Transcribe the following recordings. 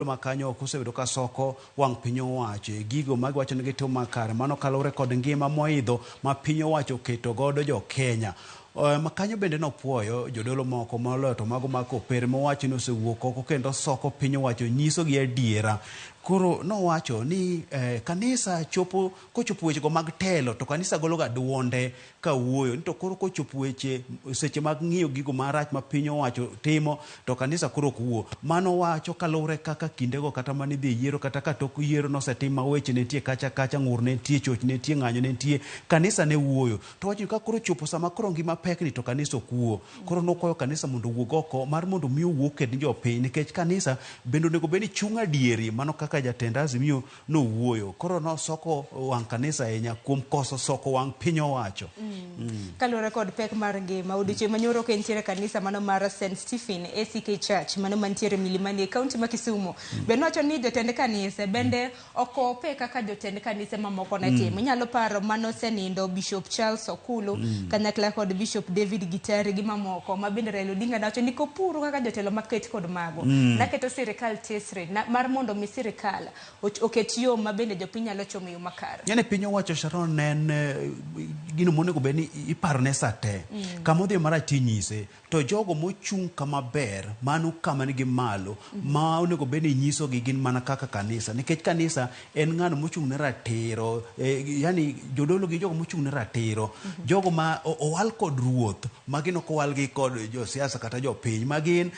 Ma kanyo ok osebedo ka soko wang' piny owacho e gigo ma giwacho ni gitimo makare. Mano kaluwore kod ngima moidho ma piny owacho oketo godo jo Kenya. Ma kanyo bende nopuoyo jodolo moko moloyo to mago mag Kopere mowacho ni osewuok oko kendo soko piny owacho nyiso gi adiera. Koro nowacho ni kanisa chopo kochopo wechego mag telo to kanisa gologa duonde ka wuoyo ni to koro kochopo weche seche mag ng'iyo gigo marach ma piny owacho timo to kanisa koro ok wuo. Mano wacho kaluwore kaka kindego kata mane idhi e yiero kata ka tok yiero nosetim ma weche ne nitie kacha kacha, ng'ur ne nitie, choch ne nitie, ng'anyo ne nitie, kanisa ne wuoyo. To wacho ni ka koro ochopo sama koro ngima pek ni to kanisa ok wuo. Koro nokwayo kanisa mondo owuog oko mar mondo mi owuo ked ni jopiny nikech kanisa bende onego bed ni chung' adieri mano kaka jatend Azimio nowuoyo. Koro nosoko wang' kanisa ahinya kuom koso soko wang' piny owacho. Kaluwore kod pek mar ngima, odiochieng' manyoro ka entiere kanisa mano mar St. Stephen ACK Church mano mantiere Milimani e kaunti ma Kisumu. Be nowacho ni jotend kanise bende okope kaka jotend kanise mamoko ne timo. Inyalo paro mano osenindo Bishop Charles Okulu kanyakla kod Bishop David Gitari gi mamoko ma bende Raila Odinga nowacho ni kopuru kaka jotelo maket kod mago. Naketo sirikal tesre mar mondo mi sirikal oket yo ma bende jopiny nyalo chomo e yo makare. Ng'eni piny owacho Sharon ne en gino monego bed ni iparone sa te. Kama odhi marach tinyise. To jogo mochung' kama ber, mano kama nigi malo, ma onego bed ni inyisogi gin mana kaka kanisa. Nikech kanisa en ng'ano mochung' ne ratiro, yani jodolo gin jogo mochung' ne ratiro. Jogo ma owal kod ruoth, ma gin ok owalgi kod josiasa kata jopiny, ma gin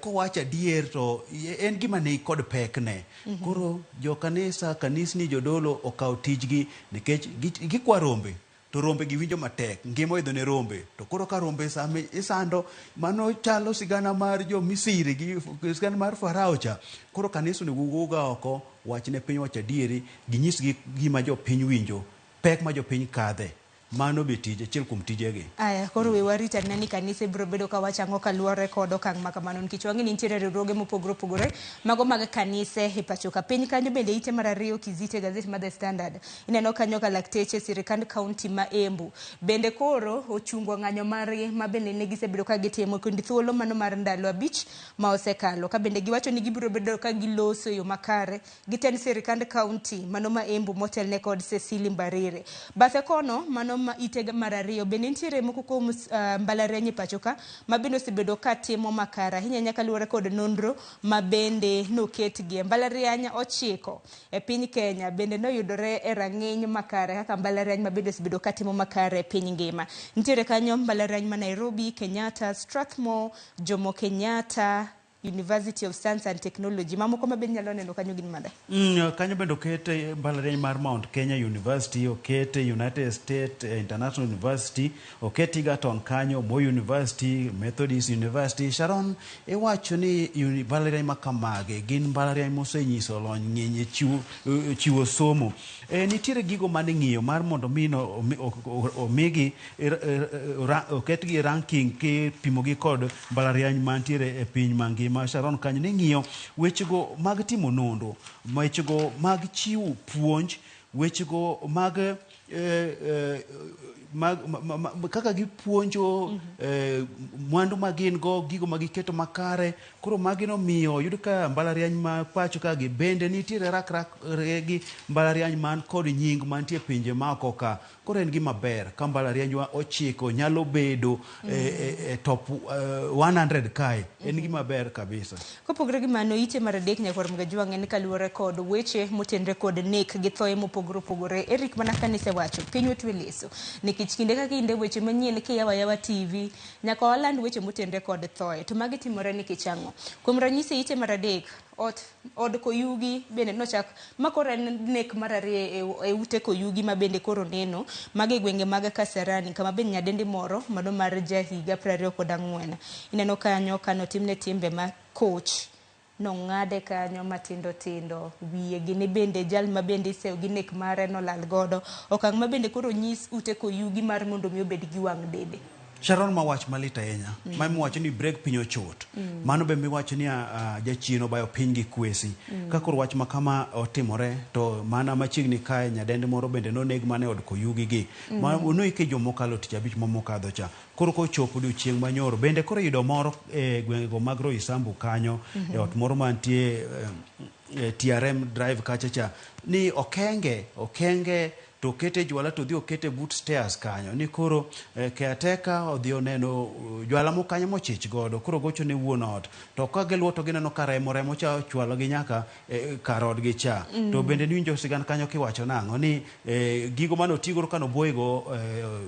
kowach adier to en gima ni kod pekne. Koro jo kanisa, kanisni, jodolo okaw tijgi nikech gikwa rombe to rombe giwinjo matek, ngima oidho ne rombe. To koro ka rombe sama isando, mano chalo sigana mar jo Misiri gi sigana mar Farao cha. Koro kanisa onego wuog oko, wach ne piny wach adieri, ginyisgi gima jopiny winjo, pek ma jopiny kadhe. Mano be tij, achiel kuom tijegi. Aya, koro we warit anena ni kanise biro bedo ka wacho ang'o kaluwore kod okang' ma kamano nikech wang'e ni nitiere riwruoge mopogore opogore mago mag kanise e pacho ka. Piny kanyo bende ite mar ariyo kizite gazet mar The Standard. Ineno kanyo ka lakteche sirikand kaunti ma Embu bende koro ochungo ng'anyo margi ma bende ne gisebedo ka gitimo kind thuolo mano mar ndalo 5 ma osekalo. Ka bende giwacho ni gibiro bedo ka giloso e yo makare gi tend sirikand kaunti mano ma Embu motelne kod Cecily Mbarire. Bathe kono mano ma ite mar ariyo bende nitiere moko kuom mbalariany e pacho ka ma bende osebedo ka timo makare ahinya ahinya kaluwore kod nonro ma bende noketgie. Mbalariany 9 e piny Kenya bende noyudore e rang'iny makare kaka mbalariany ma bende osebedo ka timo makare e piny ngima. Nitiere kanyo mbalariany ma Nairobi, Kenyatta, Strathmore, Jomo Kenyatta, University of Science and Technology. Mamoko ma bende nyalo neno kanyo gin mage? Kanyo bende oket mbalariany mar Mount Kenya University, oket United States International University, oket Egerton kanyo, Moi University, Methodist University. Sharon, iwacho ni mbalariany ma kamagi gin mbalariany mosenyiso lony ng'eny e chiwo somo. Nitiere gigo mane ng'iyo mar mondo mi no, omigi oketgi e ranking kipimogi kod mbalariany mantiere e piny mangima. Sharon kanyo ni ng'iyo wechego mag timo nonro, wechego mag chiwo puonj, wechego mag kaka gipuonjo, mwandu ma gin go, gigo ma giketo makare. Koro magi nomiyo oyud ka mbalariany ma pacho ka gi bende nitiere rakrak gi mbalariany man kod nying mantie pinje ma oko ka. Koro en gima ber ka mbalarianywa 9 nyalo bedo e top 100 kae. En gima ber kabisa. Kopogore gi mano, ite mar 3 nyakwar Mgajwang' en kaluwore kod weche motenre kod nek gi thoye mopogore opogore. Eric, mana kaka nisewacho, piny otwe leso. Nikech kinde ka kinde weche manyien kiyawo ayawa TV, nyaka waland weche motenre kod thoye. To magi timore nikech ang'o? Kuom ranyisi, ite mar 3, od Koyugi bende nochak, ma koro en nek mar 2 e ute Koyugi ma bende koro neno, mago e gwenge mag Kasarani, kama bende nyadendi moro mano mar jahiga 24. Ineno kanyo kanotimne timbe ma koch nong'ade kanyo matindo tindo, wiye gini bende jal ma bende iseyo gi nek mare nolal godo. Okang' ma bende koro nyis ute Koyugi mar mondo mi obed gi wang' dede. Sharon, ma wach malit ahinya. Ma miwacho ni brek piny ochot. Mano be miwacho ni jachien obayo piny gi kwesi. Ka koro wach ma kama otimore to mana machiegni kae nyadendi moro bende noneg mana e od koyugi gi. Ma noike juma mokalo tich abich mokadho cha. Koro kochopo odiochieng' manyoro bende koro yudo moro e gwengego mag Roysambu kanyo e ot moro mantie TRM Drive kacha cha ni okenge to okete jwala to odhi okete but stairs kanyo ni koro caretaker odhi oneno jwala mo kanyo mochich godo koro gocho ne wuon ot to ka giluwo to gineno ka remo cha ochwalo gi nyaka kar odgi cha. To bende niwinjo sigand kanyo kiwacho nang'o ni gigo mane otigodo kane oboyego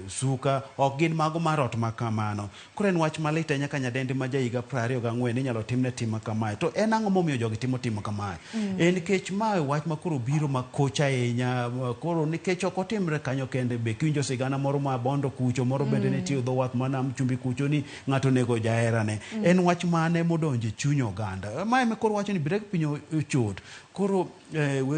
suka ok gin mago mar ot ma kamano. Koro en wach malit ahinya ka nyadendi ma ja higa 24 inyalo timne tim ma kamae. To en ang'o momiyo jogi timo tim ma kamae? En nikech mae wach ma koro biro makoch ahinya, koro nikech ok otimre kanyo kende be kiwinjo sigana moro ma Bondo kucho, moro bende nitie dho wath ma Nam Chumbi kucho ni ng'ato onego jaherane. En wach mane modonjo e chuny oganda? Mae ema koro wacho ni brek piny ochot. Koro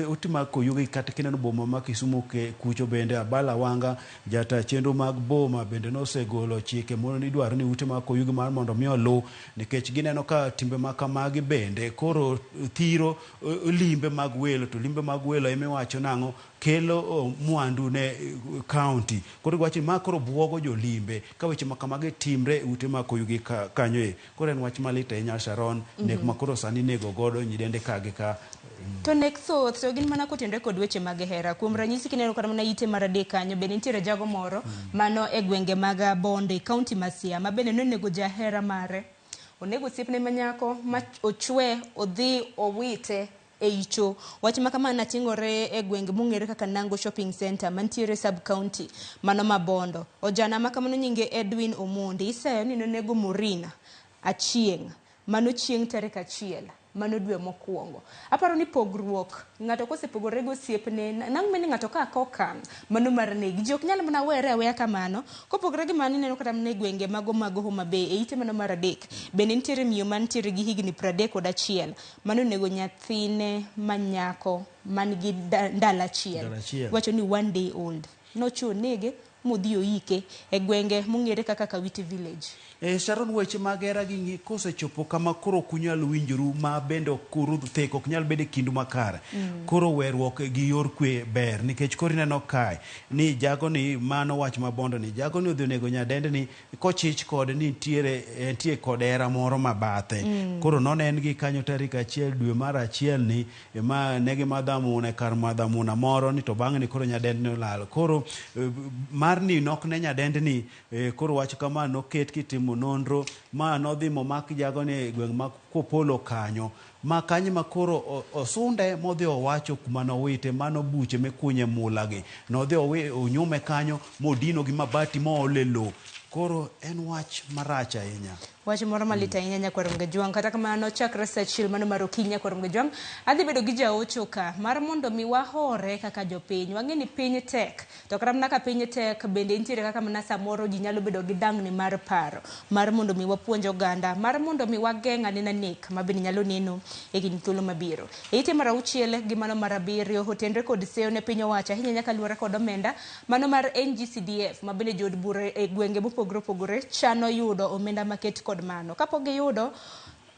ute mag koyugi kata kineno boma ma Kisumu kucho bende Abala Wanga jata chenro mag boma bende nosegolo chike mondo idwaro ni ute mag koyugi mar mondo mi oluw nikech gineno ka timbe ma kamagi bende koro thiro limbe mag welo to limbe mag welo ema iwacho nang'o kelo mwandu ne county. Koro giwacho ni ma koro buogo jolimbe ka weche ma kamagi timre e ute mag koyugi kanyo e. Koro en wach malit ahinya Sharon, nek ma koro sani inego godo nyidende ka gi ka. To nek thoth to gin mana kotenore kod weche mag hera. Kuom ranyisi kineno kata mana ite mar adek kanyo bende nitiere jago moro mano e gwenge mag Bondo e kaunti ma Siaya ma bende nonego jahera mare. Onego osiepne ma nyako ma ochwe odhi owite ei cho. Wach ma kama nating'ore e gwenge mong'ere kaka Nango Shopping Center mantiere sub county mano ma Bondo. Ojana ma kamano nyinge Edwin Omondi iseyo ni nonego Maureen Achieng' mano chieng' tarik 1 mano dwe mokwongo. Aparo ni pogruok ng'ato kosepogore gi osiepne nang' meni ng'ato ka okang' mano mar negi. Ji ok nyal mana were aweya kamano. Kopogore gi mano ineno kata mana e gwenge mago mag Homa Bay e ite mano mar 3 bende nitiere miyo mantiere gi higni 31 mano onego nyathine manyako man gi ndalo achiel. Wacho ni 1 day old. Nochwo nege modhi oike e gwenge mong'ere kaka Kawiti Village. Sharon, weche mag hera gi kosechopo kama koro ok unyal winjoru ma bende ok urudh thek, ok nyal bedo e kindu makare. Koro weruok gi yor kwe ber nikech koro ineno kae ni jagoni mano wach ma Bondo ni jagoni odhi onego nyadendi kochich kode ni entie kod hera moro ma bathe. Koro nonen gi kanyo tarik 1 dwe mar 1 ni ma ne gimadho amuna e kar madho amuna moro ni to bang'e ni koro nyadendi olal. Koro mar ni nok ne nyadendi ni koro wach kama noket kitimo nonro ma nodhi momak jagoni e gweng' ma Kopolo kanyo. Ma kanyo ma koro osunde modhi owacho kuma nowite mano buche mikunye mula gi. Nodhi onyume kanyo modino gi mabati moole lowo. Koro en wach marach ahinya. Wach moro malit ahinya nyakwar Mgajwang'. Kata kamano chakre saa 1 mano mar okinyi nyakwar Mgajwang', adhi bedo gi jaocho ka mar mondo mi wahore kaka jopiny. Wang'e ni piny tek. To kata mana ka piny tek bende nitiere kaka mana samoro ji nyalo bedo gi dang'ni mar paro mar mondo mi wapuonj oganda, mar mondo mi wageng' anena nek ma bende nyalo neno e kind thuolo mabiro. E ite mar 6 gi mano mar 7 otenre kod seyo ne piny owacho ahinya nyaka luwore kod omenda mano mar NGCDF ma bende jood bura e gwenge mopogore opogore chano yudo omenda maket kod mano. Kapok giyudo,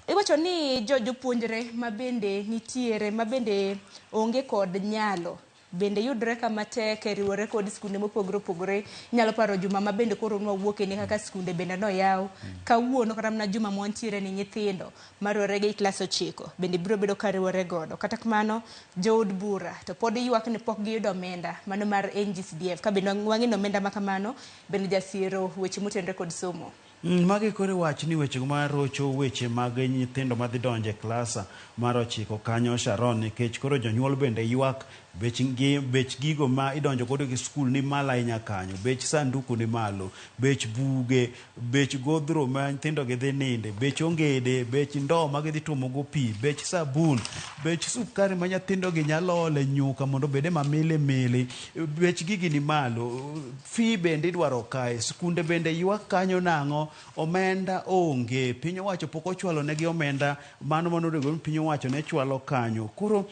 iwacho ni jopuonjre ma bende nitiere ma bende onge kod nyalo bende yudre kama tek e riwore kod skunde mopogore opogore. Inyalo paro juma ma bende koro nwawuoke ni kaka skunde bende noyaw. Kawuono kata mana juma mwantiere ni nyithindo mariwore gi klas 9 bende biro bedo ka riwore godo. Kata kamano jood bura to pod ywak ni pok giyudo omenda mano mar NGCDF. Ka bende wang'e ni omenda ma kamano bende jasiro weche motenore kod somo. Magi koro iwach ni weche mar rocho weche mag nyithindo madhi donjo e klasa mar 9 kanyo Sharon, nikech koro jonyuol bende ywak bech gigo ma idonjo godo gi skul ni malo ahinya kanyo, bech sanduku ni malo, bech buge, bech godhro ma nyithindo gi dhi ninde, bech ongede, bech ndoo ma gidhi tuomo go pi, bech sabun, bech sukari ma nyithindo gi nyalo ole nyuka mondo obede mamili mili, bech gigi ni malo, fee bende idwaro kae, skunde bende ywak kanyo nang'o, omenda onge, piny owacho pok ochwalo negi omenda mano mano onego piny owacho ne chwalo kanyo. Koro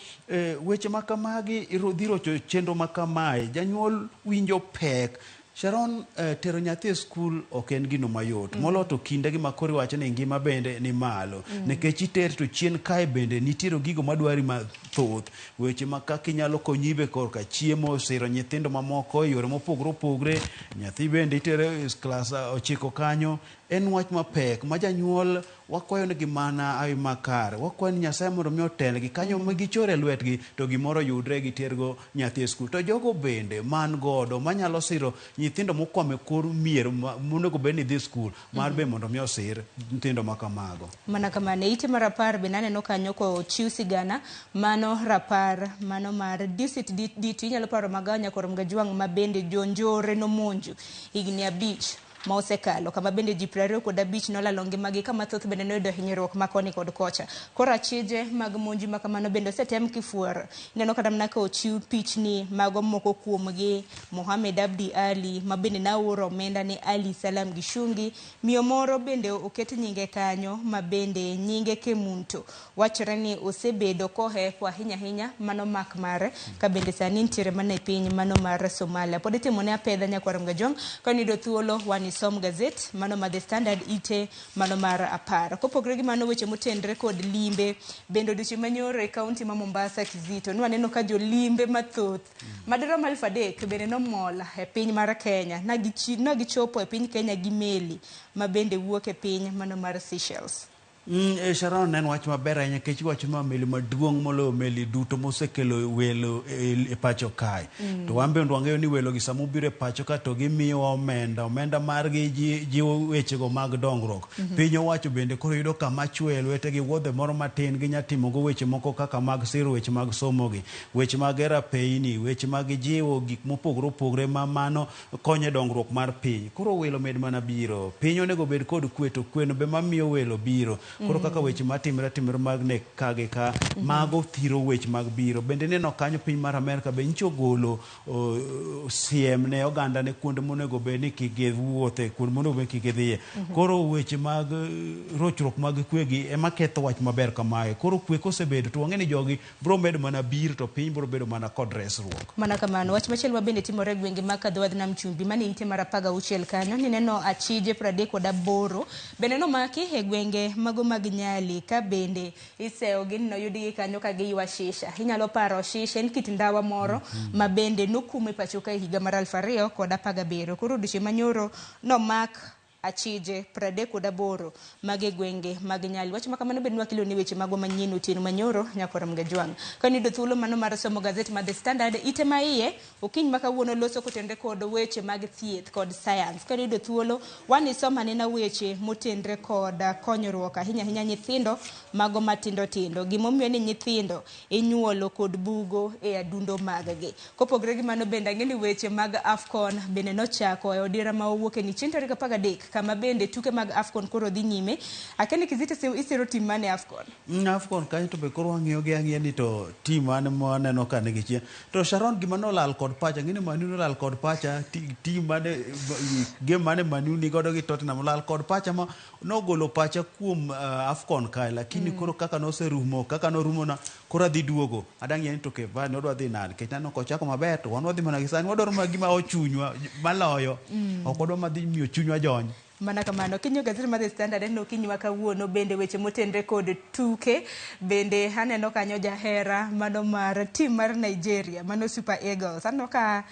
weche ma kamagi dhi rocho chenro ma kamae, janyuol winjo pek. Sharon, tero nyathi e skul ok en gino mayot. Moloyo to kindegi ma koro iwacho ni ngima bende ni malo. Nikech itere to chien kae bende nitiere gigo madwari mathoth. Weche ma kaka inyalo konyi be korka chiemo, siro nyithindo mamoko e yore mopogore opogore. Nyathi bende itere e klas 9 kanyo. En wach mapek ma janyuol wakwayo negi mana hawi makare. Wakwayo ni Nyasaye mondo mi otelgi kanyo ma gichore lwetgi to gimoro oyudre gitergo nyathi e skul. To jogo bende man godo manyalo siro nyithindo mokwamo e kor mier monego bed ni dhi skul mar be mondo mi osir nyithindo ma kamago. Mana kamano, e ite mar 10 bende aneno kanyo kochiw sigana mano rapar mano mar Dusit D2 inyalo paro magawa Nyakoro Mgajwang' ma bende jonjore nomonjo higni 5 ma osekalo, kama bende ji 25 nolalo ngimagi, kama thoth bende noyudo hinyruok ma koni kod kocha. Koro achije mag monji ma kamano bende osetem kifuor. Ineno kata mana ka ochiw pichni mago moko kuomgi, Mohamed Abdi Ali ma bende naoro omenda ne Ali Salam Gishungi, miyo moro bende oket nyinge kanyo ma bende nyinge Kemunto. Wachore ni osebedo kohepo ahinya ahinya mano mak mare ka bende sani nitiere mana e piny mano mar Somalia. Pod itimone apedha Nyakwar Mgajwang' ka niyudo thuolo wan isom gazet mano mar The Standard ite mano mar 10. Kopogore gi mano weche motenre kod limbe bende odiochieng' manyoro e kaunti ma Mombasa Kizito nwaneno ka jolimbe mathoth madirom 3,000 bende nomol e piny mar Kenya nagichopo e piny Kenya gi meli ma bende wuok e piny mano mar Seychelles. Sharon, en wach maber ahinya nikech iwacho ma meli maduong' moloyo meli duto mosekelo welo e pacho kae. To wan bende wang'eyo ni welo gi sama obiro e pacho ka to gimiyowa omenda, omenda margi jiwo wechego mag dongruok. Piny owacho bende koro yudo kama chwe e lwetegi, wuodhe moro matin ginya timogo weche moko kaka mag siro weche mag somo gi, weche mag gero apeini, weche mag jiwo gik mopogore opogore ma mano konyo e dongruok mar piny. Koro welo med mana biro. Piny onego bed kod kwe to kwe no be mamiyo welo biro. Koro kaka weche matimre timre mag nek ka gi ka, mago thiro weche mag biro. Bende ineno kanyo piny mar Amerka be nyicha ogolo siem ne oganda ne kuonde monego bed ni kik giwuothe, kuonde monego bed ni kik gidhiye. Koro weche mag rochruok mag kwe gi ema ketho wach maber kamae. Koro kwe kosebedo to wang'e ni jogi bro medo mana biro to piny bro bedo mana kod resruok. Mana kamano, wach machielo ma bende timore e gwenge mag Kadhowadh Nam Chumbi mane ite mar 16 kanyo, nineno achije 38 bende nomaki e gwenge mago mag Nyali ka bende iseyogi ni noyudgi kanyo ka giywa shisha. Inyalo paro shisha en kit ndawa moro ma bende nokum e pacho ka e higa mar 2017. Koro odiochieng' manyoro nomak achije 38 mag e gwenge mag Nyali. Wach ma kamano bende nwakelo ni weche magwa manyien otieno manyoro Nyakwar Mgajwang'. Ka niyudo thuolo mano mar somo gazet mar The Standard, ite ma iye okinyi ma kawuono loso kotenre kod weche mag thieth kod science. Ka niyudo thuolo wan isom anena weche motenre kod konyruok ahinya ahinya nyithindo mago matindo tindo. Gimomiyo ni nyithindo inyuolo kod bugo e adundo maggi. Kopogore gi mano bende ang'e ni weche mag AFCON bende nochako e odira ma owuok e ni chieng' tarik 13 kama bende tuke mag AFCON koro dhi nyime. Akia ni Kizito isiro tim mane e AFCON? AFCON kanyo to be koro wang'iyo gi ang'iya ni to tim mane ma waneno ka nigi chien. To Sharon gima nolal kod pacha, ng'eni Man U nolal kod pacha, tim mane, game mane Man U ni godo gi Tottenham olal kod pacha ma nogolo pacha kuom AFCON kae, lakini koro kaka noserumo, kaka norumo na koro adhi duogo. Adang' ni to Cape Verde odwa dhi nade, nikech naneno kochako maber to wan wadhi mana gi sani, wadwaro mana gima ochunywa maloyo. Ok wadwa madhi miyo chunywa jony. Mana kamano, kinyo gazet mar The Standard en okinyi ma kawuono bende weche motenre kod tuke, bende aneno kanyo jahera mano mar tim mar Nigeria, mano Super Eagles. Aneno ka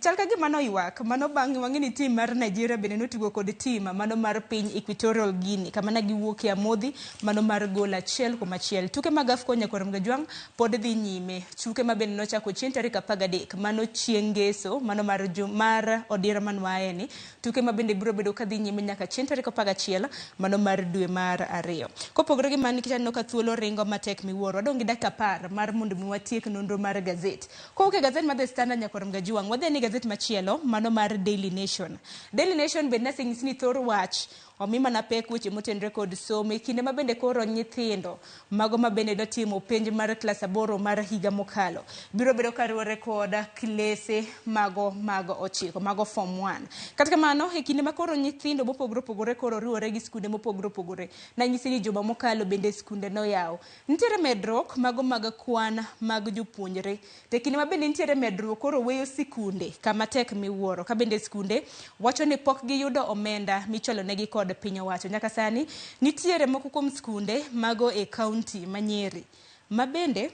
chal ka gima noywak mano bang' wang'e ni tim mar Nigeria bende notugo kod tim mano mar piny Equatorial Guinea kama ne giwuokie amodhi mano mar gol 1-1. Tuke mag AFCON Nyakwar Mgajwang' pod dhi nyime. Tuke ma bende nochako chieng' tarik 13 mano chieng' ngeso mano mar mar odira manwaye ni tuke ma bende biro bedo kadhi nyime nyaka chieng' tarik 11 mano mar dwe mar 2. Kopogore gi mano nikech aneno ka thuolo ringo matek miwuoro, wadong' gi dakika 10 mar mondo mi watiek nonro mar gazet. Kowuok e gazet mar The Standard Nyakwar Mgajwang', wadhi ne gazet machielo mano mar Daily Nation. Daily Nation bende nasenyisi ni thor wach Omi mana pek weche motenre kod somo e kinde ma bende koro nyithindo mago ma bende notimo penj mar klas aboro mar higa mokalo biro bedo kaluwore kod klese mago mag ochiko mago form 1. Kata kamano e kinde ma koro nyithindo mopogore opogore koro riwore gi skunde mopogore opogore, nanyisi ni juma mokalo bende skunde noyaw. Nitiere medruok mago mag kwan mag jopuonjre. To e kinde ma bende nitiere medruok koro weyo sikunde kama tek miwuoro. Ka bende skunde wacho ni pok giyudo omenda michwalonegi kod piny owacho. Nyaka sani nitiere moko kuom skunde mago e kaunti ma Nyeri ma bende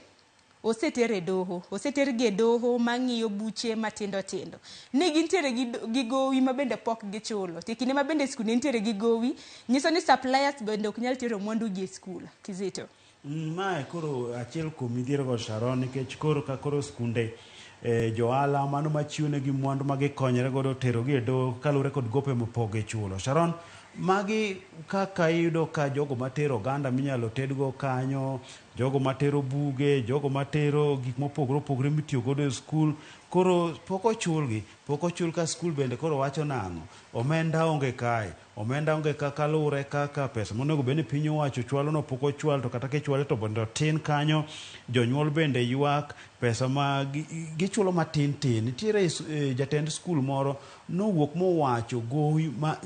oseter e doho. Osetergi e doho mang'iyo buche matindo tindo. Ni gintiere gi gowi ma bende pok gichulo. To e kinde ma bende skunde nitiere gi gowi, nyiso ni suppliers bende ok nyal tero mwandu gi e skul. Kizito. Mae koro achiel kuom midhierogo Sharon nikech koro ka koro skunde johala mano machiwo negi mwandu ma gikonyore godo terogi e doho kaluwore kod gope mopog gichulo. Sharon, magi kaka iyudo ka jogo matero oganda minyalo tedgo kanyo, jogo matero buge, jogo matero gik mopogore opogore mitiyo godo e skul, koro pok ochulgi, pok ochul ka skul bende koro wacho nang'o? Omenda onge kae. Omenda onge ka kaluwore kaka pesa monego bed ni piny owacho chwalo no pok ochwal to kata kichwale to bende otin kanyo. Jonyuol bende ywak pesa ma gichulo matin tin. Nitiere jatend skul moro nowuok mowacho gowi ma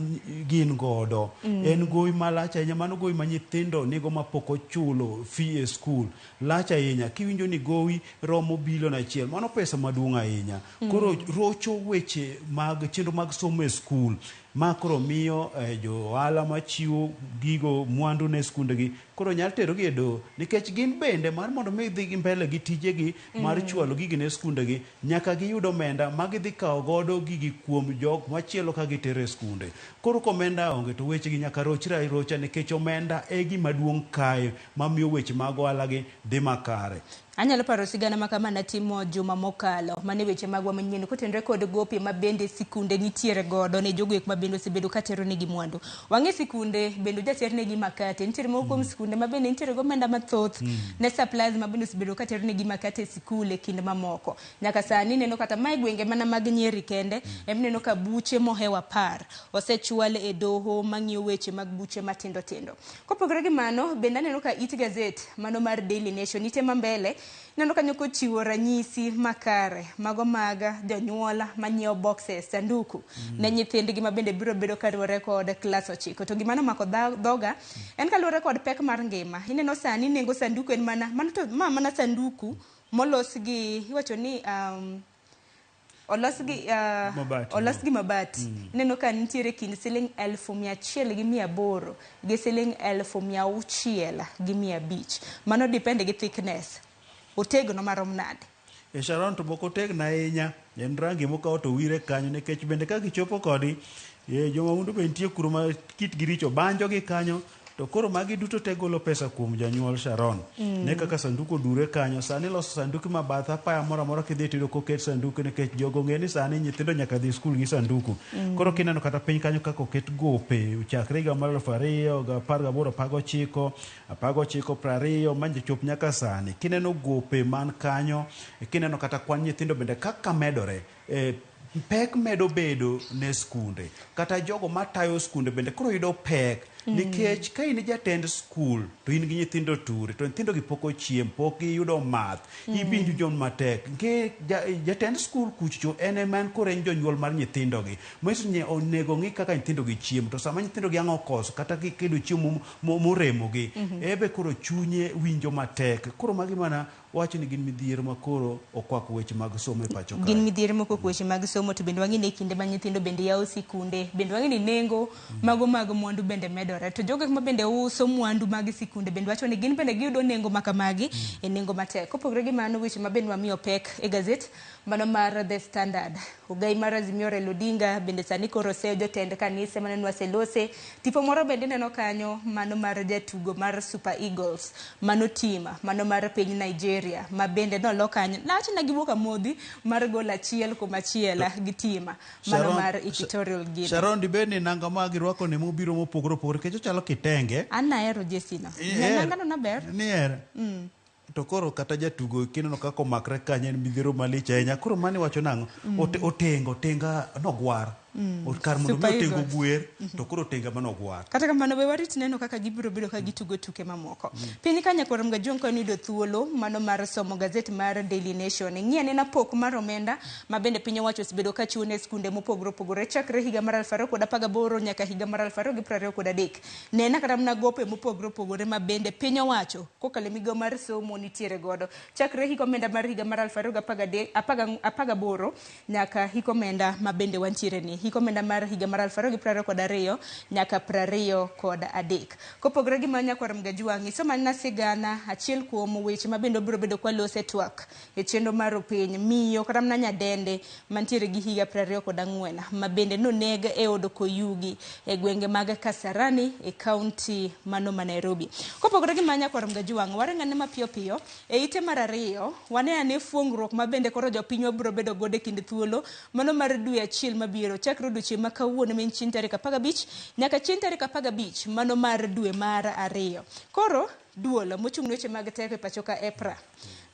gin godo. En gowi malach ahinya, mano gowi ma nyithindo nigo ma pok ochulo fee e skul. Lach ahinya. Kiwinjo ni gowi romo bilion achiel, mano pesa maduong' ahinya. Koro rocho weche mag chenro mag somo e skul. Ma koro miyo jo ohala machiwo gigo mwandu ne skundegi koro nyalo terogi e doho nikech gin bende mar mondo mi gidhi mbele gi tijegi mar chwalo gigi ne skundegi nyaka giyud omenda ma gidhi kawo godo gigi kuom jok machielo ka gitero e skunde. Koro ka omenda onge to wechegi nyaka rochre arocha nikech omenda e gima duong' kae mamiyo weche mag ohala gi dhi makare. Anyalo paro sigana ma kama natimo juma mokalo, mane weche magwa manyien kotenore kod gope ma bende sikunde nitiere godo ne jogo ek ma bende osebedo ka tero negi mwandu. Wang'e sikunde bende ojater negi makate, nitiere moko kuom sikunde ma bende nitiere gomenda mathoth ne suppliers ma bende osebedo ka tero negi makate e sikul e kind mamoko. Nyaka sani ineno kata mae gwenge mana mag Nyeri kende, ema ineno ka buche mohewo 10 osechwal e doho mang'iyo weche mag buche matindo tindo. Kopogore gi mano, bende aneno ka it gazet mano mar Daily Nation ite ma mbele, ineno kanyo kochiwo ranyisi makare mago mag jonyuol manyiewo boxes, sanduku ne nyithindgi ma bende biro bedo kaluwore kod klas 9. To gima nomako dhoga en kaluwore kod pek mar ngima. Ineno sani nengo sanduku en mana, mano to, ma mana sanduku molos gi, iwacho ni, olos gi Mabati, olos gi mabati. Ineno ka nitiere kind siling 1,800 gi siling 6,500. Mano depend gi thickness. Otegno marom nade? E Sharon to moko otegno ahinya. En rangi mokawo to wire kanyo nikech bende ka gichopo kodi, jomahundu be nitie kuro ma kitgi richo banjo gi kanyo. To koro magi duto te golo pesa kuom janyuol Sharon. Ne kaka sanduku odure kanyo. Sani loso sanduku ma bath apaya moro amora kidhi tiyudo koket sanduku nikech jogo ong'e ni sani nyithindo nyaka dhi skul gi sanduku. Koro kineno kata piny kanyo kaka oket gope chakre higa mar 2018, 19, 19, 20 ma chop nyaka sani. Kineno gope man kanyo, kineno kata kwan nyithindo bende kaka medore. Pek medo bedo ne skunde. Kata jogo matayo skunde bende koro yudo pek. Nikech ka in jatend skul to in gi nyithindo ture to nyithindo gi pok ochiem, pok giyudo math, ibinjo jom matek. Nikech jatend skul kuchocho en ema en koro en jonyuol mar nyithindo gi. Manyiso ni onego ng'i kaka nyithindo gi chiemo. To sama nyithindo gi ang' okoso kata gikedo chiemo moremo gi, ebe koro chunye winjo matek. Koro magi mana wacho ni gin midhiero ma koro okwako weche mag somo e pacho kae. Gin midhiero mokwako weche mag somo, to bende wang'e ni e kinde ma nyithindo bende yawo sikunde, bende wang'e ni nengo mago mag mwandu bende medore. To jogo ma bende uso mwandu mag sikunde bende wacho ni gin bende giyudo nengo ma kamagi e nengo matek. Kopogore gi mano, weche ma bende wamiyo pek e gazet mano mar The Standard. Ogai mar Azimio Raila Odinga bende sani koro oseyo jotend kanise mane nwaselose. Tipo moro bende ineno kanyo mano mar jatugo mar Super Eagles mano tima mano mar piny Nigeria ma bende nolo kanyo. Nawacho na giwuok amodhi mar gol 1-1 gi tima mano mar Equatorial Guinea. Sharon, dibed ni nanga ma girwako ni mobiro mopogore opogore nikech ochalo kitenge. An ahero jesi no. Nanga no naber. Ni hero. To koro kata jatugo kineno kaka omakre kanyo en midhiero malich ahinya. Koro mani wacho nang'o? Otenga nogwar. Kar mondo mi Super otengo Eagles. gwer to koro otenga mana ogwar. Kata kamano we warit neno kaka gibiro bedo ka gitugo tuke mamoko. Piny ka nyakwar Mgajuong ka oyudo thuolo mano mar somo gazet mar Daily Nation. Ng'i anena pok mar omenda ma bende piny owacho osebedo ka chiwo ne skunde mopogore opogore chakre higa mar 2018 nyaka higa mar 2023. Nena kata mana gope mopogore opogore ma bende piny owacho kokalo e migawo mar somo nitiere godo. Chakre hik omenda mar higa mar 2018 nyaka hik omenda ma bende wantiere ni. Hik omenda mar higa mar 2022 nyaka 23. Kopogore gi mano nyakwar Mgajuang', isomo anena sigana achiel kuom weche ma bende obiro bedo kwalose twak e chenro mar opiny. Miyo kata mana nyadende mantiere gi higa 24 ma bende noneg e od Koyugi e gwenge mag Kasarani e kaunti mano ma Nairobi. Kopogore gi mano nyakwar Mgajuang', waringane mapiyo piyo e ite mar ariyo, wane ane fuongruok ma bende koro jopinywa biro bedo godo e kind thuolo mano mar dwe achiel mabiro chakre odiochieng' ma kawuono ma en chieng' tarik 15 nyaka chieng' tarik 15 mano mar dwe mar ariyo. Koro duol mochung' ne weche mag teko e pacho ka EPRA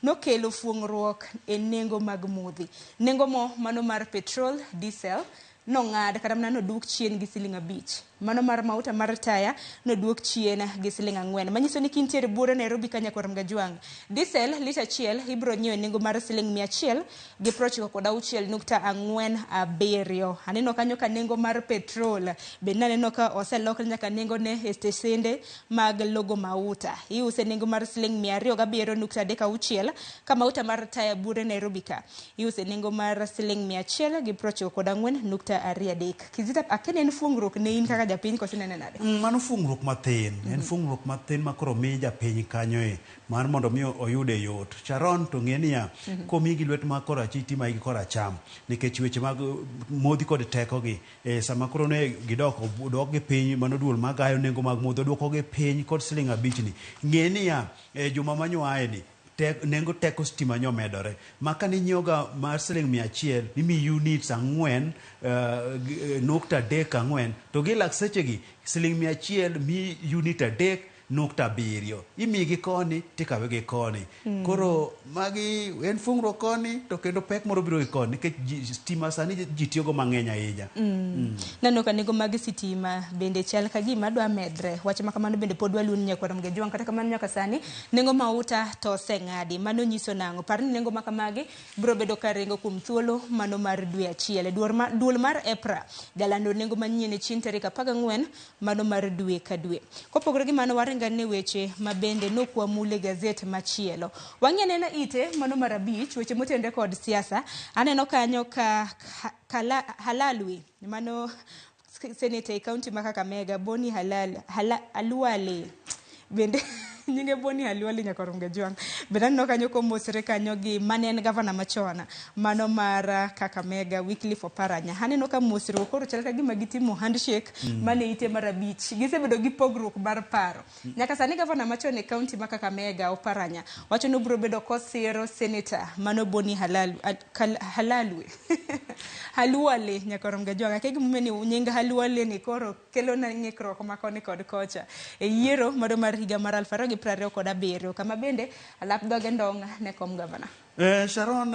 nokelo fuong'ruok e nengo mag modhi. Nengo mo mano mar petrol, diesel nong'ad kata mana noduok chien gi siling 5. Mano mar mauta mar taya noduok chien gi siling 4. Manyiso ni kintiere buore Nairobi ka nyakwar Mgajuang', diesel lita achiel ibiro nyiewo e nengo mar siling 196.47. Aneno kanyo ka nengo mar petrol bende aneno ka oselok nyaka nengo ne e stesende mag logo mauta. Iuse nengo mar siling 207.36 ka mauta mar taya buore Nairobi ka iuse nengo mar siling 194.23. Kizita, akene en fuongruok ne in kaka japiny koso inene nade? Mano fuongruok mathin, en fuongruok mathin ma koro mi japiny kanyo e mar mondo mi oyude yot. Sharon to ng'e niya, komiyi gi lwet ma korachwich timayi gi koracham, nikech weche mag modhi kod tekogi sama koro ne gidok odok gi piny mano duol magayo nengo mag modhi oduoko gi piny kod siling 5 ni. Ng'e niya, juma manyoae ni nengo teko stima nyomedore. Ma ka ninyiewo ga mar siling 100, nimiyi units 4.34, to gi lak sechegi siling 100 mi unit 3.7. Imiyi gi koni tikawe gi koni. Koro magi en fuongruok koni to kendo pek moro biro gi koni nikech stima sani ji tiyogo mang'eny ahinya. Neno ka nengo mag sitima bende chal ka gima dwa medre. Wach ma kamano bende pod waluwo ni nyakwar Mgajuang', kata kamano nyaka sani nengo mauta to oseng'adi. Mano nyiso nang'o? Par ni nengo ma kamagi biro bedo ka ringo kuom thuolo mano mar dwe achiel. Duol mar EPRA jalando nengo manyien e chieng' tarik 14 mano mar dwe ka dwe. Kopogore gi mano waringo ane weche ma bende nokwamul e gazet machielo. Wang'i anena ite mano mar 5 weche motenore kod siasa. Aneno kanyo ka Halalwe mano senator e kaunti ma Kakamega Boni Halwale bende nyinge Boni Halwale nyakwar Mgajuang'. Bende aneno kanyo komosre kanyo gi mane en gavana machon mano mar Kakamega Wycliffe Oparanya. Aneno ka mosruok koro chal ka gima gitimo handshake mane ite mar 5. Gisebedo gi pogruok mar paro. Nyaka sani gavana machon e kaunti ma Kakamega Oparanya wacho ni obiro bedo kosiro senator mano Boni Halalwe. Halwale nyakwar Mgajuang'. Akia gimomiyo ni nying Halwale ni koro kelo na ng'ikruok ma koni kod kocha e yiero mano mar higa mar 2027 kama bende alap dhoge ndong' ne kom gavana. Sharon,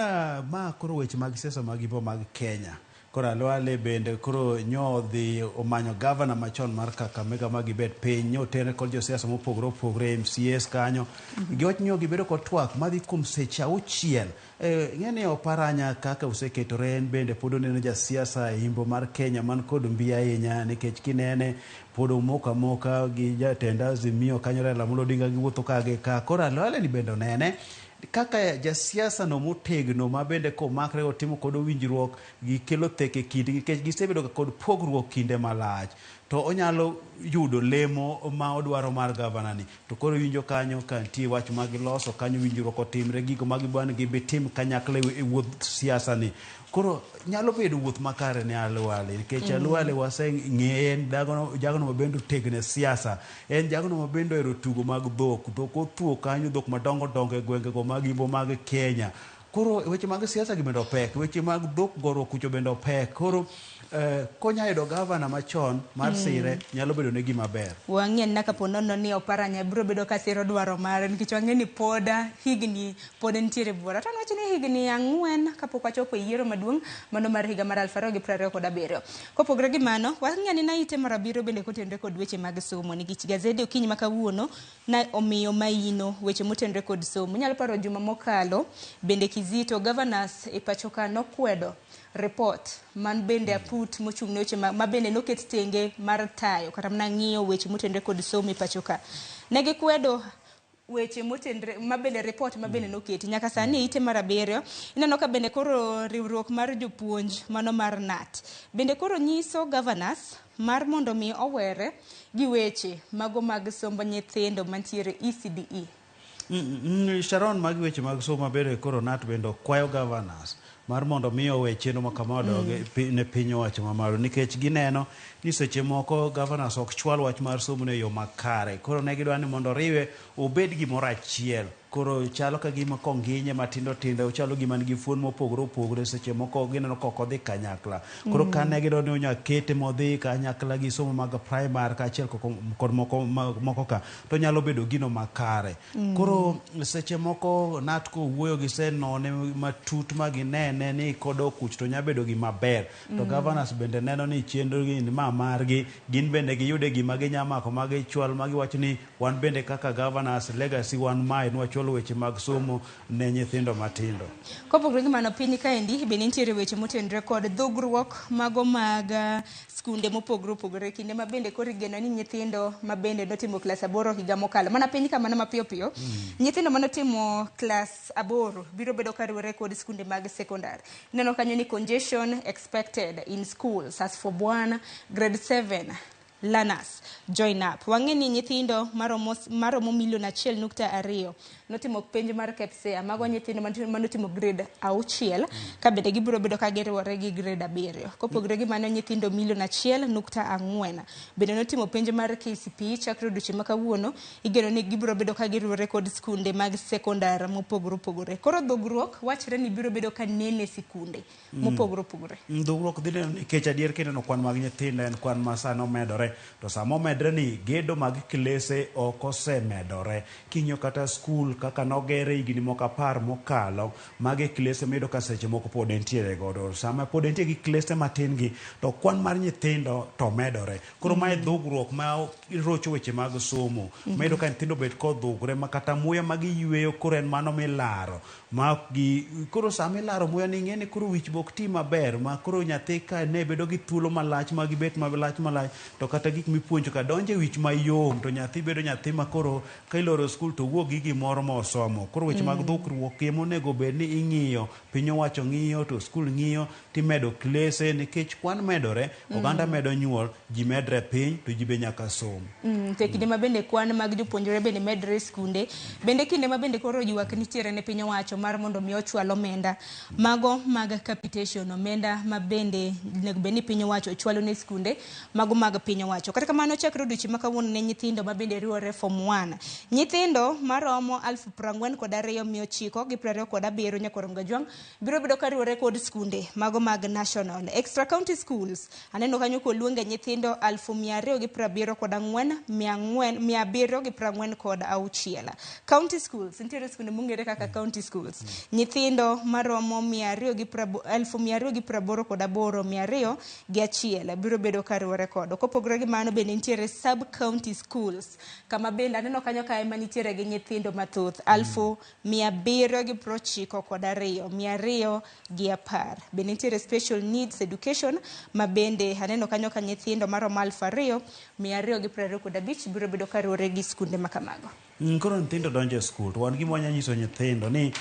ma koro weche mag siasa mag imbo mag Kenya. Koro Halwale bende koro nyo dhi omanyo gavana machon mar Kakamega ma gibet piny, nyo otenre kod josiasa mopogore opogore, MCAs kanyo. Giwach nyo gibedo kod twak madhi kuom seche 6. Ng'e ni Oparanya kaka oseketore en bende pod oneno jasiasa e imbo mar Kenya man kod mbi ahinya nikech kinene pod omoko amoka gi jatend Azimio kanyo Raila Amolo Odinga giwuotho ka gi ka. Koro Halwale ni bende onene kaka jasiasa no motegno ma bende komakre otimo kod winjruok gikelo thek e kindgi nikech gisebedo kod pogruok kinde malach. To onyalo yudo lemo ma odwaro mar gavana ni. To koro winjo kanyo ka nitie wach ma giloso kanyo winjruok otimre gigo ma gibwan gibitim kanyakla e wuoth siasa ni. Koro nyalo bedo wuoth makare ne Halwale nikech Halwale waseng'eye en jagono ma bende otegno e siasa. En jagono ma bende ohero tugo mag dhok. Dhok othuo kanyo, dhok madongo dongo e gwengego mag imbo mag Kenya. Koro weche mag siasa gi bende opek, weche mag dhok goruok kucho bende opek. Koro Konya yudo gavana machon mar sire nyalo bedo ne gima ber. Wang'e na kapo nono ni Oparanya biro bedo ka siro dwaro mare nikech wang'e ni pod higni pod nitiere buora. To wacho ni higni 4 kapok wachopo e yiero maduong' mano mar higa mar 2027. Kopogore gi mano, wang'e ni na ite mar abiriyo bende kotenore kod weche mag somo nikech gazede okinyi ma kawuono na omiyo maino weche motenore kod somo. Inyalo paro juma mokalo bende Kizito governors e pacho ka nokwedo report man bende aput mochung' ne weche ma bende noket tenge mar tayo kata mana ng'iyo weche motenore kod somo e pacho ka. Ne gikwedo weche motenre ma bende report ma bende noketi nyaka sani ite mar abiriyo ineno ka bende koro riwruok mar jopuonj mano mar KNUT bende koro nyiso governors mar mondo mi owere gi weche mago mag sombo nyithindo mantiere ECDE. Sharon, mag weche mag somo maber koro KNUT bende kwayo governors mar mondo mi owe chenro ma kama odog ne piny owacho mamalo nikech gineno ni seche moko governors ok chwal wach mar somo e yo makare. Koro ne gidwa ni mondo oriwe obed gimoro achiel. Koro chalo ka gima konginye matindo tindo, chalo gima nigi fuon mopogore opogore, seche moko gineno ka ok odhi kanyakla. Koro kane gidwa ni onya kete modhi kanyakla gi somo mag primary kaachiel kod moko ka, to nyalo bedo gino makare. Koro seche moko KNUT kowuoyo gisenone matut ma ginene ni kodok kuch to nya bedo gima ber. To governors bende neno ni chenro gi ma margi, gin bende giyude gima ginya mako ma gichwal ma giwacho ni wan bende kaka governors legacy wan mae nwachwalo weche mag somo ne nyithindo matindo. Kopogore gi mano, piny kaendi bende nitiere weche motenore kod dhugruok mago mag skunde mopogore opogore kinde ma bende koro igeno ni nyithindo ma bende notimo klas 8 higa mokalo mana piny ka mana mapiyo piyo nyithindo manotimo klas 8 biro bedo kariwore kod skunde mag sekondar. Ineno kanyo ni congestion expected in schools as form 1 grade 7 learners join up. Wang'e ni nyithindo maromo milion 1.2 notimo penj mar KPSEA, mago nyithindo manotimo grade 6 ka bende gibiro bedo ka giriwore gi grade 7. Kopogore gi mano, nyithindo milion 1.4 bende notimo penj mar KCPE chakre odiochieng' ma kawuono igeno ni gibiro bedo ka giriwore kod skunde mag sekondar mopogore opogore. Koro dhogruok wachre ni biro bedo ka nene sikunde mopogore opogore. Dhogruok dhi neno nikech adier kineno kwan mag nyithindo en kwan ma sani omedore, to sama omedre ni gedo mag klese ok osemedore. King'iyo kata skul kaka nogere higni moko 10 mokalo, mage klese miyudo ka seche moko pod entiere godo. Sama pod entie gi klese matin gi, to kwan mar nyithindo to medore. Koro mae dhugruok ma rocho weche mag somo. Mayudo ka nyithindo bet kodhugre ma kata muya ma giyweyo koro en mano milaro. Ma gi, koro sama ilaro muya ni ing'e ni koro wich be ok ti maber, ma koro nyathi ka ne bedo gi thuolo malach ma gibet malach malach, to kata gik mipuonjo ka donjo e wich mayom, to nyathi bedo nyathi ma koro ka iloro skul to wuok gi gimoro ma osomo. Koro weche mag dhukruok ema onego bed ni ing'iyo, piny owacho ng'iyo to skul ng'iyo, timedo klese nikech kwan medore, oganda medo nyuol, ji medre piny to ji be nyaka som. To kinde ma bende kwan mag jopuonjre bende medre e skunde, bende kinde ma bende koro ywak nitiere ne piny owacho mar mondo mi ochwal omenda mago mag capitation, omenda ma bende onego bed ni piny owacho chwalo ne skunde mago mag piny owacho. Kata kamano, chakre odiochieng' ma kawuono ne nyithindo ma bende riwore form 1, nyithindo maromo 44,927 nyakorom Gajwang' biro bedo ka riwore kod skunde mago mag national. Extra county schools aneno kanyo koluonge nyithindo 274,746. County schools, nitiere skunde mong'ere kaka county schools, nyithindo maromo 288,201 biro bedo ka riwore kodo. Kopogore gi mano, bende nitiere sub county schools kama bende aneno kanyo ka ema nitiere gi nyithindo mathoth 792,210. Bende nitiere special needs education ma bende aneno kanyo ka nyithindo maromo 2,225 biro bedo ka riwore gi skunde ma kamago. Koro nyithindo donjo e skul, to wan gima wanya nyiso nyithindo ni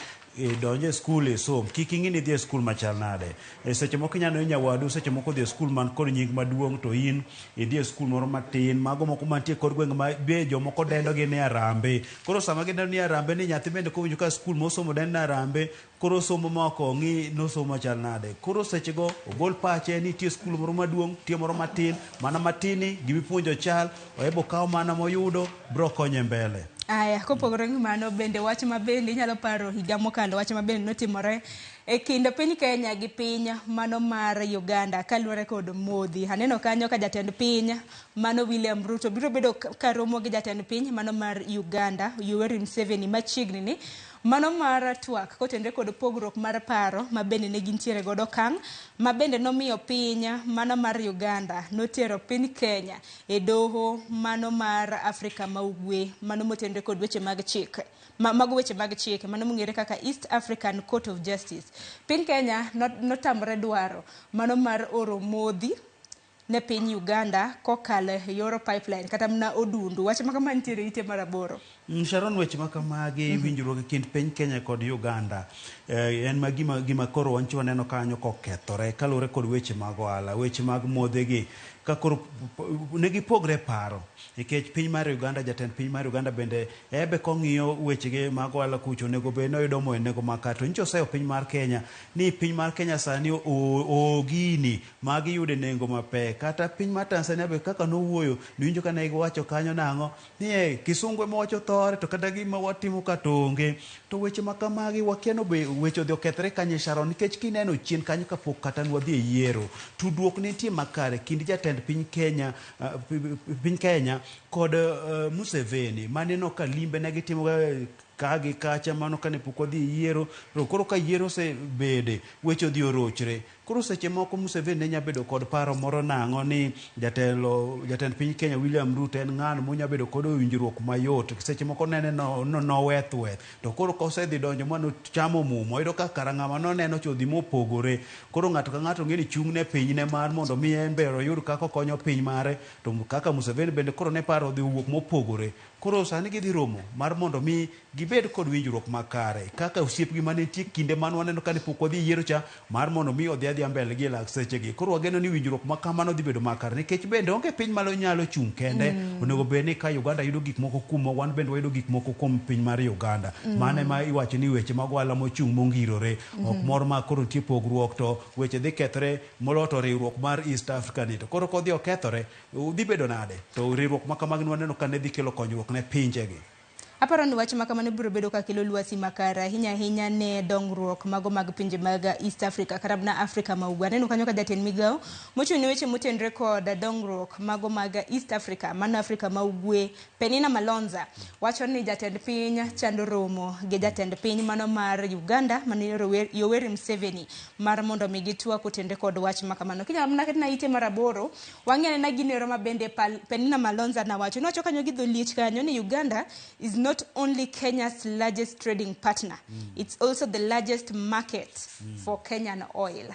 donjo e skul e som, kik ing'i ni idhi e skul machal nade. Seche moko inyalo neno nyawadu seche moko odhi e skul man kod nying maduong' to in idhi e skul moro matin, mago moko mantie kor gweng' ma be jomoko dendo gi ni Harambee. Koro sama gidendo ni Harambee ni nyathi bende kowinjo ka skul mosomo dendo ni Harambee, koro somo ma ok ong'i nosomo machal nade. Koro sechego ogol pache ni nitie skul moro maduong', nitie moro matin, mana matin ni gimipuonjo chal, oebo kaw mana moyudo bro konye mbele. Aya, kopogore gi mano bende wach ma bende inyalo paro higa mokalo wach ma bende notimore e kind piny Kenya gi piny mano mar Uganda kaluwore kod modhi. Aneno kanyo ka jatend piny mano William Ruto biro bedo ka romo gi jatend piny mano mar Uganda Yoweri Museveni machiegni ni mano mar twak kotenore kod pogruok mar paro ma bende ne gintiere godo okang' ma bende nomiyo piny mano mar Uganda notero piny Kenya e doho mano mar Afrika ma Ugwe mano motenore kod weche mag chik mago weche mag chik mano mong'ere kaka East African Court of Justice. Piny Kenya notamore dwaro mano mar oro modhi ne piny Uganda kokalo e yor pipeline kata mana odundu. Wach ma kama nitiere ite mar 8. Sharon, weche ma kamagi winjruok e kind piny Kenya kod Uganda en ma gima koro wanchi waneno kanyo kokethore kaluwore kod weche mag ohala, weche mag modhegi ka koro ne gipogre paro nikech piny mar Uganda, jatend piny mar Uganda bende ebe kong'iyo wechege mag ohala kucho onego bed ni oyudo mo e nengo makare. To nyicha oseyo piny mar Kenya ni piny mar Kenya sani ogini magiyudo e nengo mapek. Kata piny mar Tanzania be kaka nowuoyo niwinjo ka ne giwacho kanyo nang'o ni kisungu ema wacho thore to kata gima watimo ka to onge. To weche ma kamagi wakia no be weche odhi okethre kanye Sharon, nikech kineno chien kanyo kapok kata nwadhi e yiero, tudruok ne nitie makare kind jatend piny Kenya, piny Kenya kod Museveni maneno ka limbe ne gitimo ka gi kacha mano kane pok wadhi e yiero. To koro ka yiero osebede, weche odhi orochre. Koro seche moko Museveni ne nya bedo kod paro moro nang'o ni jatend piny Kenya William Ruto en ng'ano monya bedo kod winjruok mayot. Seche moko nene no noweth weth. To koro kosedhi donjo mano chamo muma, oyudo ka kara ng'ama noneno cha odhi mopogore. Koro ng'ato ka ng'ato ng'e ni chung' ne pinyne mar mondo mi en be oyud kaka okonyo piny mare. To kaka Museveni bende koro ne paro odhi owuok mopogore. Koro sani gidhi romo mar mondo mi gibed kod winjruok makare kaka osiepgi mane nitie kinde mane waneno kane pok wadhi yiero cha mar mondo mi odhi adhiya mbele gi e lak sechegi. Koro wageno ni winjruok ma kamano dhi bedo makare nikech bende onge piny malo nyalo chung' kende. Onego bed ni ka Uganda yudo gik moko kuomwa, wan bende wayudo gik moko kuom piny mar Uganda. Mano ema iwacho ni weche mag ohala mochung' mongirore. Ok mor ma koro nitie pogruok to weche dhi kethre moloyo to riwruok mar East Africa ni to koro kodhi okethore dhi bedo nade? To riwruok ma kamagi waneno ka ne dhi kelo konyruok ne pinjegi. Aparo ni wach ma kamano biro bedo ka kelo lwasi makare ahinya ahinya ne dongruok mago mag pinje mag East Africa kata mana Afrika ma Ugwe. Aneno kanyo ka jatend migawo mochung' ne weche motenore kod dongruok mago mag East Africa, mano Afrika ma Ugwe, Penina Malonza wacho ni jatend piny chando romo gi jatend piny mano mar Uganda mano Yoweri Museveni mar mondo mi gitwak kotenore kod wach ma kamano. Kinyalo mana ketna ite mar 8, wang'i anena gino ma bende Penina Malonza nawacho. Nowacho kanyo gi dholiech kanyo ni Uganda is not only Kenya's largest trading partner, it's also the largest market for Kenyan oil.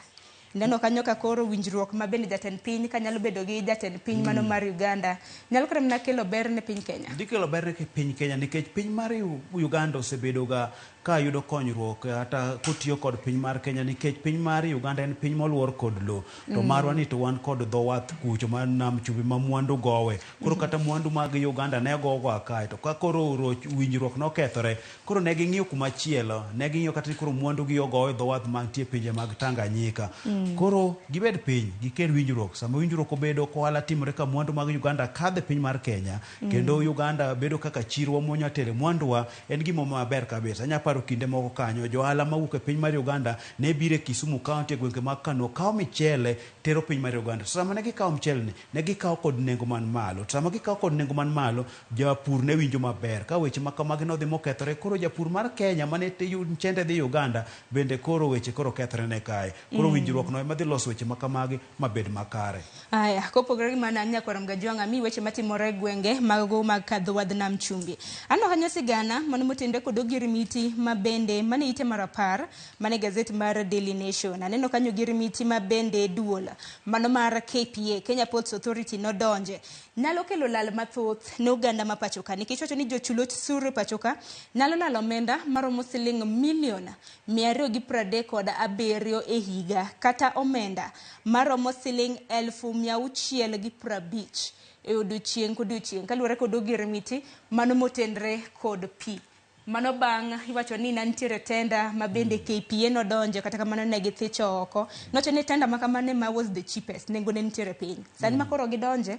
Neno kanyo ka koro winjruok ma bende jatend piny kanyalo bedo gi jatend piny mano mar Uganda nyalo kata mana kelo ber ne piny Kenya. Dhi kelo ber ne piny Kenya nikech piny mar Uganda osebedo ga ka yudo konyruok kata kotiyo kod piny mar Kenya nikech piny mar Uganda en piny moluor kod lo. To marwa ni to wan kod dho wath kucho mar nam chumbi ma mwandu gowe. Koro kata mwandu mag Uganda ne gogo kae to ka koro winjruok nokethore, koro ne ging'iyo kuma chielo, ne ging'iyo kata ni koro mwandu gi ogowe dho wath mantie pinje mag Tanganyika. Koro gibed piny, gikel winjruok. Sama winjruok obedo, ohala timore ka mwandu mag Uganda kadho e piny mar Kenya, kendo Uganda bedo kaka chirwa monya tere mwanduwa, en gima maber kabisa. Anya paro kinde moko kanyo, johala mawuok e piny mar Uganda ne biro e Kisumu County e gwenge mag Kano, kawo michele tero piny mar Uganda. To sama ne gikawo mchele ni, ne gikawo kod nengo man malo. To sama gikawo kod nengo man malo, japur ne winjo maber. Ka weche ma kamagi nodhi mokethore, koro japur mar Kenya mane mchende dhi Uganda, bende koro weche koro kethre ne kae. Koro winjruok no ema dhi loso weche ma kamagi mabed makare. Aya, kopogore gi mano nyakwar Mgajwang' ami weche matimore e gwenge mago mag kadho wadh nam chumbi. Aneno kanyo sigana mano motenore kod ogirimiti ma bende mane ite mar 10 mane gazet mar Daily Nation. Aneno kanyo ogirimiti ma bende duol mano mar KPA, Kenya Ports Authority nodonje. Nyalo kelo lal mathoth ne oganda ma pacho ka nikech wacho ni jochul osuru e pacho ka nyalo lalo omenda maromo siling milion 237 e higa kata omenda maromo siling 650,000 e odiochieng' kodiochieng' kaluwore kod ogirimiti mano motenre kod pi. Mano bang' iwacho ni ne nitiere tenda ma bende KPA nodonje kata kamano ne githicho oko. Nowacho ni tenda ma kamano ema was the cheapest, nengo ne nitiere piny. Sani ma koro gidonje,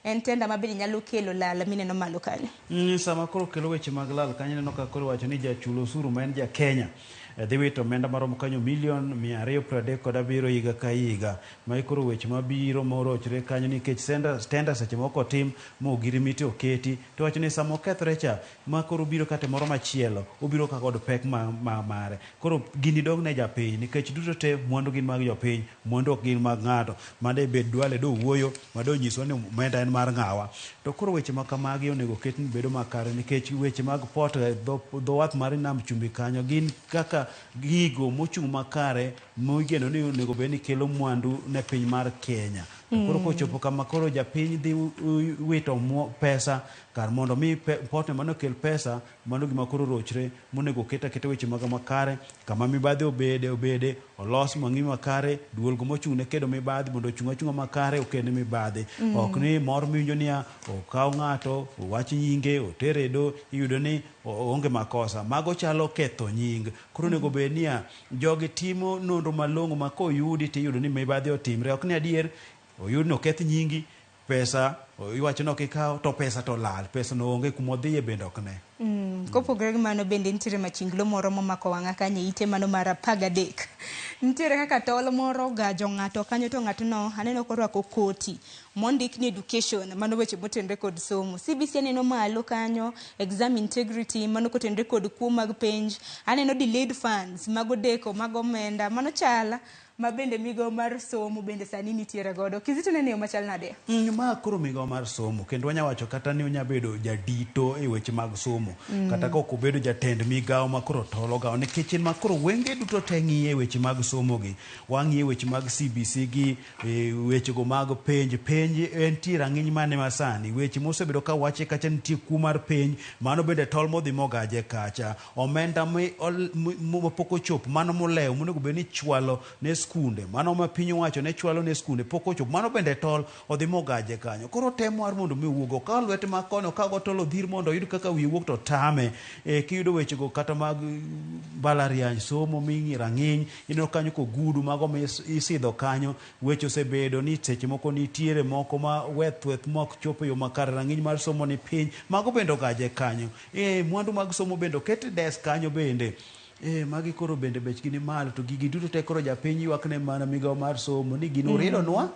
En tenda ma bende nyalo kelo lal mineno malo kanyo. Sama koro kelo weche mag lal kanyo, ineno ka koro wacho ni jachul osuru ma en ja Kenya dhi wito omenda maromo kanyo milion 237 higa ka higa. Magi koro weche mabiro morochre kanyo nikech tender seche moko otim ma ogirimiti oketi to wacho ni sama okethre cha ma koro obiro kata moro machielo obiro ka kod pek ma mare. Koro gini dong' ne japiny nikech duto te mwandu gin mag jopiny, mwandu ok gin mag ng'ato. Made bed Duale do wuoyo, made onyiswa ni omenda en mar ng'awa. To koro weche ma kamagi onego oket ni bedo makare nikech weche mag port dho wath mar nam chumbi kanyo gin kaka gigo mochung' makare migeno ni onego bed ni kelo mwandu ne piny mar Kenya. To koro kochopo kama koro japiny dhi wito pesa kar mondo mi port mano kel pesa, mano gima koro rochre monego oket aketa weche mag makare kama mibadhi obede olos mang'i makare, duol go mochung' ne kedo mibadhi mondo ochung' achung'a makare oked ne mibadhi. Ok ni mor miwinjo niya okaw ng'ato owach nyinge otere e doho iyudo ni oonge makosa. Mago chalo ketho nying. Koro onego bed niya jogi timo nonro malong'o ma koyudi tiyudo ni mibadhi otimre. Ok ni adier oyud ni oketh nyingi, pesa iwacho ni ok ikaw to pesa to lal, pesa no onge kumodhiye bende ok ne. Kopogore gi mano bende nitiere machinglo moro momako wang'a kanyo e ite mano mar 13. Nitiere kaka tol moro ogajo ng'ato kanyo to ng'atno aneno korwako koti mondik ni education, mano weche motenore kod somo. CBC aneno malo kanyo, exam integrity, mano kotenore kod kuo mag penj. Aneno delayed funds, mago deko, mago omenda, mano chal ma bende migawo mar somo bende sani nitiere godo. Kizito nene yo machal nade? Ma koro migawo mar somo kendo wanya wacho kata ni onya bedo jadito e weche mag somo. Kata ka ok obedo jatend migawo ma koro tolo gawo nikech en ma koro wenge duto te ng'iye weche mag somo gi. Wang'iye weche mag CBC gi weche go mag penj. Penj entie rang'iny mane masani. Weche mosebedo ka wache kacha nitie kuo mar penj, mano bende tol modhi mogaje kacha. Omenda mapok ochopo, mano molewo monego bed ni ichwalo ne skunde, mano ma piny owacho ne chwalo ne skunde pok ochopo, mano bende tol odhi mogaje kanyo. Koro temo mar mondo mi owuog, okaw lwete ma koni, okaw go tol odhir mondo oyud kaka wiye wuok to tame. Kiyudo weche go kata mag mbalariany somo ming'i rang'iny, ineno kanyo kogudu mago ma isidho kanyo, weche osebedo ni seche moko nitiere moko ma weth weth mok chopo e yo makare, rang'iny mar somo ni piny, mago bende ogaje kanyo. Mwandu mag somo bende oket e desk kanyo bende. Magi koro bende bechgi ni malo to gigi duto te koro japiny ywak ne mana migawo mar somo ni gino oridonwa.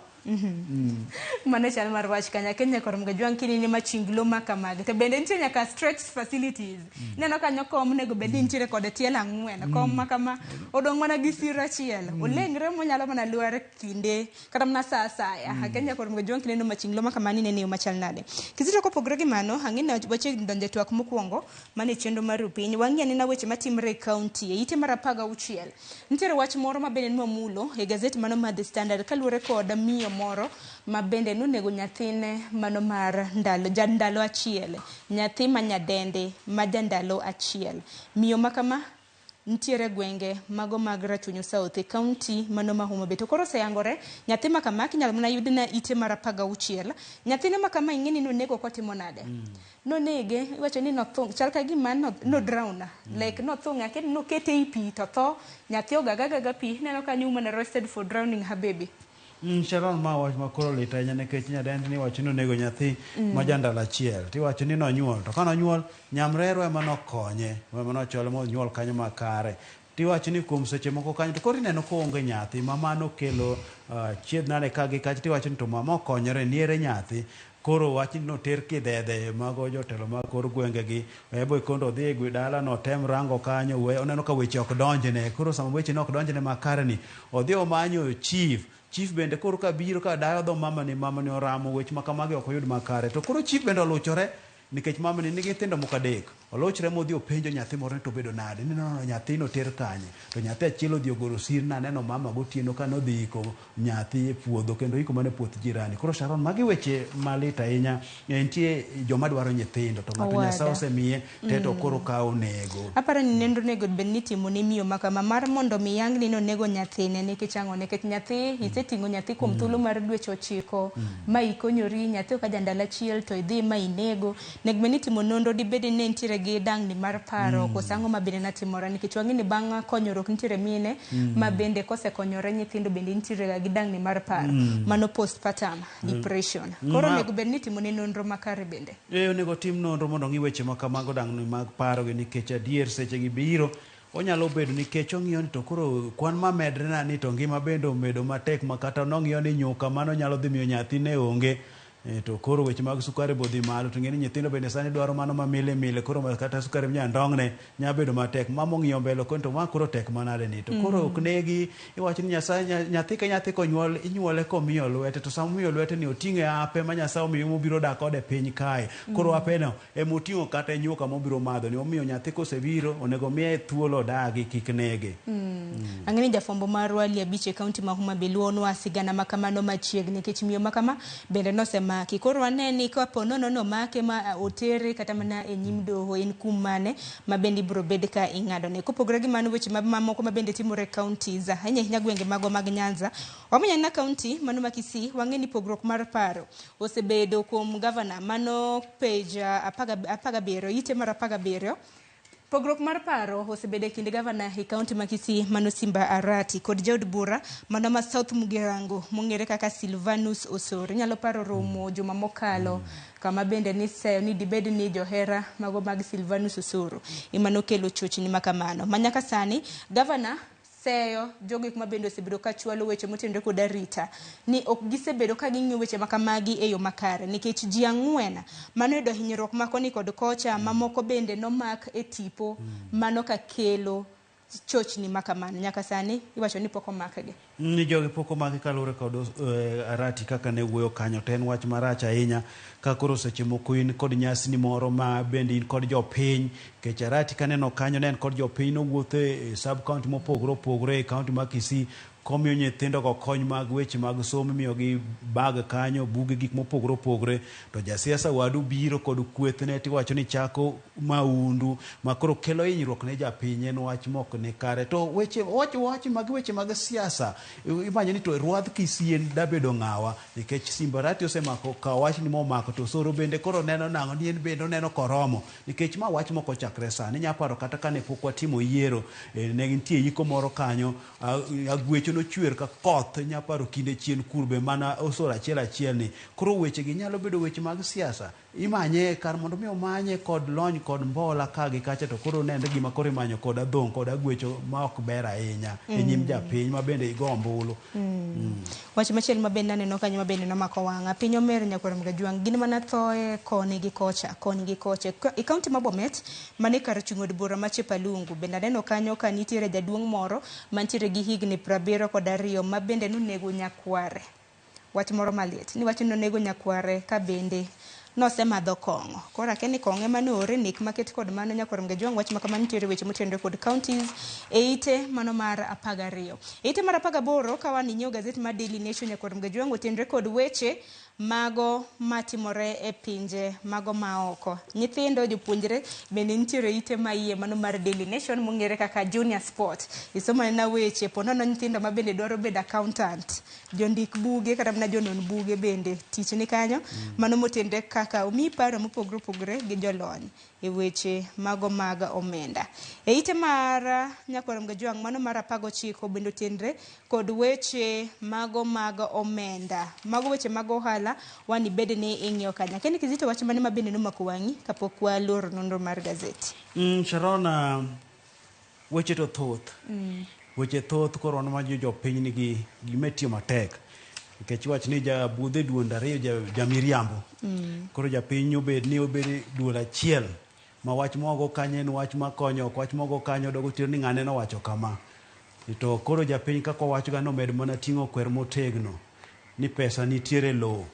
Mano chal mar wach kanya Kenya kor mgajwang' kinini machinglo ma kamagi to bende nitie nyaka stretch facilities. Ineno kanyo kom onego bed ni nitiere kod tielo 4, kom ma kama odong' mana gi siro achiel. Olengre monyalo mana lwar kinde kata mana sa asaya. Kenya kor mgajwang' kineno machinglo ma kamani inene yo machal nade. Kizito kopogore gi mano, ang'e ni wachiegni donjo e twak mokwongo mane chenro mar piny. Wang'i anena weche matimre e kaunti e ite mar 16. Nitiere wach moro ma bende nwamulo e gazet mano mar The Standard kaluwore kod miyo moro ma bende nonego nyathine mano mar ndalo, ja ndalo achiel, nyathi ma nyadende ma ja ndalo achiel. Miyo ma kama nitiere gwenge mago mag Rachuonyo South e kaunti mano ma Homa Bay. To koro oseyangore nyathi ma kama kinyalo mana yudna ite mar 16. Nyathine ma kama ing'e ni nonego kotimo nade? Nonege, iwacho ni nothung', chal ka gima no drown, like nothung', akia ni nokete ei pi to tho, nyathi ogaga gaga pi, ineno kanyo woman arrested for drowning her baby. Sharon, ma wach ma koro lit ahinya nikech nyadendi ni iwacho ni onego nyathi ma jandalo achiel, tiwacho ni nonyuol, to ka nonyuol nyamrerwa ema nokonye, ema nochwale monyuol kanyo makare. Tiwacho ni kuom seche moko kanyo to koro ineno koonge nyathi, mama nokelo chiedh nade ka gi kacha, tiwacho ni to mama okonyore ni ere nyathi. Koro wach ni noter kidhedhe mago jotelo mag kor gwenge gi, ebo kondo odhi e dala notem rango kanyo, oneno ka weche ok donjne. Koro sama weche ne ok donjne makare ni, odhi omanyo chief. Chief bende koro ka biro ka dayo dho mama ni, mama ni oramo weche ma kamagi ok oyud makare. To koro chief bende oluchore nikech mama ni nigi nyithindo moko 3. Oluchre modhi openjo nyathi moro ni to obedo nade, ni no, no, nyathi noter kanye. To nyathi achiel odhi ogoro sir naneno mama gotieno ka nodhi iko nyathi e puodho kendo iko mana e puoth jirani. Koro Sharon, magi weche malit ahinya. Nitie joma dwaro nyithindo to ng'ato Nyasaye osemiye te to koro ka onego. Aparo ni nonro onego bed ni itimo ne miyo ma kama mar mondo mi yang ni nonego nyathine nikech ang'o? Nikech nyathi iseting'o nyathi kuom thuolo mar dweche 9 ma ikonyori, nyathi ok ja ndalo achiel to idhi ma inego. Onego bed ni itimo nonro dibed ni ne nitiere nitiere gi dangni mar paro koso ang'o ma bende natimore nikech wang'e ni bang' konyruok nitiere mine ma bende kosekonyore nyithindo bende nitiere ga gi dangni mar paro mano postpartum depression. Koro onego bed ni itimo ne nonro makare bende. Onego tim nonro mondo ong'i weche ma kamago dangni mag paro gi nikech adier seche gi biro onyalo bedo nikech ong'iyo ni to koro kwan mamedre na ni to ngima bende omedo matek ma kata nong'iyo ni nyuka mano nyalo dhi miyo nyathine onge. To koro weche mag sukari bodhi malo to ing'e ni nyithindo bende sani dwaro mano ma mile mile koro kata sukari minyandong'ne nya bedo matek. Mama ong'iyo mbele koni to ma koro tek manade ni to koro ok negi iwacho ni Nyasaye nyathi ka nyathi konyuol inyuole komiyo lwete to sama omiyo lwete ni oting'e ape ma Nyasaye omiyo mobiro dak kode e piny kae. Koro ape no emoting'o kata nyuka mobiro madho ni omiyo nyathi kosebiro onego miye thuolo odagi kik nege. Ang'e ni jafwambo marwa Lee Abich e kaunti ma Homa Bay luonwa sigana ma kamano machiegni nikech miyo ma kama bende nosemaki. Koro wane ni kapo nono nomake ma otere kata mana e nyim doho en kum mane ma bende ibiro bed ka ing'adone. Kopogore gi mano weche mamoko ma bende timore e counties ahinya ahinya gwenge magwa mag Nyanza. Wamenyo na kaunti mano ma Kisii wang'e ni pogruok mar paro osebedo kuom gavana mano page 17 ite mar 17. Pogruok mar paro osebedo e kind gavana e kaunti ma Kisii mano Simba Arati kod jaod bura mano ma South Mugirango mong'ere kaka Silvanus Osoro. Inyalo paro romo juma mokalo kama bende niseyo ni dibed ni johera mago mag Silvanus Osoro ema nokelo chochni makamano. Ma nyaka sani gavana seyo jogo eko mabende osebedo ka chwalo weche motenore kod arita ni ok gisebedo ka ging'iyo weche makamagi e yo makare nikech ji 4 manoyudo hinyruok ma koni kod kocha mamoko bende nomak e tipo mano kakelo chochni makamano. Nyaka sani iwacho ni pok omakgi. Ni jogi pok omaki kaluwore kod Arati kaka ne wuoyo kanyo to en wach marach ahinya ka koro seche moko in kod nyasni moro ma bende in kod jopiny nikech Arati kaneno kanyo ne en kod jopiny nowuotho e sub county mopogore opogore e county ma Kisii komiyo nyithindo go kony mag weche mag somo imiyogi bag kanyo buge gik mopogore opogore to jasiasa wadu biro kod kwethne tiwacho ni chako maundu ma koro kelo hinyruok ne japiny en wach mok ni kare to weche wach mag weche mag siasa imanyo ni to rwadh Kisii en dabedo ng'awa nikech Simba Arati osemako kawo wach ni momako to Osoro bende koro neno nang'o ni en bende oneno koromo nikech ma wach mok ochakre sani inya paro kata kane pok watimo yiero ne nitie yiko moro kanyo agwecho nochwer ka koth inya paro kinde chien kur be mana Osoro achiel achiel ni koro weche gi nyalo bedo weche mag siasa imanye kar mondo mi omanye kod lony kod mbola ka gi kacha to koro nenre gima koro imanyo kod adhong' kod agwecho ma ok ber ahinya e nyim japiny ma bende igo ombulu. Wach machielo ma bende aneno kanyo ma bende nomako wang'a piny omer nyakwar Mgajwang' gin mana thoe koni gi kocha koni gi kocha e kaunti ma Bomet mane kar chung' od bura ma Chepalungu bende aneno kanyo ka nitiere jaduong' moro mantiere gi higni 72 ma bende nonego nyakware. Wach moro maliet ni wach nonego nyakware ka bende nosemadho kong'o. Koro akia ni kong'o ema noore nek maket kod mano nyakwar Mgajwang' wach makamano nitiere weche motenore kod counties e ite mano mar 12. E ite mar 18 ka wan inyiewo gazet mar Daily Nation nyakwar Mgajwang' otenore kod weche mago matimore e pinje mago maoko. Nyithindo jopuonjre bende nitiere ite maiye mano mar Daily Nation mong'ere kaka Junior Sport. Isomo anena weche ponono nyithindo ma bende dwaro bedo accountant, jondik buge kata mana jonon buge bende tich ni kanyo mano motenre kaka omiyi paro mopogore opogore gi jolony e weche mago mag omenda. E ite mar nyakwar Mgajwang' mano mar 19 bende otenre kod weche mago mag omenda. Mago weche mag ohala wan ibed ni ing'iyo kanyo. Akia ni Kizito wach mane ma bende nomako wang'i kapok waloro nonro mar gazeti. Sharon, weche to thoth. Weche thoth koro wan ma jopiny nigi gima tiyo matek. Nikech wach ni jabudhe duond ariyo jamiriambo. Koro japiny obed ni obed duol achiel ma wach mogo kanyo en wach makonyo ok wach mogo kanyo dogo tiyo ni ng'ane nowacho kama. To koro japiny kaka wawacho ga nomed mana ting'o kwer motegno ni pesa nitiere lowo.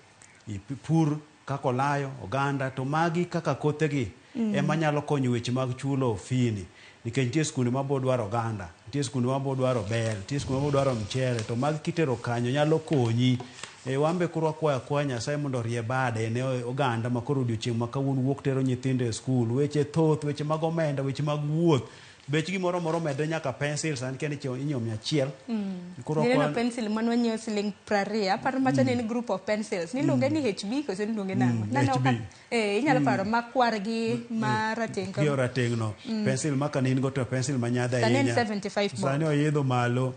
Pur kaka olayo, oganda to magi kaka kothegi ema nyalo konyo weche mag chulo fee ni. Nikech nitie skunde mabo dwaro oganda, nitie skunde mabo dwaro bel, nitie skunde mabo dwaro mchere to magi kitero kanyo nyalo konyi. Wan be koro wakwayo akwaya Nyasaye mondo orie bade ne oganda ma koro odiochieng' ma kawuono wuok tero nyithindo e skul. Weche thoth, weche mag omenda, weche mag wuoth. Bech gimoro moro medre nyaka pencil sani kendo inyiewo 100. Koro Neno kwan- pencil mane wanyiewo siling 20. Aparo macha ne en group of pencils. Niluonge ni HB koso niluonge nang'o? Naneno HB. ka inyalo paro makwar gi marateng' Gi kama. rateng' no. Pencil ma kane in go to pencil ma nyadhi Sani en ahinya. 75 bob. Sani oidho malo.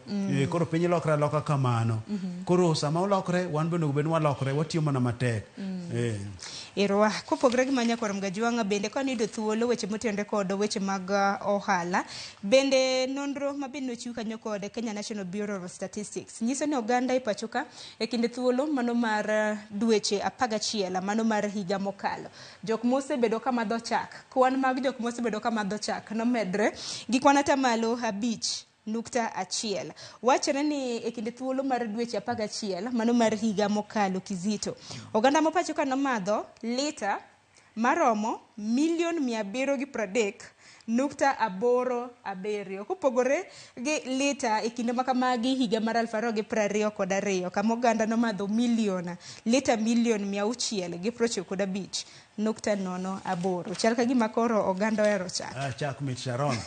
Koro piny lokre aloka kamano. Koro sama olokre, wan bende onego bed ni walokre, watiyo mana matek. Erwa, kopogore gi manya kor Mgajwang'a bende ka niyudo thuolo weche motenore kod weche mag ohala, bende nonro ma bende nochiw kanyo kod Kenya National Bureau of Statistics nyiso ni oganda e pacho ka e kinde thuolo mano mar dweche 11 mano mar higa mokalo. Jok mosebedo ka madho chak, kwan mag jok mosebedo ka madho chak nomedre gi kwan atamalo 5.1. Wachore ni e kinde thuolo mar dweche 11 mano mar higa mokalo Kizito, oganda ma pacho ka nomadho lita maromo milion 730.87, kopogore gi lita e kinde makamagi higa mar 2022 kama oganda nomadho lita milion 695.08. Chal ka gima koro oganda ohero chak. Chak mit Sharon.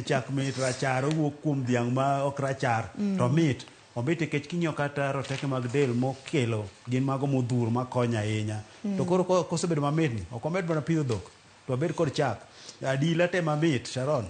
Chak mit rachar owuok kuom dhiang' ma ok rachar to mit. Omit nikech king'iyo kata roteke mag del mokelo gin mago modhuro makonyo ahinya. To koro kosebedo mamit ni, ok wamed mana pidho dhok, to wabed kod chak. Adila te mamit, Sharon.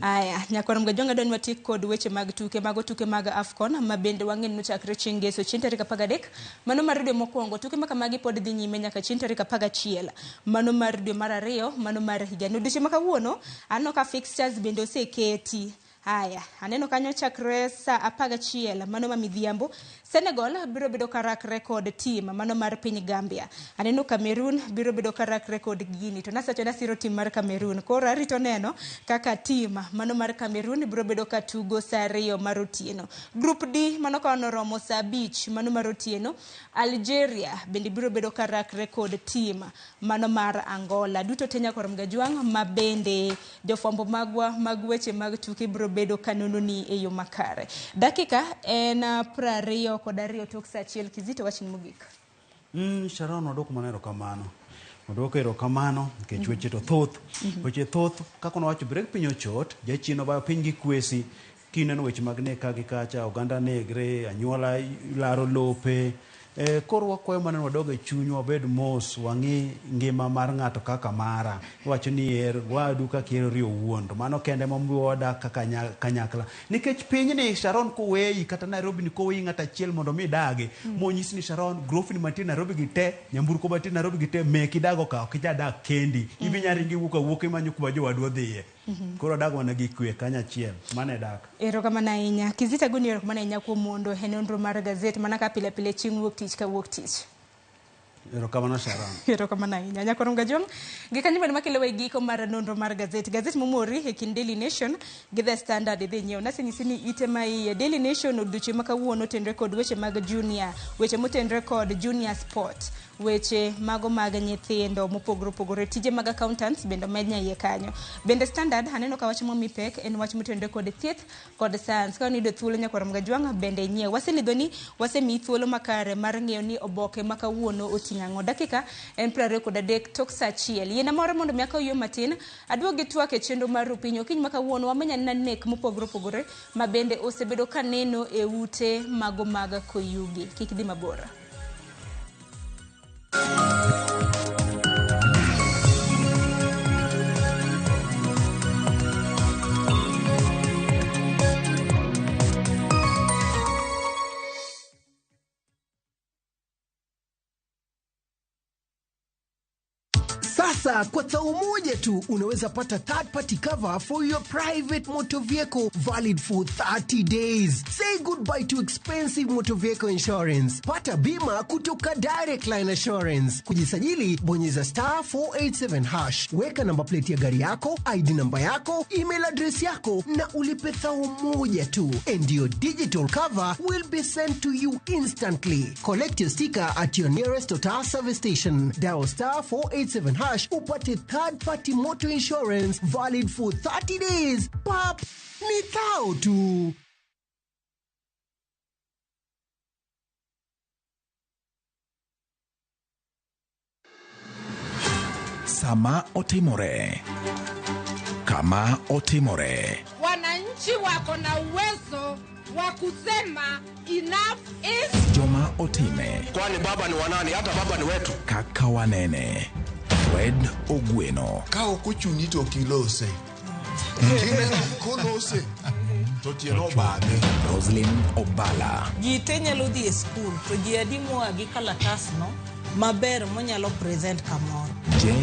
Aya, nyakwar Mgajwang'a dwa ni watiek kod weche mag tuke, mago tuke mag AFCON ma bende wang'e ni nochakre chieng' Ngeso chieng' tarik 13, mano mar dwe mokwongo. Tuke ma kamagi pod dhi nyime nyaka chieng' tarik 11, mano mar dwe mar ariyo, mano mar higani. Odiochieng' ma kawuono, aneno ka fixtures bende oseketi. Aya, aneno kanyo chakre saa 11 mano ma midhiambo, Senegal biro bedo ka rakre kod team mano mar piny Gambia. Aneno Cameroon biro bedo ka rakre kod Guinea. To nasacho nasiro team mar Cameroon. Koro arito neno kaka team mano mar Cameroon biro bedo ka tugo saa 2 mar otieno. Group D mano ka noromo saa 5 mano mar otieno, Algeria bende biro bedo ka rakre kod team mano mar Angola. Duto te nyakwar Mgajwang' ma bende jofwambo magwa mag weche mag tuke biro bedo kanono ni e yo makare. Dakika en 22 tok saa 1. Kizito, wachni mogik. Sharon, wadwoko mana erokamano. Wadwoko erokamano nikech weche to thoth. Weche thoth, kaka nowacho, break piny ochot, jachien obayo piny gi kwesi. Kineno weche mag nek ka gi kacha, oganda negre, anyuola laro lope. Koro wakwayo mana ni wadog e chunywa, wabed mos, wang'i ngima mar ng'ato kaka mara. Iwacho ni her wadu kaka ihero owuon, to mano kende momiyo wadak kaka kanyakla. Nikech pinyni Sharon koweyi, kata Nairobi ni koweyi ng'ato achiel mondo mi idagi, monyisi ni Sharon, grofni mantie Nairobi gi te, nyamburko mantie Nairobi gi te, meki idago ka, ok ijadak kendi. Ibi nya ringi iwuok awuoka imanyo kuma jowadu odhiye. Koro wadag mana gi kwe kanyachiel, mano e dak. Erokamano ahinya. Kizito, agoni erokamano ahinya kuom mondo e nonro mar gazet mana ka pile pile chieng' wuok tich ka wuok tich. Erokamano Sharon. Erokamano ahinya. Nyakwar Mgajwang', gi kanyo bende makelo e giko mar nonro mar gazet. Gazet momori e kind Daily Nation gi The Standard idhi nyiewo. Nasenyisi ni ite ma iye Daily Nation odiochieng' ma kawuono otenre kod weche mag junior, weche motenre kod junior sport, weche mago mag nyithindo mopogore opogore, tije mag accountants bende omed nyaiye kanyo. Bende Standard aneno ka wach momi pek en wach motenre kod thieth kod science. Ka niyudo thuolo nyakwar Mgajwang' bende inyiew. Waselidho ni wasemiyi thuolo makare mar ng'eyo ni oboke ma kawuono oting'o ang'o. Dakika en 23 tok saa 1. Yiena moro mondo mi akaw yo matin, aduog gi twak e chenro mar Rupiny. Okinyi ma kawuono wamenya anena nek mopogore opogore ma bende osebedo ka neno e ute mago mag Koyugi. Kik dhi mabor. Sasa kwa thao moja tu unaweza pata third party cover for your private motor vehicle valid for 30 days. Say goodbye to expensive motor vehicle insurance. Pata bima kutoka Direct Line Assurance. Kujisajili, bonyeza star 487 hash. Weka namba plate ya gari yako, ID namba yako, email address yako na ulipe thao moja tu. And your digital cover will be sent to you instantly. Collect your sticker at your nearest Total service station. Dial star 487 hash upate third party motor insurance valid for 30 days. Pap, ni thao tu. Sama otimore. Kama otimore. Wananchi wako na uwezo wa kusema enough is Joma otime. Kwani baba ni wanani? Hata baba ni wetu. Kaka wanene. Fred Ogweno. Ka ok ochuni to ok ilose. Kineno kolose to tiende obadhe. Roslyn Obala. Ji te nyalo dhi e skul to ji adi moa gi kalatasno maber monyalo present kamoro. J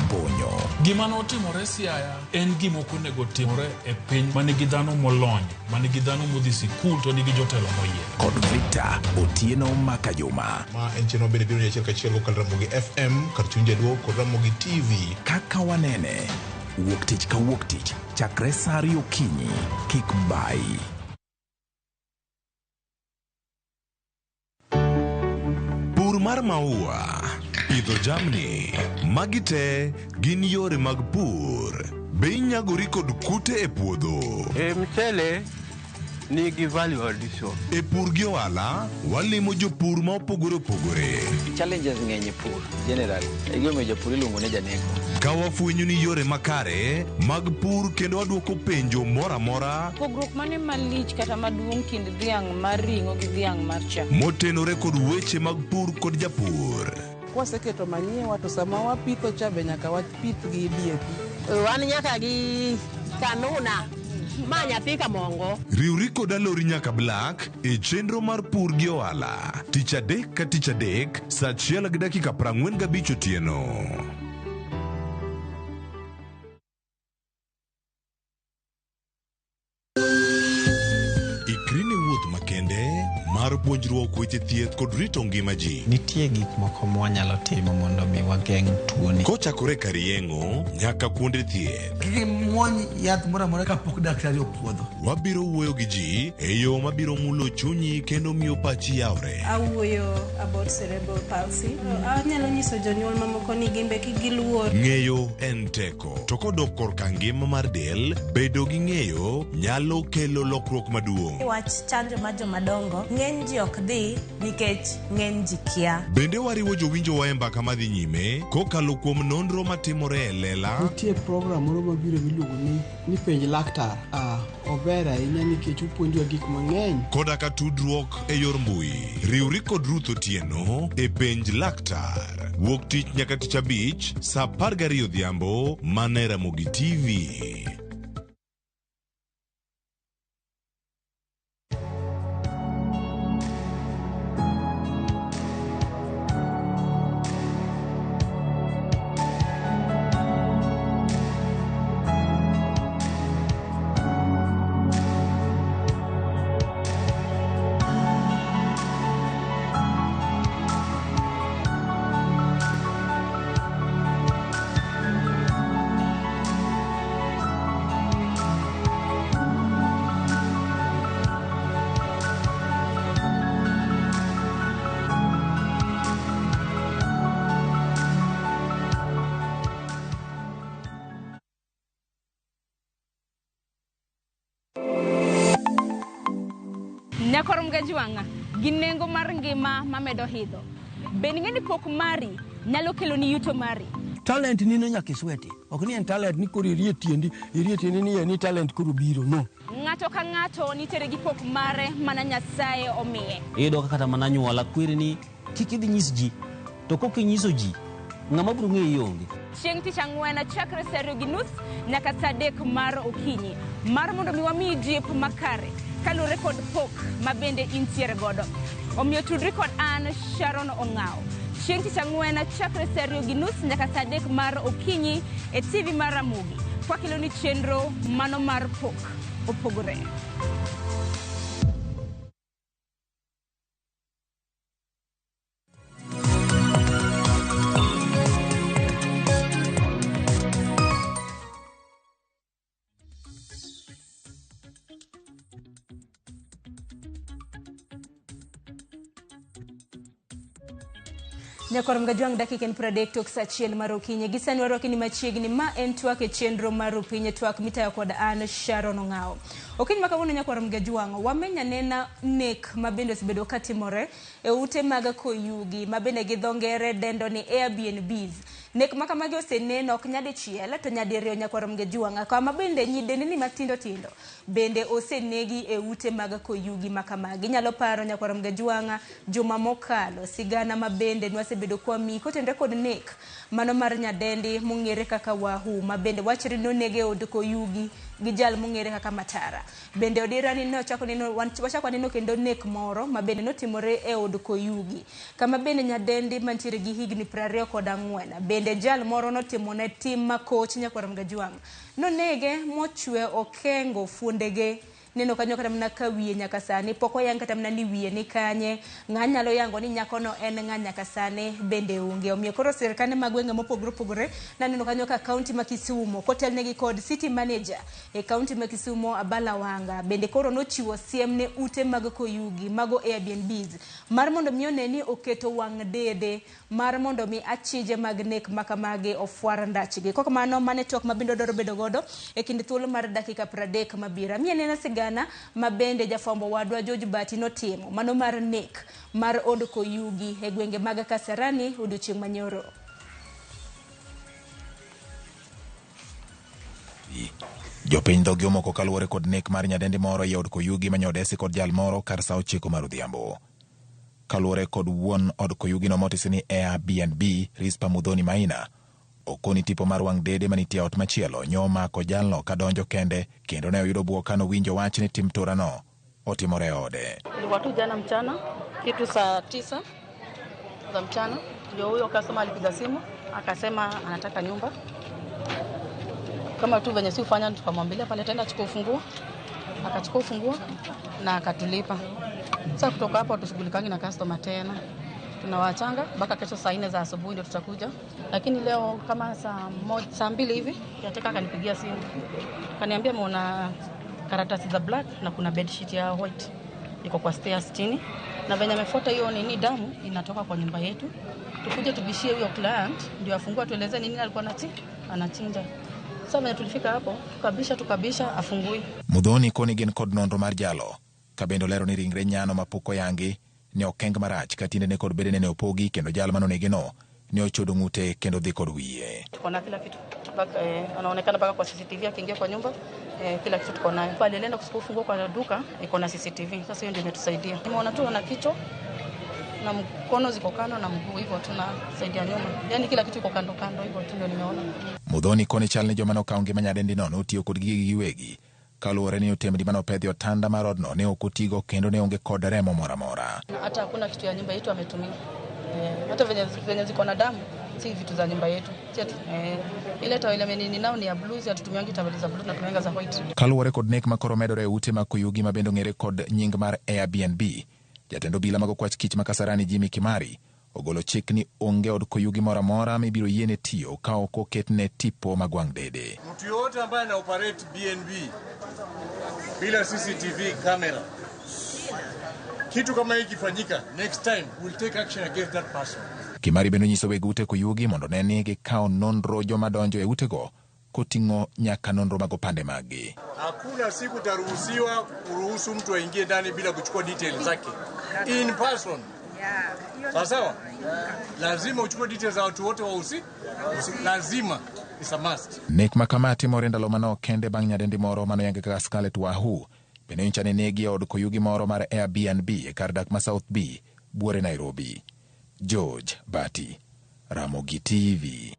Bonyo. Gima notimore Siaya en gima ok onego timore e piny manigi dhano molony, manigi dhano modhi sikul to nigi jotelo moyier. Kod Victor Otieno Makajuma. Ma en chenro bende biro achiel kachiel kokalo Ramogi FM kar chuny jaluo kod Ramogi TV. Kaka wanene. Wuok tich ka wuok tich chakre saa ariyo okinyi. Kik bayi. Pur mar maua, pidho jamni, magi te gin yore mag pur. Be inyagori kod kute e puodho? E mchele nigi value addition. E pur gi ohala, walimo jopur ma opogore opogore. Challenges ng'eny e pur generally. E gimomiyo japur iluongo ni janeko. Ka wafwenyo ni yore makare mag pur kendo wadwoko penjo moro amora Pogruok mane malich kata maduong' kind dhiang' mar ring'o gi dhiang' mar chak? motenore kod weche mag pur kod japur. Kwaseketo manyiwa to sama wapitho cha be nyaka wapith gi DAP. Wan nyaka gi kanuna ma nyathi kamongo. Riwri kod Alori nyaka Black e chenro mar pur gi ohala tich adek ka tich adek saa achiel gi dakika 45 otieno. Ikri ne wuoth makende mar puonjruok weche thieth kod rito ngima ji. Nitie gik moko mwanyalo timo mondo mi wageng' tuoni. Kochakore kar yeng'o nyaka kuonde thieth. Kik imuony yath moro amora kapok daktari opuodho. Wabiro wuoyo gi ji e yo mabiro mulo chunyi kendo miyo pachi yawre. Awuoyo about cerebral palsy. Anyalo nyiso jonyuol mamoko ni gin be kik giluor. Ng'eyo en teko. To kodok korka ngima mar del, bedo gi ng'eyo nyalo kelo lokruok maduong'. Wach chanjo mar jomadongo, ng'eny ji ok dhi nikech ng'eny ji kia. Bende wariwo jowinjowa e mbaka madhi nyime kokalo kuom nonro matimore e lela. Nitie program moro mabiro miluongo ni penj laktar. Ober ahinya nikech opuonjowa gik mang'eny. Koda ka tudruok e yor mbui. Riwri kod Ruth Otieno e penj laktar. Wuok tich nyaka tich abich saa 12 odhiambo mana e Ramogi TV. Nyakor Mgajwang'a gi nengo mar ngima mamedo hidho. Bende ing'e ni pok mari nyalo keloni yuto mari? Talent ni no nyaka isweti. Ok ni en talent ni koro irie tiendi, irie tiendi ni en ni talent koro biro, no. Ng'ato ka ng'ato nitiere gi pok mare mana Nyasaye omiye. Iyudo ka kata mana anyuola kweri ni kik idhi nyis ji, to kok inyiso ji, ng'ama biro ng'eyi onge. Chieng' tich ang'wen chakre saa 2:30 nyaka saa 3 mar okinyi mar mondo mi wamiyi jip makare kaluwore kod pok ma bende intiere godo. Omiyo tudri kod an Sharon Ong'awo. Chieng' tich ang'wen chakre saa 2:30 nyaka saa 3 mar okinyi e TV mar Ramogi. Kwakeloni chenro mano mar pok opogore. Nyakor Mgajwang' dakika en 30 tok saa 1 mar okinyi. Gi sani warwaki ni machiegni ma en twak e chenro mar Opinye, twak mitayo kod an Sharon Ong'awo. Okinyi ma kawuono nyakwar Mgejwang', wamenya nena nek ma bende osebedo katimore e ute mag koyugi ma bende gi dho ngere dendo ni Airbnbs. Nek ma kamagi oseneno ok nyadichiel to nyadiriyo nyakwar Mgejwang', kama bende nyidendni matindo tindo bende osenegi e ute mag koyugi ma kamagi. Inyalo paro nyakwar Mgejwang' juma mokalo sigana ma bende nwasebedo kwamiyi kotenore kod nek mano mar nyadendi mong'ere kaka Wahu ma bende wachre ni nonege e od koyugi gi jal mong'ere kaka Matara. Bende odira ni nochako neno wachako waneno kendo nek moro ma bende notimore e od koyugi kama bende nyadendi mantiere gi higni 24 bende jal moro notimone tim makoch nyakwar Mgajwang'. Nonege mochwe okengo fuondege. Neno kanyo kata mana ka wiye nyaka sani pok oyang kata mana ni wiye ni kanye, ng'a nyalo yango ni nyakono en ng'a nyaka sani bende onge. Omiyo koro sirkande mag gwenge mopogore opogore naneno kanyo ka kaunti ma Kisumu kotelnegi kod city manager e kaunti ma Kisumu Abala Wanga bende koro nochiwo siem ne ute mag koyugi mago Airbnbs mar mondo mi one ni oketo wang' dede mar mondo mi achije mag nek makamagi ofwar ndachgi. Kok mano mane twak ma bende odwaro bedo godo e kind thuolo mar dakika 30 mabiro. Amiyi anena sigana ma bende jafwambo wadwa George Bati notimo mano mar nek mar od koyugi e gwenge mag Kasarani odiochieng' manyoro. Jopiny dhogi omoko kaluwore kod nek mar nyadendi moro e od koyugi manyodesi kod jal moro kar sa 9 mar odhiambo. Kaluwore kod wuon od koyugi no motisi ni Airbnb Rispa Muthoni Maina, okoni tipo mar wang' dede manitie ot machielo nyo omako jalno kadonjo kende kendo ne oyudo bwok kanowinjo wach ni tim turano otimore e ode. Ilikuwa tu jana mchana kitu saa 9 za mchana ndio huyo customer alipiga simu akasema anataka nyumba. Kama tu venye si ufanya tukamwambia pale tenda chukua ufunguo, akachukua ufunguo na akatulipa. Sasa kutoka hapo hatushughulikangi na customer tena. Tunawachanga mpaka kesho saa 4 za asubuhi ndio tutakuja. Lakini leo kama saa 2 hivi yataka akanipigia simu. Akaniambia ameona karatasi za black na kuna bed sheet ya white iko kwa stairs chini, na venye amefuata hiyo nini damu inatoka kwa nyumba yetu. Tukuje tubishie huyo client ndio afungue tueleze nini alikuwa anachinja. Sasa venye tulifika hapo tukabisha afungui. Muthoni koni gin kod nonro mar jalo kabendo lero ni ringre nyano mapok oyangi ne okeng marach ka tiendene kod bedene ne opogi kendo jal manonege no ne ochodo ng'ute kendo dhi kod wiye. Tuko na kila kitu mpaka anaonekana mpaka kwa CCTV akiingia kwa nyumba, kila kitu tuko nayo. Pale alienda kuchukua kwa duka iko na CCTV. Sasa hiyo ndio imetusaidia. Nimeona tu ana kichwa na mkono ziko kando na mguu hivyo tunasaidia nyuma. Yaani kila kitu iko kando kando hivyo tu ndio nimeona. Muthoni koni chal ni joma nokawo ngima nyadendi no notiyo kod gigegi giwegi kaluwore ni otemni mane opedhi otanda mar odno ne ok otigo kendo ne onge kod remo moro amora. Hata hakuna kitu ya nyumba yetu ametumia. Hata venye ziko na damu si vitu za nyumba yetu. Ile taweli amenini nao ni ya blue, si hatutumiangi taweli za blue, tunatumianga za white. Kaluwore kod nek makoro medore e ute mag koyugi ma bende ong'ere kod nying mar Airbnb, jatend obila mag okwach kich ma Kasarani Jimmy Kimari ogolo chik ni onge od koyugi moro amora mibiro yiene tiyo ka ok oketne tipo mag wang' dede. Mtu yoyote ambaye ana operate BNB bila CCTV camera, kitu kama hiki kifanyika next time we'll take action against that person. Kimari bende onyiso weg ute koyugi mondo ne ni gikawo nonro joma donjo e utego koting'o nyaka nonro mag opande maggi. Hakuna siku taruhusiwa kuruhusu mtu aingie ndani bila kuchukua details zake in person. Sawa sawa? Lazima uchukue details za watu wote wausi. Lazima, it's a must. Nek ma kama timore ndalo manok kende bang' nyadendi moro manoyange kaka Scarlett Wahu bende nyocha ne negi e od koyugi moro mar Airbnb e kar dak ma South B buore Nairobi. George Bati, Ramogi TV.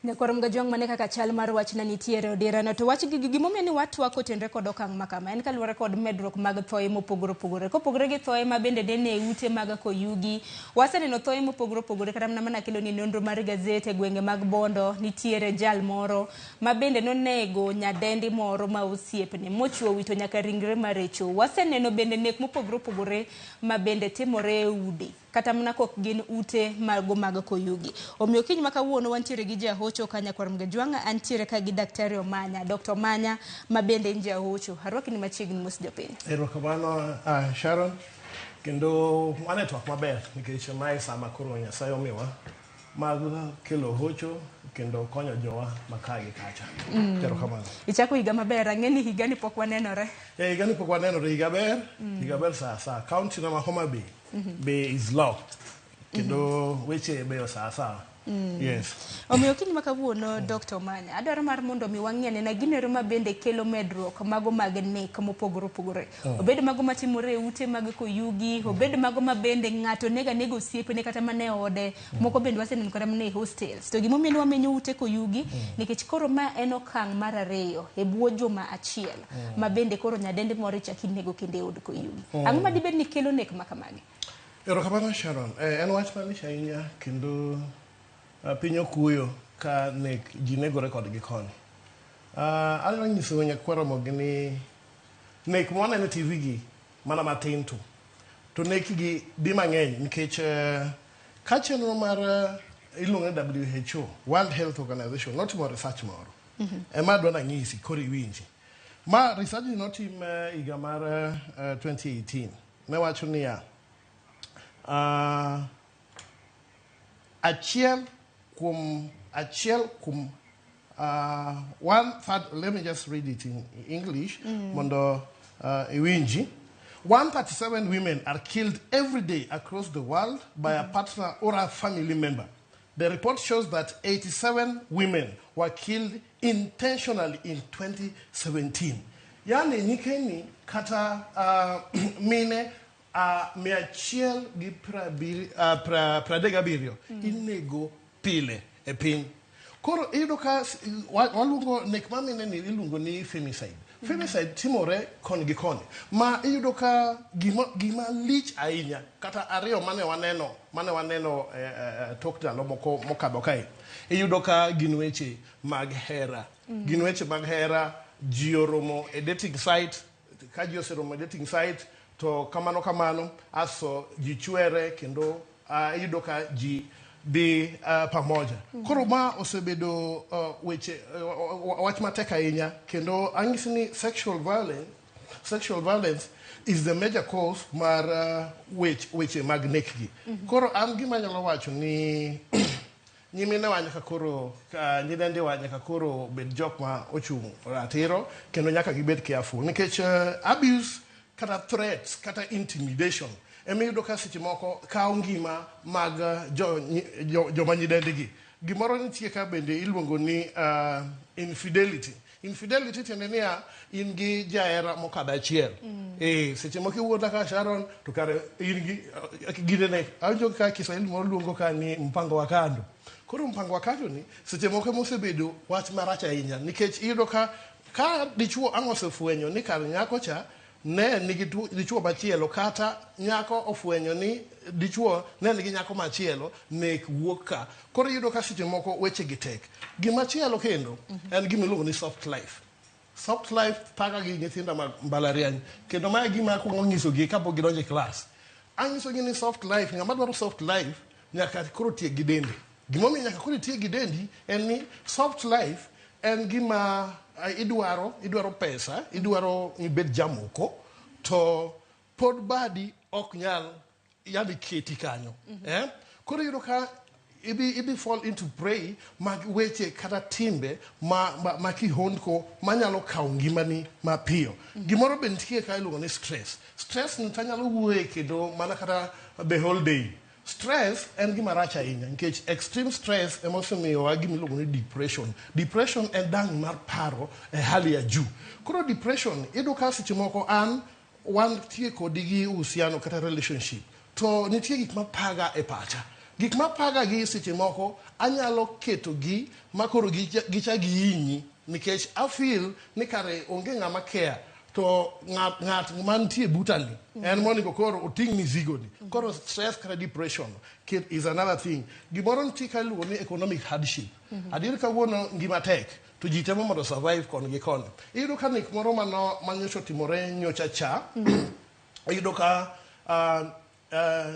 Nyakwar Mgajwang' mane kaka chal mar wach na nitiere odirano to wach gimomiyo ni watwa kotenre kod okang' makama en kaluwore kod medruok mag thoye mopogore opogore. Kopogore gi thoye ma bende nene e ute mag koyugi, waseneno thoye mopogore opogore kata mana kelo ni nonro mar gazet e gwenge mag Bondo nitiere jal moro ma bende nonego nyadendi moro ma osiepne mochwo wito nyaka ringre marecho. Waseneno bende nek mopogore opogore ma bende timore e udi kata mana kok gin ute mago mag koyugi. Omiyo kiny ma kawuono wantiere gi jahocho ka Nyakwar Mgajwang', antiere ka gi Daktari Omanya, Dr. Omanya ma bende en jahocho. Arwaki ni machiegni mos jopiny. Erokamano Sharon, kendo wane twak maber nikech mae sama koro Nyasaye omiwa Mag kelo hocho kendo konyo jowa ma ka gi kacha. Erokamano. Ichako higa maber, ang'e ni higani pok wanenore. Eh, higani pok wanenore, higa ber, higa ber saa saa. County na ma Homa Bay be is locked. Kendo weche beyo saa saa. Yes. Omiyo okinyi ma kawuono Dr. Omanya, adwaro mar mondo mi wang'i anena gino ma bende kelo medruok mago mag nek mopogore opogore. Obed mago matimore e ute mag koyugi, obed mago ma bende ng'ato nego anega osiepene kata mana e ode, moko bende waseneno kata mana e hostels. To gimomiyo ne wamenyo ute koyugi, nikech koro ma en okang' mar ariyo e bwo juma achiel ma bende koro nyadendi moro ichak inego kendo e od koyugi. Ang'o ma dibed ni kelo nek ma kamagi? Erokamano Sharon. Eh, en wach malich ahinya kendo piny okuyo ka nek ji negore kodgi koni. Anyalo nyiso nyakwar Ramogi ni nek mwaneno e TV gi mana matin to. To nek gi dhi mang'eny nikech ka chenro mar iluongo ni WHO, World Health Organization, notimo research moro. Ema adwa nang'isi koro iwinji. Ma research ni notim higa mar 2018. Ne wacho niya, achiel kuom one third, let me just read it in English mondo iwinji. 137 women are killed every day across the world by a partner or a family member. The report shows that 87 women were killed intentionally in 2017. Yani nyikeni kata mine 137 inego pile e piny. Koro iyudo ka waluongo nek ma mine ni iluongo ni femicide. Femicide timore koni gi koni. Ma iyudo ka gima lich ahinya kata ariyo mane waneno tok ndalo moko mokadho kae. Iyudo ka gin weche mag hera. Gin weche mag hera, ji oromo e dating site, ka ji oseromo e dating site to kamano kamano aso ji chwere kendo iyudo ka ji dhi pamoja. Koro ma osebedo weche wach matek ahinya kendo anyisi ni sexual violence is the major cause mar weche mag nek gi. Koro an gima anyalo wacho ni nyiminewa nyaka koro nyidendiwa nyaka koro bed jok ma ochung' ratiro kendo nyaka gibed careful nikech abuse kata threats kata intimidation ema iyudo ka seche moko kawo ngima mag joma nyidendigi. Gimoro nitie ka bende iluongo ni infidelity. Infidelity tiende niya in gi jahera mokadho achiel. Seche moko iwuotho ka Sharon to kare in gi ginene awinjo ka Kiswahili moro luongo ka ni mpango wa kando. Koro mpango wa kando ni seche moko emosebedo wach marach ahinya nikech iyudo ka dichuo ang' osefwenyo ni kar nyako cha ne nigi dichuo machielo kata nyako ofwenyo ni dichuo ne nigi nyako machielo, nek wuok ka. Koro iyudo ka seche moko weche gi tek. Gimachielo kendo en gima iluongo ni soft life. Soft life thaga gi nyithinda mag mbalariany kendo mae gima akwongo nyisogi kapok gidonjo e klas. Anyisogi ni soft life, ng'ama dwaro soft life nyaka koro tieg gi dende. Gimomiyo nyaka koro itieg gi dendi en ni soft life en gima idwaro pesa, idwaro ibed jamoko to pod badi ok nyal yani keti kanyo. Eh? Koro iyudo ka ibi fall into prey mag weche kata timbe ma kihondko manyalo kawo ngimani mapiyo. Gimoro be nitie ka iluongo ni stress. Stress ni tanyalo wuoye kendo mana kata the whole day. Stress en gima rach ahinya nikech extreme stress ema osemiyowa gima iluongo ni depression. Depression en dang' mar paro e hali ya juu. Koro depression iyudo ka seche moko an wantie kodi gi uhusiano kata relationship to nitie gik mapaga e pacha. Gik mapaga gi seche moko anyalo keto gi makoro gicha gihinyi nikech a feel ni kare onge ng'ama care to ng'at mantie butani en monego koro oting' mizigo ni. Koro stress kata depression is another thing. Gimoro nitie ka iluongo ni economic hardship. Adier kawuono ngima tek to ji temo mondo survive koni gi koni. Iyudo ka nek moro manyocha otimore nyocha cha, iyudo ka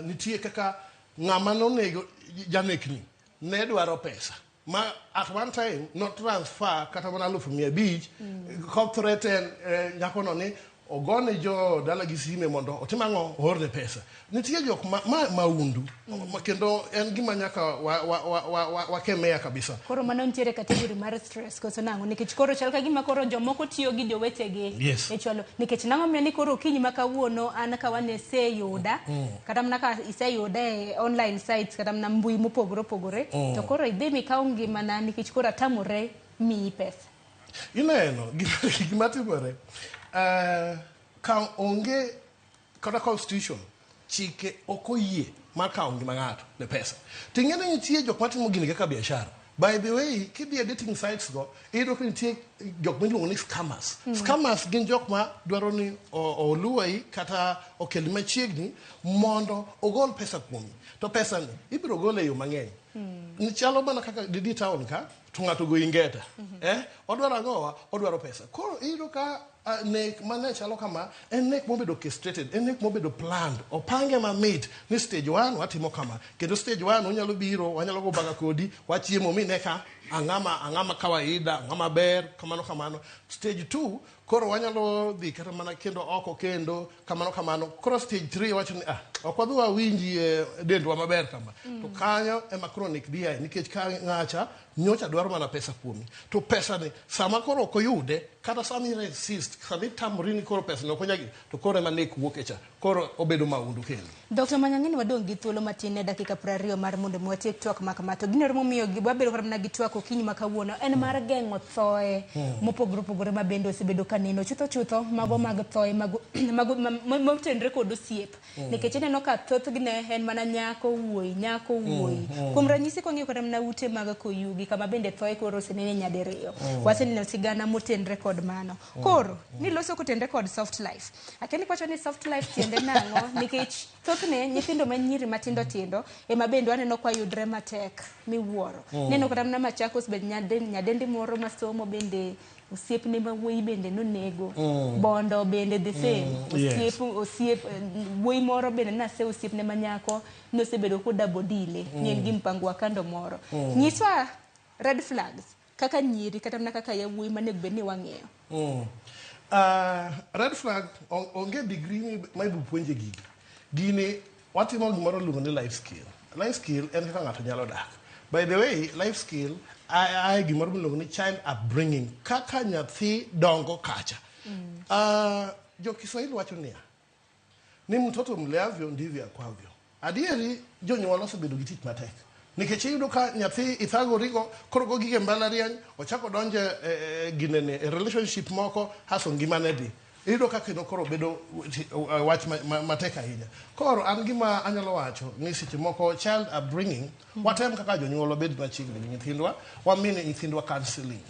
nitie kaka ng'ama nonego janekni ne dwaro pesa ma at one time no transfer kata mana 500,000 ko threaten nyakono ni Ogone jo dalagi sime mondo otim ang'o? Oorne pesa. Nitie jok ma, ma maundu ma kendo en gima nyaka wakemea kabisa. Koro mano nitiere category mar stress koso nang'o? Nikech koro chal ka gima koro jomoko tiyo gi jowetegi e chwalo. Nikech nang'o miyo ni koro okinyi ma kawuono an ka wane iseyuda, kata mana ka iseyuda e online sites kata mana mbui mopogore opogore, to koro idhi mikaw ngimana nikech koro atamore miyi pesa. Ineno gima timore, ka onge kata constitution, chike ok oyie mar kawo ngima ng'ato ne pesa. To ing'e ni nitie jok matimo gini kaka biashara. By the way, kidhi e dating sites go, iyudo ka nitie jok miluongo ni scammers. Scammers gin jok ma dwaro ni oluwai kata okel machiegni mondo ogol pesa kuomi. To pesa ni ibiro gole e yo mang'eny. Chalo mana kaka didi town ka, to ng'ato goyi ngeta. Odwaro ang'owa? Odwaro pesa. Koro iyudo ka nek mane chalo kama, en nek mobedo orchestrated, en nek mobedo planned, opange mamit ni stage 1 watimo kama, kendo stage 1 unyalo biro, wanyalo go mbaka kodi, wachiemo mine ka ang'ama kawaida, ang'ama ber, kamano kamano. Stage 2 koro wanyalo dhi kata mana kendo oko kendo kamano kamano. Koro stage 3 wacho ni ok wadhi wawinji dendwa maber kama. To kanyo ema koro nek dhi ae, nikech ka ng'acha nyocha dwaro mana pesa kuomi. To pesa ni sama koro ok oyude, kata sama i resist, sama itamori ni koro pesa ni ok onyagi, to koro ema nek wuok e cha. Koro obedo maundu kendo. Dr. Manyang'eni, wadong' gi thuolo matin ne dakika 20 mar mondo mi watiek twak ma kama. To gino momiyo wabedo kata mana gi twak okinyi ma kawuono en mar geng'o thoe mopogore opogore ma bende osebedo ka neno chutho chutho mago mag thoe mago motenre kod osiep. Nikech ineno ka thothne en mana nyako wuoyi, nyako wuoyi. Kuom ranyisi kwang'iyo kata mana ute mag Koyugi kama bende thoe koro osenene nyadiriyo. Waseneno sigana motenre kod mano. Koro niloso kotenre kod soft life. Akia ni kwacho ni soft life tiende nang'o, nikech thothne nyithindo ma nyiri matindo tindo ema bende waneno kwa yudre matek miwuoro. Neno kata mana Machakos bende nyadendi moro masomo bende osiepne ma wuoyi bende nonego. Bondo bende the same. Osiep wuoyi moro bende nase osiepne ma nyako nosebedo kodabo dile. Ni en gi mpango wa kando moro. Nyiswa red flags kaka nyiri kata mana kaka yawuoyi manego bed ni wang'iyo. Red flag onge degree ma ibo puonje gigi. Gini watimo gimoro iluongo ni life skill. Life skill en kaka ng'ato nyalo dak. By the way, life skill ae gimoro miluongo ni child upbringing, kaka nyathi dongo kacha. Jo Kiswahili wacho niya, ni mtoto mleavyo ndivyo akwavyo. Adieri jonyuol osebedo gi tich matek. Nikech iyudo ka nyathi ithagorigo, koro go gige mbalariany, ochako donjo ginene, e relationship moko, haso ngimane dhi. Iyudo ka kendo koro bedo wach matek ahinya. Koro an gima anyalo wacho ni seche moko child upbringing, watem kaka jonyuol wabed machiegni gi nyithindwa, wamine nyithindwa counseling.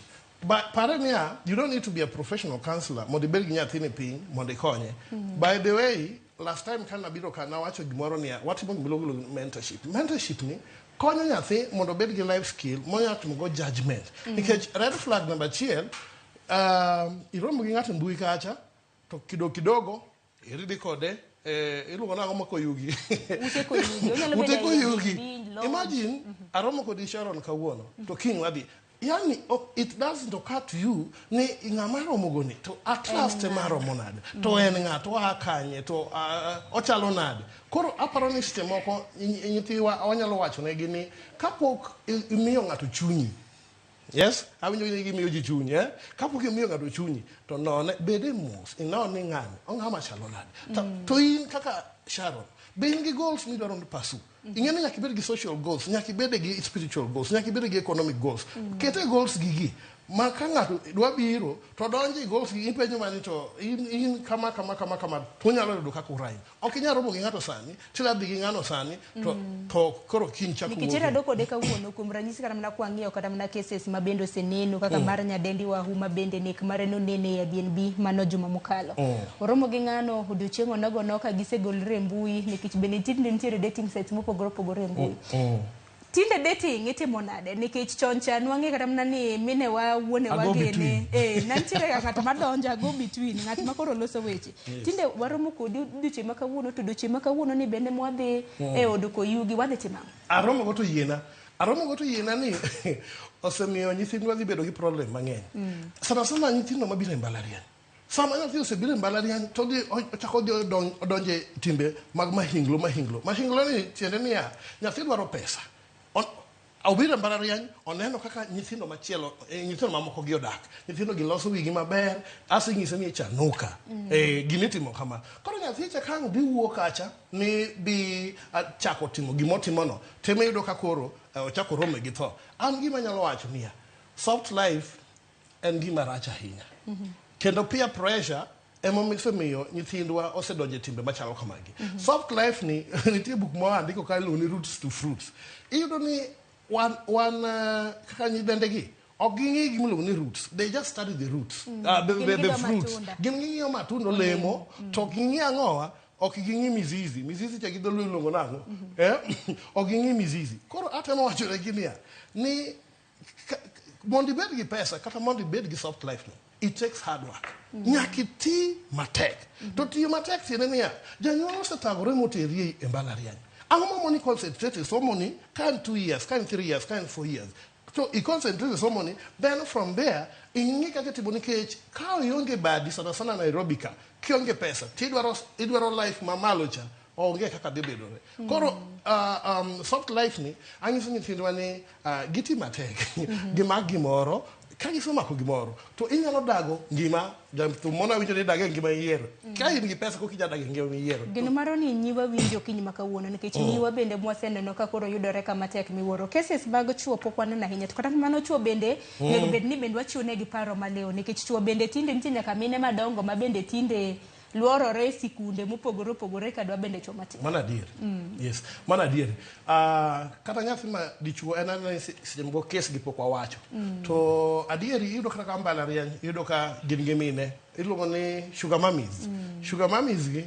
But pare niya, you don't need to be a professional counselor mondo ibed gi nyathini piny mondo ikonye. By the way, last time ka nabiro ka nawacho gimoro niya, watimo gima iluongo ni mentorship. Mentorship ni konyo nyathi mondo obed gi life skill monyalo timo go judgment. Nikech red flag namba 1, iromo gi ng'ato e mbui kacha, to kidogo kidogo iridi kode, iluongo nang'o ma Koyugi? Ute Koyugi, onyalo Ute bedo e Koyugi. Airbnb, lodge. Imagine, aromo kodi Sharon kawuono, to kiny wadhi. Yani, it doesn't occur to you ni ng'ama romo go ni, to at last ema romo nade, to en ng'a, to oa kanye, to ochalo nade. Koro aparo ni seche moko nyithiwa wanyalo wacho negi ni kapok imiyo ng'ato chunyi, yes, awinjo ni gimiyo ji chunyi, Kapok imiyo ng'ato chunyi, to none, bede mos, inon ni ng'ani, ong'ama chalo nade. To in kaka Sharon, be in gi goals midwaro ni pursue? Ing'e ni nyaka ibed gi social goals, nyaka ibed gi spiritual goals, nyaka ibed gi economic goals. Kete goals gigi, ma ka ng'ato dwa biro, to donjo e goals gi, ipenjo mana ni to in kama, kama, kama, kama, to unyalo yudo kaka uraim. Ok inyal romo gi ng'ato sani, tidwa dhi gi ng'ano sani, to koro kiny chako Nikech wuotho. irado kode kawuono, kuom ranyisi kata mana kwang'iyo kata mana cases ma bende oseneno kaka mar nyadendi Wahu ma bende nek mare nonene e Airbnb mano juma mokalo. Oromo gi ng'ano odiochieng' onogo no ka gisegolre e mbui, nikech bende tinde nitiere dating sites mopogore opogore e mbui. Tinde dating itimo nade? Nikech chon cha nwang'e kata mana ni minewa, wuonewa Ago gene. between. Nantiere ga ng'at madonjo, ago between, ng'at ma koro loso weche. Tinde waromo kodi odiochieng' ma kawuono, to odiochieng' ma kawuono ni bende mwadhi e od Koyugi, wadhi timo ang'o? Aromo go to yiena. Aromo go to yiena ni osemiyo nyithindwa dhi bedo gi problem mang'eny. Sana sana nyithindo mabiro e mbalariany. Sama nyathi osebiro e mbalariany to odhi ochako odhi odonje timbe mag mahinglo mahinglo. Mahinglo ni tiende niya, nyathi dwaro pesa. Obiro e mbalariany, oneno kaka nyithindo machielo, nyithindo mamoko gi odak. Nyithindo gi loso wigi maber, aseng'ise ni chanuka. Gini timo kama. Koro nyathi cha ka ang' bi wuok kacha ni bi chako timo gimotimono, tema iyudo ka koro ochako rome gi tho. An gima anyalo wacho niya, soft life en gima rach ahinya. Kendo peer pressure ema osemiyo nyithindwa osedonjo e timbe machalo kamagi. Soft life ni nitie buk moro andiko ka iluongo ni Roots to Fruits. Iyudo ni wan kaka nyithindegi ok ging'i gima iluongo ni roots. They just study the roots. The fruits. Gin ging'iyo matunda olemo to ok ging'i ang'owa, ok ging'i mizizi. Mizizi cha gi dholuo iluongo nang'o? Ok ging'i mizizi. Koro atemo wacho negi niya, ni mondo ibed gi pesa kata mondo ibed gi soft life no, it takes hard work. Nyaka iti matek. To tiyo matek tiende niya, janyuol osethagore moteri e mbalariany. Ang'o mamoni concentrate e somo ni ka en 2 years, ka en 3 years, ka en 4 years. So i concentrate e somo ni, then from there ing'i kaka itimo nikech ka ionge badi sana sana Nairobi ka, kionge pesa, tidwaro idwaro life mamalo cha, onge kaka dhi bedore. Koro soft life ni anyiso nyithindwa ni giti matek, gimak gimoro, ka gisemako gimoro to inyalo dago ngima jathum moro awinjo ni dage ngima iyiero. Ka in gi pesa koka inyalo dago ngima miyiero. Geno maro ni nyiwa winjo kiny ma kawuono nikech nyiwa bende mwaseneno ka koro yudore kama tek miwuoro. Cases mag chuo pok waneno ahinya to kata kamano chuo bende onego bed ni bende wachiwo negi paro maliw nikech chuo bende tinde nitie nyaka mine madongo ma bende tinde luorore e sikunde mopogore opogore ka dwa bende chuo matin. Mano adier. Yes, mano adier. Kata nyathi ma dichuo en anena ni seche moko kes gi pok wawacho. To adieri iyudo kata ka mbalariany iyudo ka gin gi mine iluongo ni sugar mummies. Sugar mummies gi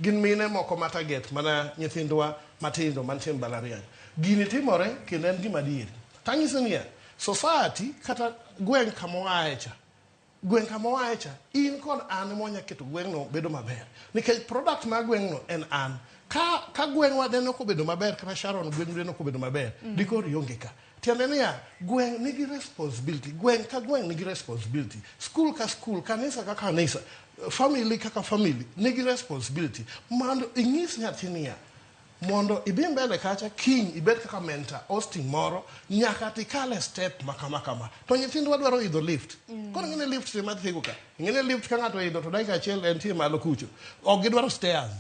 gin mine moko ma target mana nyithindwa matindo mantie mbalariany. Gini timore kendo en gima adieri. Tanyiso niya, society kata gweng' kama oaye cha, gweng' kama oaye cha, in kod an ema wanya keto gweng'no bedo maber. Nikech product mar gweng'no en an. Ka gweng'wa neno kobedo maber, kata Sharon gweng'u neno kobedo maber, dikoro ionge ka. Tiende niya, gweng' nigi responsibility. Gweng' ka gweng' nigi responsibility. School ka school, kanisa ka kanisa, family kaka family nigi responsibility. Mondo inyis nyathi niya, mondo ibi mbele kacha kiny ibed kaka mentor Austin moro nyaka tikale step makama kama. To nyithindwa dwaro idho lift. Koro ing'e ni lift ema thigo ka. Ing'e ni lift ka ng'ato oidho to dakika achiel entie malo kucho. Ok gidwaro stairs.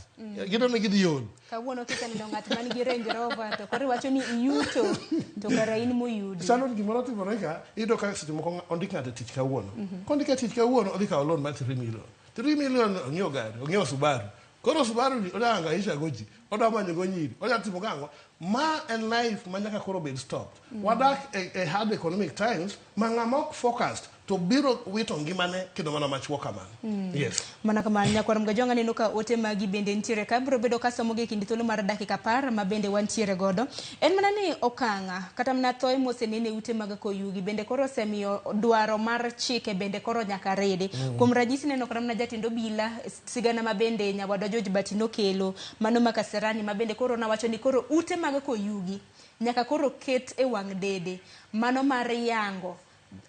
Gidwaro ni gidhi ol. Kawuono kiseneno ng'at man gi Range Rover to koro iwacho ni iyuto to kara in moyudi. Sano gimoro timore ka, iyudo ka seche moko ondik ng'ato e tich kawuono. Kondik e tich kawuono odhi kawo loan mar 3 million. 3 million onyiewo gari, onyiewo Subaru. Koro Subaru ni odwa hangaisha go ji, odwa manyo go nyiri, odwa timo gang'o. Ma en life ma nyaka koro bed stopped. Wadak e hard economic times ma ng'ama ok focused to biro wito ngimane kendo mana machuok kamano. Yes. Mana kamano nyakwar Mgajwang' aneno ka ote magi bende nitiere ka biro bedo kasomogi e kind thuolo mar dakika 10 ma bende wantiere godo. En mana ni okang' kata mana thoe mosenene ute mag koyugi bende koro osemiyo dwaro mar chike bende koro nyaka ridi. Kuom ranyisi neno kata mana jatend obila sigana ma bende nyawadwa George Bati nokelo mano ma Kasarani ma bende koro nawacho ni koro ute mag koyugi nyaka koro ket e wang' dede mano mar yango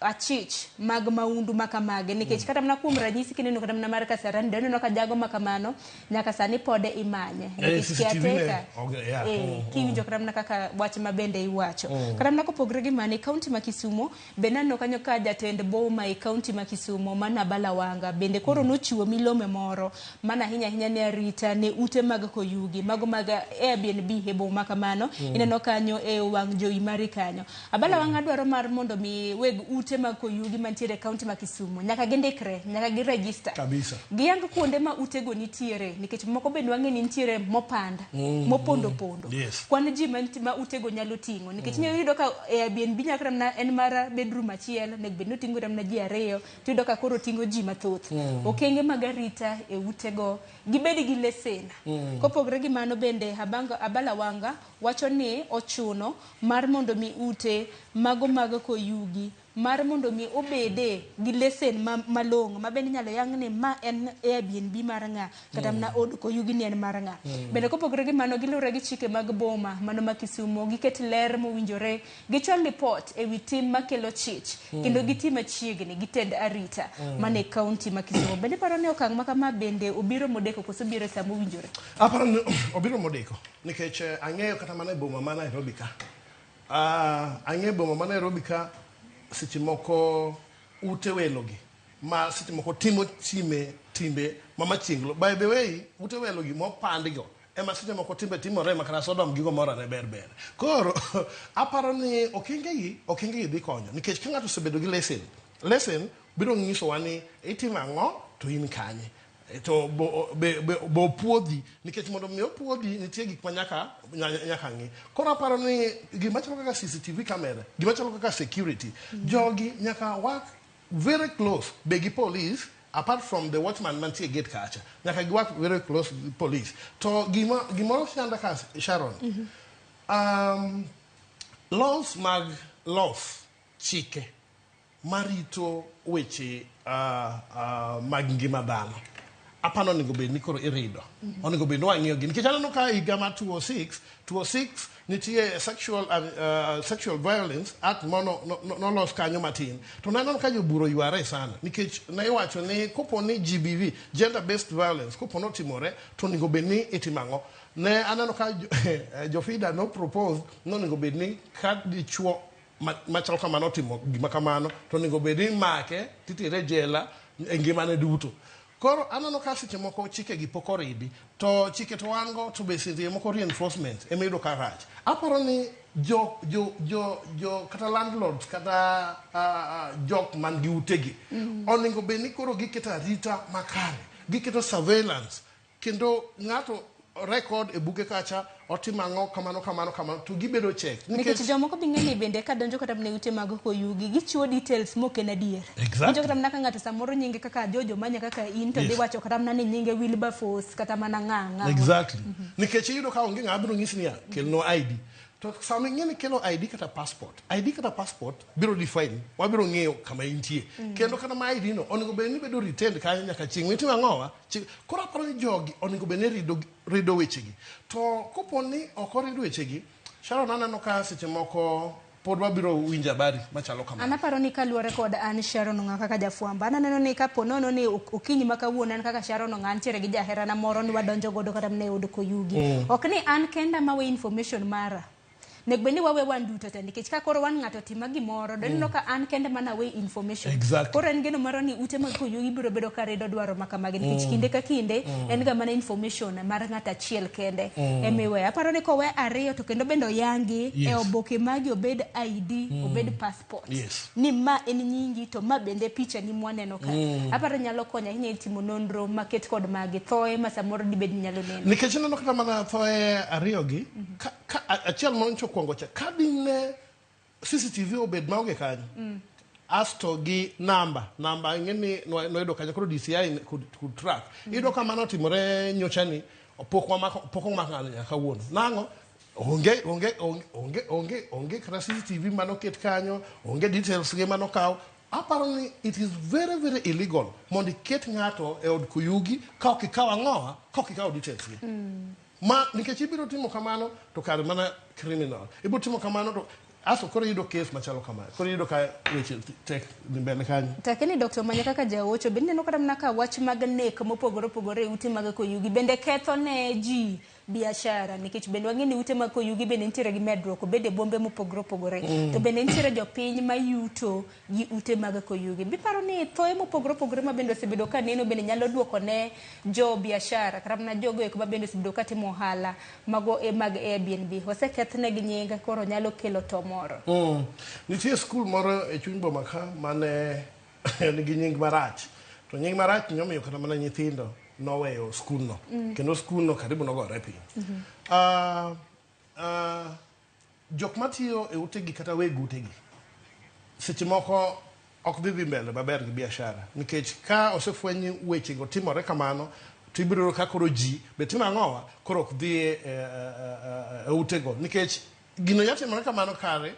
achich mag maundu makamage nikech kata mana kuom ranyisi kineno kata mana mar Kasarani neno ka jago makamano nyaka sani pode imanye nikech caretaker kiwinjo kata mana kaka wach ma bende iwacho. Kata mana kopogre gi mano e kaunti ma Kisumo bende aneno kanyo ka jatend boma e kaunti ma Kisumo mana Abala Wanga bende koro nochiwo milome moro mana ahinya ahinya ne arita ne ute mag koyugi mago mag Airbnb e boma kamano. Ineno kanyo e wang' jowi mari kanyo. Abala Wanga dwaro mar mondo mi weg ute mag koyugi mantiere e kaunti ma Kisumo nyaka gindikre, nyaka giregister kabisa. Giyang kuonde ma utego nitiere nikech moko bende wang'e ni nitiere mopand, mopondo pondo. Kwan ji ma utego nyalo ting'o nikech inyalo yudo ka Airbnb nyaka kata mana en mar bedroom achiel onego bed ni oting'o kata mana ji 2 to iyudo ka koro oting'o ji mathoth. Okenge mag arita e utego gibed gi lesen. Kopogre gi mano bende Abala Wanga wacho ni ochuno mar mondo mi ute mago mag koyugi mar mondo mi obede gi lesen malong'o ma bende inyalo yang ni ma en Airbnb mar ng'a kata mana od koyugi ni en mar ng'a. Bende kopogore gi mano, giluwore gi chike mag boma mano ma Kisumu, giket ler mowinjore, gichwal lipot ewi tim makelo chich kendo giti machiegni gi tend arita mane kaunti ma Kisumu. Bende iparo ni okang' ma kama bende obiro modeko koso obiro e sa mowinjore? Aparo ni obiro modeko nikech ang'eyo kata mana e boma ma Nairobi ka. Ang'eyo boma ma Nairobi ka seche moko ute welo gi ma seche moko timo timbe ma machienglo. By the way, ute welo gi mopand go ema seche moko timbe timore ma kata Sodom gi Gomora ne ber ber. Koro aparo ni okenge gi dhi konyo nikech ka ng'ato osebedo gi lesen, lesen biro nyisowa ni itimo ang'o to in kanye. To bo opuodhi nikech mondo mi opuodhi nitie gik ma nyaka ng'i. Koro aparo ni gima chalo kaka CCTV camera, gima chalo kaka security, jogi nyaka work very close be gi police, apart from the watchman mantie e gate kacha. Nyaka gi work very close with police. To gimoro chanda ka, Sharon, laws mag laws, chike marito weche mag ngima dhano, apano onego bed ni koro irido. Onego bed ni wang'iyo gi nikech aneno ka higa mar 206 206 nitie sexual violence act mono nolos kanyo matin, to naneno ka jobura oyware sana nikech ne iwacho ni kopo ni GBV, gender based violence, kopo notimore to onego bed ni itimo ang'o. Ne aneno ka jofida no propose nonego bed ni ka dichuo machal kamano otimo gima kamano to onego bed ni imake titere e jela e ngimane duto. Koro aneno ka seche moko chike gi pok oridi, to chike to wan go, to be seche moko reinforcement ema iyudo ka rach. Aparo ni jo kata landlords kata jok man gi utegi onego bed ni koro giketo arita makare, giketo surveillance, kendo ng'ato record e buge kacha otimo ang'o kamano kamano kamano to gibedo check. Nikech jomoko bi ng'eni bende ka donjo kata mana e ute mag koyugi, gichiwo details mok en adier. Winjo kata mana ka ng'ato samoro nyinge kaka Jojo Manya kaka in to dhi wacho kata mana ni nyinge Wilberforce kata mana ng'a. Exactly. Nikech iyudo ka onge ng'ama biro nyisi niya, kelnwa ID. To sama ing'e ni kelo ID kata passport, ID kata passport biro define, wabiro ng'eyo kama intie. Kendo kata ma ID no onego bed ni bedo retained kanyo nyaka chieng' mitimo ang'owa. Koro aparo ni jogi onego bed ni rido wechegi. To kopo ni ok orid wechegi, Sharon, aneno ka seche moko pod wabiro winjo habari machalo kama. An aparo ni kaluwore kod an Sharon Ong'a kaka jafwambo, an aneno ni kapo nono ni okinyi ma kawuono an kaka Sharon Ong'a antiere gi jaherana moro ni wadonjo godo kata mana e od koyugi. Ok ni an kenda mawe information mara. Nego bed ni wawe wan duto te, nikech ka koro wan ng'ato tima gimoro, do ineno ka an kende mana we information. Koro en geno maro ni ute mag koyugi biro bedo ka rido dwaro ma kamagi, nikech kinde ka kinde en ga mana information mar ng'ato achiel kende emiweyo. Aparo ni kowe ariyo to kendo bende oyangi e oboke magi, obed ID, obed passport. Ni ma en nyingi to ma bende picha ni mwaneno ka. Aparo nyalo konyo ahinya e timo nonro maket kod magi thoe ma samoro dibed ni nyalo neno. Nikech ineno kata mana thoe ariyo gi, ka achiel moro nyocha okwongo cha, ka dine CCTV obed maonge kanyo, asto gi namba ing'e ni noyudo kanyo, koro DCI could track. Iyudo ka mano otimore nyocha ni pok wamako, pok omak ng'ato nyaka kawuono. Nang'o? Onge kata CCTV manoket kanyo, onge details gi manokaw. Aparo ni it is very very illegal mondo iket ng'ato e od kuyugi ka ok ikawo ang'owa, ka ok ikawo details gi. Ma nikech ibiro timo kamano to kar mana criminal. Ibiro timo kamano to aso koro iyudo case machalo kama. Koro iyudo ka weche tek dhi mbele kanyo. Takeni Dr. Manya kaka jaocho, bende ineno kata mana ka wach mag nek mopogore opogore e ute mag koyugi bende ketho ne ji biashara, nikech bende wang'e ni ute mag koyugi bende nitiere gi medruok, obed e bombe mopogore opogore. To bende nitiere jopiny mayuto gi ute mag koyugi. Biparo ni thoe mopogore opogore ma bende osebedo ka neno bende nyalo duoko ne jo biashara, kata mana jogo eko ma bende osebedo ka timo ohala mago e mag Airbnb. Osekethnegi nying, koro nyalo kelo to moro. Nitie skul moro e chuny boma ka mane nigi nying marach. To nying marach nomiyo kata mana nyithindo noweyo skulno. Kendo skulno karibu nogore piny. Jok matiyo e utegi kata weg utegi seche moko ok dhi mbele maber gi biashara, nikech ka osefweny wechego timore kamano to ibiro yudo ka koro ji be timo ang'owa, koro ok dhi e utego, nikech gino nyalo timore kamano kare.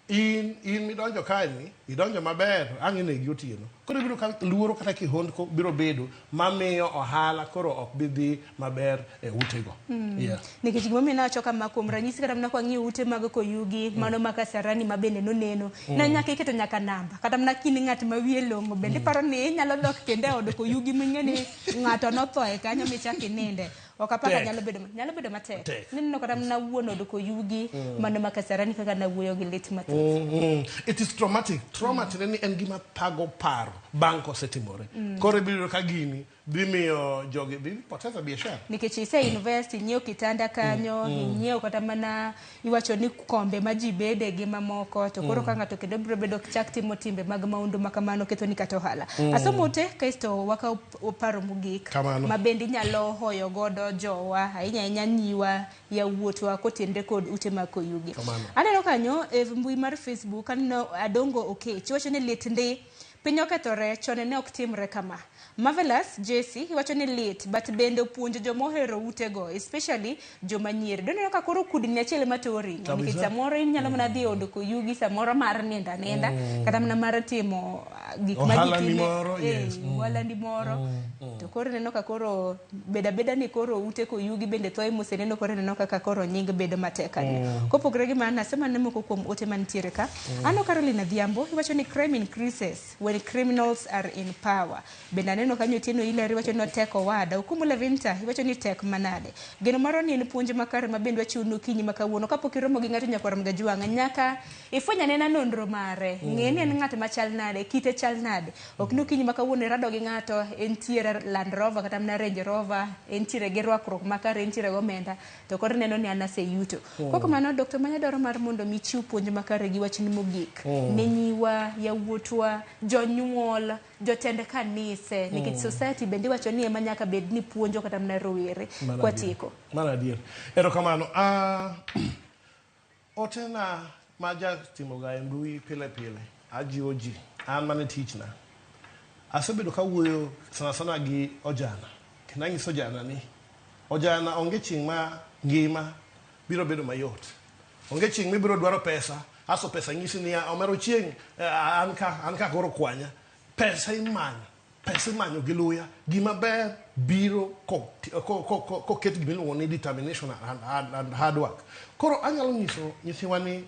In midonjo kaeni, idonjo maber, ang' inegi otieno. Koro ibiro ka luoro kata kihondko biro bedo mamiyo ohala koro ok bi dhi maber e utego. Yeah. Nikech gimomiyo nawacho kama, kuom ranyisi kata mana kwang'iyo ute mag Koyugi, mano ma Kasarani ma bende noneno, ne nyaka iketo nyaka namba. Kata mana kin ng'at ma wiye long'o bende iparo ni inyalo dok kendo e od Koyugi ming'e ni ng'ato notho e kanyo michak ininde. Ok apar ka Tek. nyalo bedo matek. Tek. Nineno kata mana wuon od Koyugi, mano ma Kasarani, kaka nawuoyo gi lit mathoth. It is traumatic. Trauma tiende ni en gima thago paro bang' kosetimore. Koro ibiro yudo ka gini dhi miyo jogi dhi poteza biashara. Nikech ise invest, inyiewo kitanda kanyo, inyiewo kata mana iwacho ni kombe ma ji bede gi mamoko, to koro ka ng'ato kendo biro bedo chak timo timbe mag maundu ma kamano, ketho ni kata ohala. Asomo ote kaeto wakawo paro mogik Kamano. ma bende inyalo hoyo godo jowa, ahinya ahinya nyiwa, yawuotwa kotenre kod ute mag Koyugi. Kamano. Aneno kanyo e mbui mar Facebook, aneno Adongo Okech wacho ni lit ndi, piny okethore, chon ne ok timre kama. Marvelous Jesse iwacho ni lit, but bende opuonjo joma ohero utego, especially joma nyiri. Doneno ka koro kudni achiel ema to ring'o Kabisa. nikech samoro inyalo mana dhi e od Koyugi samoro mar nindo aninda, kata mana mar timo gik ma ji Ohala ni time- moro, yes. Ohala ni moro. To koro ineno ka koro beda abeda ni koro ute Koyugi bende thoe moseneno, koro ineno kaka koro nying bedo matek ahinya. Kopogore gi mano, asema ne moko kuom ote mantiere ka. Ano Caroline Adhiambo iwacho ni crime increases when criminals are in power. Bende aneno kanyo Otieno Hilary iwacho ni otek owada. Okumu Levinta iwacho ni tek manade. Geno marwa ni en puonj makare ma bende wachiwo okinyi ma kawuono. Kapok iromo gi ng'ato, nyakwar Mgajwang', nyaka ifweny anena nonro mare. Ng'e ni en ng'at machal nade, kite chal nade. Ok ni okinyi ma kawuono irado gi ng'ato, entiere Land Rover kata mana Range Rover, entiere gi rwakruok makare, entiere gomenda, to koro ineno ni an aseyuto. Kok kamano, Dr. Manya dwaro mar mondo mi chiw puonj makare gi wachni mogik ne nyiwa, yawuotwa, jonyuol, jotend kanise, nikech society bende iwacho ni ema nyaka bed ni puonjo kata mana rowere Mano kwatieko. Mano adier. Erokamano. Otena ma jatimoga e mbui pile pile, ajiwo ji, an mana e tichna. Asebedo kawuoyo sana sana gi ojana. Kendo anyiso ojana ni, ojana, onge chieng' ma ngima biro bedo mayot. Onge chieng' mibiro dwaro pesa, aso pesa nyisi niya, omero chieng' an ka koro kwanya. Pesa imanyo. Pesa imanyo gi luya. Gima ber biro koket gima iluongo ni determination and hard work. Koro anyalo nyiso nyithiwa ni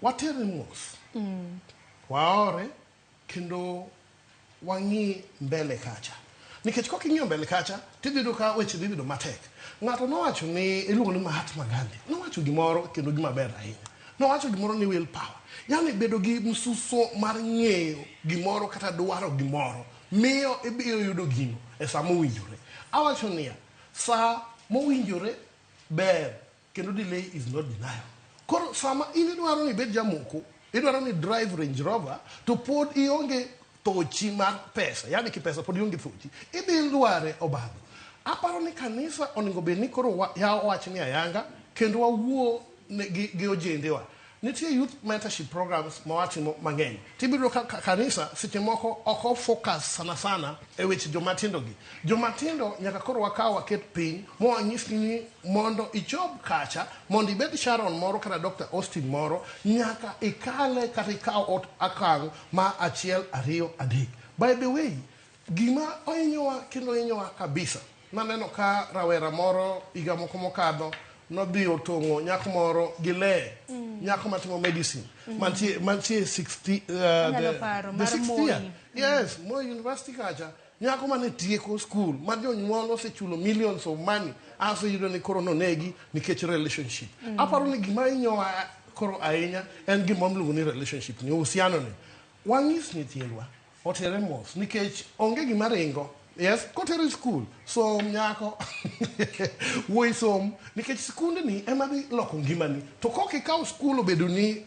watere mos. Waore kendo wang'i mbele kacha. Nikech kok ing'iyo mbele kacha, tidhi yudo ka weche dhi bedo matek. Ng'ato nowacho ni iluongo ni Mahatma Gandhi. Nowacho gimoro kendo gima ber ahinya. Nowacho gimoro ni will power. Yani bedo gi msuso mar ng'eyo gimoro kata dwaro gimoro miyo ibiro yudo gino e sa mowinjore. Awacho niya, sa mowinjore ber kendo delay is not denial. Koro sama in idwaro ni ibed jamoko, idwaro ni drive Range Rover, to pod ionge thochi mar pesa, yani kipesa pod ionge thochi, idhi dware obadho. Aparo ni kanisa onego bed ni koro yawo wach ni ayanga kendo wawuo gi ojendewa. Nitie youth mentorship programs ma watimo mang'eny. Tibiro ka kanisa seche moko ok o focus sana sana e weche jomatindo gi. Jomatindo nyaka koro wakaw waket piny mawanyisgi ni mondo ichop kacha, mondo ibed Sharon moro kata Dr. Austin moro, nyaka ikale kata ikaw okang' ma achiel, ariyo, adek. By the way, gima ohinyowa kendo hinyowa kabisa, naneno ka rawera moro higa moko mokadho nodhi otong'o nyako moro gi lee, nyako matimo medicine mantie 60 Anyalo paro, the mar sixth Moi. year. Yes, Moi University kacha, nyako mane tieko school ma jonyuol osechulo millions of money, aseyudo ni koro nonegi nikech relationship. Aparo ni gima hinyowa koro ahinya en gima iluongo ni relationship ni uhusiano ni wang'is nyithindwa otere mos nikech onge gima ringo. Yes, kotere skul, som nyako, wuoyi som, nikech skundni ema dhi loko ngimani. To kok ikaw skul obedo ni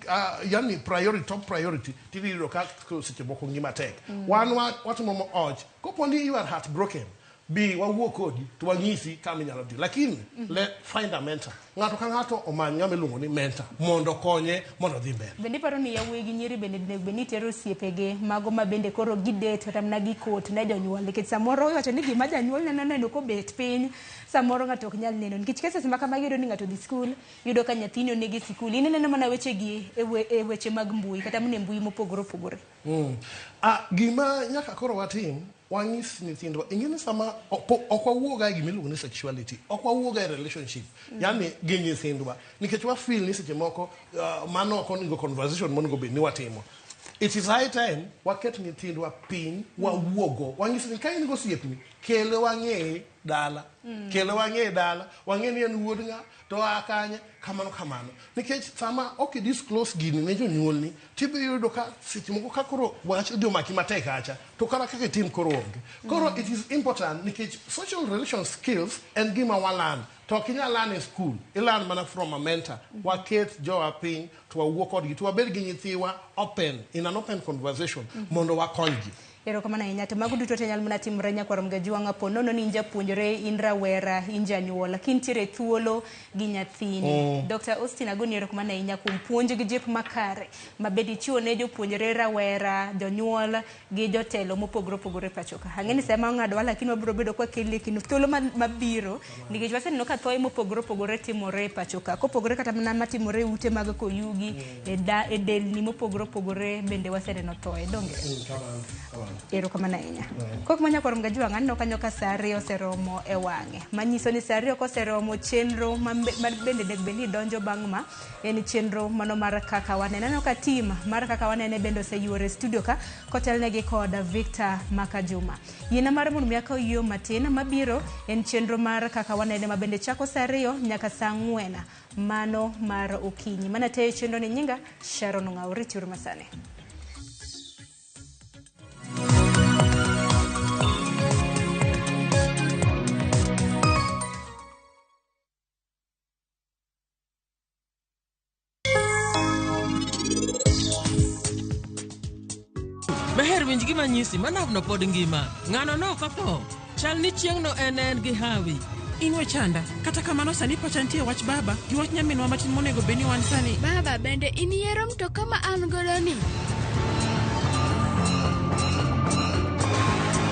yani priority, top priority, tidhi yudo ka seche moko ngima tek. Wan watimo och kopo ni you are heartbroken. Bi wawuo kodi to wanyisi kama inyalo dhi. Lakini let find a mentor. Ng'ato ka ng'ato omany ng'ama iluongo ni mentor mondo okonye mondo odhi mbele. Bende iparo ni yawuoyi gi nyiri bende onego bed ni tero osiepege mago ma bende koro gidet kata mana gikot ne jonyuol nikech samoro iwacho ni gima janyuol neno neno kobet piny samoro ng'ato ok nyal neno nikech cases ma kamagi iyudo ni ng'ato odhi skul yudo ka nyathini onegi e sikul in ineno mana wechegi e weche mag mbui kata mana e mbui mopogore opogore. Gima nyaka koro watim, wanyis nyithindwa, ing'e ni sama ok wawuoga e gima iluongo ni sexuality, ok wawuoga e relationship, yani gi nyithindwa, nikech wa feel ni seche moko mano ok onego conversation monego bed ni watimo. It is high time waket nyithindwa piny, wawuogo, wanyis ni ka in gi osiepni, kele wang'eye dala. Kele wang'eye dala, wang'e ni en wuod ng'a, to oa kanye, kamano kamano. Nikech sama ok i disclose gini ne jonyuolni, tibiro yudo ka seche moko ka koro wach odhi omaki matek acha, to kata kaka itim koro onge. Koro it is important nikech social relation skills en gima wa learn. To ok inyal learn e school, i learn mana from a mentor. Waket jowa piny, to wawuo kodgi, to wabed gi nyithiwa open, in an open conversation, mondo wakonygi. Erokamano ahinya. To mago duto te nyalo mana timore nyakwar Mgajwang' po nono ni in japuonjre, in rawera, in janyuol, kintiere thuolo gi nyathini. Dr. Austin agoni erokamano ahinya kuom puonj gi jip makare ma bende ichiwo ne jopuonjre, rawera, jonyuol gi jotelo mopogore opogore e pacho ka. Ang'e ni sama ong'adwa lakini wabiro bedo kwa keli kendo thuolo mabiro nikech waseneno ka thoe mopogore opogore timore e pacho ka. Kopogore kata mana matimore e ute mag koyugi, e delni mopogore opogore bende waseneno thoe, donge? Kamano. Erokamano ahinya. Kok ma nyakwar Mgajwang' aneno kanyo ka saa 2 oseromo e wang'e. Manyiso ni saa 2 koseromo chenro ma bende onego bed ni donjo bang' ma en chenro mano mar Kaka Wanene. Aneno ka team mar Kaka Wanene bende oseyuoro e studio ka kotelnegi kod Victor Makajuma. Yiena mar mondo mi akaw yo matin mabiro en chenro mar Kaka Wanene ma bende chako saa 2 nyaka saa 4 mano mar okinyi. Mana tayo chenro ni nyinga Sharon Ong'aw. Rituru masani. Meher winj gima nyisi, manavno pod ngima. Ng'ano no ok otho. Chal ni chieng'no en gi hawi. In we chanda, kata kamano sani pacha nitie wach baba gi wach nyaminwa matin monego bed ni wan sani. Baba, bende in yiero mtoka ma an godo ni?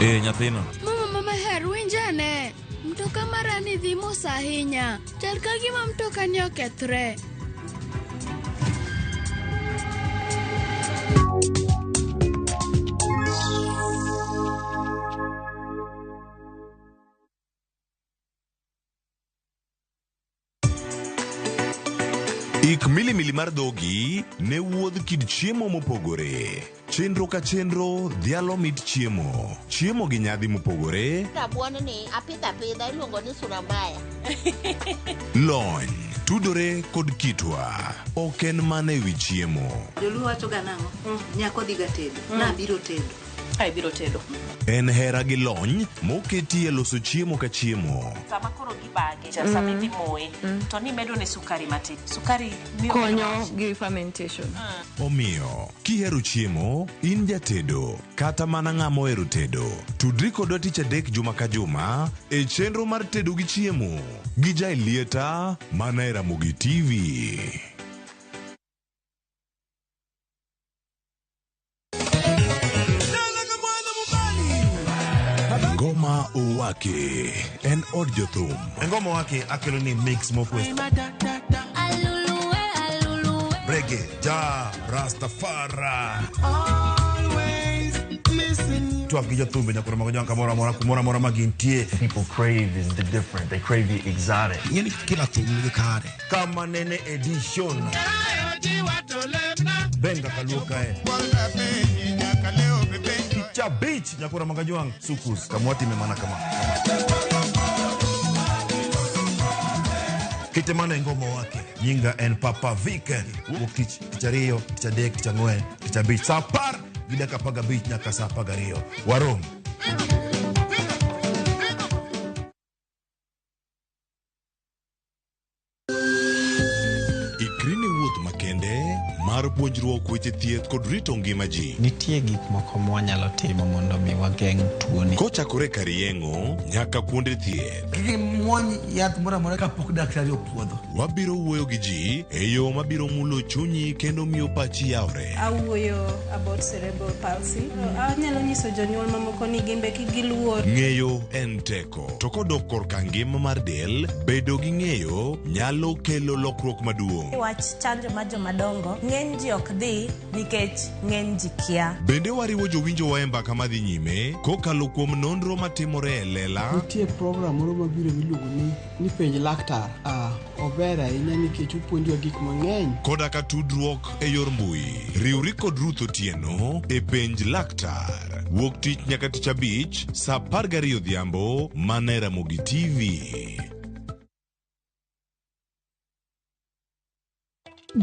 Nyathino. Mama Meher, winj ane. Mtoka mara ni dhi mos ahinya. Chal ka gima mtoka ni okethre. Ik milimili mar dhogi ne wuodh kit chiemo mopogore. Chenro ka chenro dhialo mit chiemo. Chiemo gi nyadhi mopogore. Rabuon ni apidho apidha iluongo ni sura mbaya. Lony tudore kod kitwa. Ok en mana ewi chiemo. Joluo wacho ga nang'o? Nyako dhi ga tedo. Nabiro tedo. Ai biro tedo. En hera gi lony moketi e loso chiemo ka chiemo. Sama koro gibage, sama idhi moye, to ni medo ne sukari matin. Sukari miyo konyo gi fermentation. Omiyo, kihero chiemo, in jatedo, kata mana ng'ama ohero tedo. Tudri kodwa tich adek juma ka juma e chenro mar tedo gi chiemo gi Jaelieta mana e Ramogi TV. Ngoma Owake en od jothum. Ngoma Owake akelo ni mix mokwe. Reggae, ja, Rastafari. Twak gi jothumbe nyaka romo gi kamoro amora kumoro amora ma gintie. People crave is the different. They crave the exotic. Ing'eni kila thum nigi kare. Kama nene edition. Benga kaluo kae. Cha beach nyakura Magajwang' sukus kamwati memana kama. Kitemana ngoma wake nyinga en Papa Vic wuok tich tich ariyo tich adek tich ang'wen tich abich saa apar gi dakika apar gabich nyaka saa apar gariyo warom. Ikri ne wuoth makende mar Mar puonjruok weche thieth kod rito ngima ji. Nitie gik moko mwanyalo timo mondo mi wageng' tuoni. Kochakore kar yeng'o nyaka kuonde thieth. Kik imuony yath moro amora kapok daktari opuodho. Wabiro wuoyo gi ji e yo mabiro mulo chunyi kendo miyo pachi yawre. Awuoyo about cerebral palsy. Anyalo nyiso jonyuol mamoko ni gin be kik giluor. Ng'eyo en teko. To kodok korka ngima mar del, bedo gi ng'eyo nyalo kelo lokruok maduong'. Wach chanjo mar jomadongo, ng'eny ji ok dhi nikech ng'eny ji kia. Bende wariwo jowinjowa e mbaka madhi nyime kokalo kuom nonro matimore e lela. Nitie program moro mabiro miluongo ni penj laktar. Ober ahinya nikech opuonjowa gik mang'eny. Koda ka tudruok e yor mbui. Riwri kod Ruth Otieno e penj laktar. Wuok tich nyaka tich abich, saa 12 odhiambo, mana e Ramogi TV.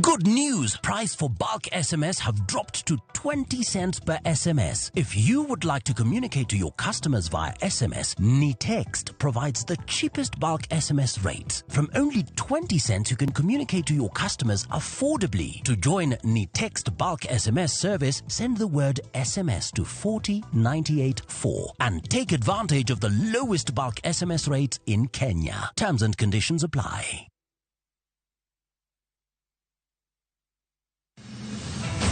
Good news! Price for bulk SMS have dropped to 20 cents per SMS. If you would like to communicate to your customers via SMS, Nitext provides the cheapest bulk SMS rates. From only 20 cents, you can communicate to your customers affordably. To join Nitext bulk SMS service, send the word SMS to 40984 and take advantage of the lowest bulk SMS rates in Kenya. Terms and conditions apply.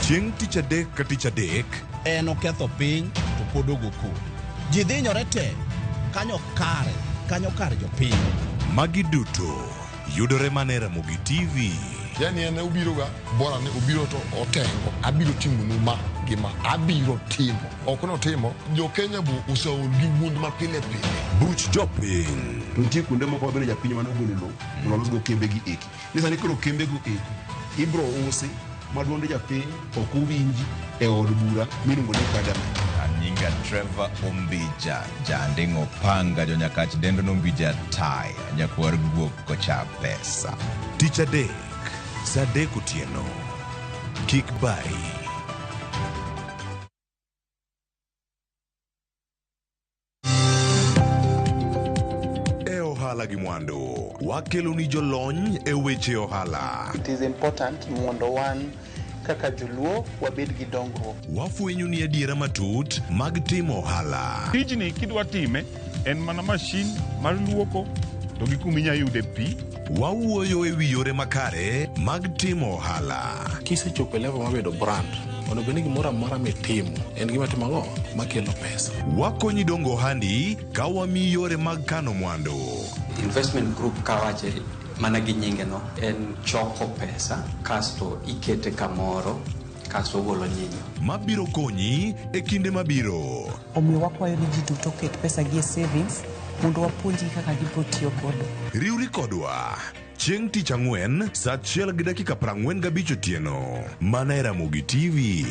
Chieng' tich adek ka tich adek, en oketho piny to pod ogo koko. Ji dhinyore te kanyo kare, kanyo kar jopiny. Magi duto yudore mana e Ramogi TV. Yani en obiro ga bora ni obiro to otengo abiro timonu ma gi ma abiro timo ok notimo jo Kenya bo oseol gi wuond ma pile pile. Buch jopiny. To nitie kuonde moko mabende japiny mane ogolo lowo mondo olosgo kembe gi eki. Ni sani koro kembe go eki ibro usi ma duond japiny ok owinji e od bura miluongo ni parliament. Anyinga Trevor Ombija, janding'o panga jonyakach dendo nombija tai, nyakwar guok kocha pesa. Tich adek, saa 3 otieno. Kik bari. E ohala gi mwandu, wakelo ni jolony e weche ohala. It is important mondo wan kaka joluo wabed gi dongruok. Wafwenyo ni adiera matut mag timo ohala. Tijni kidwa time en mana mashin mar luoko to gi kuma inyalo yude pi. Wawuoyo e wi yore makare mag timo ohala. Kisechopo e level mar bedo brand, onego bed ni gimoro amora mitimo en gima timo ang'o makelo pesa. Wakonyi dongo ohandi ka wamiyi yore mag kano mwandu. Investment group kawache mana gi nyinge no en choko pesa kasto ikete kamoro kasto ogolo nyinyo. Mabiro konyi e kinde mabiro. Omiyo wakwayo ni ji duto oket pesa gi e savings mondo wapuonjgi kaka gibiro tiyo godo. Riwri kodwa chieng' tich ang'wen saa 1:45 otieno mana e Ramogi TV.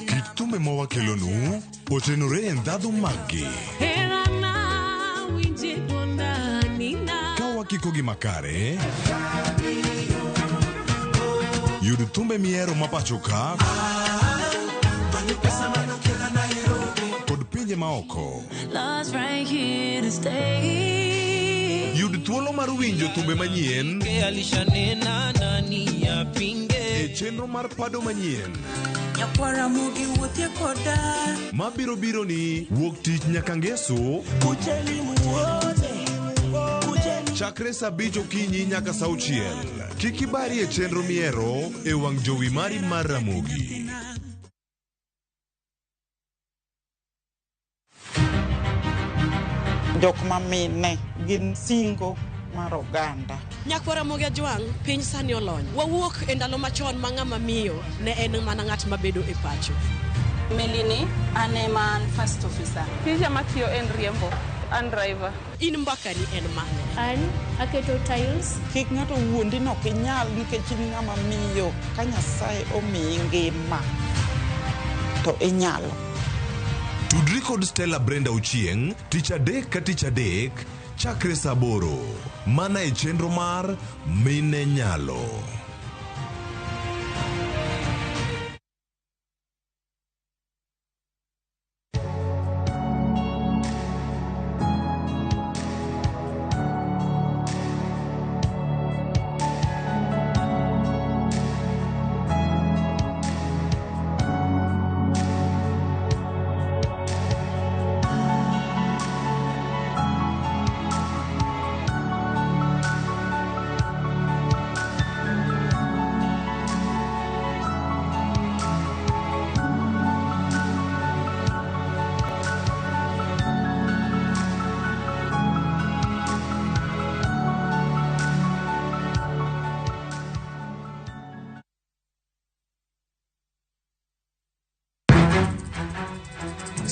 Kit thumbe mawakelonu otenore e ndhadhu maggi. Ka wakiko gi makare, yud thumbe mihero ma pacho ka kod pinje maoko. Yud thuolo mar winjo thumbe manyien e chenro mar pado manyien mabiro biro ni wuok tich nyaka ngeso chakre saa 5 okinyi nyaka saa 6. Kik ibari e chenro mihero e wang' jowi mari mar Ramogi. Jok mamine gin singo mar oganda. Nyakwar Ramogi Ajwang', piny sani olony. Wawuok e ndalo machon ma ng'ama miyo ne en mana ng'at mabedo e pacho. Melini, an ema an first officer. Tija matiyo en riembo, an driver. In mbakani en mane? An aketo tiles. Kik ng'ato wuondi ni ok inyal nikech in ng'ama miyo. Ka Nyasaye omiyi ngima to inyalo. Tudri kod Stella Brenda Ochieng' tich adek ka tich adek chakre saa 8 mana e chenro mar Mine Nyalo.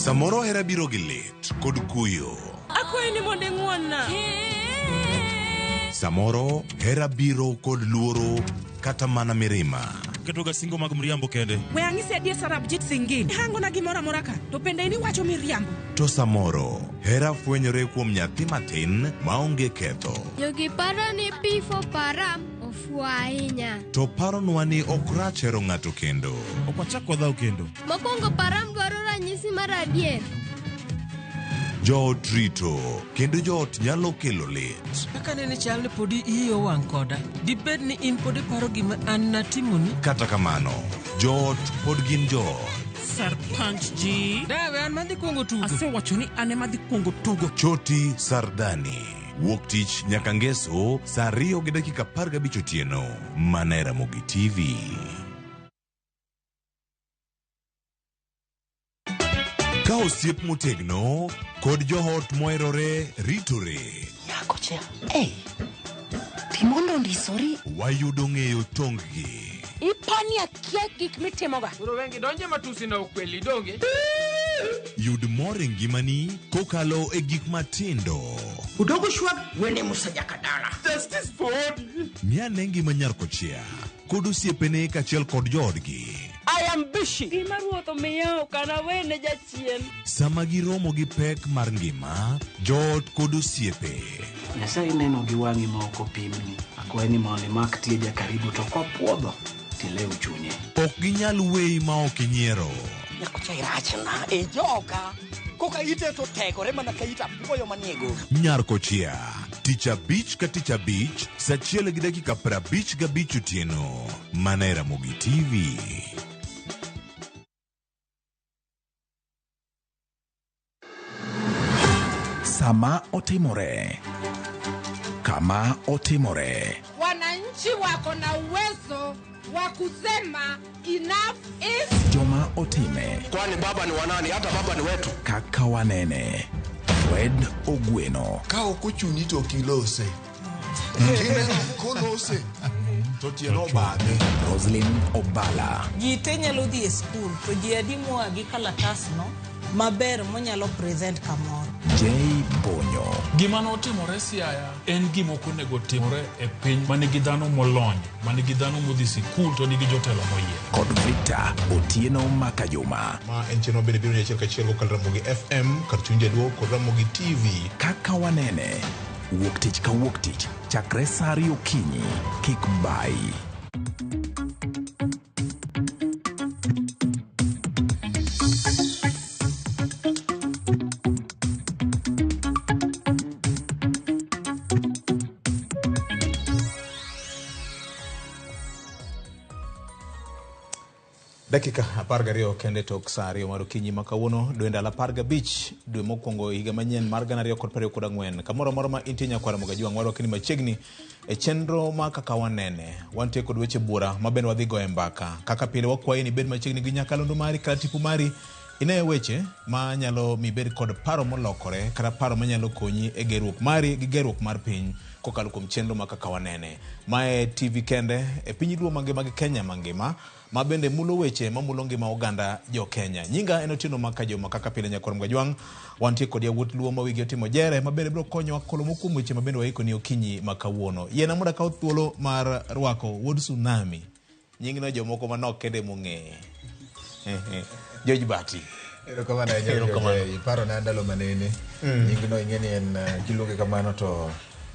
Samoro hera biro gi lit kod kuyo. Akwayi ni mondo ing'won-na. Samoro hera biro kod luoro kata mana mirima. Ketoga singo mag mriambo kende. We ang'isi adier Sarabjit Singh. Hangona gimoro amora ka, to bende in iwacho miriambo. To samoro hera fwenyore kuom nyathi matin maonge ketho. Jogi paro ni P for Param ofuwo ahinya. To paronwa ni ok rach hero ng'ato kendo. Ok wachak wadhaw kendo. Mokwongo Param dwaro ranyisi mar adier. Joot rito kendo joot nyalo kelo lit. Kaka nene chal ni podi iyi owang' koda. Dibed ni in pod iparo gima an natimoni? Kata kamano, joot pod gin joot. Sarpanch ji. Dawe an madhi kuongo tugo. Asewacho ni an ema dhi kuongo tugo. Choti Sardani. Wuok tich nyaka ngeso saa 2:15 otieno. Mana e Ramogi TV. Ka osiep motegno kod joot moherore ritore. Nyakocha, ei, timondo ondisori. Wayudo ng'eyo tong-gi. Ipani akia gik mitimoga. Koro wengi donje matusi na ukweli donge. Yud mor e ngimani kokalo e gik matindo. Udogo shwag wene Musa Jakadala. Justice for Ng'ane ngima nyar kochia kod osiepene kaachiel kod joodgi. I am busy. Gima ruoth omiya ok anawene jachien. Sama giromo gi pek mar ngima, joot kod osiepe. Nyasaye neno gi wang'i ma ok opimni. Akwayi ni mondo imak tie jakaribu to kopuodho tilew chunye. Ok ginyal weyi ma ok inyiero. Nyakocha irachna e joka. Koka ite to tegore mana ka it apuoyo manie goro. Nyar kochia, tich abich ka tich abich, saa 1:55 otieno. Mana e Ramogi TV. Sama otimore. Kama otimore. Wananchi wako na uwezo wa kusema enough is Joma otime. Kwani baba ni wanani? Hata baba ni wetu. Kaka wanene. Fred Ogweno. Ka ok ochuni to ok ilose. Kineno kolose to tiende obadhe. Roslyn Obala. Ji te nyalo dhi e skul to ji adi moa gi kalatasno maber monyalo present kamoro. J Bonyo. Gima notimore Siaya en gima ok onego timore e piny ma nigi dhano molony, ma nigi dhano modhi sikul to nigi jotelo moyier. Kod Victor Otieno Makajuma. Ma en chenro bende biro ni achiel kachiel kokalo Ramogi FM kar chuny jaluo kod Ramogi TV. Kaka wanene. Wuok tich ka wuok tich chakre saa 2 okinyi. Kik bayi. Dakika 12 kende tok saa 2 mar okinyi ma kawuono dwe ndalo 15 dwe mokwongo higa manyien mar 2024. Kamoro amora ma intie nyakwar Ramogi Ajwang' warwaki ni machiegni e chenro ma Kaka Wanene. Wantie kod weche buora ma bende wadhi goye mbaka. Kaka pile wakwayi ni ibed machiegni gi nyakalondo mari kata tipo mari. Ine weche ma nyalo mi ibed kod paro molokore kata paro manyalo konyi e gerruok mari gi gerruok mar piny kokalo kuom chenro ma Kaka Wanene. Mae TV kende e piny luo mangima gi Kenya mangima ma bende mulo weche mamulo ngima oganda jo Kenya. Nyinga en Otieno Makajuma kaka pile nyakwar Ramogi Ajwang'. Wantie kod yawuot luo ma wigi otimo jere ma bende biro konyowa kolo moko kuom weche ma bende waiko ni okinyi ma kawuono. Yiena mondo akaw thuolo mar rwako wuod Tsunami. Nyingno jomoko manok kende mong'eye. George Bati. Erokamano ahinya. Erokamano. Iparona ndalo manene. Nyingno ing'e ni en kiluonge kamano to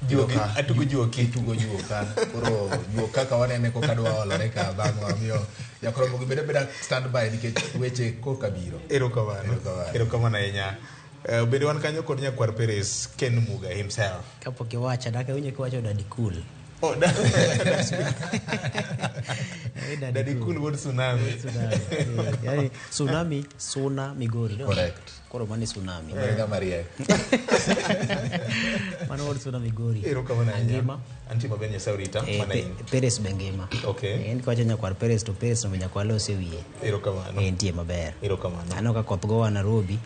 Juogi, atugo juoki. Itugo juoka. Koro juok kaka wanene koka dwa olore ka bang'wa omiyo jakromo gi bed abeda stand by nikech weche koka biro. Erokamano. Erokamano ahinya. Bende wan kanyo kod nyakwar Perez Ken Muga himself. Kapok iwacho, dak awinjo kiwacho Daddy Cool. Oh, Daddy Cool wuod Tsunami. Tsunami. Yani Tsunami, Suna, Migori. No? Correct. Koro mano Tsunami. Mano ng'ama riek. Mano wuod Suna Migori. Erokamano ahinya. Angima. Antie maber Nyasaye orita. Mana in. Perez be ngima. Okay. En kiwacho nyakwar Perez to Perez no be nyakwar lose wiye. Erokamano. Entie maber. Erokamano. Aneno ka koth gowa Nairobi.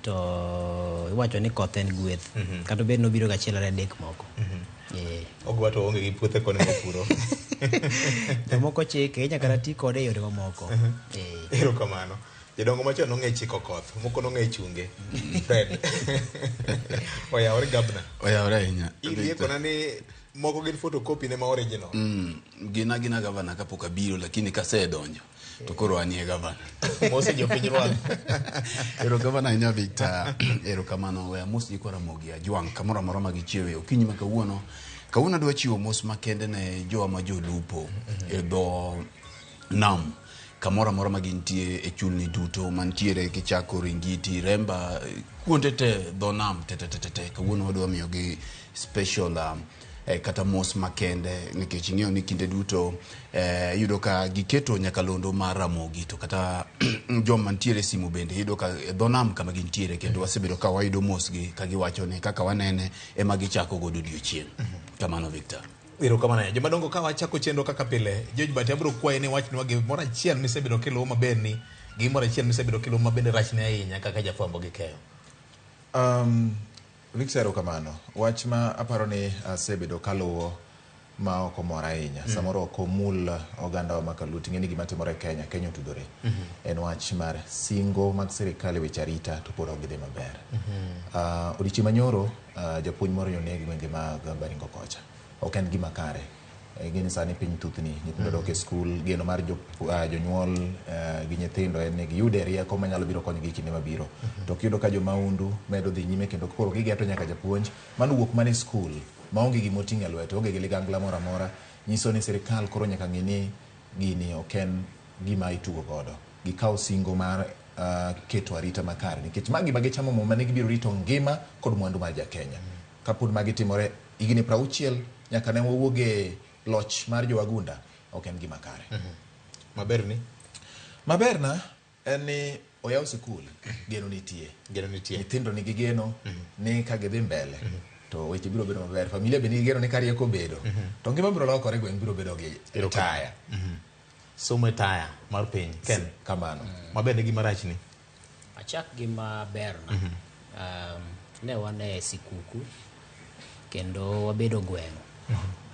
To iwacho ni koth en gweth. Kata obed nobiro gachiel ariyo adek moko. Ogwa to onge gi puothe koni mopuro. Jomoko chike inyaka kata ti kode e yore mamoko. Erokamano. Jodongo machon nong'e chiko koth, moko nong'e chunge. Fred. Oyawore gabna. Oyawore ahinya. Iriekona ni moko gin photocopy ne ma original. Gin agina gavana kapok abiro, lakini kasedonjo to koro anie gavana. Mose jopiny rwak. Erokamano ahinya Victor. Erokamano. We amos nyikwa Ramogi Ajwang' kamoro amora ma gichiewe okinyi ma kawuono. Kawuono adwa chiwo mos makende ne jowa ma jolupo e dho nam kamoro amora ma gintie e chulni duto mantiere kichako Ringiti, Remba, kuonde te dho nam te te te te te. Kawuono wadwa miyogi special kata mos makende nikech ing'eyo ni kinde duto iyudo ka giketo nyakalondo mar Ramogi to kata joma ntiere e simu bende iyudo ka e dho nam kama gintiere kendo wasebedo ka wayudo mosgi ka giwacho ni kaka wanene ema gichako godo odiochieng'. Kamano Victor. Erokamano ahinya. Jomadongo ka wachako chenro kaka pile, George Bati abiro kwayi ni wachnwa gimoro achiel misebedo kiluwo maber ni, gimoro achiel misebedo kiluwo mabende rachni ahinya kaka jafwambo gi keyo. Victor, erokamano. Wach ma aparo ni asebedo kaluwo ma ok omora ahinya. Samoro ok omul ogandawa ma Kaluo. Ting'e ni gima timore e Kenya, Kenya otudore. En wach mar singo mag sirikal e weche arita to pod ok gidhi maber. Odiochieng' manyoro, japuonj moro noneg e gwenge mag Baringo kocha. Ok en gima kare. Ing'e ni sani piny thuthni, nyithindo dok e skul, geno mar jonyuol gi nyithindo en ni giyude rieko manyalo biro konyogi e kinde mabiro. To kiyudo ka jomaundu medo dhi nyime kendo koro gigeto nyaka japuonj manowuok mana e skul maonge gimoting'o e lwete, onge gi ligangla moro amora, nyiso ni sirikal koro nyaka ng'e ni gini ok en gima itugo godo. Gikaw singo mar keto arita makare nikech ma gima gichamo muma ni gibiro rito ngima kod mwandu mar jakenya. Kapod magi timore higni 60 nyaka ne wawuog e loch mar jowagunda, ok en gima kare. Maber ni? Maberna en ni oyaw sikul, geno nitie. Geno nitie. Nyithindo nigi geno ni ka gidhi mbele to weche biro bedo maber. Familia be nigi geno ni ka rieko obedo to ngima biro lokore, gweng' biro bedo gi taya. Somo e taya mar piny. Ken. Kamano. Maber ni gima rach ni? Achak gi maberna. Ne wan e sikuku kendo wabedo gweng'.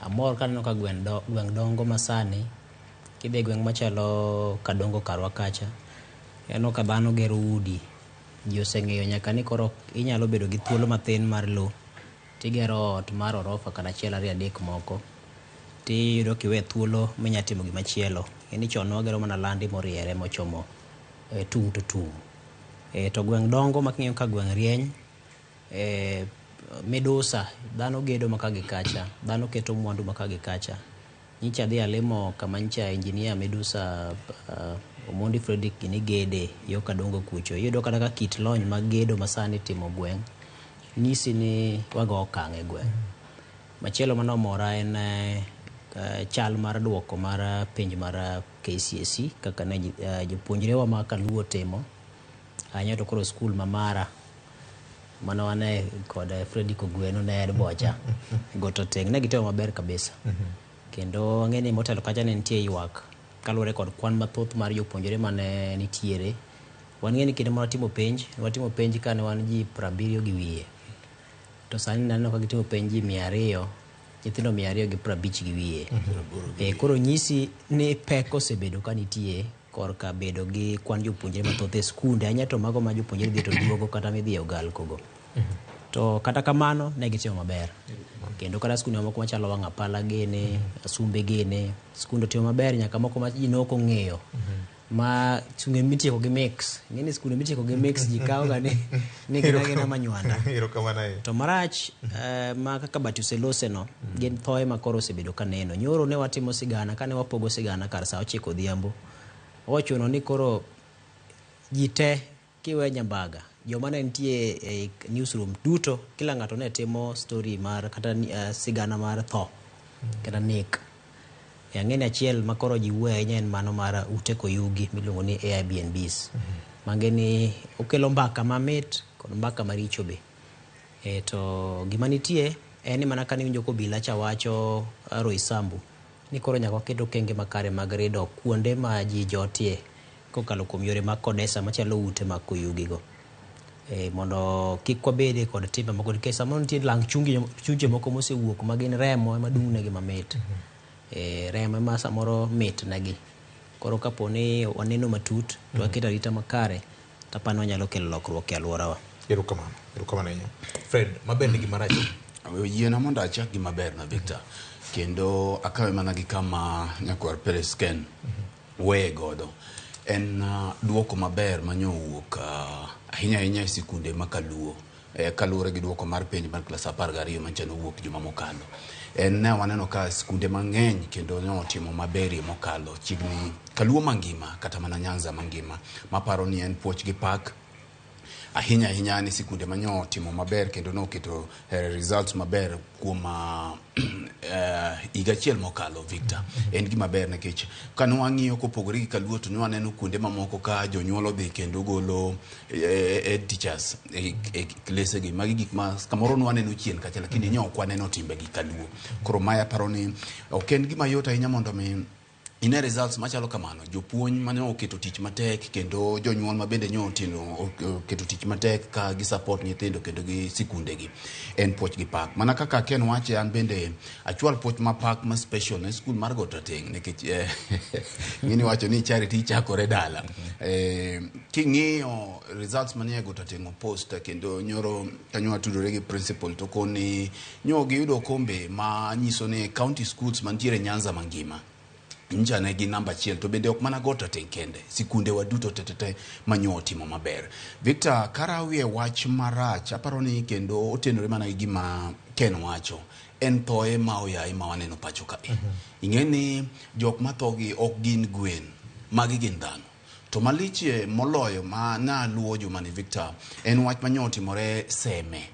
Amor kaneno ka gweng' dongo masani. Kidhi e gweng' machalo Kadongo karwa kacha, ineno ka dhano gero udi. Ji oseng'eyo nyaka ni koro inyalo bedo gi thuolo mathin mar lo tigero ot mar orofa kata 1 2 3 moko tiyudo kiwe thuolo minya timo gimachielo. Ing'e ni chon ne wagero mana landi moriere mochomo tung' to tung'. To gweng' dongo ma king'iyo ka gweng' rieny, midusa dhano gedo maka gi kacha, dhano keto mwandu maka gi kacha. Nyicha adhi alimo kama nyicha engineer midusa Omondi Fredrick gini gede yo Kadongo kucho. Iyudo kata ka kit lony mag gedo masani timo gweng' nyisi ni wago okang' e gweng'. Machielo manomora en chal mar duoko mar penj mar KCSE kaka ne jopuonjrewa ma Kaluo timo. Ahinya to koro skul ma Mara mane wane kod Fredrick Ogweno ne en bocha goto teng' ne gitimo maber kabisa. Kendo ang'e ni motelo kacha ne nitie ywak kaluwore kod kwan mathoth mar jopuonjre mane nitiere. Wang'e ni kinde mane watimo penj, watimo penj kane wan ji 70 gi wiye. To sani naneno ka gitimo penj ji 200, nyithindo 250 gi wiye. Koro nyisi ni pek osebedo ka nitie korka bedo gi kwan jopuonjre mathoth e skunde, ahinya to mago ma jopuonjre dhi to duogo kata midhi e ogalko go. To kata kamano ne gitimo maber. Kendo kata skunde mamoko machalo Wang' Apala gene, Asumbe gene, skunde otimo maber nyaka moko ma ji ne ok ong'eyo. Ma skunde mitieko gi mix. Ing'e ni skunde mitieko gi mix ji kawo ga ni gin agina manywanda. To marach ma kaka Bati oselose no, gin thoe ma koro osebedo ka neno. Nyoro ne watimo sigana, kane wapogo sigana kar sa 9 odhiambo. Ochuno ni koro ji te kiwe Nyambaga, joma ne nitie e newsroom duto, kila ng'ato ne timo story mar kata sigana mar tho kata nek. Ang'e ni achiel ma koro ji wuoyo ahinya en mano mar ute koyugi miluongo ni Airbnbs. Mange ni okelo mbaka mamit kod mbaka maricho be. To gima nitie en ni mana kane iwinjo kobila cha wacho Roysambu ni koro nyaka waket okenge makare mag rido kuonde ma ji jotie kokalo kuom yore mag kodesa machalo ute mag koyugi go. Mondo kik wabede kod timbe moko nikech samoro nitie lang chunje moko mosewuok ma gin remo ema dung' negi mamit. Remo ema samoro mit negi. Koro kapo ni waneno matut to waketo arita makare, to apani wanyalo kelo lokruok e alworawa. Erokamano, erokamano ahinya. Fred, maber nigi marach. Yiena mondo achak gi maber na Victor. Kendo akawe mana gi kama nyakwar Peres Ken weye godo. En duoko maber manyo owuok ahinya ahinya e sikunde ma Kaluo. Kaluwore gi duoko mar penj mar klas 12 mancha nowuok juma mokalo. En ne waneno ka sikunde mang'eny kendo ne otimo maberie mokalo chiegni Kaluo mangima kata mana Nyanza mangima. Maparo ni en puoch gi pak ahinya ahinya ni sikunde manyo otimo maber kendo noketo results maber kuom higa achiel mokalo Victor. En gima ber nikech kane wang'iyo kopogore gi Kaluo to ne waneno kuonde mamoko ka jonyuol odhi kendo golo head teachers e klese gi. Magi gik ma kamoro ne waneno chien kacha lakini ne ok waneno timbe gi Kaluo. Koro mae aparo ni ok en gima yot ahinya mondo mi ine results machalo kamano. Jopuonj mane oketo tich matek kendo jonyuol ma bende nyo otimo oketo tich matek ka gi support nyithindo kendo gi sikunde gi. En puoch gi pak. Mana kaka Ken wache an bende achwal puoch ma pak ma special ne skul mar Got Rateng' nikech ng'eni wacho ni charity chakore dala. King'iyo results manie Got Rateng' post kendo nyoro kanyo watudore gi principal to koni nyo giyudo okombe ma nyiso ni county schools mantiere Nyanza mangima ncha ne gin namba achiel to bende ok mana Got Rateng' kende sikunde wa duto tetete manyo otimo maber. Victor, karawie wach marach aparo ni kendo otenore mana gi gima Ken wacho en thoe ma oyaye ma waneno pacho ka. Ing'e ni jok matho gi ok gin gwen, magi gin dhano. To malich moloyo ma naluwo jumani Victor en wach manyo otimore Seme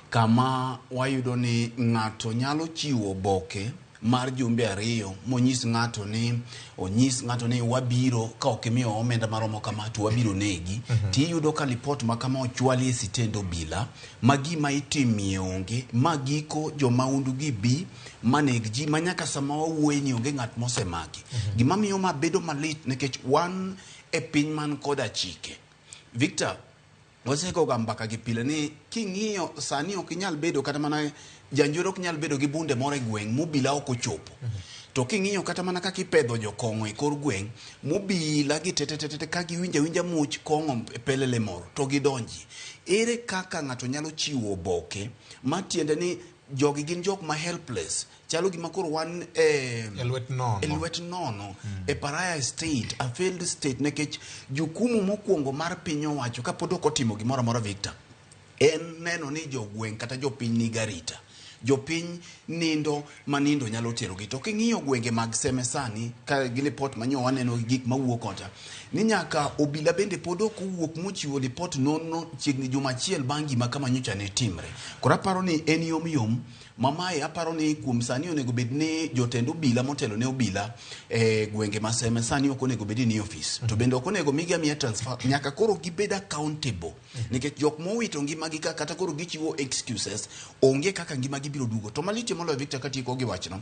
kama wayudo ni ng'ato nyalo chiwo oboke mar jumbe 2 monyis ng'ato ni onyis ng'ato ni wabiro ka ok imiyo omenda maromo kama to wabiro negi. Tiyudo ka lipot ma kama ochwali e sitend obila ma gima itimie onge ma giko jomaundu gi bi maneg ji ma nyaka sama wawuoye ni onge ng'at mosemaki. Gima miyo ma bedo malit nikech wan e piny man koda chike. Victor, wasegoga mbaka gi pile ni king'iyo sani ok inyal bedo kata mana janjore ok nyal bedo gi bunde moro e gweng' mobila ok ochopo. To king'iyo kata mana kaka ipedho jokong'o e kor gweng' mobila gi tetetete ka giwinjo awinja much kong'o e pelele moro to gidonji. Ere kaka ng'ato nyalo chiwo oboke matiende ni jogi gin jok ma helpless chalo gima koro wan e lwet nono, e lwet nono e pariah state, a failed state nikech jukumu mokwongo mar piny owacho kapod ok otimo gimoro amora Victor en neno ni jogweng' kata jopiny nigi arita. Jopiny nindo ma nindo nyalo terogi. To king'iyo gwenge mag Seme sani ka gi lipot manyo waneno gi gik mawuok kocha ni nyaka obila bende pod ok owuok mochiwo lipot nono chiegni juma achiel bang' gima kama nyocha ne timre. Koro aparo ni en yom yom mamae aparo ni kuom sani onego bed ni jotend obila motelo ne obila e gwenge ma Seme sani ok onego bed ni ofis. To bende ok onego migi amiya transfer nyaka koro gibed accountable. Nikech jok mowito ngimagi ka kata koro gichiwo excuses onge kaka ngimagi biro duogo. To malich moloyo Victor katieko gi wachno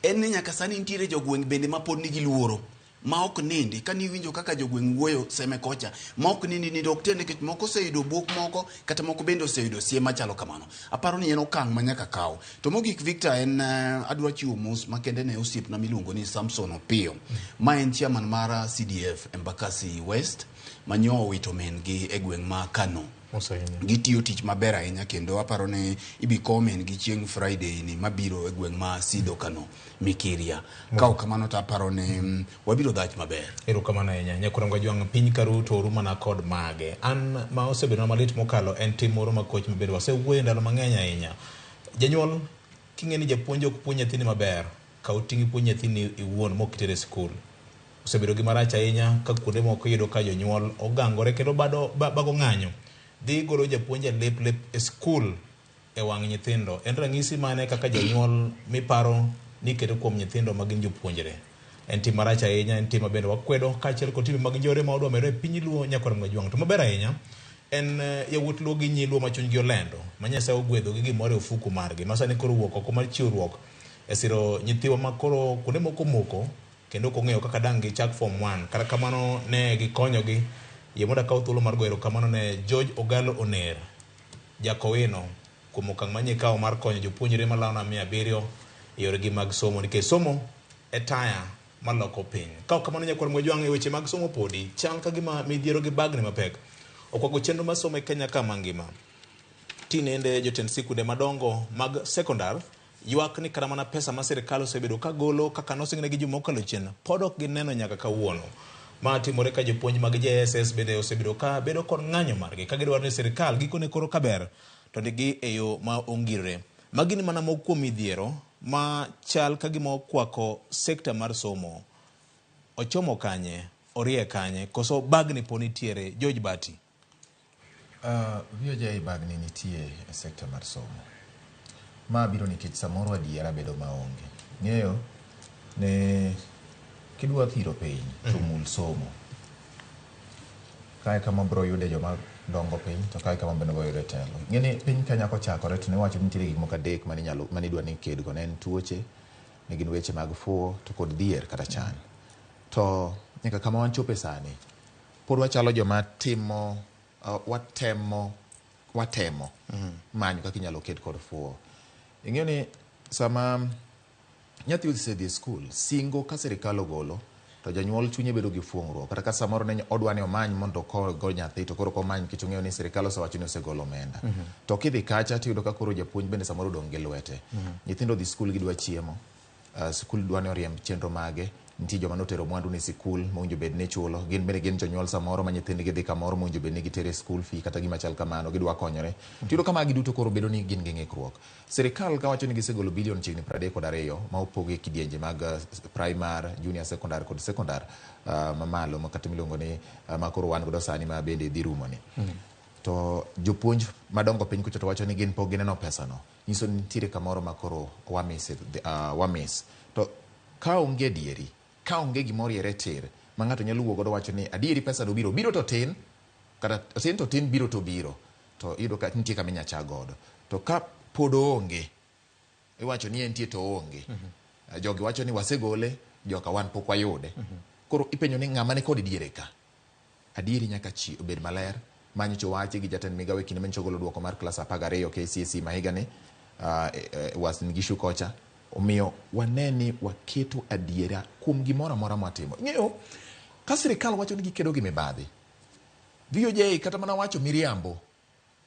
en ni nyaka sani nitiere jogweng' bende ma pod nigi luoro ma ok nindi kani iwinjo kaka jogweng' wuoyo Seme kocha ma ok nindi nindo ok ter nikech moko oseyudo buok moko kata moko bende oseyudo siem machalo kamano. Aparo ni en okang' ma nyaka kaw. To mogik Victor en adwa chiwo mos makende ne osiepna miluongo ni Samson Opiyo ma en chairman mar CDF Embakasi West manyo owito min gi e gweng' ma Kano. Gitiyo tich maber ahinya kendo aparo ni ibi kow min gi chieng' Friday ni mabiro e gweng' ma Sidho Kano Mikiria. Ka ok kamano to aparo ni wabiro dhach maber. Erokamano ahinya. Nyakurango Ajwang' piny karu to oru mana kod mage. An ma osebedo malit mokalo en tim moro ma koch maber wasewuoyo ndalo mang'eny ahinya. Janyuol king'e ni japuonj ok puonj nyathini maber, kaw ting' ipuonj nyathini iwuon mok itere e skul. Osebedo gi marach ahinya ka kuonde moko iyudo ka jonyuol ogangore kendo bago ng'anyo. Dhi golo japuonj e lep lep e skul e wang' nyithindo. En ranyisi mane kaka janyuol miparo ni keto kuom nyithindo ma gin jopuonjre? En tim marach ahinya, en tim ma bende wakwedo kaachiel kod timbe mag njore ma wadwa medo e piny Luo nyakwar Mwajwang'. To maber ahinya en yawuot Luo gi nyi Luo ma chunygi olendo, ma Nyasaye ogwedho gi gimoro e ofuku margi, ma sani koro wuok oko mar chiwruok e siro nyithiwa ma koro kuonde moko moko kendo ok ong'eyo kaka dang' gichak form 1. Kata kamano ne gikonyogi. Yie mondo akaw thuolo mar goyo erokamano ne George Ogalo Oner, Jakowino, kuom okang' manye kawo mar konyo jopuonjre malao na 700 e yoregi mag somo, nikech somo e taya maloko piny. Ka ok kamano nyakwar Mojwang' e weche mag somo podi chal ka gima midhiero gi bagni mapek okwako chenro mar somo e Kenya ka mangima. Tinende jotend sikunde madongo mag sekondar ywak ni kata mana pesa ma sirkal osebedo ka golo kaka nosingnegi juma mokalo chien pod ok gineno nyaka kawuono. Ma timore ka jopuonj mag JSS bende osebedo ka bedo kod ng'anyo margi ka gidwaro ni sirkal gikone koro kaber to ndikgi e yo ma ongirore. Magi ni mana moko kuom midhiero ma chal ka gima okwako sekta mar somo. Ochomo kanye? Orie kanye? Koso bagni po nitiere? George Bati. VOJ bagni nitie e sekta mar somo. Ma biro nikech samoro adiera bedo maonge. Ng'eyo ne kidwa thiro piny to mul somo. Kae kama bro yude joma dongo piny to kae kama bende bro yude telo. Ng'e ni piny Kenya kochakore to ne wacho ni nitiere gik moko adek mane inyalo mane idwa ni kedgo ne en tuoche, ne gin weche mag fuwo to kod dhier kata chan. To nyaka kama wanchope sani pod wachalo joma timo watemo watemo manyo kaka inyalo ked kod fuwo. Ing'eyo ni sama nyathi osedhi e skul, singo ka sirikal ogolo to janyuol chunye bedo gi fuong'ruok. Kata ka samoro ne odwa ni omany mondo okow nyathi to koro ok omany nikech ong'eyo ni sirikal osewacho ni osegolo omenda. To kidhi kacha tiyudo ka koro japuonj bende samoro odong' gi lwete. Nyithindo odhi skul gidwa chiemo. Skul dwa ni oriemb chenro mage. Nitie joma notero mwandu ne sikul mowinjo bed ni chulo. Gin bende gin jonyuol samoro ma nyithindgi dhi kamoro mowinjo bed ni gitere school fee kata gima chal kamano gidwa konyore. Tiyudo ka magi duto koro bedo ni gin gi ng'ikruok. Sirikal kawacho ni gisegolo bilion chiegni 32 ma opogi e kidienje mag primar, junior secondary kod secondar mamalo ma kata miluongo ni ma koro wan godo sani ma bende dhi rumo ni. To jopuonj madongo piny kucho to wacho ni gin pok gineno pesano. Nyiso ni nitiere kamoro ma koro wamis, wamis. To ka onge adieri, ka onge gima oriere tir ma ng'ato nyalo wuok godo wacho ni adieri pesa no biro, biro to tin, kata tin to tin biro to biro. To iyudo ka nitie kama inyalo chak godo. To ka pod oonge, iwacho ni entie to oonge. Jogi wacho ni wasegole, joka wan pok wayude. Koro ipenjo ni ng'ama ni kod diere ka. Adieri nyaka chi obed maler. Ma nyocha owachi gi jatend migawo e kinde ma nyocha ogolo duoko mar klas 12 KCSE ma higani Uasin Gishu kocha. Omiyo wane ni waketo adiera kuom gimoro amora mwatimo. Ing'eyo, ka sirikal wacho ni gikedo gi mibadhi, VOJ kata mana wacho miriambo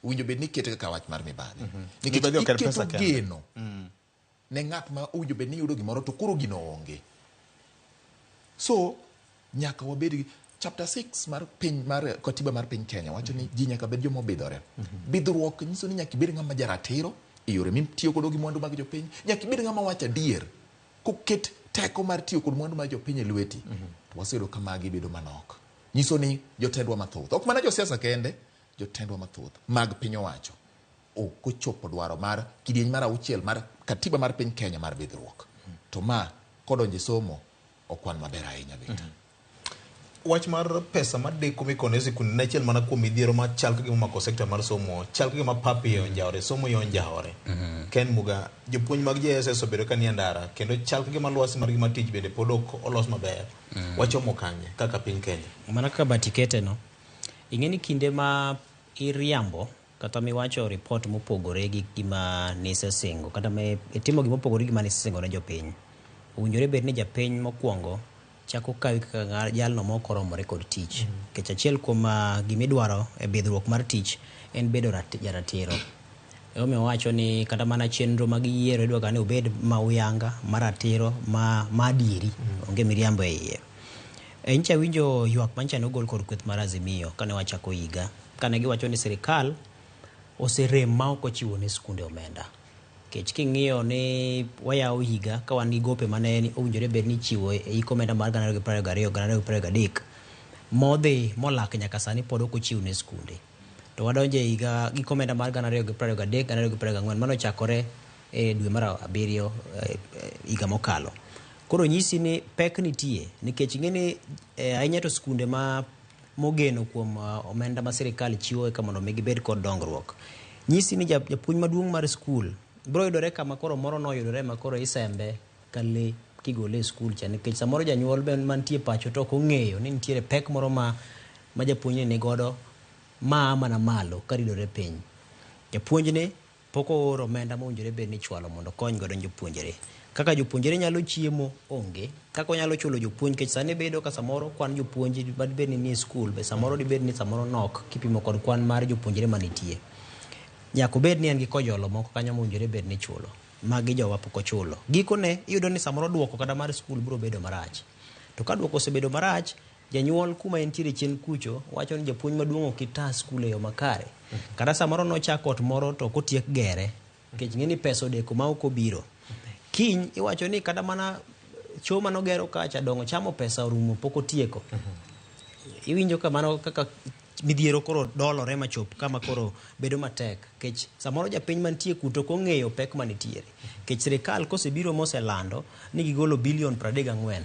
owinjo bed ni ikete kaka wach mar mibadhi. Nikech Mibadhi ok en iketo pesa kende. geno ne ng'at ma owinjo bed ni yudo gimoro to koro gino onge. So nyaka wabed gi chapter 6 mar piny mar katiba mar piny Kenya wacho ni ji nyaka bed joma obidhore. Bidhruok nyiso ni nyaka ibed ng'ama jaratiro e yore mitiyo godo gi mwandu mag jopiny, nyaka ibed ng'ama wacho adier koket teko mar tiyo kod mwandu mag jopiny e lweti. To waseyudo ka magi bedo manok. Nyiso ni jotendwa mathoth, ok mana josiasa kende, jotendwa mathoth mag piny owacho ok ochopo dwaro mar kidieny mar auchiel mar katiba mar piny Kenya mar bidhruok. To ma kodonjo e somo ok wan maber ahinya Victor. Wach mar pesa madeko mikono e sikunde ne achiel mana kuom midhiero ma chal ka gima omako sekta mar somo, chal ka gima pap iye onjawore, somo iye onjawore. Ken Muga, jopuonj mag JSS obedo ka nie ndara kendo chal ka gima lwasi margi mar tich bende pod ok olos maber. Wachomo kanye kaka piny Kenya? Mana kaka Bati kete no, ing'e ni kinde ma iriambo kata miwacho report mopogore gi gima nisesingo kata ma itimo gima opogore gi gima nisesingo ne jopiny, owinjore bed ni japiny mokwongo chako kawi kaka jalno ma ok oromore kod tich. Nikech achiel kuom gimidwaro e bidhruok mar tich en bedo jaratiro. Emomiyo wawacho ni kata mana chenro mag yiero idwa ga ni obed ma uyanga, ma ratiro, ma adieri, onge miriambo e iye. Nyicha awinjo ywak manyicha nogol kod kweth mar Azimio kane wachako higa, kane giwacho ni sirikal oserem ma ok ochiwo ne skunde omenda. Nikech king'iyo ni wayawo higa ka wan gi gope mane owinjore bed ni ichiwo e hik omenda mar 2022 2023 modhi molak nyaka sani pod ok ochiw ne skunde. To wadonjo e higa giko omenda mar 2023 2024 mano ochakore e dwe mar abiriyo higa mokalo. Koro nyisi ni pek nitie nikech ing'e ni ahinya to skunde ma mogeno kuom omenda ma sirikal chiwo eka mondo mi gibed kod dongruok. Nyisi ni japuonj maduong' mar skul biro yudore kama koro moro noyudore ma koro isembe ka lee kigole e skul cha nikech samoro janyuol be mantie pacho to ok ong'eyo ni nitiere pek moro ma japuonjni nigodo ma mana malo karidore piny. Japuonjni Pok ooro omenda mowinjore bed ni ichwalo mondo okony godo jopuonjre. Kaka jopuonjre nyalo chiemo onge, kaka onyalo chulo jopuonj nikech sani bedo ka samoro kwan jopuonj madibed ni nie skul be samoro dibed ni samoro nok kipimo kod kwan mar jopuonjre manitie. Nyaka obed ni en gi kojolo moko kanyo mowinjore bed ni ichulo. Magi jowa pok ochulo. Gikone iyudo ni samoro duoko kata mar skul biro bedo marach. To ka duoko osebedo marach, janyuol kuma entiere chien kucho wacho ni japuonj maduong' ok ita skul e yo makare. Kata samoro nochako ot moro to ok otiek gere nikech ing'e ni pesa odeko ma ok obiro. Kiny iwacho ni kata mana choo manogero kacha dong' ochamo pesa orumo pok otieko. Iwinjo ka mano kaka midhiero koro dolore machop kama koro bedo matek nikech samoro japiny mantie kuto ok ong'eyo pek manitiere. Nikech sirikal kosebiro moselando ni gigolo bilion 34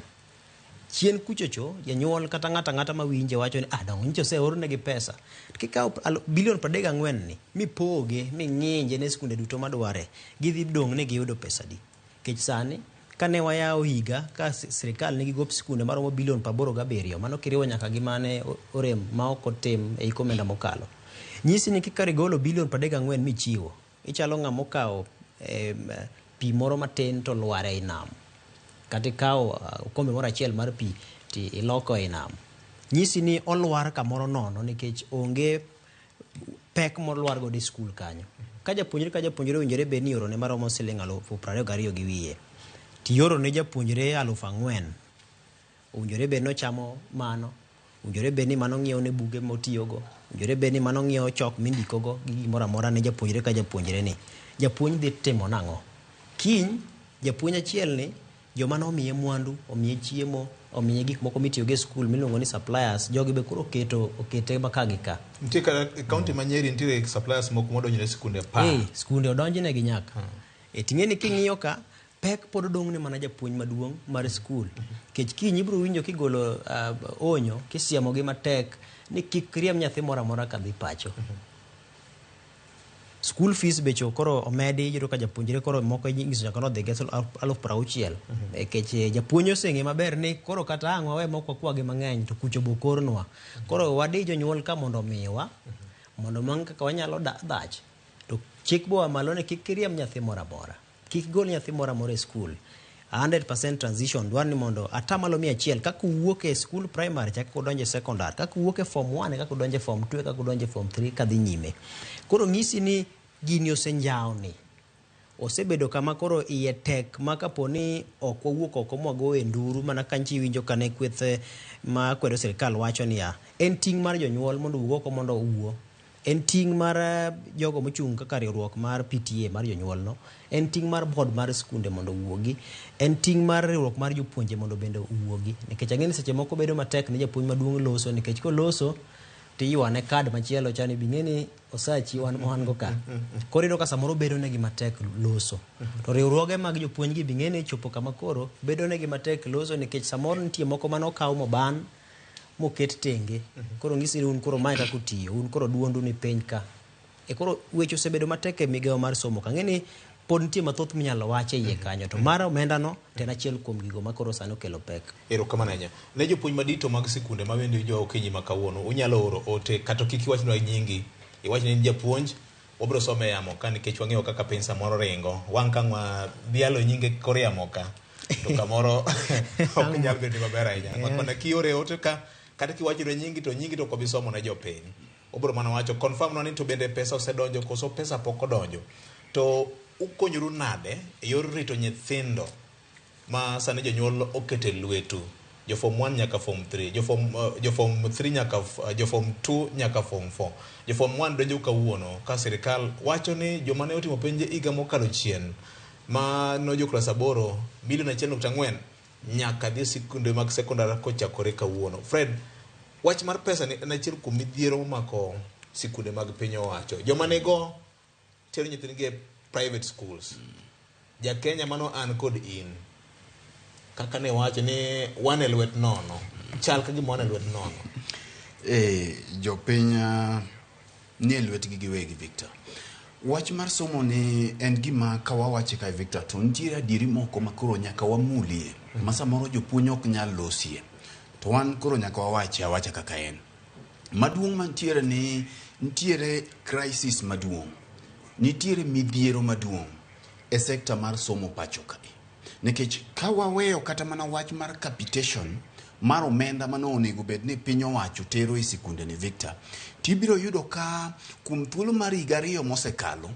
chien kuchocho janyuol kata ng'ato ang'ata mawinje wacho ni ah dong' nyicha oseornegi pesa. Kikawo bilion 34 ni mipoge ming'inje ne skunde duto madware gidhi dong' ni giyudo pesa adi. Nikech sani kane wayawo higa ka sirikal nigi gop skunde maromo bilion 87 mano kiriwo nyaka gi mane orem ma ok otim e hik omenda mokalo. Nyisi ni kikar igolo bilion 34 michiwo ichalo ng'ama okawo pi moro matin to lwar ei nam. Kata ikawo okombe moro achiel mar pi to iloko ei nam. Nyisi ni olwar kamoro nono nikech onge pek molwar godo e skul kanyo. Ka japuonjre ka japuonjre owinjore bed ni iorone maromo siling 22,000 gi wiye, to iorone japuonjre 4,000, owinjore bed ni ochamo mano, owinjore bed ni mano ng'iewo ne buge motiyogo, owinjore bed ni mano ng'iewo chok mindikogo gi gimoro amora ne japuonjre ka japuonjre ni. Japuonj dhi timo nang'o? Kiny japuonj achiel ni joma nomiye mwandu, omiye chiemo, omiye gik moko mitiyogo e skul miluongo ni suppliers, jogi be koro oketo okete ma ka gi ka. Nitie kata e kaunti ma Nyeri nitiere suppliers moko modonjo ne skunde 10. Skunde odonjnegi nyaka. Ting'e ni king'iyo ka pek pod odong' ne mana japuonj maduong' mar skul. Nikech kiny ibiro winjo kigolo onyo kisiemogi matek ni kik riemb nyathi moro amora kadhi pacho. School fees becho koro omedi iyudo ka japuonjre koro moko inyiso nyaka nodhi gi 60,000. Nikech japuonj oseng'e maber ni koro kata ang' wawe mok wakwagi mang'eny to kucho bo kornwa. Koro wadi jonyuol ka mondo omiwa mondo nwang' kaka wanyalo dhach. To chik boa malo ni kik iriemb nyathi moro amora. Kik gol nyathi moro amora e skul. 100% transition dwaro ni mondo 100% kaka uwuok e skul primary chak udonjo e secondary, kaka uwuok e form 1 kaka udonjo e form 2 kaka udonjo e form 3 kadhi nyime. Koro nyisi ni gini osenjawni. Osebedo kama koro iye tek ma kapo ni ok wawuok oko mwagoye nduru mana ka nchi iwinjo kane kweth ma kwedo sirikal wacho niya en ting' mar jonyuol mondo owuog oko mondo owuo. En ting' mar jogo mochung' kaka riwruok mar PTA mar jonyuol no, en ting' mar board mar skunde mondo owuogi, en ting' mar riwruok mar jopuonje mondo bende owuogi. Nikech ang'e ni seche moko bedo matek ne japuonj maduong' loso nikech koloso to iywane kad machielo cha ni bing'e ni osachi wan wan go ka. Koro iyudo ka samoro bedo negi matek loso. To riwruoge mag jopuonj gi bing'e ni chopo kama koro bedo negi matek loso nikech samoro nitie moko manokaw moban moket tenge. Koro ng'isi ni un koro mae kaka utiyo, un koro duondu ni piny ka. E koro weche osebedo matek e migawo mar somo ka. Ang'e ni pod nitie mathoth minyalo wach e iye kanyo to mar omenda no to en achiel kuom gigo ma koro sani okelo pek. Erokamano ahinya. Ne jopuonj madito mag sikunde ma bende winjowa okinyi ma kawuono, unyalo oro ote kata kik iwachnwa nyingi. Iwach ni in japuonj, wabiro some e yamo ka nikech wang'eyo kaka piny samoro ringo. Wang' ka wadhialo nyinge kor yamo ka, to kamoro ok nyal bedo maber ahinya. Mak mana kiore ote ka, kata kiwachone nyingi to nyingi to ok obi somo ne jopiny. Obiro mana wacho confirm nwa ni to bende pesa osedonjo koso pesa pok odonjo. To ukonyoru nade e yor rito nyithindo ma sani jonyuol okete lwetu? Jo form 1 nyaka form 3, jo form 3 nyaka jo form 2 nyaka form 4. Jo form 1 donjo kawuono ka sirikal wacho ni joma ne otimo penj higa mokalo chien ma nojo klas 8 milion 1.4 nyaka dhi sikunde mag sekondar kochakore kawuono. Fred, wach mar pesa ni en achiel kuom midhiero momako sikunde mag piny owacho. Joma nigo tero nyithindgi e private schools. Ja Kenya mano an kod in. Kaka ne wacho ni wan e lwet nono. Chal ka gima wan e lwet nono. Jopiny nie lwetgi giwegi Victor. Wach mar somo ni en gima ka wawache kae Victor to nitiere adieri moko ma koro nyaka wamulie ma samoro jopuonj ok nyal losie. To wan koro nyaka wawache awacha kaka en. Maduong' mantiere ni nitiere crisis maduong' Nitiere midhiero maduong' e sekta mar somo pacho kae. Nikech ka waweyo kata mana wach mar capitation mar omenda mane onego bed ni piny owacho tero e sikunde ni Victor, tibiro yudo ka kuom thuolo mar higa 2 mosekalo,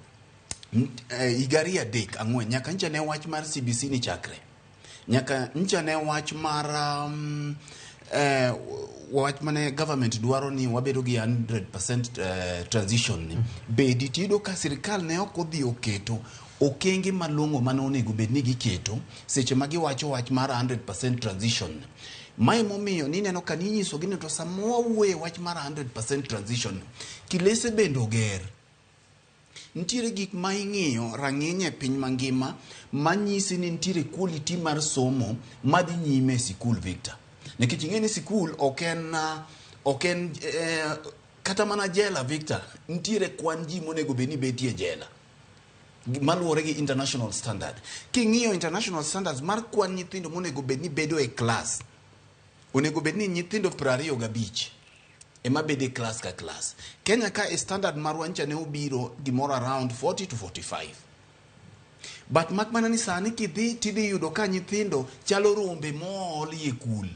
higa 2 3 4 nyaka ncha ne wach mar CBC ni chakre. Nyaka ncha ne wach mar wach mane government dwaro ni wabedo gi 100% transition ni bedi, tiyudo ka sirikal ne ok odhi oketo okenge malong'o mane onego bed ni giketo seche ma giwacho wach mar 100% transition. Mae momiyo nineno ka ninyisogi ni to sama wawuoye wach mar 100% transition, kilese bende oger. Nitiere gik ma ing'iyo rang'iny e piny mangima manyisi ni nitiere quality mar somo madhi nyime e sikul, Victor. Nikech ing'e ni sikul ok en kata mana jela, Victor, nitiere kwan ji monego bed ni betie e jela maluwore gi international standard. King'iyo international standards mar kwan nyithindo monego bed ni bedo e klas, onego bed ni nyithindo 25 ema bedo e klas ka klas. Kenya ka e standard marwa ncha ne obiro gimoro around 40 to 45. But mak mana ni sani kidhi tidhi yudo ka nyithindo chalo rombe mool e kul.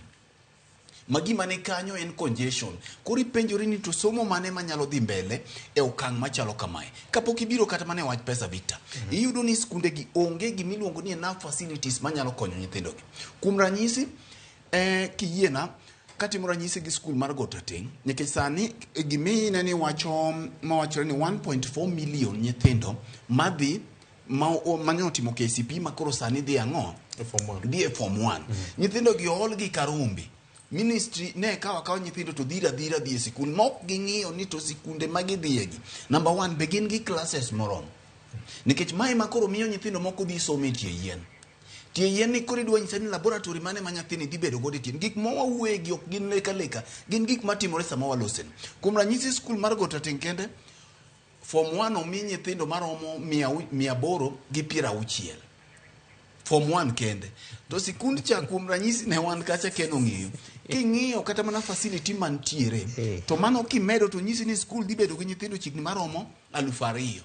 Ma gima ni kanyo en congestion. Koro ipenjori ni to somo mane manyalo dhi mbele e okang' machalo kamae. Kapok ibiro kata mana e wach pesa, Victor, iyudo ni skunde gi onge gimiluongo ni enough facilities manyalo konyo nyithindo gi. Kuom ranyisi, kiyiena, katimo ranyisi gi skul mar Got Rateng', nikech sani gimine ni wacho mawachore ni 1.4 million nyithindo madhi mane otimo KCPE ma koro sani dhi ang'o? Dhi e form 1. Nyithindo gi ool gi karumbi. Ministry ne kawo akawa nyithindo to dhira dhira dhi e sikul ma ok ging'iyo ni to sikunde ma gidhiye gi. Number 1, be gin gi classes moromo. Nikech mae ma koro miyo nyithindo moko dhi somo e tie yien. Tie yien ni koro idwa nyisa ni laboratory mane ma nyathini dhi bedo godo e tie. Gik ma wawuoye gi ok gin lek aleka, gin gik matimore sama waloseni. Kuom ranyisi skul mar Got Rateng' kende, form 1 omi nyithindo maromo 860. Form 1 kende. To sikund cha kuom ranyisi ne wan kacha ken ong'eyo. King'iyo kata mana facility mantiere, to mano kimedo to nyisi ni skul dhi bedo gi nyithindo chiegni maromo 2000.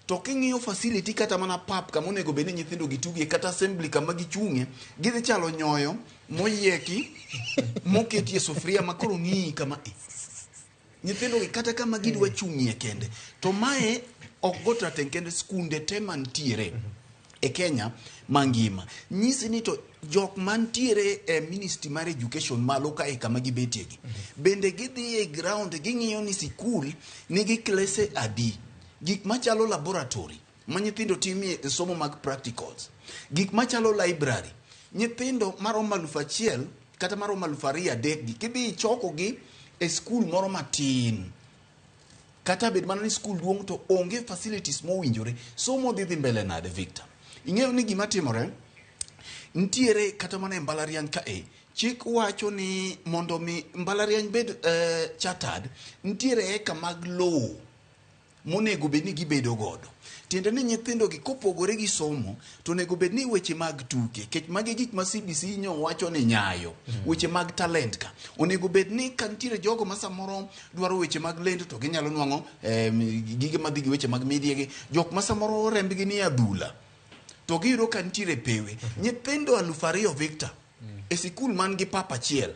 To king'iyo facility kata mana pap kama onego bed ni nyithindo gitugie kata assembly kama gichung'e, gidhi chalo nyoyo moyieki moketie sufuria ma koro ng'iyi kama nyithindo gi kata kama gidwa chung'ie kende. To mae ok Got Rateng' kende, skunde te mantiere e Kenya mangima. Nyisi ni to jok mantiere e ministry mar education malo kae kama gibetie gi. Bende gidhi e ground ging'iyo ni sikul nigi klese adi. Gik machalo laboratory ma nyithindo timie somo mag practicals. Gik machalo library. Nyithindo maromo 1000 kata maromo 2000 3 gi kidhi ichoko gi e skul moro matin. Kata bed mana ni skul duong' to onge facilities mowinjore, somo dhi mbele nade, Victor? Ing'eyo ni gima timore, nitiere kata mana e mbalariany kae, chik wacho ni mondo mi mbalariany bed chartered, nitiere eka mag lowo monego bed ni gibedo godo. Tiende ni nyithindo gi kopogore gi somo, to onego bed ni weche mag tuke, kech magi gik ma CBC nyo wacho ni nyayo, weche mag talent ka. Onego bed ni ka nitiere jogo ma samoro dwaro weche mag lendo to ginyalo nwang'o gige madhi gi weche mag media gi, jok ma samoro rembgi ni adhula, to giyudo ka nitiere pewe. Nyithindo 2000, Victor, e sikul man gi pap achiel.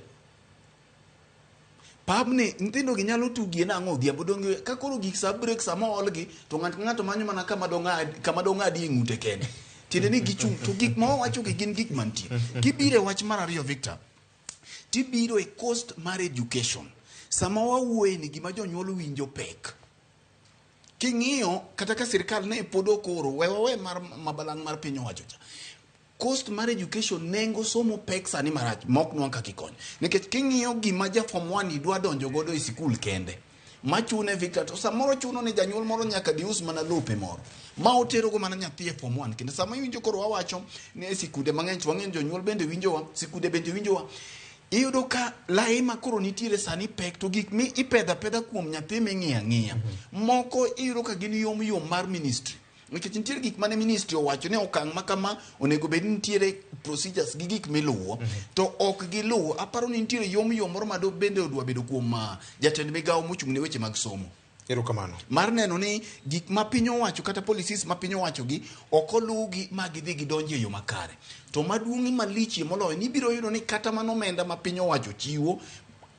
Pabni nyithindo gi nyalo tugie nang'o odhiambo donge ka koro gik sa break sama oolgi to ng'ato ka ng'ato manyo mana kama dong'adi e ng'ute kende. Tiende ni gichung' to gik ma wawacho gi gin gik mantie. Kibiro e wach mar ariyo, Victor, tibiro e cost mar education. Sama wawuoye ni gima jonyuol winjo pek. King'iyo kata ka sirikal ne pod okoro we wawe mar mabalang' mar piny owacho cha. Cost mar education, nengo somo pek sani marach mok nwang' kaka ikonyo. Nikech king'iyo gima ja form 1 dwa donjo godo e sikul kende, machune Victor, to samoro chuno ni janyuol moro nyaka dhi us mana lope moro ma oterogo mana nyathi e form 1 kendo sama iwinjo koro wawacho ni e sikunde mang'eny to wang'eyo jonyuol bende winjowa, sikunde bende winjowa. Iyudo ka lai ma koro nitiere sani pek to gik mi ipedho apedha kuom nyathi ming'iyo ang'iya. Moko iyudo ka gin yom yom mar ministry. Nikech nitiere gik mane ministry owacho ni okang' ma kama onego bed ni nitiere procedures gi gik miluwo to ok giluwo. Aparo ni nitiere yom yom moro ma bende odwa bedo kuom jatend migawo mochung' ne weche mag somo. Erokamano. Mar neno ni gik ma piny owacho kata policies ma piny owacho gi ok oluwgi ma gidhi gidonjo e yo makare. To maduong'ie malichie moloyo ni ibiro yudo ni kata mana omenda ma piny owacho chiwo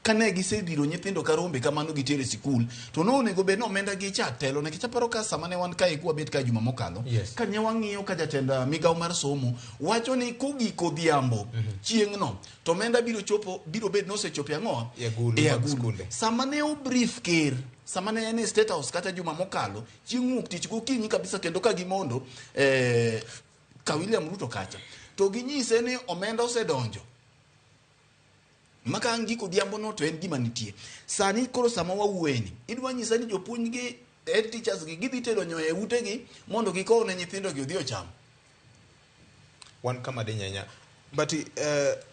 kane gisedhiro nyithindo ka rombe kamano gitero e sikul to nonego bed ni omenda gi cha telo nikech aparo ka sama ne wan kae kwabet ka juma mokalo Yes. ka ne wang'iyo ka jatend migawo mar somo wacho ni kogik odhiambo chieng'no to omenda biro chopo biro bet nosechopo e ang'o E agulu e mag agulu skunde. sama ne obrief ker sama ne en e state house kata juma mokalo chieng' wuok tich gokinyi kabisa kendo ka gimondo ka William Ruto kacha to ginyise ni omenda osedonjo maka ang' giko odhiambo no to en gima nitie sani koro sama wawuoyeni idwa nyisa ni jopuonj gi head teachers gi gidhi tedo nyoyo e utegi mondo gikow ne nyithindo gi odhi ocham wan kama diny ahinya but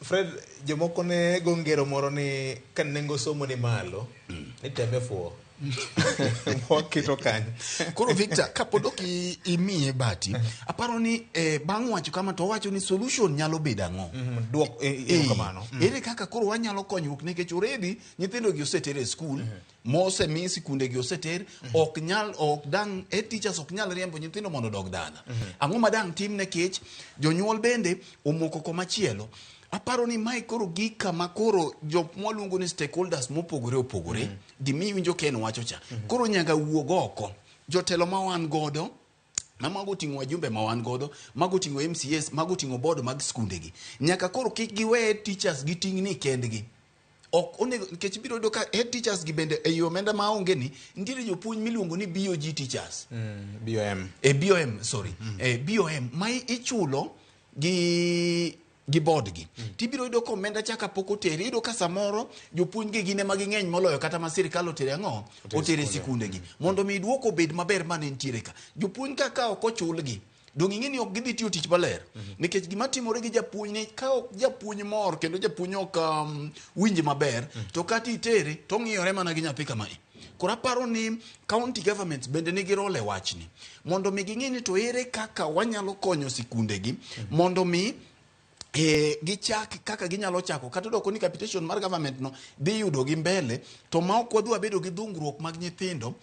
Fred jomoko ne go ngero moro ni ka nengo somo ni malo ni teme fuo waketo kanyo koro Victor kapod ok imiye bati aparo ni bang' wacho kama to owacho ni solution nyalo bedo ang'o duok erokamano ere kaka koro wanyalo konyruok nikech already nyithindo gi oseter e skul mosemi sikunde gi oseter ok nyal ok dang' head teachers ok nyal riembo nyithindo mondo odog dala ang'o ma dang' tim nikech jonyuol bende omoko komachielo aparo ni mae koro gik kama koro jok mwaluongo ni stakeholders mopogore opogore gimiwinjo Ken wacho cha koro nyaka wuog oko jotelo ma wan godo ma mago oting'o wajumbe ma wan godo mago oting'o MCAs mago oting'o board mag skundegi nyaka koro kik giwe teachers gi ting'ni kendgi ok onego nikech ibiro yudo ka head teachers gi bende ei omenda maonge ni nitiere jopuonj miluongo ni BOG teachers BOM BOM sorry BOM ma ichulo gi board gi tibiro yudo ka omenda cha kapok oter iyudo ka samoro jopuonj gi gin ema ging'eny moloyo kata ma sirikal otere ang'o otere sikunde gi mondo mi duoko obed maber mane nitiere ka jopuonj ka ka ok ochulgi dong ing'e ni ok gidhi tiyo tich maler nikech gima timore gi japuonj ni ka ok japuonj mor kendo japuonj ok winj maber to kata itere to ong'iyore mana gi nyathi kamae koro aparo ni county governments bende nigi role e wachni mondo mi ging'e ni to ere kaka wanyalo konyo sikundegi mondo mi gichak kaka ginyalo chako kata doko ni capitation mar government no dhi yudo gi mbele to ma ok wadhi wabedo gi dhungruok mag nyithindo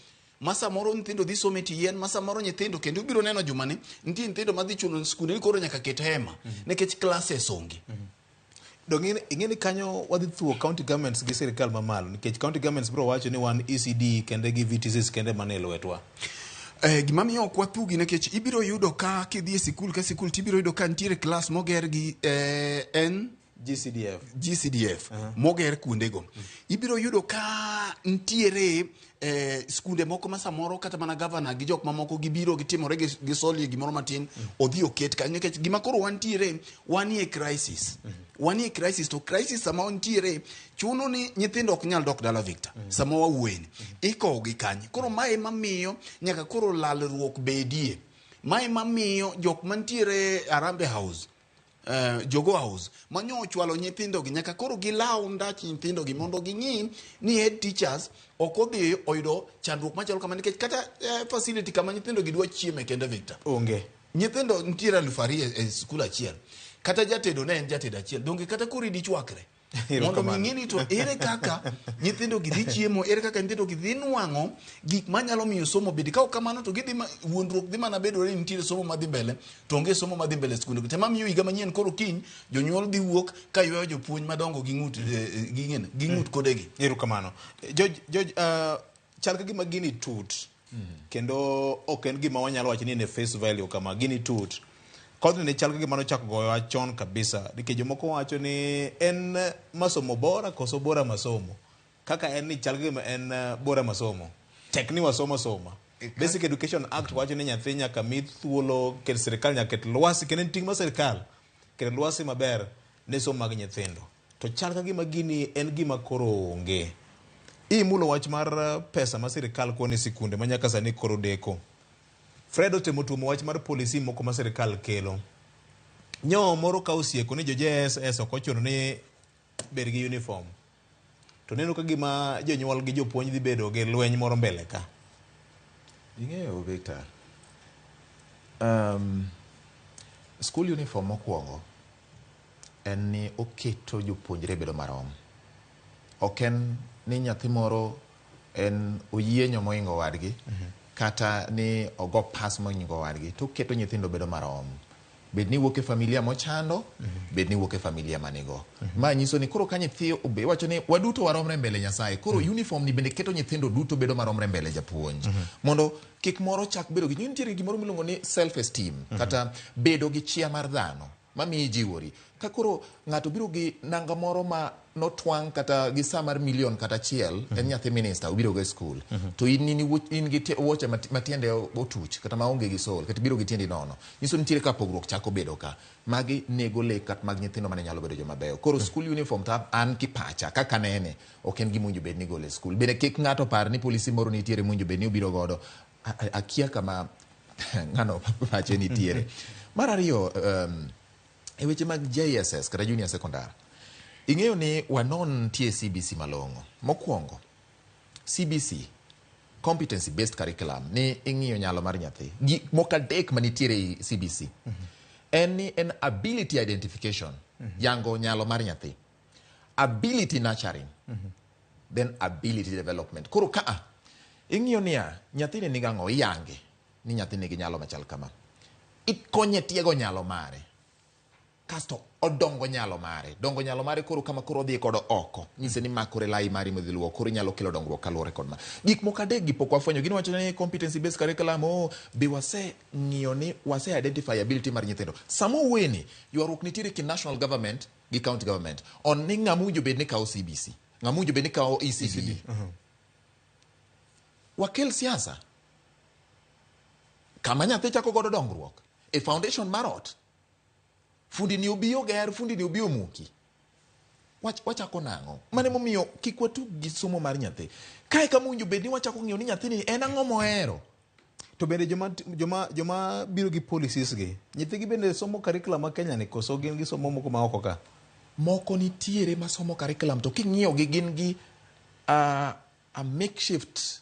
ma samoro nyithindo dhi somo e tie yien ma samoro nyithindo kendo ibiro neno jumani nitie nyithindo madhi chuno skunde ni koro nyaka ket hema nikech classes onge Dong ing'e ni kanyo wadhi thuo county governments gi sirikal mamalo nikech county governments biro wacho ni wan ECD kende gi VTCs kende mane lwetwa. Gima miyo ok wathugi nikech ibiro yudo ka kidhi e sikul ka sikul tibiro yudo ka nitiere klas moger gi N GCDF GCDF moger kuondego. Ibiro yudo ka nitiere skunde moko ma samoro kata mana gavana gi jok mamoko gibiro gitimore gi solie gimoro matin odhi oket kanyo nikech gima koro wantiere wanie crisis. Wanie crisis to crisis sama nitiere chuno ni nyithindo ok nyal dok dala Victor sama wawuoyeni ikowogi kanye koro mae mamiyo nyaka koro lalruok bedie mae mamiyo jok mantiere Harambee House Jogo House manyo ochwalo nyithindo gi nyaka koro gilaw ndach nyithindo gi mondo ging'i ni head teachers ok odhi oyudo chandruok machalo kama nikech kata facility kama nyithindo gi dwa chieme kende Victor onge nyithindo nitiere 2,000 e skul achiel kata jatedo ne en jatedo achiel donge kata koro idi chwakre mondo mi ng'e ni to ere kaka nyithindo gi dhi chiemo ere kaka nyithindo gi dhi nwang'o gik manyalo miyo somo bedi ka ok kamano to gidhi wuondruok dhi mana bedore ni nitiere somo madhi mbele to onge somo madhi mbele e skunde tema miyo higa manyien koro kiny jonyuol dhi wuok ka ywayo jopuonj madongo gi ng'ut gi ng'ut kodegi. Erokamano. George, chal ka gima gini tut kendo ok en gima wanyalo wacho ni en e face value kama gini tut. Kodhni ne chal ka gima nochako goyowa chon kabisa nikech jomoko wacho ni en masomo bora koso bora masomo kaka en ni chal ka gima en bora masomo tek ni wasomo soma. Basic Education Act wacho ni nyathi nyaka mi thuolo ket sirikal nyaka ket lwasi kendo en ting' mar sirikal ket lwasi maber ne somo mag nyithindo to chal ka gima gini en gima koro onge. Imulo wach mar pesa ma sirikal kone sikunde ma nyaka sani koro deko. Fred otemo tuomo wach mar policy moko ma sirikal kelo. Nyo moro ka osieko ni jo JSS ok ochuno ni bed gi uniform. To neno ka gima jonyuol gi jopuonj dhi bedo gi lweny moro mbele ka. Ing'eyo Victor, school uniform mokwongo en ni oketo jopuonjre bedo marom. Ok en ni nyathi moro en oyienyo mohingo wadgi kata ni ogo pas mohingo wadgi to oketo nyithindo bedo marom. Bed ni wuok e familia mochando, bed ni wuok e familia manigo. Ma nyiso ni koro ka nyathi iwacho ni waduto waromre mbele Nyasaye. Koro uniform ni bende keto nyithindo duto bedo maromre mbele japuonj. Mondo kik moro chak bedo gi nitiere gimoro miluongo ni self esteem kata bedo gi chia mar dhano mamiyi jiwori. Ka koro ng'ato biro gi nanga moro ma notwang' kata gi saa mar milion kata achiel, en nyathi minista obiro go e skul. To in in gi wuoche matiende otuch kata maonge gi sol kata ibiro gi tiendi nono. Nyiso ni nitiere ka pogruok chako bedo ka. Magi nego lek kata mag nyithindo mane nyalo bedo joma beyo. Koro school uniform to an kipacha kaka nene ok en gima owinjo bed ni igolo e skul. Bende kik ng'ato par ni policy moro nitiere mowinjo bed ni obiro godo. Akia kama ng'ano pache nitiere. Mar ariyo, e weche mag JSS kata junior secondary, ing'eyo ni wanon tie CBC malong'o. Mokwongo, CBC, competency based curriculum, ni ing'iyo nyalo mar nyathi. Gik moko adek manitiere e CBC. En ni en ability identification, yango nyalo mar nyathi. Ability nurturing, then ability development. Koro kaa, ing'iyo niya, nyathini nigi ang'o, iyange ni nyathi nigi nyalo machal kama. Ikonye tiego nyalo mare. Kasto odongo nyalo mare. Dongo nyalo mare koro kama koro odhi kodo oko. Nyise ni makore lai mari modhi luwo koro inyalo kelo dongruok kaluwore kod ma. Gik moko adek gi pok wafwenyo. Gin wacho ni competency based curriculum, oh, be wase ng'iyo ni wase identify ability mar nyithindo. Sama owuoye ywaruok nitiere kind national government gi county government. On ni ng'ama owinjo bed ni kawo CBC. Ng'ama owinjo bed ni kawo ECD. Wakel siasa. Kama nyathi chako godo dongruok. E foundation mar ot. Fundi ni obi oger, fundi ni obi omuki. Wachako nang'o? Mane momiyo kik watug gi somo mar nyathi. Kae kama owinjo bed ni wachako ng'iyo ni nyathini en ang'o mohero. To bende joma biro gi policies gi, nyithigi bende somo curriculum ma Kenya ni koso gin gisomo moko ma oko ka? Moko nitiere masomo curriculum to king'iyo gi gin gi a makeshift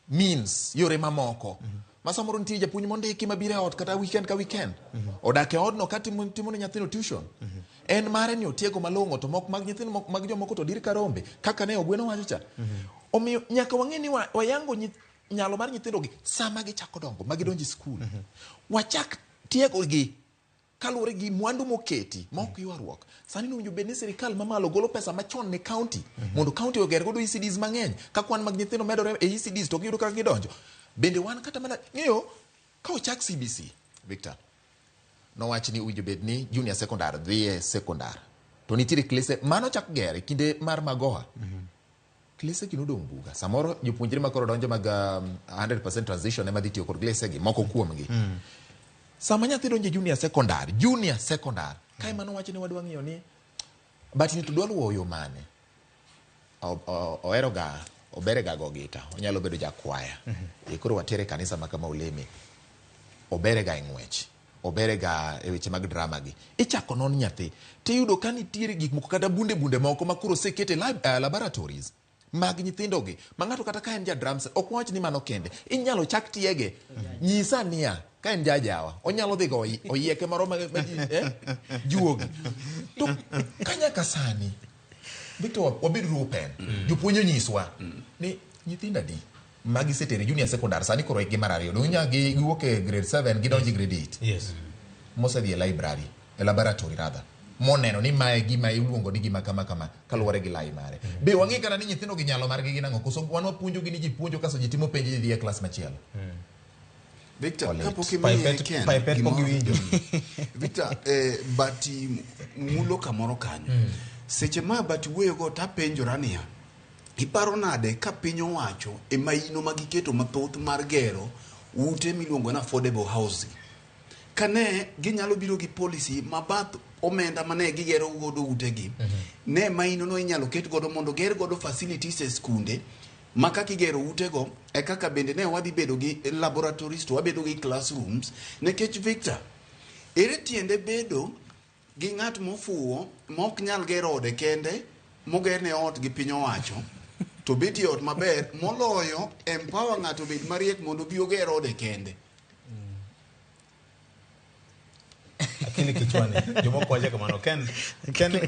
means, yore mamoko. Ma samoro nitie japuonj mondiki mabiro e ot kata weekend ka weekend. Odak e odno ka timo ne nyathino tuition. En mare ni otiego malong'o to mok mag nyithindo mag jomoko to dir ka rombe kaka ne Ogweno wacho cha. Omiyo nyaka wang'e ni wayango nyalo mar nyithindo gi sama gichako dongo ma gidonjo e skul. Wachak tiego gi kaluwore gi mwandu moketi ma ok ywaruok. Sani owinjo bed ni sirikal mamalo golo pesa machon ne county mondo county oger godo ECDs mang'eny. Ka kwan mag nyithindo medore e ECDs to giyudo kaka gidonjo. Bende wan kata mana ng'eyo ka ochak CBC, Victor, nowach ni owinjo bed ni junior secondary dhi e secondary. To nitiere klese mano chak ger e kinde mar Magoha. Klese gi nodong' buga. Samoro jopuonjre ma koro donjo mag 100% transition ema dhi tiyo kod klese gi moko kuomgi. Sama nyathi donjo e junior secondary, kae mano wacho ni wadwa ng'iyo ni but ni to dwa luwo yo mane. Ohero ga, obere ga go gita, onyalo bedo jakwaya. E koro watere kanisa ma kama oleme. Obere ga e ng'wech, obere ga e weche mag drama gi. Ichako non nyathi, tiyudo ka nitiere gik moko kata bunde moko ma koro osekete laboratories mag nyithindo gi. Ma ng'ato kata ka en ja drums, ok wach ni mano kende. Inyalo chak tiege. Nyisa niya, ka en jajawa, onyalo dhi go oyieke moro ma ji, juogi. To ka nyaka sani, Victor, wabed open. Jopuonj onyiswa ni nyithindo adi ma gisetere junior secondary sani koro hikgi mar ariyo. Donge giwuok e grade 7 gidonjo e grade 8. Yes. Mosedhi e library, e laboratory rather. Moneno ni mae gima iluongo ni gima kama kama kaluwore gi lai mare. Be wang'e kata ni nyithindo gi nyalo margi gin ang'o? Koso wan wapuonjo gi ni ji puonjo kaso ji timo penj ji dhi e klas machielo. Victor, kapok imiye Ken, Pipet pok giwinjo. Victor, bati mulo kamoro kanyo. Seche ma bati wuoyogo tapenjora niya, iparo nade ka piny owacho e maino ma giketo mathoth mar gero ute miluongo ni affordable housing. Kane ginyalo biro gi policy ma bath omenda mane gigero godo utegi, ne maino no inyalo ket godo mondo ger godo facilities e skunde ma kaka igero utego e kaka bende ne wadhi bedo gi laboratories to wabedo gi classrooms. Nikech Victor, ere tiende bedo gi ng'at mofuwo ma ok nyal gero ode kende mogerne ot gi piny owacho to betie ot maber moloyo empower ng'ato obed mariek mondo obi oger ode kende. Akili kichwani, jomoko wacho kamano. Ken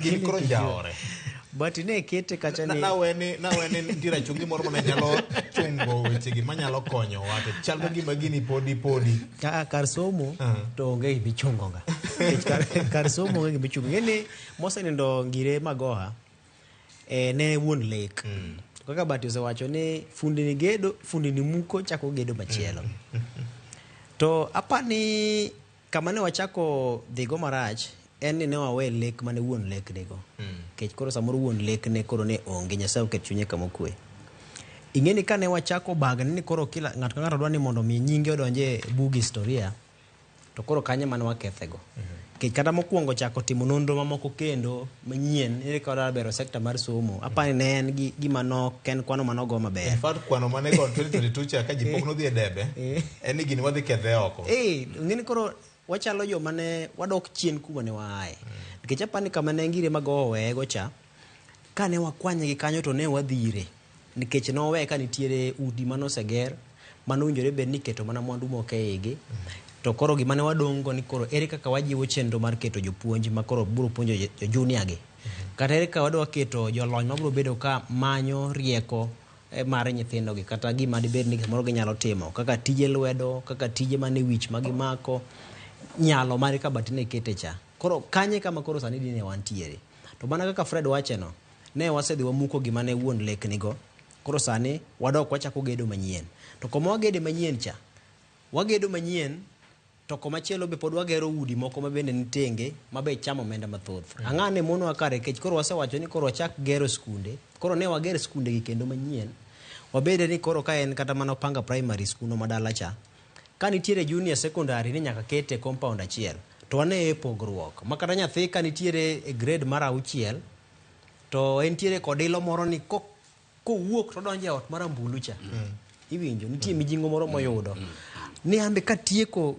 gin koro jaore. But ne kete kacha ni Naweni nitie rachungi moro mane nyalo chungo wechegi manyalo konyowa to chal ka gima gini podi podi. Ka, kar somo to onge gima ichungo ga. Nikech kar somo onge gima ichungo. Ing'e ni mosenindo Ngire Magoha ne wuon lek. Kaka Bati osewacho ni fundi ni gedo, fundi ni muko chako gedo machielo. To apani kama ne wachako dhigo marach en ni ne wawe lek mane wuon lek nigo. Nikech koro samoro wuon lek ne koro ne onge, Nyasaye oket chunye kama okwe. Ing'e ni kane wachako bagni ni koro kila ng'ato ka ng'ato dwa ni mondo mi nyinge odonje e bug historia, to koro kanyo mane wakethego. Nikech kata mokwongo chako timo nonro mamoko kendo manyien, ere kaka wadwa bero sekta mar somo. Apani ne en gi gima nok en kwano manogo maber. In fact, kwano mane go 2022 cha ka ji pok nodhi e debe, en ni gini wadhi kethe oko. Ing'e ni koro wachalo joma ne wadok chien kuma ne waaye. Nikech apani kama ne Ngire Magoha oweyego cha, kane wakwanye gi kanyo to ne wadhire. Nikech nowe ka nitiere udi manoseger, manowinjore bed ni iketo mana mwandu moko e igi. To koro gima ne wadong' go ni koro ere kaka wajiwo chenro mar keto jopuonj ma koro biro puonjo jo junior gi. Kata ere kaka wadwa keto jolony mabiro bedo ka manyo rieko mar nyithindo gi kata gima dibed ni samoro ginyalo timo kaka tije lwedo, kaka tije mane wich ma gimako, nyalo mare ka batine kete cha. Koro kanye kama koro sani dine wantiere. To mana kaka Fred wacheno, ne wasedhi wamuko gima ne wuon lek nigo. Koro sani wadok wachako gedo manyien. To koma wagede manyien cha, wagedo manyien to komachielo be pod wagero udi moko ma bende nitenge ma be chamo omenda mathoth. Ang'a ne monwa kare kech koro wasewacho ni koro wachak gero skunde. Koro ne wager skunde gi kendo manyien. Wabede ni koro ka en kata mana Opanga Primary School no madala cha, ka nitiere junior secondary ni nyaka kete compound achiel. To wane e pogruok. Ma kata nyathi ka nitiere e grade mar 6 to entiere kod ilo moro ni kowuok to odonjo e ot mar ambulu cha. Iwinjo, nitie mijingo moro moyudo. Ni ambe katieko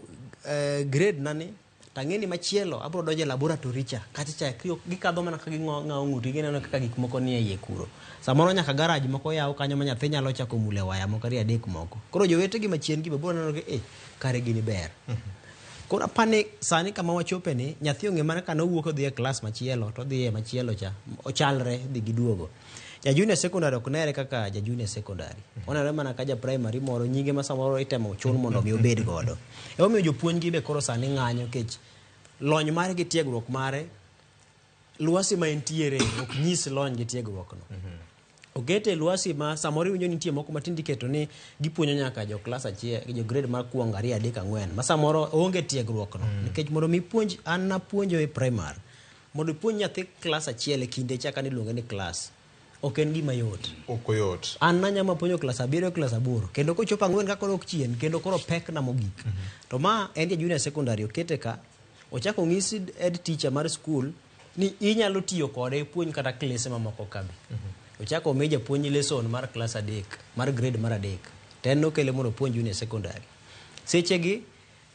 grade na ni, tang'e ni machielo abiro donjo e laboratory cha. Kacha cha gikadho mana ka ging'awo ng'utgi, gineno kaka gik moko nie iye kuro. Samoro nyaka garage moko yaw kanyo ma nyathi nyalo chako mule waya moko ariyo adek moko. Koro jowetegi machien gi be biro neno ni kare gini ber. Koro apani sani kama wachope ni, nyathi ong'e mana ka nowuok odhi e klas machielo, to odhi e machielo cha, ochalre dhi giduogo. Ja junior secondary ok nere kaka ja junior secondary. Onenore mana ka ja primary moro, nyinge ma samoro itemo chun mondo mi obed godo. Emomiyo jopuonj gi be koro sani ng'anyo kech lony mare gi tiegruok mare, lwasi ma entiere ok nyis lony gi tiegruok no. Okete lwasi ma samoro iwinjo nitie moko matindo iketo ni gipuonjo nyaka jo klas achiel, jo grade mar kuongo 2 3 4, ma samoro onge tiegruok no. Nikech mondo mi puonj, an napuonjo e primary, mondo ipuonj nyathi klas achiel e kinde cha kane iluonge ni klas, ok en gima yot. Ok oyot. An nanyama puonjo klas 7 klas 8, kendo kochopo 4 ka koro ok chien, kendo koro pek na mogik. To ma en ja junior secondary okete ka, ochako ong'is head teacher mar school ni inyalo tiyo kode puonj kata klese mamoko ka be. Ochako omi japuonj lesson mar klas 3, mar grade mar 3. To en nokele mondo opuonj junior secondary. Sechegi,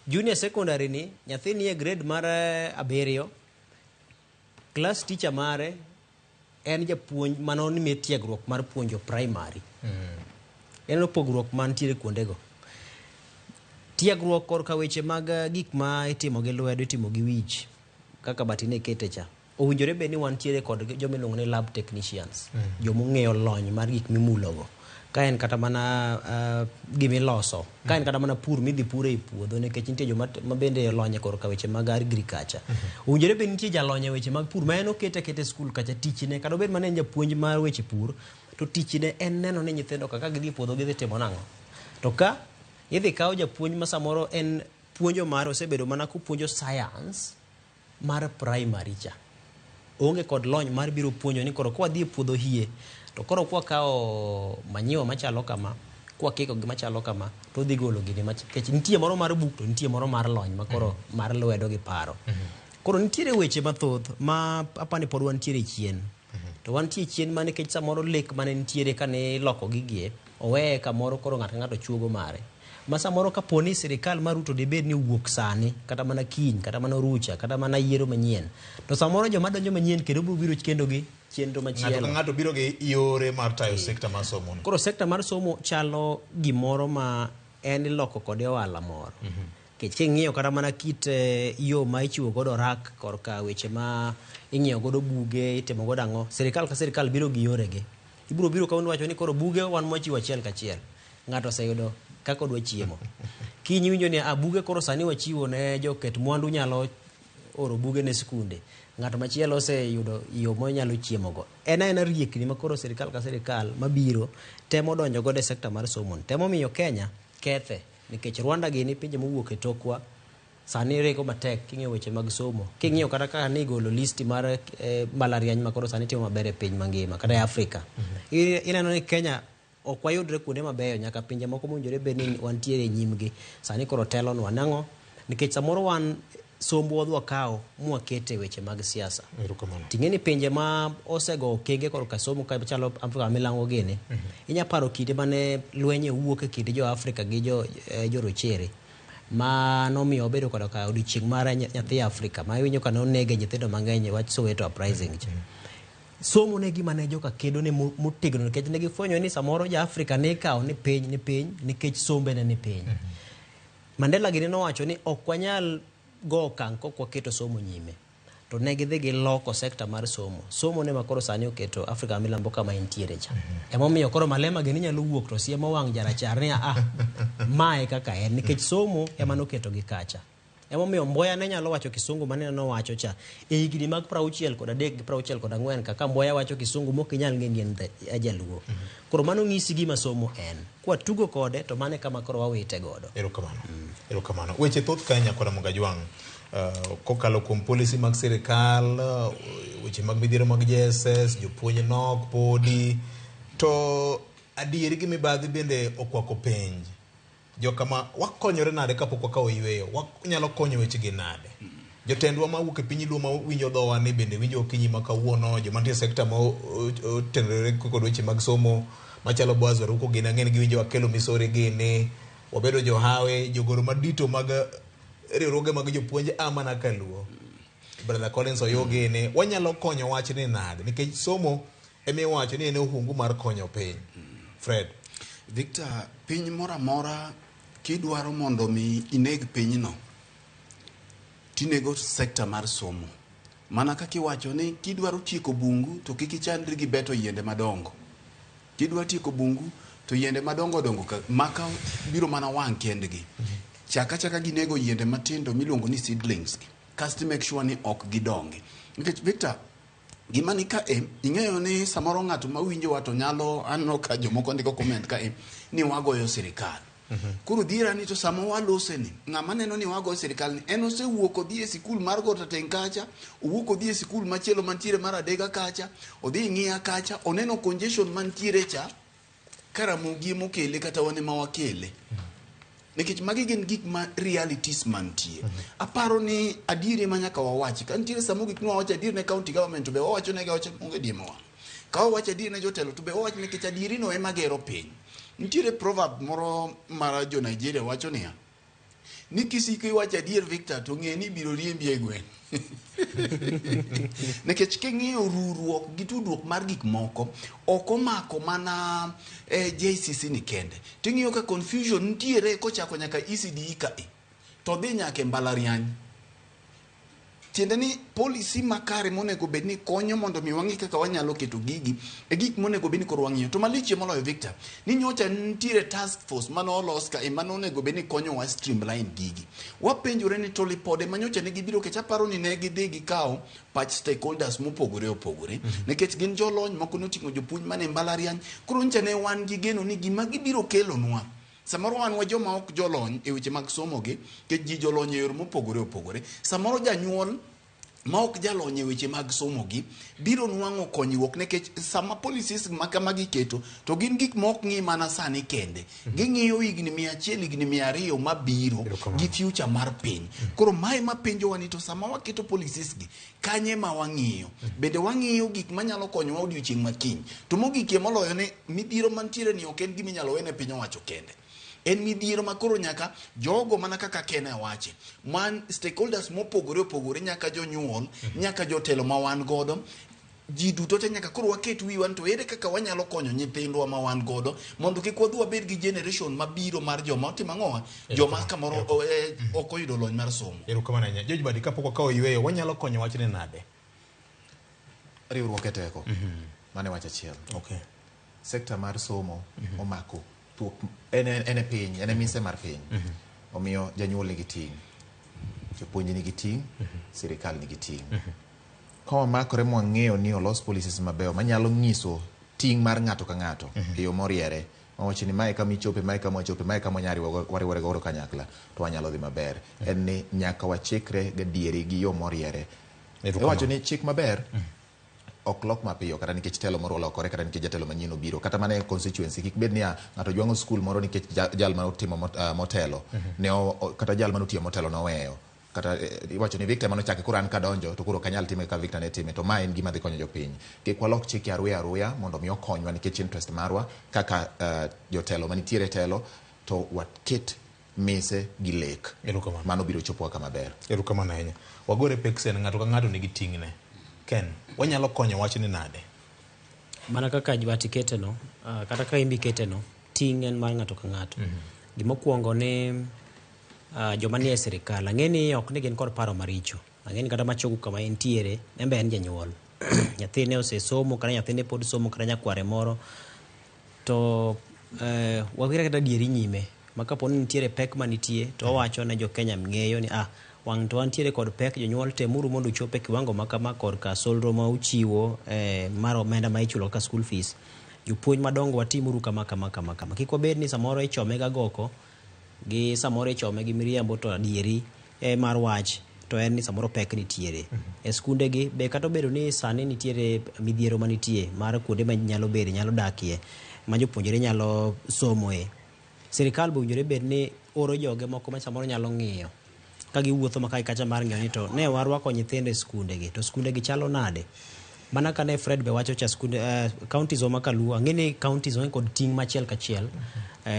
junior secondary ni, nyathi nie grade mar 7, class teacher mare en japuonj manonimi tiegruok mar puonjo primary. En pogruok mantiere kuondego. Tiegruok korka weche mag gik ma itimo gi lwedo, itimo gi wich, kaka Batine kete cha. Owinjore bed ni wantiere kod joma iluongo ni lab technicians, joma ong'eyo lony mar gik mimulogo. Ka en kata mana gimiloso, ka en kata mana pur midhi pure e puodho, nikech nitie joma ma bende olony korka weche mag agriculture. Owinjore bed nitie jalony e weche mag pur ma en okete aketa e skul kacha tichne, kata obed mana en japuonj mar weche pur, to tichne en neno ni nyithindo ka gidhi e puodho gidhi timo nang'o. To ka idhi kaw japuonj ma samoro en puonjo mare osebedo mana kopuonjo science mar primary cha. Onge kod lony mar biro puonjo ni koro kwadhi e puodho hie, to koro kwakawo manyiwa machalo kama, kwakiko gi machalo kama, to odhi golo gini nikech nitie moro mar buk to nitie moro mar lony ma koro mar lwedo gi paro. Koro nitiere weche mathoth ma apani pod wantiere chien. To wantie chien ma nikech samoro lek mane nitiere kane iloko gigie, oweye kamoro koro ng'ato ka ng'ato chuogo mare. Ma samoro kapo ni sirikal mar Ruto dibed ni owuok sani, kata mana kiny, kata mana orucha, kata mana yiero manyien, to samoro joma donjo manyien kendo biro biro kendo gi chenro machielo. Ng'ato ka ng'ato biro gi yore mar tayo sekta mar somo. Koro sekta mar somo chalo gimoro ma en iloko kode ohala moro. Nikech king'iyo kata mana kit eh, yo ma ichiwo godo rak korka weche ma ing'iyo godo buge, itimo godo ang'o, sirikal ka sirikal biro gi yoregi. Ibiro biro ka wacho ni koro buge wan mwachiwo achiel kachiel. Ng'ato oseyudo kaka odwa chiemo. Kiny iwinjo ni ah, buge koro sani wachiwo ne joket mwandu nyalo oro buge ne skunde. Ng'at machielo oseyudo yo monyalo chiemogo. En aena riekni ma koro sirikal ka sirikal mabiro temo donjo godo e sekta mar somo. Temo miyo Kenya kethe nikech Rwanda gini pinje mowuok e tokwa sani ringo matek king'iyo weche mag somo. King'iyo kata kaka nigolo listi mar eh, mbalariany ma koro sani timo maber e piny mangima kata e Afrika. Ineno ni Kenya ok wayudre kuonde mabeyo nyaka pinje moko mowinjore bed ni wantiere e nyimgi sani koro telonwa. Nang'o? Nikech samoro wan sombwa wadhi wakawo mwakete e weche mag siasa. Ting'e ni pinje ma osego okenge korka somo ka chalo Afrika ma milambo gini, inya paro kinde mane lweny owuok e kind jo Afrika gi jo, eh, jo rochere ma nomiyo wabedo koda ka odiochieng' mar nyathi Afrika ma iwinjo ka nonege nyithindo mang'eny e wach Soweto uprising cha. Somo ne gima ne joka kedo ne motegno nikech ne gifwenyo ni samoro ja Afrika ne ikawo ni piny ni piny nikech sombe ne ni piny. Mandela gini nowacho ni ok wanyal go okang' kok waketo somo nyime. To ne gidhi giloko sekta mar somo. Somo ne ma koro sani oketo Afrika ma milambo kama entiere cha. Emomiyo koro Malema gini nyalo wuok to siemo wang' jarachar ni ah, mae kaka en nikech somo ema noketo gi kacha. Emomiyo Mboya ne nyalo wacho kisungu mane nowacho cha e higni mag 63 gi 64 kaka Mboya wacho kisungu mok inyal ng'e ni en jaluo. Koro mano ng'isi gima somo en. Kwa tugo kode to mano e kama koro wawite godo. Erokamano. Erokamano. Weche thoth kae nyakwara Mogajwang'. Kokalo kuom policy mag sirikal, weche mag midhiero mag JSS, jopuonj nok podi, to adieri gi mibadhi bende okwako penj. Jokama wakonyore nade kapok wakawo yueyo? Wanyalo konyo wechegi nade? Jotendwa mawuok e piny Luo ma winjo dhowa ni bende winjo okinyi ma kawuono, joma nitie e sekta ma otenore kod weche mag somo machalo Boaz Waruko gini ang'e ni giwinjo Akelo Misori gini, wabedo johawi, jogoro madito mag riwruoge mag jopuonj a mana ka Luo. Brother Collins Oyoo gini, wanyalo konyo wachni nade? Nikech somo ema iwacho ni en ohungu mar konyo piny. Fred. Victor, piny moro amora kidwaro mondo mi ineg pinyno, tinego sekta mar somo. Mana kaka iwacho ni kidwaro tieko bungu to kik ichandri gi beto yiende madongo. Kidwa tieko bungu to yiende madongo dongo ka maka biro mana wang' kendgi. Chak achaka gi nego yiende matindo miluongo ni seedlings gi. Kasto make sure ni ok gidongi. Nikech Victor, gima ni ka e, ing'eyo ni samoro ng'ato mawinjowa to nyalo aneno ka jomoko ndiko comment ka e, ni wagoyo sirikal. Koro dhiera ni to sama walose ni, ng'ama neno ni wagoyo sirikal ni, en osewuok odhi e sikul mar Got Rateng' kacha, owuok odhi e sikul machielo mantiere mar Adega kacha, odhi Ng'iya kacha, oneno congestion mantiere cha, ka Ramogi ema okele kata wan ema wakele. Nikech magi gin gik ma realities mantie. Aparo ni adieri ema nyaka wawachi. Ka nitiere sama ogik ni wawacho adieri ne county government to be wawacho negi awacha onge diemo wang'. Ka wawacho adieri ne jotelo to be wawacho nikech adieri no ema gero piny. Nitiere proverb moro mar jo Nigeria wacho niya, ni kisiko iwacho adier Victor to ng'e ni ibiro riembi e gweng'. Nikech king'iyo ruruok gi tudruok mar gik moko, ok omako mana eh, JCC ni kende. Ting'iyo ka confusion nitiere kochako nyaka ECDE ka e, to dhi nyaka e mbalariany. Tiende ni policy makare monego bed ni konyo mondo mi wang'i kaka wanyalo keto gigi e gik monego bed ni koro wang'iyo. To malichie moloyo Victor, ni nyocha nitiere task force mane olos ka ema nonego bed ni konyowa streamline gigi. Wapenjore ni to lipode ma nyocha ne gibiro kech aparo ni ne gidhi gikawo pach stakeholders mopogore opogore nikech gin jolony moko noting'o jopuonj mane mbalariany. Koro nyocha ne wan gi geno ni gima gibiro kelonwa Samoro wan wa joma ok jolony e weche mag somo gi, nikech ji jolony e yore mopogore opogore. Samoro janyuol ma ok jalony e weche mag somo gi biro nwang'o konyruok nikech sama policies ma kamagi iketo to gin gik ma ok ng'i mana sani kende. Ging'iyo higni 100, higni 200 mabiro gi future mar piny. Koro mae ma penjowa ni to sama waketo policies gi, kanye ma wang'iyo? Bende wang'iyo gik manyalo konyowa odiochieng' ma kiny? To mogikie moloyo ni midhiero mantiere ni ok en gima inyalo wene piny owacho kende. En midhiero ma koro nyaka jogo mana kaka Kenya wache, man stakeholders mopogore opogore nyaka jonyuol, nyaka jotelo ma wan godo, Ji duto te nyaka koro waket wiwa ni to ere kaka wanyalo konyo nyithindwa ma wan godo mondo kik wadhi wabed gi generation mabiro mar joma otimo ang'owa, joma kamoro ok oyudo lony mar somo. Erokamano ahinya. George Badi, kapok wakawo yueyo, wanyalo konyo wachni nade? Riwruok e teko. Mano e wach achiel. Okay. Sekta mar somo omako thuok en en e piny, en e mise mar piny. Omiyo janyuol nigi ting', jopuonj nigi ting', sirikal nigi ting'. Ka wamakore mwang'eyo ni olos policies mabeyo manyalo nyiso ting' mar ng'ato ka ng'ato e yo moriere, mawacho ni mae kama ichope, mae kama wachope, mae kama wanyalo wariwore godo kanyakla, to wanyalo dhi maber. En ni nyaka wachikre gadieri gi yo moriere. Iwacho ni chik maber ok lok mapiyo kata nikech telo moro olokore kata nikech jatelo manyien obiro kata mana e constituency kik bed niya ng'ato jwang'o skul moro nikech jal mane otimo motelo ne kata jal mane otiyo motelo noweyo kata iwacho ni Victor mane ochake koro an kadonjo to koro ok anyal time kaka Victor ne time to ma en gima dhi konyo jopiny. Kik walok chike aruya aruya mondo mi okonywa nikech interest marwa kaka jotelo manitiere e telo to waket mise gi lek. Mano biro chopowa kama ber. Erokamano ahinya. Wagore peksen, ng'ato ka ng'ato nigi ting'ne. Ken, wanyalo konyo wachni nade? Mana kaka Jwati keteno, kata kaka imbi keteno, ting' en mar ng'ato ka ng'ato. Gimokwongo ni joma nie sirikal, ang'e ni ok ni gin kod paro maricho. Ang'e ni kata machogu kama entiere, en be en janyuol. Nyathine osesomo, kata nyathine pod somo, kata nyakware moro. To wawere kata adieri nyime. Ma kapo ni nitiere pek manitie, to owacho ne jo Kenya ng'eyo ni wang' to wantiere kod pek, jonyuol temuru mondo uchop e kiwango ma kama korka solro ma uchiwo mar omenda ma ichulo kaka school fees. Jopuonj madongo watimuru kama kama kama kama. Kik wabed ni samoro ichome ga goko gi samoro ichome gi miriambo to adieri mar wach to en ni samoro pek nitiere. E skunde gi be kata obedo ni sani nitiere midhiero manitie mar kuonde ma nyalo bede, nyalo dakie, ma jopuonjre nyalo somoe. Sirikal be owinjore bed ni oro joge moko ma samoro nyalo ng'iyo ka giwuotho ma kae kacha mar ng'iyo ni to ne warwako nyithindo e skunde gi to skunde gi chalo nade. Mana ka ne Fred be wacho cha skunde counties wa ma Kaluo, ang'e ni counties onge kod ting' machiel kachiel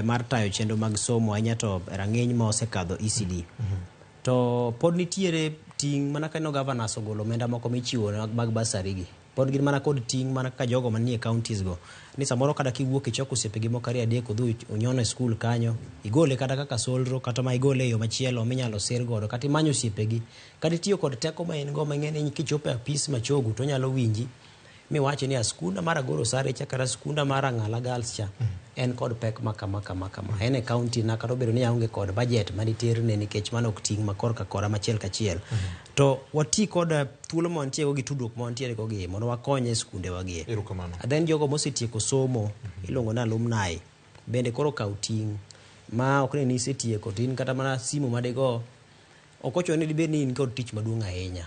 mar tayo chenro mag somo ahinya to rang'iny ma osekadho ECD. To pod nitiere ting' mana ka no governors ogolo omenda moko michiwo mag bursary gi. Pod gin mana kod ting' mana kaka jogo manie counties go. Ni samoro kata kiwuok ichoko osiepegi moko ariyo adek udhi unyono e skul kanyo, igole kata kaka solro kata ma igole e yo machielo minyalo sir godo kata imanyo osiepegi. Kata itiyo kod teko ma in go ma ing'e ni kichopo e apis machogu to onyalo winji miwachi ni skunda mar Agoro Sare cha kata skunda mar Ang'ala Girls cha en kod pek ma kama kama kama. En e county na kata obedo ni aonge kod budget maniterne nikech mano ok ting' ma korka kora machiel kachiel. To wati kod thuolo ma wantie go gi tudruok ma wantiere go gi mondo wakony e skunde wa gi. Erokamano. Then jogo mosetieko somo iluongo ni alumni bende koro kaw ting' ma ok ni isetieko to in kata mana simu madigo ok ochuno ni dibed ni in kod tich maduong' ahinya.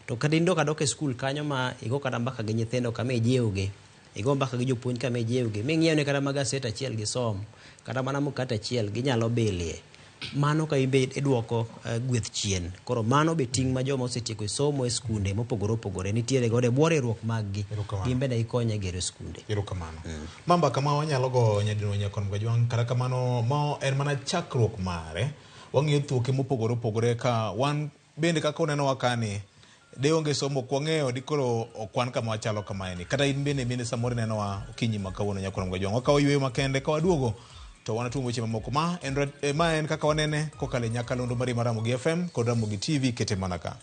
To kata in dok adok e skul kanyo ma igo kata mbaka gi nyithindo kama ijiwgi, igo mbaka gi jopuonj kama ijiwgi, ming'iew kata magaset achiel gisom, kata mana mkate achiel ginyalo bilie. Mano ka imbe iduoko gweth chien. Koro mano be ting' ma joma osetieko somo e skunde mopogore opogore nitiere godo e bwo riwruok mag gi. Gin bende gikonyo e gero skunde. Erokamano. Ma mbaka ma wanyalo go nyadinwoya kon Gajwang', kata kamano ma en mana chakruok mare. Wang'iyo thuoke mopogore opogore ka wan bende kaka unenowa kani de onge somo ok wang'eyo di koro ok wan kama wachalo kamaeni. Kata in bende mine samoro inenowa okinyi ma kawuono nyakwar Gajwang'. Wakawo yueyo makende ka waduogo to wanatuom weche mamoko. Ma en kaka wanene kokalo e nyakalondo mari mar Ramogi FM kod Ramogi TV kete mana ka.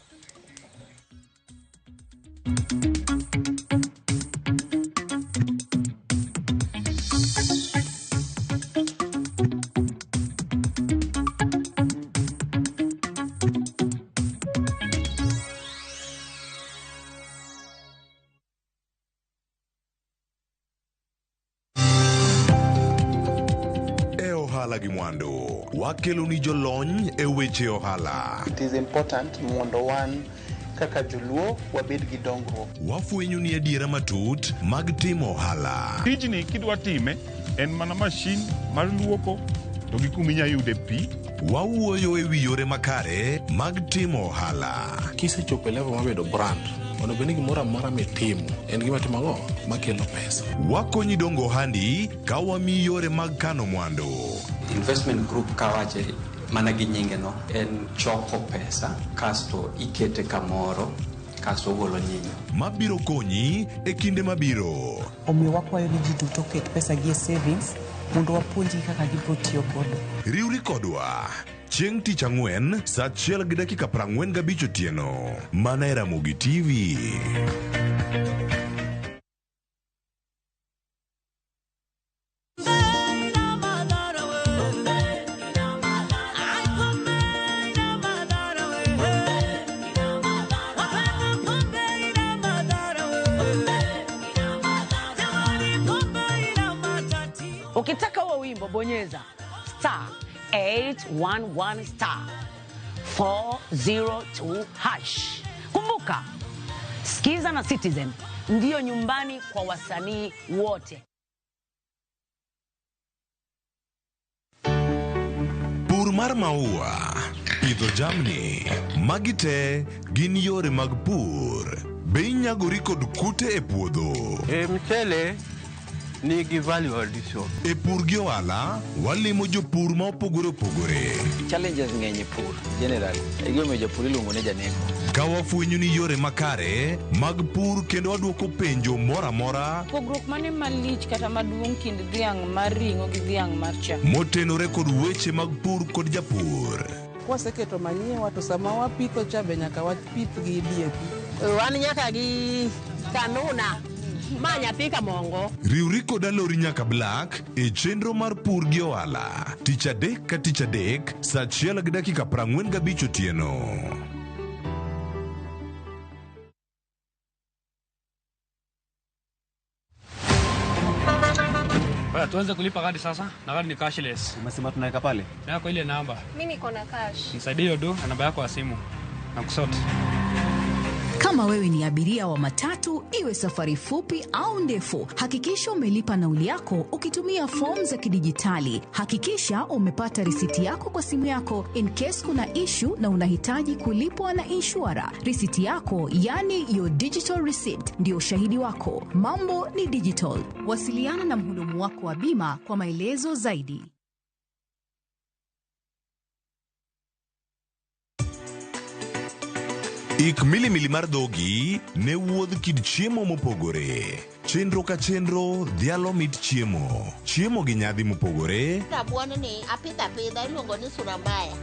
Gi mwandu wakelo ni jolony e weche ohala. It is important mondo wan kaka joluo wabed gi dongruok. Wafwenyo ni adiera matut mag timo ohala. Tijni kidwa time en mana mashin mar luoko to gi kuma inyalo yude pi. Wawuoyo e wi yore makare mag timo ohala. Kisechopo e level mar bedo brand, onego bed ni gimoro amora mitimo en gima timo ang'o makelo pesa. Wakonyi dongo ohandi ka wamiyi yore mag kano mwandu. Investment group kawache mana gi nyinge no en choko pesa kasto ikete kamoro Kasto ogolo nyinyo. Mabiro konyi e kinde mabiro. Omiyo wakwayo ni ji duto oket pesa gi e savings mondo wapuonjgi kaka gibiro tiyo godo. Riwri kodwa chieng' tich ang'wen saa 1:45 otieno mana e Ramogi TV. Ukitaka huo wimbo bonyeza star 811 star 402 hash. Kumbuka, Skiza na Citizen ndiyo nyumbani kwa wasanii wote. Pur mar maua, pidho jamni, magi te gin yore mag pur. Be inyagori kod kute e puodho? E mchele nigi value addition. E pur gi ohala, walimo jopur ma opogore opogore. Challenges ng'eny e pur generally. E gimomiyo japur iluongo ni janeko. Ka wafwenyo ni yore makare mag pur kendo wadwoko penjo moro amora Pogruok mane malich kata maduong' kind dhiang' mar ring'o gi dhiang' mar chak? motenore kod weche mag pur kod japur. Kwaseketo manyiwa to sama wapitho cha be nyaka wapith gi DAP. Wan nyaka gi kanuna ma nyathi kamongo. Riwri kod Alori nyaka Black e chenro mar pur gi ohala tich adek ka tich adek saa 1:45 otieno. Baya, tuanze kulipa kadi sasa na kadi ni cashless. Umesema tunaweka pale? Yako ile namba. Mimi niko na cash. Nisaidie hiyo do na namba yako ya simu. Na kusort. Kama wewe ni abiria wa matatu, iwe safari fupi au ndefu, hakikisha umelipa nauli yako ukitumia fomu za kidijitali. Hakikisha umepata risiti yako kwa simu yako in case kuna issue na unahitaji kulipwa na inshura. Risiti yako, yani your digital receipt, ndio ushahidi wako. Mambo ni digital. Wasiliana na mhudumu wako wa bima kwa maelezo zaidi. Ik milimili mar dhogi ne wuodh kit chiemo mopogore. Chenro ka chenro dhialo mit chiemo. Chiemo gi nyadhi mopogore, Rabuon ni apidho apidha iluongo ni sura mbaya.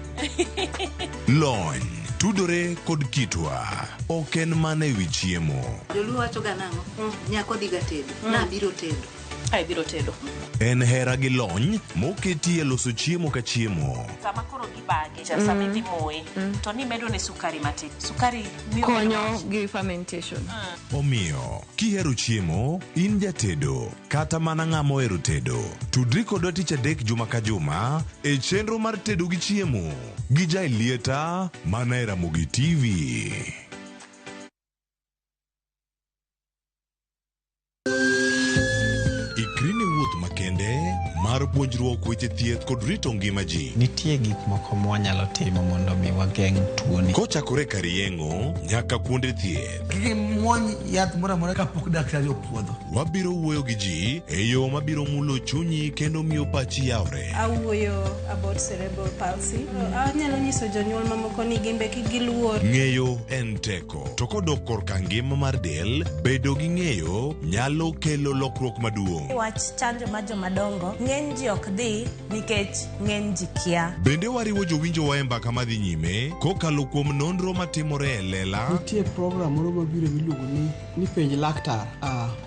lony, tudore kod kitwa. Ok en mana ewi chiemo. Joluo wacho ga nang'o? Nyako dhiga tedo. Nabiro tedo. Ai biro tedo. En hera gi lony moketi e loso chiemo ka chiemo. Sama koro gibage, sama idhi moye, to nimedo ne sukari matin. Sukari miyo konyo gi fermentation. Omiyo, kihero chiemo, in jatedo, kata mana ng'ama ohero tedo. Tudri kodwa tich adek juma ka juma e chenro mar tedo gi chiemo gi Jaelieta mana e Ramogi TV. Ikri ne wuoth makende mar puonjruok weche thieth kod rito ngima ji. Nitie gik moko mwanyalo timo mondo mi wageng' tuoni. Kochakore kar yeng'o nyaka kuonde thieth. Kik imuony yath moro amora kapok daktari opuodho. Wabiro wuoyo gi ji e yo mabiro mulo chunyi kendo miyo pachi yawre. Awuoyo about cerebral palsy. Anyalo nyiso jonyuol mamoko ni gin be kik giluor. Ng'eyo en teko. To kodok korka ngima mar del, bedo gi ng'eyo nyalo kelo lokruok maduong'. Wach chanjo mar jomadongo ng'eny ji ok dhi nikech ng'eny ji kia. Bende wariwo jowinjowa e mbaka madhi nyime kokalo kuom nonro matimore e lela Nitie program moro mabiro miluongo ni penj laktar.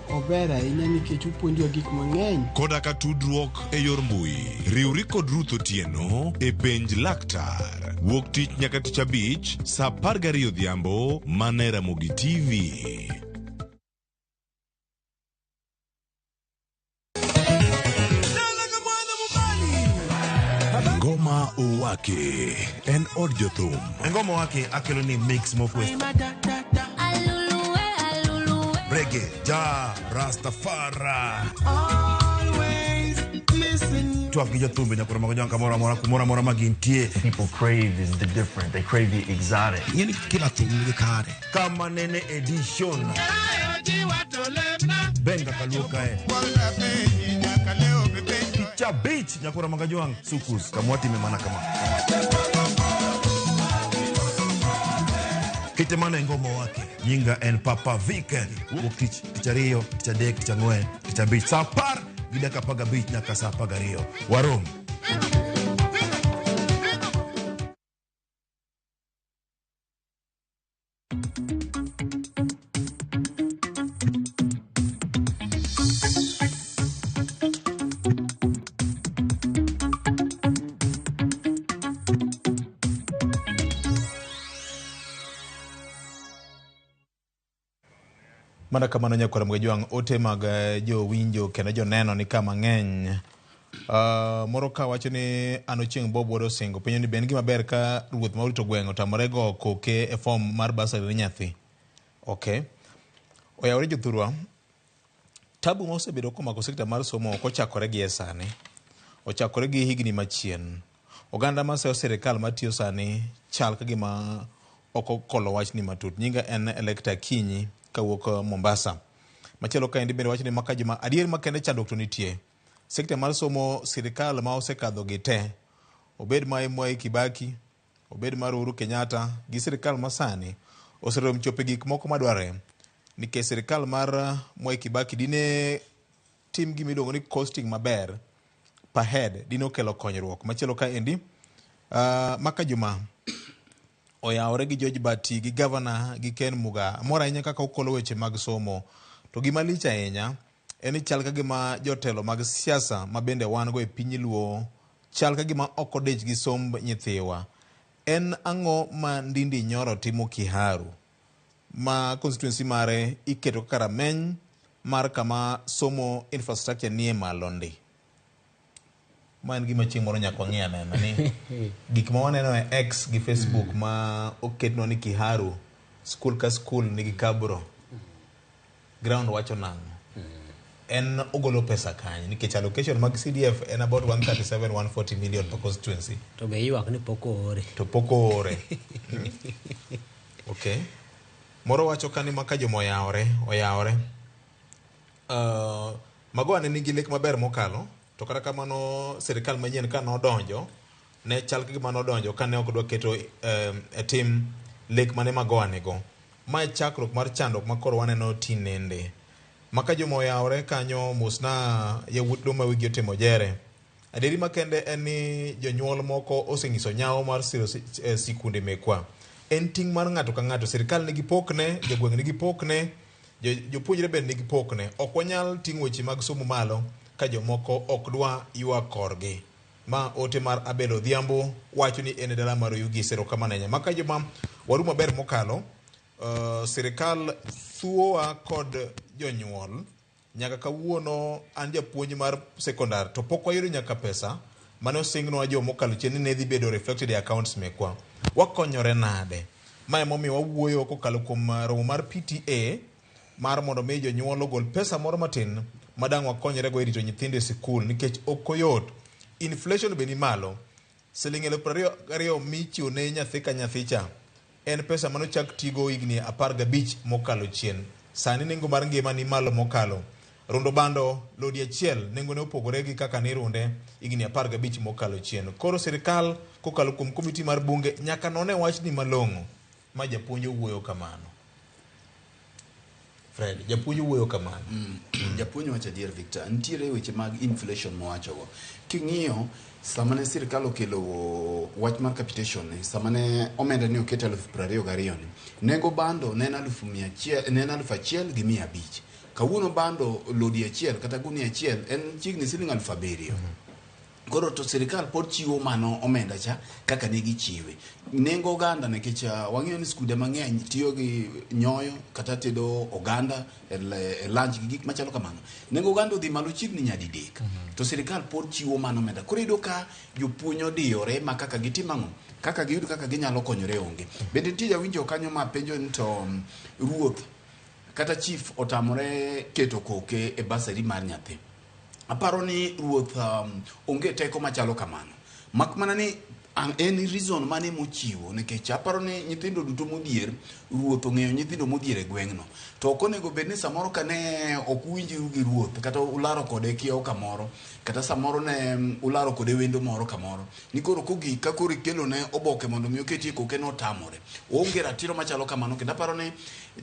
Ober ahinya nikech opuonjowa gik mang'eny. Koda ka tudruok e yor mbui. Riwri kod Ruth Otieno e penj laktar. Wuok tich nyaka tich abich saa 12 odhiambo mana e Ramogi TV. Ngoma Owake en od jothum. Ngoma Owake akelo ni mix mokwe. Reggae, ja, Rastafari. Twak gi jothumbe nyakoro mago jwang' kamoro amora kumoro amora ma gintie. People crave is the different. They crave the exotic. Ing'eni kila thum nigi kare. Kama nene edition. Benga kaluo kae. Picha beach nyakoro mago jwang' sukus kamwatime mana kama. Kete mana e Ngoma Owake. Nyinga en Papa Viken. Wuok tich, tich ariyo, tich adek, tich ang'wen, tich abich, saa 10:15 nyaka saa 12. Warom. Mana kamano nyakwar Mgejwang', ote mag jowinjo kendo joneno ni ka mang'eny. Moro ka wacho ni an Ochieng' Bob wuod Osingo penjo ni be en gima ber ka ruoth ma orito gweng' otamore go koke e fom mar bursary ne nyathi. Okay. Oyawore jothurwa. Tabu ma osebedo komako sekta mar somo ok ochakore gi e sani. Ochakore gi higni machien. Oganda ma seyo sirikal matiyo sani chal ka gima ok okolo wachni matut. Nyinga en Electa Akinyi kawuok Mombasa. Machielo kaendi bende wacho ni maka juma adier makende chandruok to nitie. Sekta mar somo sirikal ma osekadho gi te, obed ma Mwai Kibaki, obed mar Uhuru Kenyatta gi sirikal masani oseromo chopo e gik moko madwarore. Nikech sirikal mar Mwai Kibaki dine tim gima iluongo ni costing maber per head dine okelo konyruok. Machielo kaendi, maka juma oyawore gi George Bati gi gavana gi Ken Muga. Amor ahinya kaka okolo weche mag somo. To gima lich ahinya en ni chal ka gima jotelo mag siasa ma bende wan go e piny Luo chal ka gima ok odich gi somb nyithiwa. En ang'o ma Ndindi Nyoro timo Kiharu ma constituency mare iketo kaka rameny mar kama somo infrastructure nie malo ndi? Ma en gima chieng' moro nyaka wang'i anena ni gik ma waneno e X gi Facebook ma oketnwa ni Kiharu skul ka skul nigi kabro. Ground wacho nang'o? En ogolo pesa kanye? Nikech allocation mag CDF en about 137 140 million per constituency. To be ywak ni pok oore. To pok oore. Okay. Moro wacho ka ni maka joma oyawore, oyawore. Magoha ne nigi lek maber mokalo, to kata kamano sirikal manyien ka nodonjo, ne chal ka gima nodonjo ka ne ok dwa keto e tim lek mane Magoha nigo. Ma e chakruok mar chandruok ma koro waneno tinende. Maka joma oyawore kanyo mosna yawuot Luo ma wigi otimo jere. Adieri makende en ni jonyuol moko osenyiso nyawo mar siro sikunde mekwa. En ting' mar ng'ato ka ng'ato. Sirikal nigi pokne, jogweng' nigi pokne, jopuonjre bende nigi pokne. Ok wanyal ting'o weche mag somo malo ka jomoko ok dwa ywak korgi. Ma ote mar Abel Odhiambo wacho ni en e dala mar Oyugis. Erokamano ahinya. Maka joma waru maber mokalo, sirikal thuowa kod jonyuol nyaka kawuono an japuonj mar sekondar to pok wayudo nyaka pesa mane osingnwa jo mokalo chien ni ne dhi bedo reflected e accounts mekwa. Wakonyore nade? Ma emomiyo wawuoyo kokalo kuom romo mar PTA mar mondo mi jonyuol ogol pesa moro matin ma dang' wakonyrego e rito nyithindo e sikul nikech ok oyot. Inflation be ni malo. Siling 22,000 michiwo ne nyathi ka nyathi cha en pesa manochak tigo higni 15 mokalo chien. Sani nengo mar ngima ni malo mokalo. Rundo bando lodi achiel nengone opogore gi kaka nirunde higni 15 mokalo chien. Koro sirikal kokalo kuom komiti mar bunge nyaka none wachni malong'o. Ma japuonj owuoyo kamano. Fred, japuonj owuoyo kamano. Japuonj wacho adier Victor, nitiere weche mag inflation mowachogo. King'iyo sama ne sirikal okelo wach mar capitation ni, sama ne omenda ni oket 22,000 ni, nengo bando ne en 100,000, ne en 1,500. Kawuono bando lodi achiel kata gunia achiel en chiegni siling 7,000. Koro to sirikal pod chiwo mano omenda cha kaka ne gichiwe. Nengo oganda nikech wang'eyo ni skunde mang'eny tiyo gi nyoyo kata tedo oganda e lunch gi gik machalo kamano. Nengo oganda odhi malo chiegni nyadidek. To sirikal pod chiwo mano omenda. Koro iyudo ka jopuonj odiyore ma kaka gitimo ang'o? Kaka giyud kaka ginyalo konyore onge. Bende nitie jawinjo kanyo ma penjo ni to ruoth kata chief otamore keto koke e bursary mar nyathi. Aparo ni ruoth onge teko machalo kamano. Mak mana ni En reason mane mochiwo nikech aparo ni nyithindo duto modhier ruoth ong'eyo nyithindo modhier e gweng'no to ok onego bed ni samoro ka ne ok uwinjru gi ruoth kata ularo kode kiewo kamoro kata samoro ne ularo kode wendo moro kamoro ni koro kogik ka koro ikelo ne oboke mondo mi oketie koke notamore oonge ratiro machalo kamano kendo aparo ni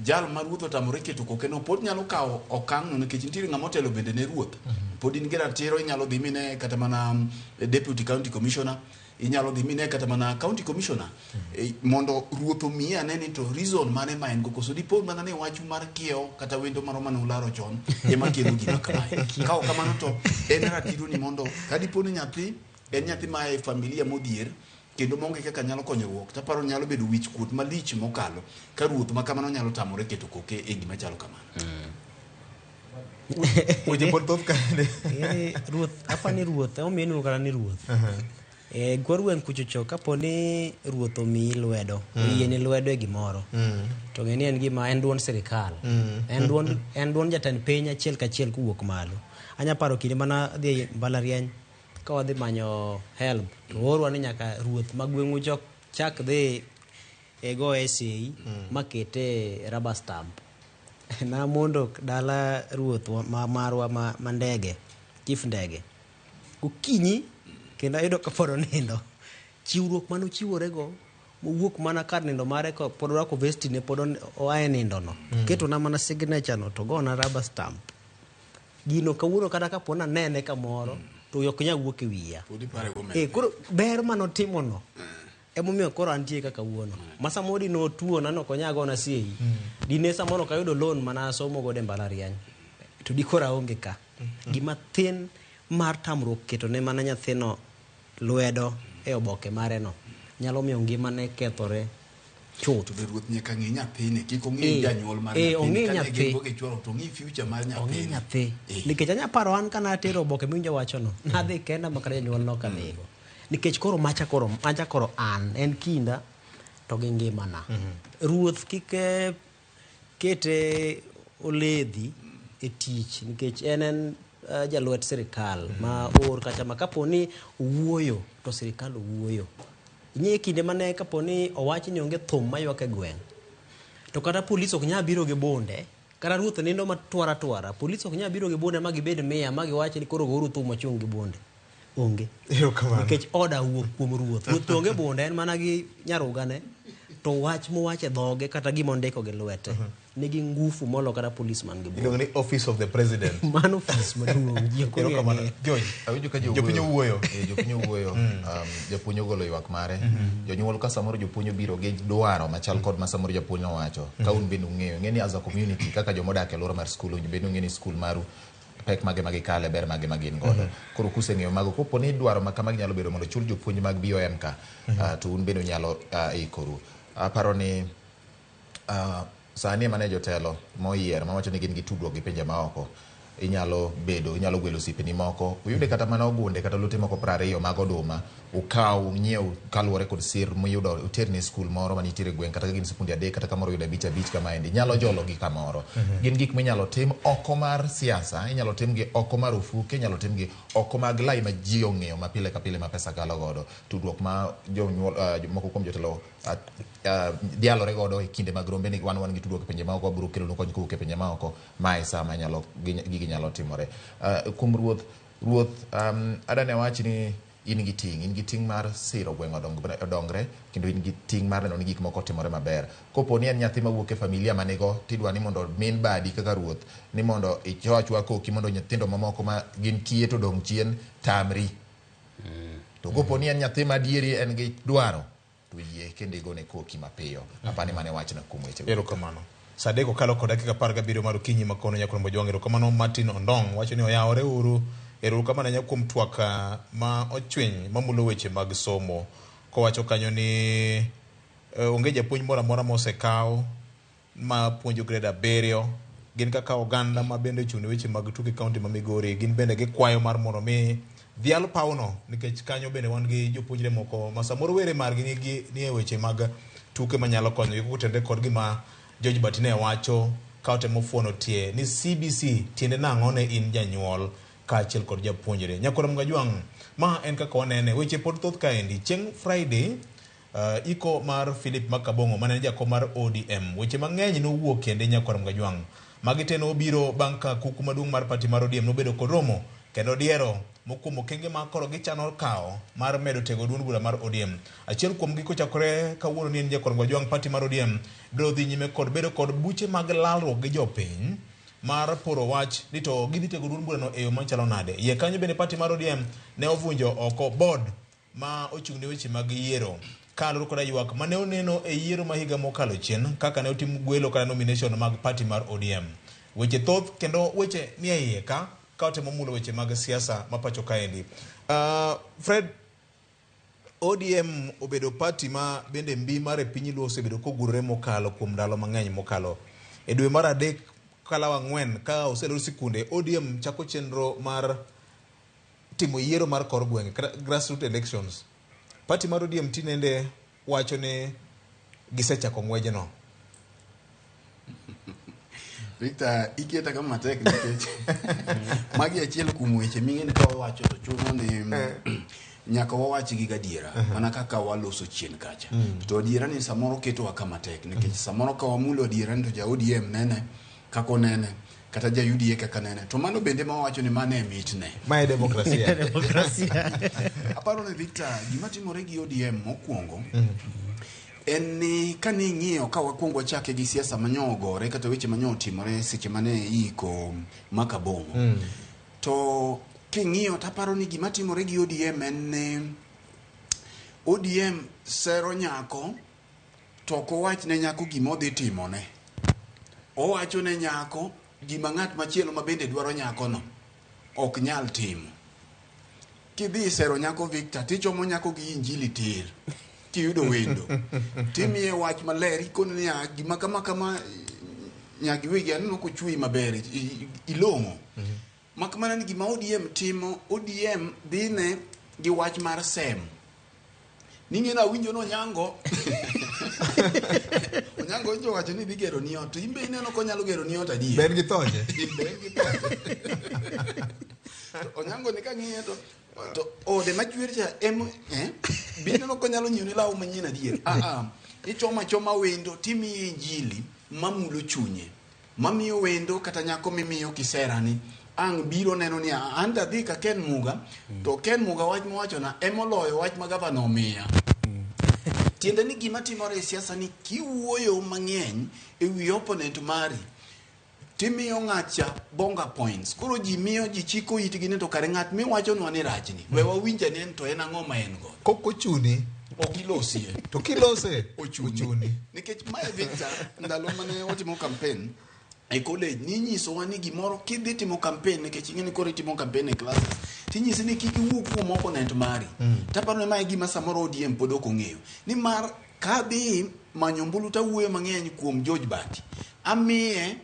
jal ma ruoth otamore keto koke no pod nyalo kawo okang'no nikech nitiere ng'ama otelo bende ne ruoth pod in gi ratiro inyalo dhi mine kata mana deputy county commissioner inyalo dhi mine kata mana county commissioner mondo ruoth omiyi ane ni to reason mane ma en go koso dipo mana ni wach mar kiewo kata wendo moro mane ularo chon ema kelo gima kamae ka ok kamano to en ratiro ni mondo ka dipo ni nyathi en nyathi ma e familia modhier kendo maonge kaka nyalo konyruok taparo ni nyalo bedo wich kuot malich mokalo ka ruoth ma kamano nyalo tamore keto koke e gima chalo kamano. Weche pod thoth kaende. Ruoth apa ni ruoth emomiyo iluongo kata ni ruoth. Kor gweng' kuchocho kapo ni ruoth omiyi lwedo, oyieni lwedo e gimoro, to ng'e ni en gima en duond sirikal. En duond jatend piny achiel kachiel kowuok malo. Anya paro kinde mana adhi e mbalariany ka wadhi manyo help to oorwa ni nyaka ruoth ma gweng'u cho chak dhi e go sei makete rubber stamp. Namondo dala ruoth ma marwa ma ndege, chief ndege. Gokinyi kendo ayudo ka pod onindo. Chiwruok mane ochiworego mowuok mana kar nindo mare ka pod orwako vesti ne pod oa e nindo no. Ketona mana signature no to gona rubber stamp. Gino kawuono kata kapo nanene kamoro to ok nyal wuok e wiya. Koro ber manotimo no emomiyo koro antie kaka kawuono. Ma samoro dine otuona no ok onyal gona sei. Dine samoro ok ayudo loan mana asomo godo e mbalariany. To dikoro aonge ka. Gima thin mar tamruok ketone mana nyathino lwedo e oboke mare no nyalo miyo ngimane kethore chuth. To be ruoth nyaka ng'i nyathine kik ong'i janyuol mar nyathine ong'i kane nyathi. gin go gi chworo to ong'i future mar Ong'i nyathine. nyathi. Nikech anya paro an kana atero oboke miwinjo wacho no, nadhi kenda ma kata janyuol nok adhigo. Nikech koro macha koro an, en kinda to gi ngimana. Ruoth kik kete oledhi e tich nikech en jalwet sirikal ma or kacha ma kapo ni owuoyo to sirikal owuoyo. Ing'e kinde mane kapo ni owach ni onge thum maywak e gweng', to kata polis ok nyal biro gi bunde, kata ruoth nindo matwara twara, polis ok nyal biro gi bunde ma gibed mia ma giwach ni koro gouru thum wachung' gi bunde. Onge. Nikech order wuok kuom ruoth. Ruoth to onge bunde, en mana gi nyarugane. To wach mowacho e dhoge kata gima ondiko gi lwete nigi ngufu molo kata polis man gi bunde. Iluongo ni office of the president. Mano office maduong'. Ji ok ong'eyo Erokamano. ang'eya. George, Awinjo ka jopiny owuoyo. Jopiny owuoyo. Japuonj ogolo ywak mare. Jonyuol ka samoro jopuonj obiro gi dwaro machal kod ma samoro japuonj owacho. Ka un bende ung'eyo, ng'e ni as a community kaka jomodak e alwora mar skul, owinjo bed ni ung'e ni skul maru pek mage ma gikale, ber mage ma gin godo. Koro kuseng'eyo mago, kopo ni dwaro ma kamagi nyalo bedo mondo chul jopuonj mag BOM ka, to un bende unyalo ikoru. Aparo ni sani ema ne jotelo moyier mawacho ni gin gi tudruok gi pinje maoko, inyalo gwelo osiepeni moko, uyude kata mana ogunde kata lote moko 20 mag oduma, ukaw unyiew kaluwore kod sir muyudo, uter ne skul moro manitiere e gweng' kata ka gin sikunde 3 kata kamoro yudo 5 5 kamaendi, nyalo jologi kamoro. Gin gik minyalo tim oko mar siasa, inyalo timgi oko mar ofuke, inyalo timgi oko mag lai ma ji ong'eyo ma pile ka pile ma pesa kalo godo. Tudruok ma jonyuol moko kuom jotelo dhialore godo e kinde mag rombe ni wan gi tudruok e pinje maoko, wabiro kelonu kony kowuok e pinje maoko, mae sa ma gigi nyalo timore. Kuom ruoth, adane awach ni in gi ting', in gi ting' mar siro gweng' odongre, kendo in gi ting' mar neno ni gik moko otimore maber. Kopo ni en nyathi mawuok e familia manigo, tidwa ni mondo min badi kaka ruoth, ni mondo ichwa achwa koki mondo nyithindo mamoko ma gin kiye to dong' chien, tamri. To kopo ni en nyathi madieri en gi dwaro, to yie kendo igone koki mapiyo. Apani mane wachna kuom weche go. Erokamano. Sa 3 okalo kod dakika 17 mar okinyi ma kono nyakwar Mojwang'. Erokamano Martin Ondong' wacho ni oyawore uru. Erokamano ahinya kuom twak ma ochwiny mamulo weche mag somo. Kowacho kanyo ni onge japuonj moro amora mosekaw ma puonjo grade 7. Gin kaka oganda ma bende ochung' ne weche mag tuke kaunti ma Migori, gin bende gikwayo mar mondo mi dhial pawno, nikech kanyo bende wan gi jopuonjre moko ma samoro were margi ni e weche mag tuke manyalo konyogi kotenore kod gima George Batine wacho ka otemo fuono tie ni CBC tiende nang'o ne in janyuol. kaachiel kod japuonjre. Nyakwar Mgajwang', ma en kaka wanene, weche pod thoth kaendi. Chieng' Friday, iko mar Philip Makabong'o mane en jakom mar ODM. Weche mang'eny nowuok kende Nyakwar Mgajwang'. Magi te nobiro bang' ka kuku maduong' mar party mar ODM nobedo kod romo kendo diero mokwongo okenge ma koro gichano kawo mar medo tego duond bura mar ODM. Achiel kuom gi kochakore kawuono ni en Nyakwar Mgajwang', party mar ODM biro dhi nyime kod bedo kod buche mag lalruok gi jopiny mar poro wach ni to gidhi tego duond burano e yo machalo nade. Iye kanyo bende party mar ODM ne ovunjo oko board ma ochung' ne weche mag yiero kaluwore koda ywak mane oneno e yiero ma higa mokalo chien kaka ne otim gwelo kata nomination mag party mar ODM. Weche thoth kendo weche nie iye ka ka otemo mulo weche mag siasa ma pacho kaendi. Fred, ODM obedo party ma bende mbi mar e piny Luo osebedo kogurore mokalo kuom ndalo mang'eny mokalo. E dwe mar adek kalaw ang'wen ka oselor sikunde, ODM chako chenro mar timo yiero mar kor gwenge, grassroots elections. Party mar ODM tinende wacho ni gisechako ng'wejno. Victor, iketa kama matek nikech magi achiel kuom weche ming'e ni ka wawacho to chuno ni nyaka wawach gi gadiera mana kaka waloso chien kacha. To adiera ni samoro ketowa kama tek nikech samoro ka wamulo adiera ni to ja ODM nene kaka onene kata ja UDA kaka nene to mano bende ma wawacho ni mano e mitne. Ma e demokrasia. Aparo ni Victor, gima timore gi ODM mokwongo en ni kane ing'iyo ka wakwongo wachake gi siasa manyo ogore kata weche manyo otimore seche mane iiko Makabong'o. To king'iyo taparo ni gima timore gi ODM en ni ODM sero nyako to ok owach ne nyako gima odhi timone. Owacho ne nyako gima ng'at machielo ma bende dwaro nyakono ok nyal timo. Kidhi sero nyako Victor, tichomo nyako gi injili tir. Kiyudo wendo, timiye wach maler, ikone niya, gima kama kama nyaka iwegi aneno kochweyi maber, ilong'o. Mak mana ni gima ODM timo, ODM dhine gi wach mar sem. Ning'e ni awinjo ni Onyango Onyango njo wacho ni dhi gero ni ot, to in be ineno konyalo gero ni ot adier. Ben gi thonje. Ben gi thonje. To Onyango ni kang'iye to ode machwer cha em be ineno konyalo nyiewo ni law manyien adier. Ichoma choma wendo timiye injili mamulo chunye. Mamiyo wendo kata nyako mimiyo kisera ni ang' biro neno ni an tadhi ka Ken Muga to Ken Muga wach mowachona emoloyo wach ma gavana omiya. Tiende ni gima timore e siasa ni kiwuoyo mang'eny e wi opponent mari timiyo ng'acha bonga points. Koro ji miyo ji chiko itgi ni to kare ng'at miwachonwa ni rachni we wawinj ane en to en ang'o ma en godo. Kok ochuni. Ok ilosie. To kilose ochuni. Nikech mae Victor, ndalo mane watimo campaign e college ninyisowa ni gimoro kidhi timo campaign nikech ing'e ni koro itimo campaign e classes tinyisi ni kik iwuo kuom opponent mari. Taparo ni mae gima samoro ODM pod ok ong'eyo. Nimar kadhi manyo ombulu tawuoyo mang'eny kuom George Bati, amiye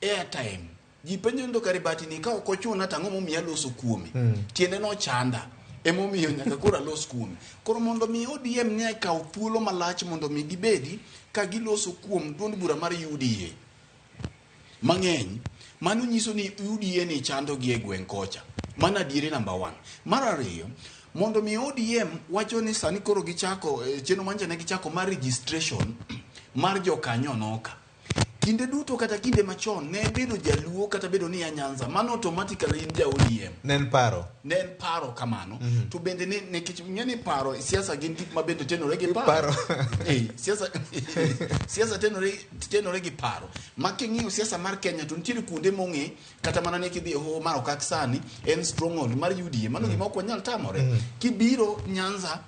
airtime. Ji penjo ni to kare Bati ni ka ok ochuna to ang'o momiyo aloso kuome? Tiende nochanda. Emomiyo nyaka koro alos kuome. Koro mondo mi ODM ne kaw thuolo malach mondo mi gibedi ka giloso kuom duond bura mar UDA mang'eny, mano nyiso ni UDA ni chando gi e gweng' kocha. Mano adieri number 1. Mar ariyo, mondo mi ODM wacho ni sani koro gichako chenro mancha ne gichako mar registration mar jokanyo noka. Kinde duto kata kinde machon ne bedo jaluo kata bedo ni ya Nyanza, mano automatically in ja ODM. Ne en paro. Ne en paro kamano. To bende ne nikech ing'e ni paro siasa gin gik ma bende tenore gi paro. Siasa tenore gi paro. Ma king'iyo siasa mar Kenya to nitiere kuonde mong'e kata mana ne kidhi e hoho mar Okak sani en stronghold mar UDA. Mano gima ok wanyal tamore. Kibiro Nyanza,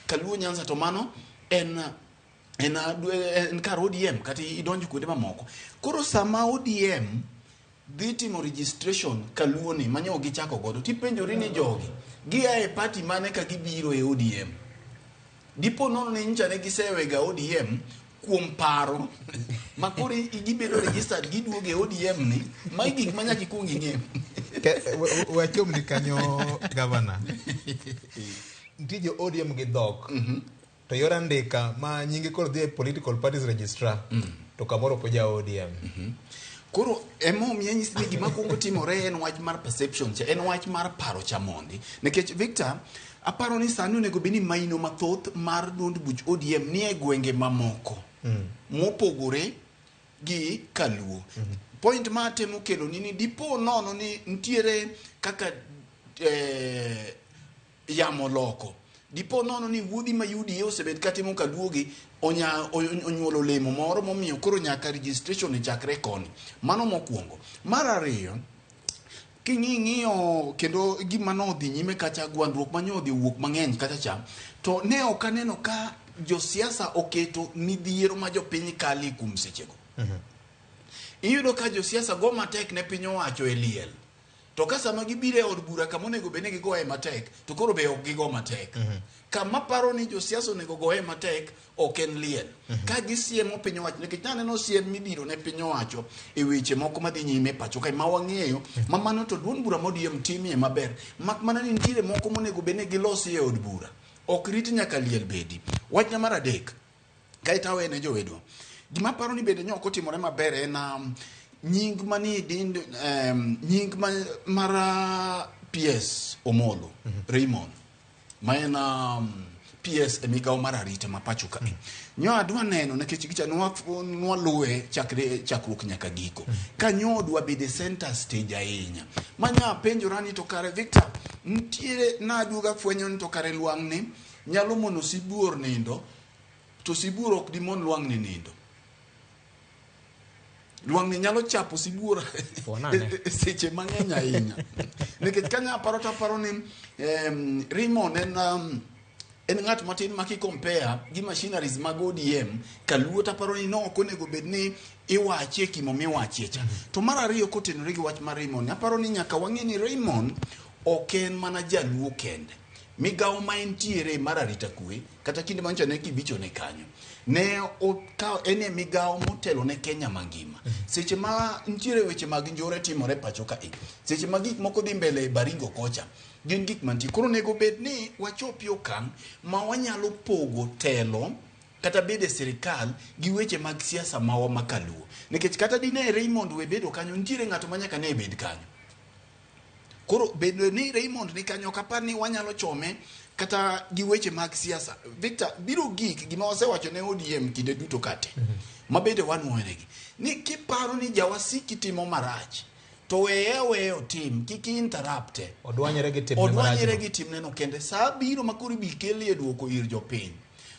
Kaluo Nyanza to mano en kar ODM kata idonjo kuonde mamoko. Koro sama ODM dhi timo registration Kaluo ni manyo gichako godo tipenjori ni jogi gia e party mane ka gibiro e ODM. Dipo nono ni nyicha ne gisewega ODM kuom paro ma koro gibedo registered giduogo e ODM ni ma gik ma nyaka ikuong ing'e. Wachom ni kanyo gavana. Nitie jo ODM gi dhok. To yor andika ma nyinge koro dhi e political parties registrar to kamoro ok oja ODM. Koro emomiyo anyisi ni gima kuongo timore en wach mar perception cha, en wach mar paro cha mondi. Nikech Victor, aparo ni sani onego bed ni maino mathoth mar duond buch ODM nie gwenge mamoko mopogore gi kaluo. Point ma atemo kelo ni ni dipo nono ni nitiere kaka yamo loko. Dipo nono ni wuodhi ma UDA osebet katimo kaluogi onyuolo olemo moro momiyo koro nyaka registration chakre koni. Mano mokwongo. Mar ariyo, king'iyo kendo gima nodhi nyime kacha, gwandruok mane odhi owuok mang'eny kacha cha, to ne ok aneno ka josiasa oketo midhiero ma jopiny kale kuom sechego. Iyudo ka josiasa go matek ne piny owacho e liel, to ka sama gibiro e od bura kama onego bed ni gigoye matek, to koro be ok gigo matek. Kama paro ni josiasa onego goye matek ok en liel. Ka gisiemo piny owacho, nikech naneno siem midiro ne piny owacho e weche moko madhi nyime e pacho kae ma wang'eyo, ma mano to duond bura ma ODM timie maber, mak mana ni nitiere moko monego bed ni gilosi e od bura, ok rit nyaka liel bedi. Wachna mar adek kaeto awene jowedwa, gima aparo ni bende ne ok otimore maber en nying manie dind nying mar PS Omolo Raymond, ma en PS e migawo mar arita ma pacho ka. Nyo adwa neno nikech gicha nwaluwe chakre chakruok nyaka giko. Ka nyo odwa bedo e center stage ahinya. Ma nya penjora ni to kare Victor, nitiere naduoga fwenyo ni to kare lwang'ni nyalo mono sibuor nindo, to sibuor ok dimon lwang'ni nindo. Lwang'ni nyalo chapo sibuor seche mang'eny ahinya. Nikech kanya aparo to aparo ni Raymond en ng'at matin ma ki-compare gi machineries mag ODM kaluo, to aparo ni no ok onego bed ni iwache kimo miwachie cha. To mar ariyo, kotenore gi wach mar Raymond, aparo ni nyaka wang'e ni Raymond ok en mana jaluo kende. Migawo ma entiere mar arita kwe, kata kinde manyocha ne kibicho ne kanyo, ne okawo en e migawo motelo ne Kenya mangima. Seche ma nitiere weche mag njore timore pacho kae, seche ma gik moko dhi mbele e Baringo kocha, gin gik mantie. Koro onego bed ni wachopi okang' ma wanyalo pogo telo kata bedo e sirikal gi weche mag siasa mawa ma kaluo. Nikech kata dine Raymond we bedo kanyo, nitiere ng'ato ma nyaka ne bed kanyo. Koro bedo ni Raymond ni kanyo, ok apar ni wanyalo chome kata gi weche mag siasa. Victor, biro gik gima wasewacho ne ODM kinde duto kate, ma bende wanuoyonegi ni kiparo ni jawasiki timo marach, to weye aweye otim, kik interrupt. Odwanyre gi timne Odwanyre marachno. gi timneno kende. Sa biro ma koro ibi kelie duoko ir jopiny.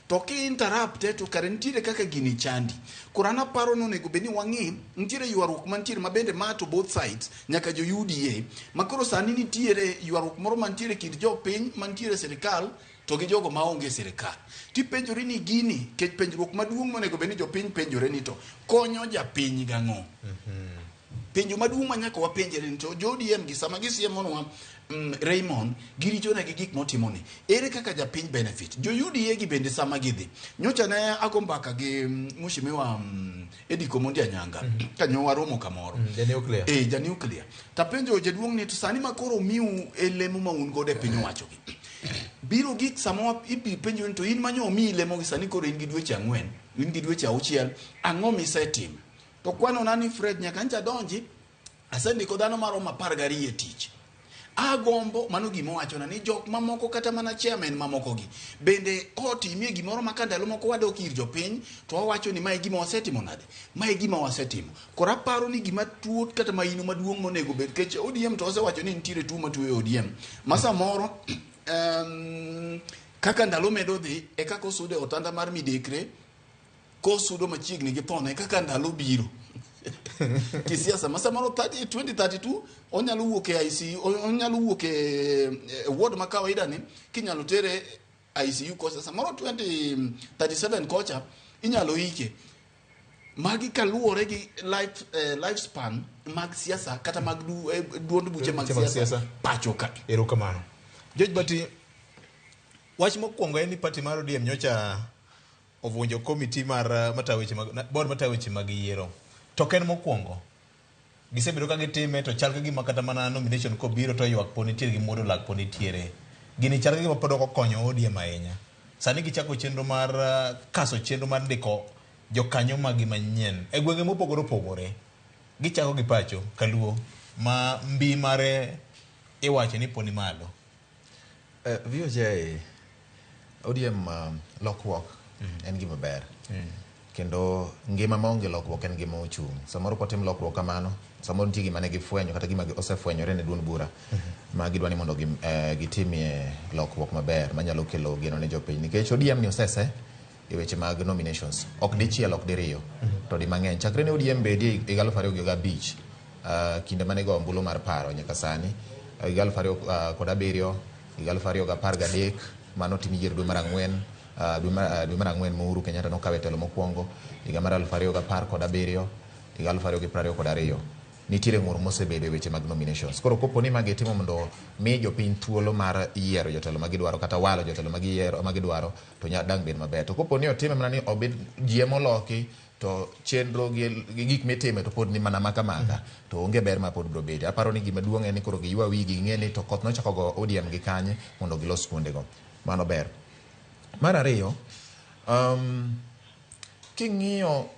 To ki interrupt to kare nitiere kaka gini chandi. Koro an aparo ni onego bed ni wang'i nitiere ywaruok mantiere ma bende ma to both sides nyaka jo UDA, ma koro sani nitiere ywaruok moro mantiere kind jopiny mantiere e sirikal to gi jogo maonge e sirikal. Tipenjori ni gini, kech penjruok maduong' monego bed ni jopiny penjore ni to konyo japiny gang'o? Penjo maduong' ma nyaka wapenjre ni to jo ODM gi samagisiemonwa Raymond girichone gi gik motimo ni, ere kaka japiny benefit? Jo UDA gi bende sama gidhi, nyocha ne ago mbaka gi mheshimiwa Eddie Komondi Anyanga ka nyo waromo kamoro. Ja nuclear. Eh, ja nuclear. Tapenjo jaduong' ni to sani ma koro miu e lemo ma un godo e piny owacho gi, biro gik sama ibi penjo ni to in manyo omiyi lemo gi sani koro in gi dweche 4, in gi dweche 6, ang'o misetimo? To kwano na ni Fred, nyaka ncha donji asendiko dhano maromo 12 e tich. Agombo mano gima owachona ni jok mamoko kata mana chairman mamoko gi bende kotimie gimoro ma ka ndalo moko wadok ir jopiny to wawacho ni mae gima wasetimo nade, mae gima wasetimo. Koro aparo ni gima tuo kata maino maduong' monego bed kech ODM to osewacho ni nitiere tuo matuoyo ODM ma samoro kaka ndalo medo dhi e kaka osudo e otanda mar midekre, kosudo machiegni gi thone kaka ndalo biro kisiasa ma samoro 30, 2032 onyalo wuok e ICU, onyalo wuok e ward ma kawaida ni kinyalo tere ICU kocha, samoro 2037 kocha inyalo ike. Magi kaluwore gi lifespan mag siasa kata mag duond buche mag siasa pacho ka. Erokamano. George Bati, wach mokwongo en ni party mar ODM nyocha ovunjo komiti mar matayo weche mag board matayo weche mag yiero. To ok en mokwongo. Gisebedo ka gitime to chal ka gima kata mana nomination kobiro to ywak pod nitiere gi muodo lak pod nitiere. Gini chal ka gima pod ok okonyo ODM ahinya. Sani gichako chenro mar kaso chenro mar ndiko jokanyo magi manyien e gwenge mopogore opogore. Gichako gi pacho kaluo ma mbi mare iwacho ni poni malo. VOJ ODM lokruok en gima ber. Kendo ngima maonge lokruok en gima ochung'. Samoro kotim lokruok kamano, samoro nitie gima ne gifwenyo kata gima osefwenyore ne duond bura ma gidwa ni mondo gitimie lokruok maber manyalo kelo geno ne jopiny. Nikech ODM ni osese e weche mag nominations. Ok dichiel, ok diriyo, to di mang'eny. Chakre ne ODM bedie higa 2005, kinde mane go ombulu mar paro nyaka sani, higa 2007, higa 2013, mano tim yiero dwe mar ang'wen, dwe mar ang'wen ma Uhuru Kenyatta nokawo e telo mokwongo, higa mar 2017, higa 2022. Nitiere ng'ur mosebedo e weche mag nominations. Koro kopo ni ma gitimo mondo mi jopiny thuolo mar yiero jotelo ma gidwaro kata walo jotelo ma giyiero ma gidwaro to dang' bed maber. To kopo ni otime mana ni obed ji emoloki to chenro gi gik mitime to pod ni mana maka maka to onge ber ma pod biro bedo. Aparo ni gima duong' en ni koro giywa wigi ging'e ni to koth nochako go ODM gi kanye mondo gilos kuondego. Mano ber. Mar ariyo, king'iyo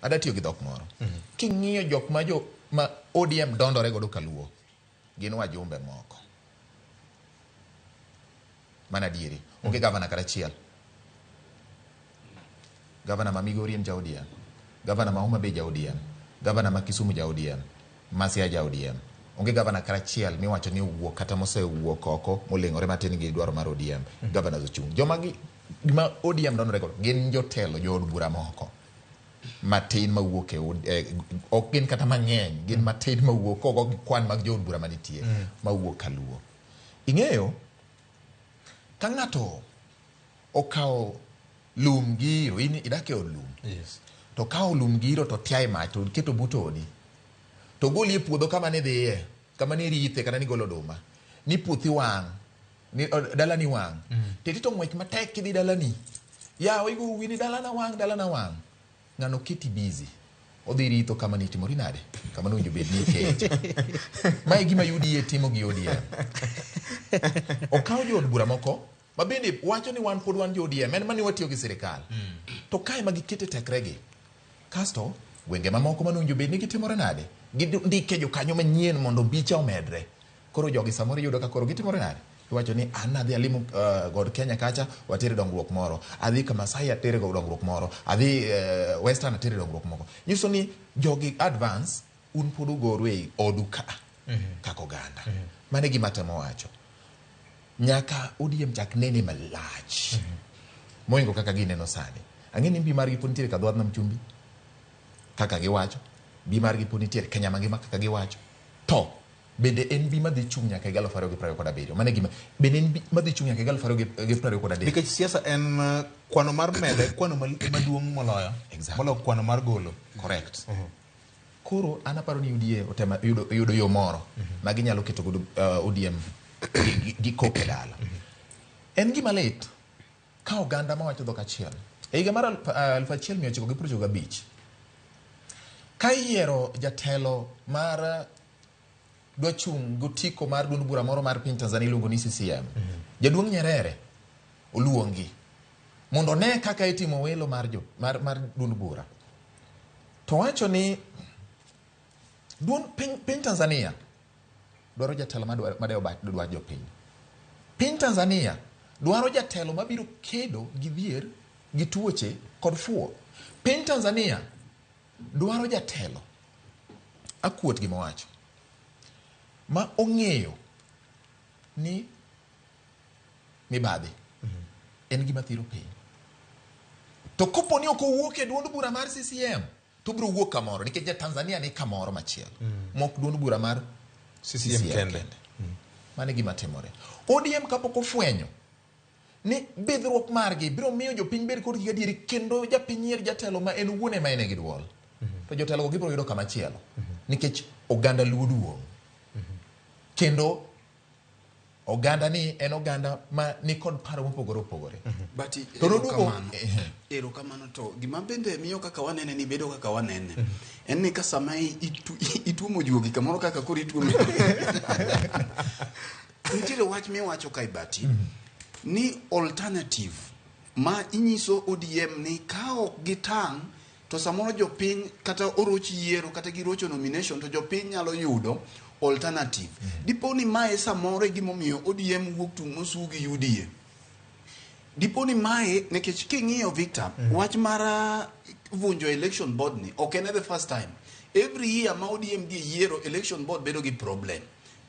ada tiyo gi dhok moro. King'iyo jok ma jo ma ODM dondore godo kaluo gin wajumbe moko. Mana adieri. Onge gavana kata achiel. Gavana ma Migori en ja ODM. Gavana ma Homa Bay ja ODM. Gavana ma Kisumu ja ODM. Ma Siaya ja ODM. Onge gavana kata achiel miwacho ni owuok kata mosewuok oko moleng'ore matin gi dwaro mar ODM. Governors ochung'. Joma gi ma ODM dondore godo gin jotelo jood bura moko matin mawuok e ok gin kata mang'eny, gin matin mawuok kogo gi kwan mag jood bura manitie mawuok kaluo. Ing'eyo ka ng'ato okawo lum gi iro, in idak e od lum. Yes. To kawo lum gi iro to tiaye mach to keto but odi. To goli e puodho kama nidhiye, kama nirithe kata nigolo oduma. Ni puothi wang', ni dalani wang'. Teti to ng'wech matek kidhi dalani. Yawa igo uwi ni dalana wang', dalana wang'. Ng'ano keti busy. Odhi ritho kama nitimori nade? Kama nowinjo bed ni ikete. Mae gima UDA timo gi ODM. Okawo jood bura moko ma bende wacho ni wan pod wan jo ODM, en mani watiyo gi sirikal. To kae ma gikete tekregi. Kasto gwenge mamoko manowinjo bed ni gitimore nade? Gindike jokanyo manyien mondo bicha omedre. Koro jogi samoro iyudo ka koro gitimore nade? Iwacho ni an adhi alimo God Kenya kacha watere dongruok moro. Adhi Kamasai atere dongruok moro. Adhi Western atere dongruok moko. Nyiso ni jogi advance un pod ugoru e odu ka kaka oganda. Mano e gima atemo wacho. Nyaka ODM chak nene malach. Mohingo kaka gineno sani. Ang'e ni mbi margi pod nitiere Kadhwadh Nam Chumbi kaka giwacho. Mbi margi pod nitiere Kenya mangima kaka giwacho. To bende en mbi madhi chung' nyaka higa 2027. Mano e gima bende en mbi madhi chung' nyaka higa 2023. Nikech siasa en kwano mar mede, kwano maduong' moloyo. Exactly. Moloyo kwano mar golo. Correct. Koro an aparo ni UDA otemo yudo yo moro ma ginyalo keto godo ODM gi koke dala. En gima lit ka oganda mawacho dhok achiel. E higa mar 1995 ka iyiero jatelo mar dwa chung' gotiko mar duond bura moro mar piny Tanzania iluongo ni CCM. Jaduong' Nyerere oluongi mondo one kaka itimo welo mar duond bura. To wacho ni duond piny Tanzania dwaro jatelo madewo dwach jopiny. Piny Tanzania dwaro jatelo mabiro kedo gi dhier, gi tuoche kod fuwo. Piny Tanzania dwaro jatelo akuot gima owacho ma ong'eyo ni mibadhi en gima thiro piny. To kopo ni ok owuok e duond bura mar CCM to obiro wuok kamoro nikech ja Tanzania ni kamoro machielo mok duond bura mar CCM kende. Mano e gima timore. ODM kapok ofwenyo ni bidhruok margi biro miyo jopiny bed kod gi adieri kendo japiny yier jatelo ma en owuon ema en e gi duol. To jotelo go gibiro yudo kama chielo nikech oganda luo duong'. Kendo oganda ni en oganda ma nikod paro mopogore opogore. But To noduogo erokamano to gima bende miyo kaka wanene ni bedo kaka wanene en ni ka sama ituomo juogi kamoro kaka koro ituomo nitiere wach miwacho kae Bati ni alternative ma inyiso ODM ni ka ok gitang' To samoro jopiny kata oroch yiero kata girocho nomination to jopiny nyalo yudo alternative. Dipo ni mae samoro e gimomiyo ODM wuok tung' mosu gi UDA. Dipo ni mae nikech king'iyo Victor, wach mar vunjo election board ni ok en the first time. Every year ma ODM dhi e yiero, election board bedo gi problem.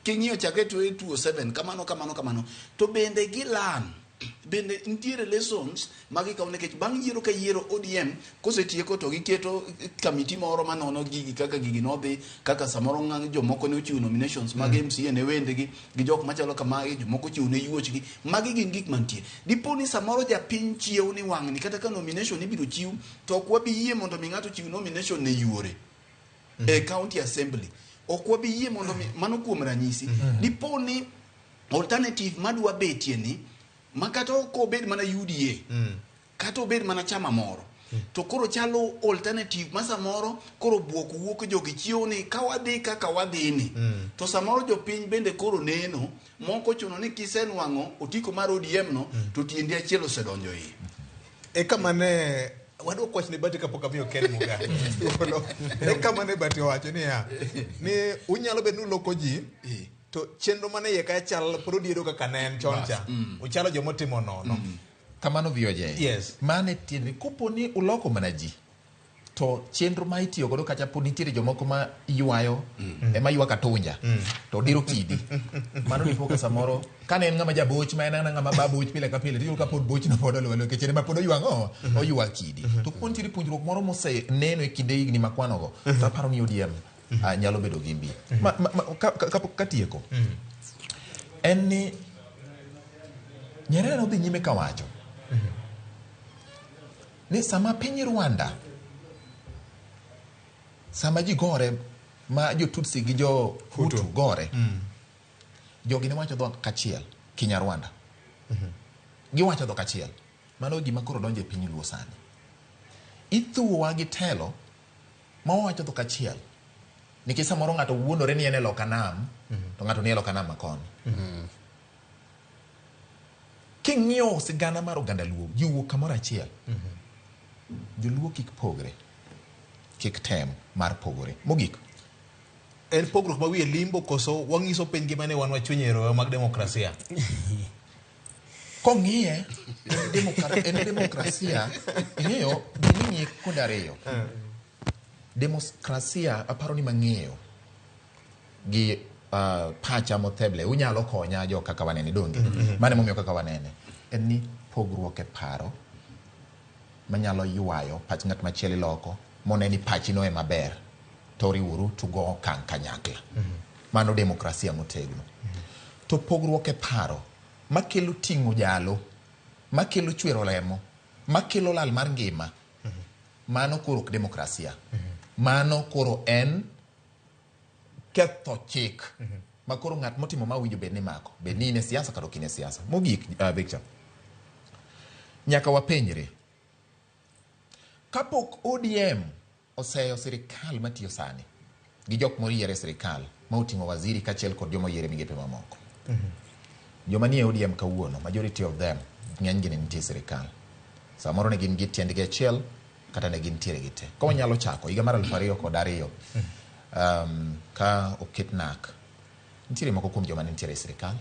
King'iyo chakre 2007 kamano kamano kamano. To bende gilan bende nitiere lessons ma gikawo nikech bang' yiero ka yiero ODM kosetieko to giketo kamiti moro manono gigi kaka gigi nodhi kaka samoro ng'ang jomoko ne ochiwo nominations mag MCA ne wendegi gi jok machalo kamagi jomoko ochiwo ne yuochgi magi gin gik mantie dipo ni samoro japiny chiew ni wang'ni kata ka nomination ibiro chiw to ok wabi yie mondo mi ng'ato chiw nomination ne yuore e county assembly ok wabi yie mondo mi mano kuom ranyisi dipo ni alternative madwa betie ni ma kata ok obed mana UDA kata obed mana chama moro to koro chalo alternative ma samoro koro buok wuok jogi chiewo ni ka wadhi kaka wadhi ni to samoro jopiny bende koro neno moko ochuno ni kisenwang'o otiko mar ODM no to tiendi achiel osedonjo iye. E kama ne wadwoko wach ne Bati kapok amiyo Ken Muga thuolo. E kama ne Bati owacho niya ni unyalo bedo ni uloko ji to chenro mane iye ka chal pod odiedo kaka ne en chon cha. Uchalo jomotimo nono. Kamano VOJ. Yes. Mane tiende kopo ni uloko mana ji to chenro ma itiyo godo kacha pod nitiere jomoko ma ywayo ema ywak atunja to diro kidi mano dipo ka samoro kane en ng'ama jaboch ma en ana ng'ama ba boch pile ka pile tiyudo ka pod bochno pod oluwe nikech en ema pod oywang'o oywa kidi to kopo nitiere puonjruok moro moseneno e kinde higni makwanogo to aparo ni ODM nyalo bedo gi mbi katieko en ni Nyerere nodhi nyime kawacho ni sama piny Rwanda sama ji gore ma jo Tutsi gi jo Hutu gore jogi ne wacho dhok achiel Kinyarwanda giwacho dhok achiel mano gima koro donjo e piny Luo sani ithuowa gi telo ma wawacho dhok achiel nikech samoro ng'ato wuondore ni en e loka nam to ng'ato ni e loka nam makoni king'iyo sigana mar oganda Luo ji wuok kamoro achiel joluo kik pogre kik tem mar pogore mogik En pogruok ma wiye limbo koso wang'iso piny ngima ni wan wachunye e mag demokrasia. Kong'iye en demokrasia ing'eyo giming'iye kuonde ariyo demokrasia aparo ni mang'eyo gi pacha motheble unyalo konya jo kaka wanene donge mano emomiyo kaka wanene en ni pogruok e paro manyalo ywayo pach ng'at machielo iloko mone ni pachi no ema ber to riwuru tugo okang' kanyakla mano demokrasia motegno to pogruok e paro makelo ting'o jalo makelo chwero remo makelo lal mar ngima mano koro ok demokrasia mano koro en ketho chik ma koro ng'at motimo ma winjo bed ni mako bed ni in e siasa kata ok in e siasa mogik Victor nyaka wapenjre kapok ODM oseyo sirikal matiyo sani gi jok moyier e sirikal ma oting'o waziri kaachiel kod joma oyier e migepe mamoko joma nie ODM kawuono majority of them ng'enygi ne nitie e sirikal samoro ne gin gi tiendgi achiel kata ne gintiere gi te ka wanyalo chako higa mar 2002 ka oket NAC nitiere moko kuom joma ne nitiere e sirikal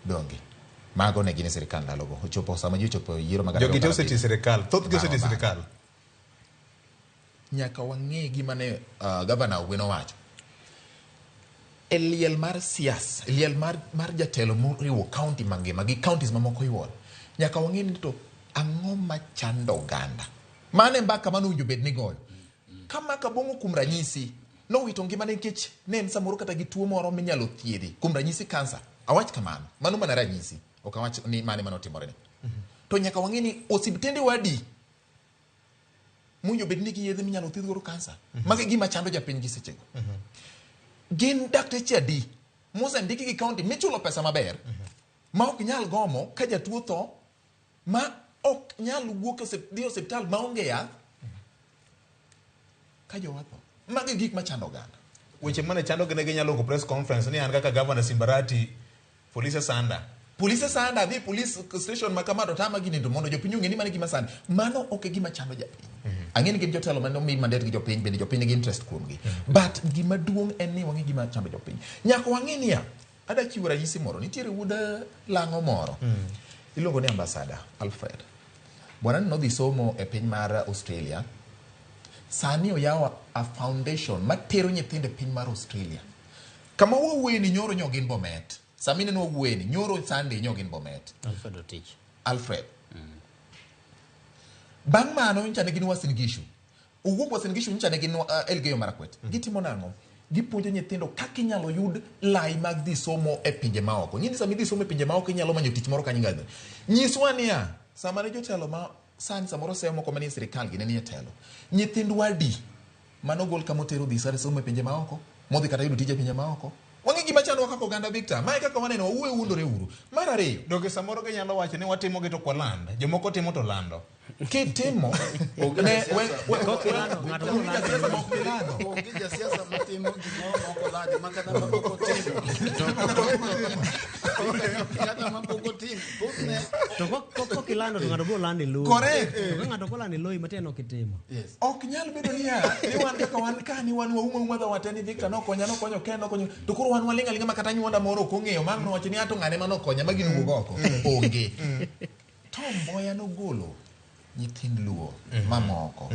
donge mago ne gin e sirikal ndalogo ochopo sama ji ochopo yiero mag Jogi te osetiyo e sirikal thothgi osetiyo e sirikal nyaka wang'e gima ne gavana Ogweno owacho e liel mar siasa liel mar jatelo moriwo county mangima gi counties mamoko yuoro nyaka wang'e ni to ang'o machando oganda mano e mbaka mane owinjo bed ni goyo ka Mark Abong'o kuom ranyisi nowito ngimane nikech ne en samoro kata gi tuo moro minyalo thiedhi kuom ranyisi kansa awach kamano mano mana ranyisi ok awach ni mane mane otimore ni to nyaka wang'e ni osiptende wadi mowinjo bed ni gi yedhe minyalo thiedh godo kansa mago e gima chando japiny gi sechego gin dakteche adi mosendiki gi county michulo pesa maber ma ok nyal gomo ka jatuo tho ma ok nyal wuok dhi e osiptal maonge yath ka jowa tho mago e gik machando oganda weche mane chando gi ne ginyalo luongo press conference ni an kaka governor Simbarati polise sanda polise sanda adhi police station ma kama to tama gini to mondo jopiny ong'e ni mano e gima sandi mano ok e gima chando japiny Ang'e ni gin jotelo mane omi mandate gi jopiny, bende jopiny nigi interest kuomgi. But gima duong' en ni wang'e gima chando jopiny. Nyaka wang'e niya, ada chiwo ranyisi moro, nitiere wuod lang'o moro. Iluongo ni Ambassador Alfred. Bwana ni nodhi somo e piny mar Australia. Sani oyawo a foundation matero nyithindo e piny mar Australia. Kama wawuoye ni nyoro nyo gin Bomet. Sama ineno wawuoye ni nyoro Sunday nyo gin Bomet. Alfred Otich. Alfred. Bang' mano nyocha ne gin Uasin Gishu. Owuok Uasin Gishu nyocha ne gin Elgeyo Marakwet. Gitimo nang'o? Gipuonjo nyithindo kaka inyalo yud lai mag dhi somo e pinje maoko. Ng'eni sama idhi somo e pinje maoko inyalo manyo tich moro kanyo inyalo. Nyiswa niya, sama ne jotelo ma sani samoro seyo moko manie sirikal gi ne nie telo. Nyithindwa adi manogol kama otero dhi sare somo e pinje maoko, modhi kata yudo tije e pinje maoko. Wang'e gima chandowa kaka oganda Victor. Mae kaka waneno wawuoyo wuondore uru. Mar ariyo, Donge samoro ginyalo wacho ni watimo gi to ok waland. Jomoko timo to lando. Kitimo ne onge jasiasa ma ok bilando. Onge jasiasa matimo gimoro ma ok olandi ma kata ma pok otimo. Kata ma pok otimo. Thothne To kok ilando to ng'ato biro lando e loyi. Correct. To ka ng'ato ok olando e loyi matiende ok itimo. Ok nyal bedo niya ni wan kaka wan ka ni wan wauma uma dhowa te ni Victor nokonya nokonyo Ken nokonyo to koro wan waling' aling'a ma kata anyuonda moro ok ong'eyo ma ang' nowacho ni ato ng'ane manokonya ma gino wuok oko onge. Tom Mboya nogolo nyithind Luo mamoko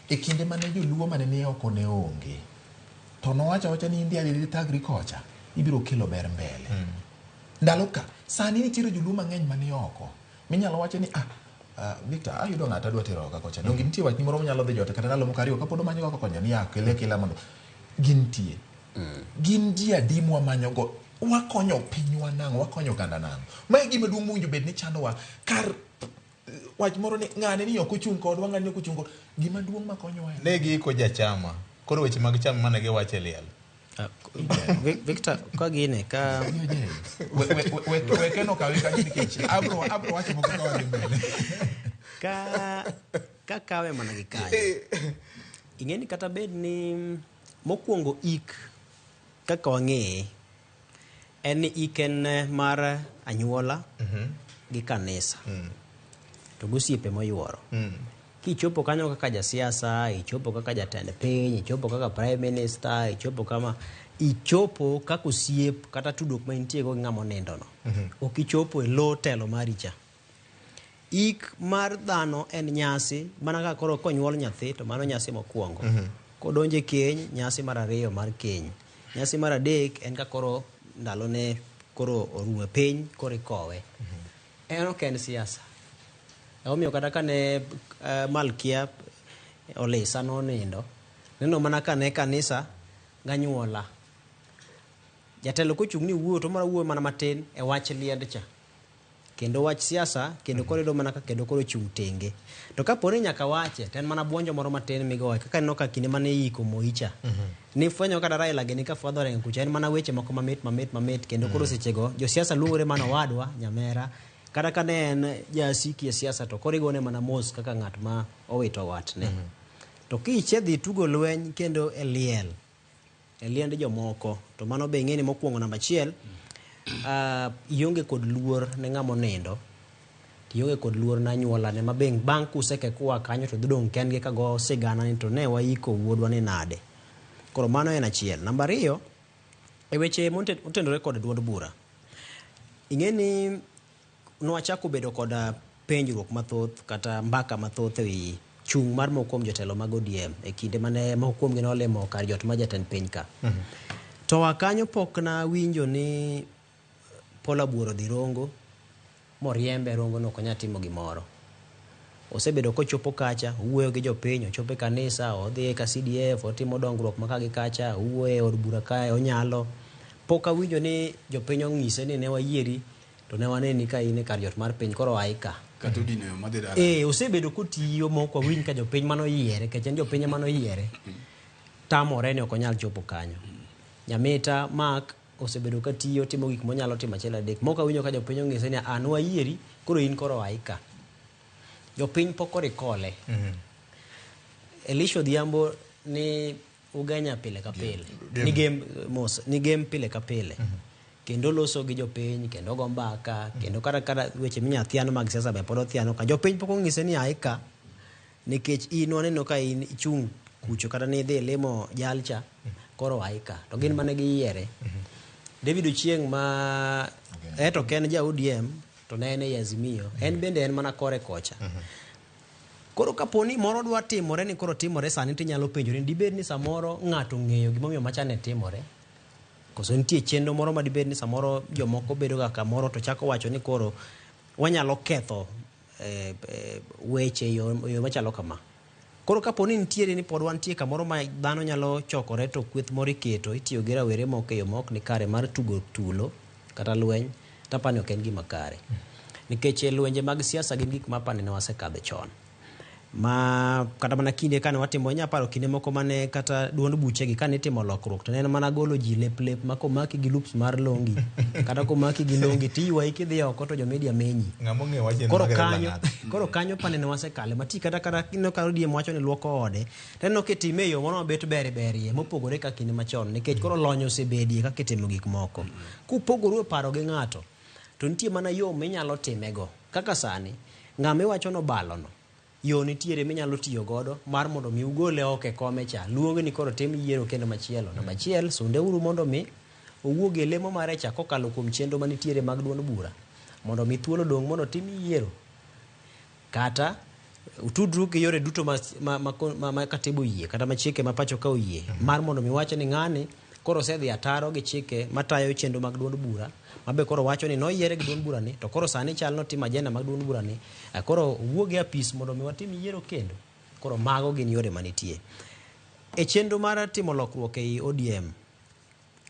e kinde mane joluo mane ni oko ne onge to nowacho awacha ni India dhi thagri kocha ibiro kelo ber mbele. Ndalo ka sani nitiere joluo mang'eny mani oko minyalo wacho ni Victor ayudo ng'ato adwa tero oko kocha donge nitie wachni moro manyalo dhi jote kata ndalo moko ariyo kapod omanyo kaka konyo ni kele akela mondo gintie. Gin ji adi mwamanyogo wakonyo pinywa nang'o wakonyo oganda nang'o mae gima duong' mowinjo bed ni chandowa kar wach moro ni ng'ane ni ok ochung' kodwa ng'ane ni ok ochung' kodwa gima duong' makonyowa en Ne giiko jachama. Koro weche mag chama mane giwacho e liel. Victor, ka gine ka wekeno kawe kanyo nikech abro wacho moko ka wadhi mbele. Ka kawe mana gi kanyo. Ing'e ni kata bed ni mokwongo ik kaka wang'eye en ni ik en mar anyuola gi kanisa to gosiepe moyuoro. Kichopo kanyo kaka jasiasa, ichopo kaka jatend piny, ichopo kaka prime minister, ichopo kama ichopo kaka osiep kata tudruok ma intie go gi ng'ama onindo no. Ok ichopo e lo telo mari cha. Ik mar dhano en nyasi mana kaka koro konyuol nyathi to mano nyasi mokwongo. Kodonjo e keny, nyasi mar ariyo mar keny. Nyasi mar adek en ka koro ndalone koro orumo e piny koro ikowe. En ok en siasa. Emomiyo kata kane Malkia Olisa nonindo, neno mana kane kanisa ganyuola. Jatelo kochung' ni wuoyo to moro wuoyo mana matin e wach liend cha. Kendo wach siasa, kendo koro iyudo mana ka kendo koro chung' tenge. To kapo ni nyaka wache, to en mana buonjo moro matin migoye. Kaka ineno ka kinde mane iiko Moi cha. Nifwenyo kata Raila gini ka fwadho rengo kucha, en mana weche moko mamit mamit mamit. Kendo koro sechego, josiasa luongore mana owadwa, nyamera. Kata ka ne en jasiki e siasa to koro igone mana mos kaka ng'at ma owito watne. To kiche dhi tugo lweny kendo e liel, e liend jomoko, to mano be ing'e ni mokwongo namba achiel, ionge kod luor ne ng'ama onindo, ionge kod luor ne anyuolane ma be bang' kuseke kua kanyo to dhi dong' kendgi ka go sigana ni to ne waiko wuodwa ni nade. Koro mano en achiel. Namba ariyo, e weche motenore kod duond bura, ing'e ni nwachako bedo kod penjruok mathoth kata mbaka mathoth ewi chung' mar moko kuom jotelo mag ODM e kinde mane moko kuomgi nolimo kar jot mar jatend piny ka. To wa kanyo pok nawinjo ni Paul Abuor odhi Rongo moriembe Rongo no ok onyal timo gimoro. Osebedo kochopo kacha, owuoyo gi jopiny, ochopo e kanisa, odhi ka CDF, otimo dongruok ma ka gi kacha, owuoyo e od bura kae, onyalo. Pok awinjo ni jopiny ong'ise ni ne wayieri to ne waneni ka in e kar jot mar piny koro ai ka. Kata odino yo madhi dala. Osebedo kotiyo ma ok wawinj ka jopiny manoyiere, nikech en jopiny ema noyiere, tamore ni ok onyal chopo kanyo. Nyamita Mark osebedo katiyo, timo gik monyalo timo achiel adek. Mok awinjo ka jopiny ong'ise ni an wayieri, koro in koro ai ka. Jopiny pok orikole. Elisha Odhiambo ni Ugenya pile ka pile. Ni gem mos, ni gem pile ka pile. Kendo loso gi jopiny, kendo go mbaka, kendo kata weche minya thiano mag siasa be pod othiano ka. Jopiny pok ong'ise ni ai ka. Nikech in waneno ka in ichung' kucho kata nidhi limo jalcha, koro aika. To gin mane giyiere. David Ochieng' ma eto ok en ja ODM to ne en ei Azimio, en bende en mana kore kocha. Koro kapo ni moro dwa timore ni koro timore sani tinyalo penjori ni dibed ni samoro ng'ato ong'eyo gimomiyo macha ne timore. Koso nitie chenro moro ma dibed ni samoro jomoko bedo ga kamoro to chako wacho ni koro wanyalo ketho weche e yo machalo kama. Koro kapo ni nitiere ni pod wantie kamoro ma dhano nyalo chokore to kweth moro iketo itiyo gi rawere moko e yo ma ok ni kare mar tugo tulo kata lweny to apani ok en gima kare. Nikech lwenje mag siasa gin gik ma apani ne wasekadhe chon. Ma kata mana kinde kane watimo inya paro kinde moko mane kata duond buchegi kane itimo lokruok to ne en mana golo ji lep lep ma komaki gi loops mar longi kata komaki gi longi tiywayi kidhi oko to jo media menyi. Ng'ama ong'eyo wach en Koro Margaret kanyo, Lang'at. koro kanyo pane ne wasekale mati kata kata ineno ka ODM wacho ni luoko ode to ineno kitime e yo moro mabet ber berie mopogore ka kinde machon nikech koro lony osebedie kaka itimo gik moko. Kupogoru e paro gi ng'ato to nitie mana yo minyalo timego kaka sani ng'ama iwacho nobalono yo nitiere minyalo tiyo godo mar mondo mi ugole oko e kome cha luong ni koro tim yiero kendo machielo. Namba achiel, sunde uru mondo mi owuog e lemo mare cha kokalo kuom chenro manitiere mag duond bura mondo mi thuolo dong' mondo tim yiero kata utudru gi yore duto ma katiba oyie kata ma chike ma pacho ka oyie mar mondo mi wach ni ng'ani koro osedhi ataro gi chike matayo chenro mag duond bura mabe koro wacho ni noyiere gi duond bura ni to koro sani chal notimo agenda mag duond bura ni koro owuog e apis mondo mi watim yiero kendo. Koro mago gin yore manitie. E chenro mar timo lokruok ei ODM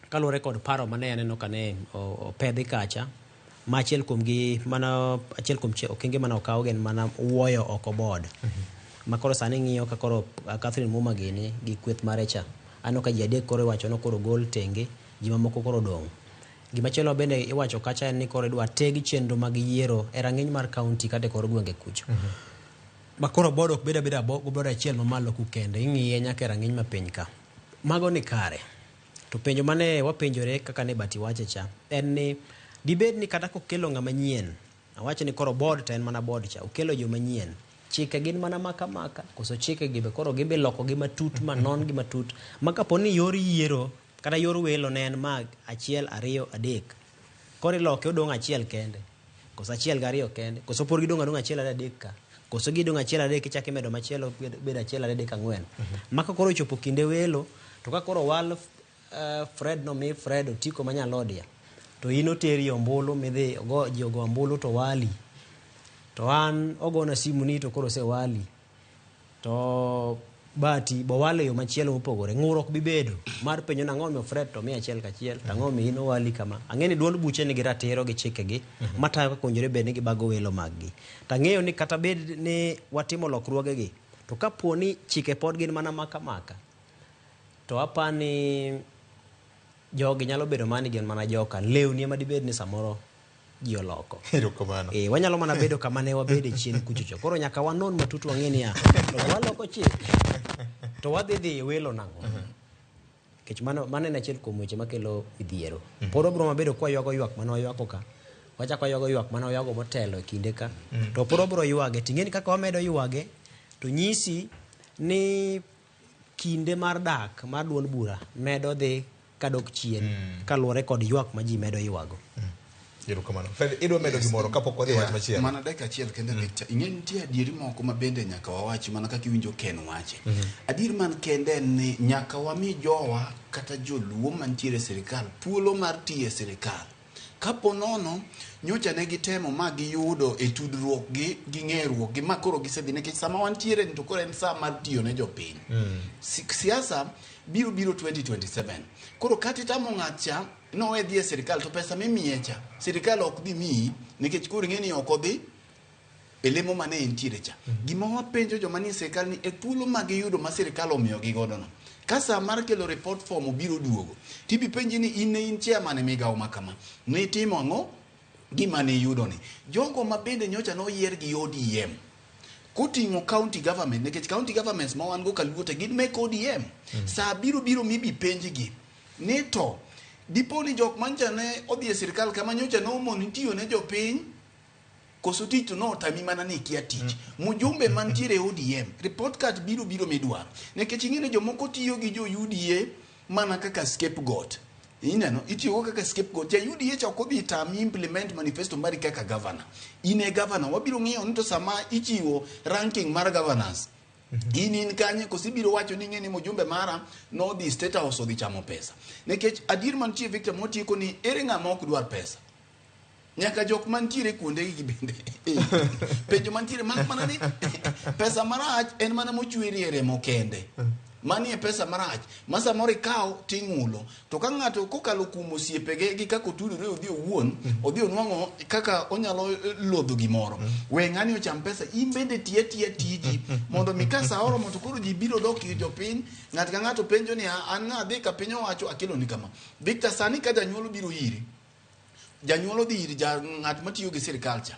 kaluwore kod paro mane aneno ka ne opedhi kacha ma achiel kuom gi mana achiel kuom okenge mane okaw gin mana wuoyo oko board. Ma koro sani ng'iyo ka koro Catherine Muma gini gi kweth mare cha. Aneno ka ji adek koro iwacho ni koro gol tenge, ji mamoko koro odong'. Gimachielo bende iwacho kacha en ni koro idwa teg chenro mag yiero e rang'iny mar kaunti kata e kor gwenge kucho. Ma koro board ok bed abeda board achiel mamalo ku kende, ing'iye nyaka e rang'iny mapiny ka. Mago ni kare. To penjo mane wapenjore kaka ne Bati wache cha, en ni dibed ni kata kokelo ng'ama nyien, awach ni koro board to en mana board cha, okelo joma nyien, chike gin mana maka maka, koso chike gi be koro gidhi loko gi matut ma non gi matut, ma kapo ni yor yiero kata yor welo ne en ma 1, 2, 3, koro iloke odong' 1 kende, koso 1 gi 2 kende, koso pod gidong' adong'a 1 2 3 ka, koso gidong' 1 2 3 kichako imedo machielo bedo 1 2 3 4. Ma ka koro ochopo kinde welo, to ka koro wal Fred nomi Fred otiko manyalodia, to in oteri ombulu midhi ogo ji ogo ombulu to wali. To an ogona simu ni to koro osewali. To Bati bowalo e yo machielo mopogore. Ng'ur ok bi bedo mar penjo ni ang'o omiyo Fred to mi achiel kachiel, to ang'o omiyo in owali kama. Ang'e ni duond buche nigi ratiro gi chikegi matayo kaka owinjore bed ni gibago welo mag gi. To ang'eyo ni kata bed ni watimo lokruogegi, to kapo ni chike pod gin mana maka maka, to apani jogi nyalo bedo mana ni gin mana joka. Lewni ema dibed ni samoro ji oloko. Erokamano. Wanyalo mana bedo kama ne wabede chien kuchocho. Koro nyaka wanon matut wang'e niya, to waloko chik, to wadhi dhi welo nang'o? Nikech mano en achiel kuom weche makelo midhiero. Pod wabiro mabedo kwa ywago ywak mane waywako ka. Wachako waywago ywak mane waywago motelo e kinde ka. To pod wabiro ywage. Ting'e ni kaka wamedo ywage, to nyisi ni kinde mar dak mar duond bura medo dhi kadok chien kaluwore kod ywak ma ji medo ywago. Erokamano. Fred, idwa medo gimoro kapok wadhi wach machielo? Mana dakika achiel kende Victor. Ing'e nitie adieri moko ma bende nyaka wawachi mana kaka iwinjo Ken wache. Adier man kende en ni nyaka wami jowa kata joluo mantiere e sirikal thuolo mar tiyo e sirikal. Kapo nono nyocha ne gitemo ma giyudo e tudruok gi gi ng'eruok gi ma koro gisedhi nikech sama wantiere ni to koro en sa mar tiyo ne jopiny. Siasa biro 2027. Koro kata itamo ng'at cha nowe dhi e sirikal to pesa mimiye cha sirikal ok dhi miyi nikech koro ing'e ni ok odhi e lemo mane entiere cha. Gima wapenjo joma nie sirikal ni e thuolo ma giyudo ma sirikal omiyogi godo no. Ka sa mar kelo report form obiro duogo, tibi penji ni in ne in chairman e migawo ma kama. Nitimo ang'o gima ne iyudo ni? Jogo ma bende nyocha noyier gi ODM koting'o county government nikech county governments ma wan go kaluo te gin mek ODM. Sa biro mibi penjgi ni to dipo ni jok manyocha ne odhi e sirikal kama nyocha nomoni tiyo ne jopiny Koso tich to notami mana ni ikia tich. Mjumbe mantiere e ODM, report card biro biro midwaro. Nikech ing'e ni jomoko tiyo gi jo UDA mana kaka scapegoat. Ineno, itiyogo kaka scapegoat. Ja UDA cha ok odhi tami implement manifesto mari kaka governor. In e governor, wabiro ng'iyo ni to sama ichiwo ranking mar governors, in in kanye koso ibiro wacho ni ing'e ni mjumbe mara nodhi State House odhi chamo pesa. Nikech adier mantie Victor motieko ni ere ng'ama ok dwar pesa. Nyaka jok mantiere kuonde gi bende. Penjo mantiere mak mana ni pesa marach en mana mochweri e remo kende. Mani e pesa marach ma samoro ikawo ting'ulo. To ka ng'ato kokalo kuom osiepege gi kaka otudore odhi owuon, odhi onwang'o kaka onyalo lodho gimoro. We ng'ani ocham pesa, in bende ti atiya tiji mondo mi ka sa oromo to koro ji biro dok ir jopiny, ng'ato ka ng'ato penjo ni an nadhi ka piny owacho akeloni kama. Victor sani ka janyuol obiro iri, janyuol odhi ir ja ng'at matiyo gi sirikal cha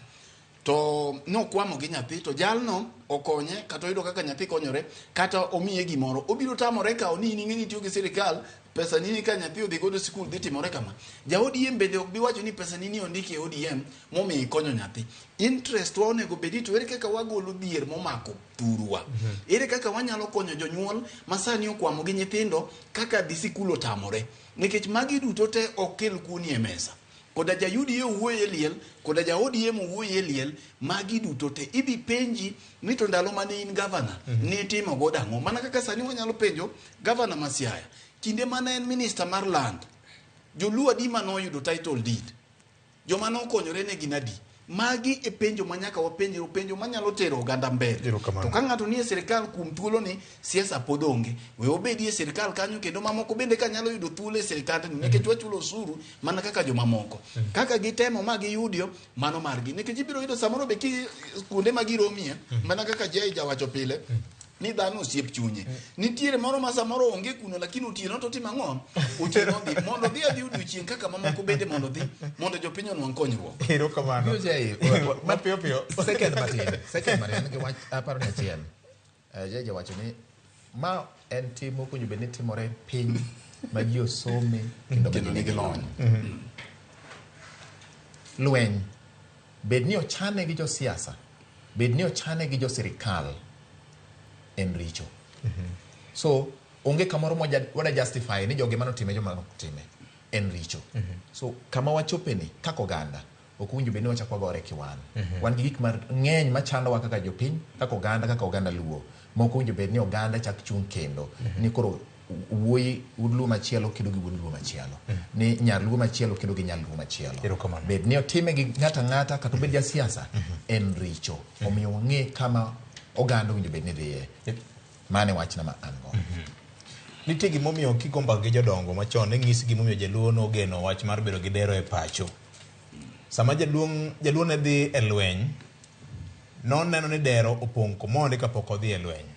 to nokwamo gi nyathi to jalno okonye kata oyudo kaka nyathi konyore kata omiye gimoro obiro tamore kawo ni in ing'e ni itiyo gi sirikal pesa nini ka nyathi odhi godo sikul dhi timore kama. Ja ODM bende ok bi wacho ni pesa nini ondiki e ODM momiyo ikonyo nyathi. Interest wa onego bedi to ere kaka wagolo dhier momako thurwa. Ere kaka wanyalo konyo jonyuol ma sani okwamo gi nyithindo kaka dhi sikul otamore. Nikech magi duto te ok kel kuoni e mesa. Koda ja UDA owuoyo e liel, koda ja ODM owuoyo e liel, magi duto te idhi penji ni to ndalo mane in gavana nitimo godo ang'o. Mana kaka sani wanyalo penjo gavana ma Siaya, kinde mane en minister mar land, joluo adi mane oyudo title deed? Joma nokonyore ne gin adi? Magi e penjo ma nyaka wapenjre, penjo manyalo tero oganda mbele. To ka ng'ato nie sirikal kuom thuoloni, siasa pod onge. We obedi e sirikal kanyo kendo mamoko bende ka nyalo yudo thuolo e sirikandni nikech wachulo osuru mana kaka jomamoko. Kaka gitemo ma giyudio, mano margi. Nikech ibiro yudo samoro be ki kuonde ma giromie, mana kaka Jai jawacho pile, ni dhano osiep chunye. Nitiere moro ma samoro onge kuno lakini otieno to timo ang'o? Otieno dhi mondo odhi adhi odiochieng' kaka mamoko bende mondo odhi mondo jopiny onwang' konyruok. Erokamano. BOJ, Mapiyo piyo. Second matin, second matin, an gi wach aparo ni achiel. Jeje wacho ni ma en tim mowinjo bed ni timore piny ma ji osome kendo ma ji nigi lony. Lweny bed ni ochane gi josiasa, bed ni ochane gi jo sirikal, en richo. So onge kamoro mwada justify ni jogi manotime joma notime en richo. So kama wachope ni kaka oganda ok owinjo bed ni wachak wagore kiwan. Wan gi gik mang'eny machandowa kaka jopiny, kaka oganda Luo. Mok owinjo bed ni oganda chak chung' kendo ni koro wuoyi wuod Luo machielo kedo gi wuod Luo machielo, ni nyar Luo machielo kedo gi nyar Luo machielo. Bed ni otime gi ng'ato ang'ata kata obed jasiasa, en richo. Omiyo wang'e kama oganda owinjo bed ni dhiye. Mano e wachna ma an go. Nitie gimomiyo kigo mbaka gi jodongo machon ne ng'isi gimomiyo jaluo nogeno wach mar bedo gi dero e pacho. Sama jaluo ne dhi e lweny, noneno ni dero opong' komondi kapok odhi e lweny.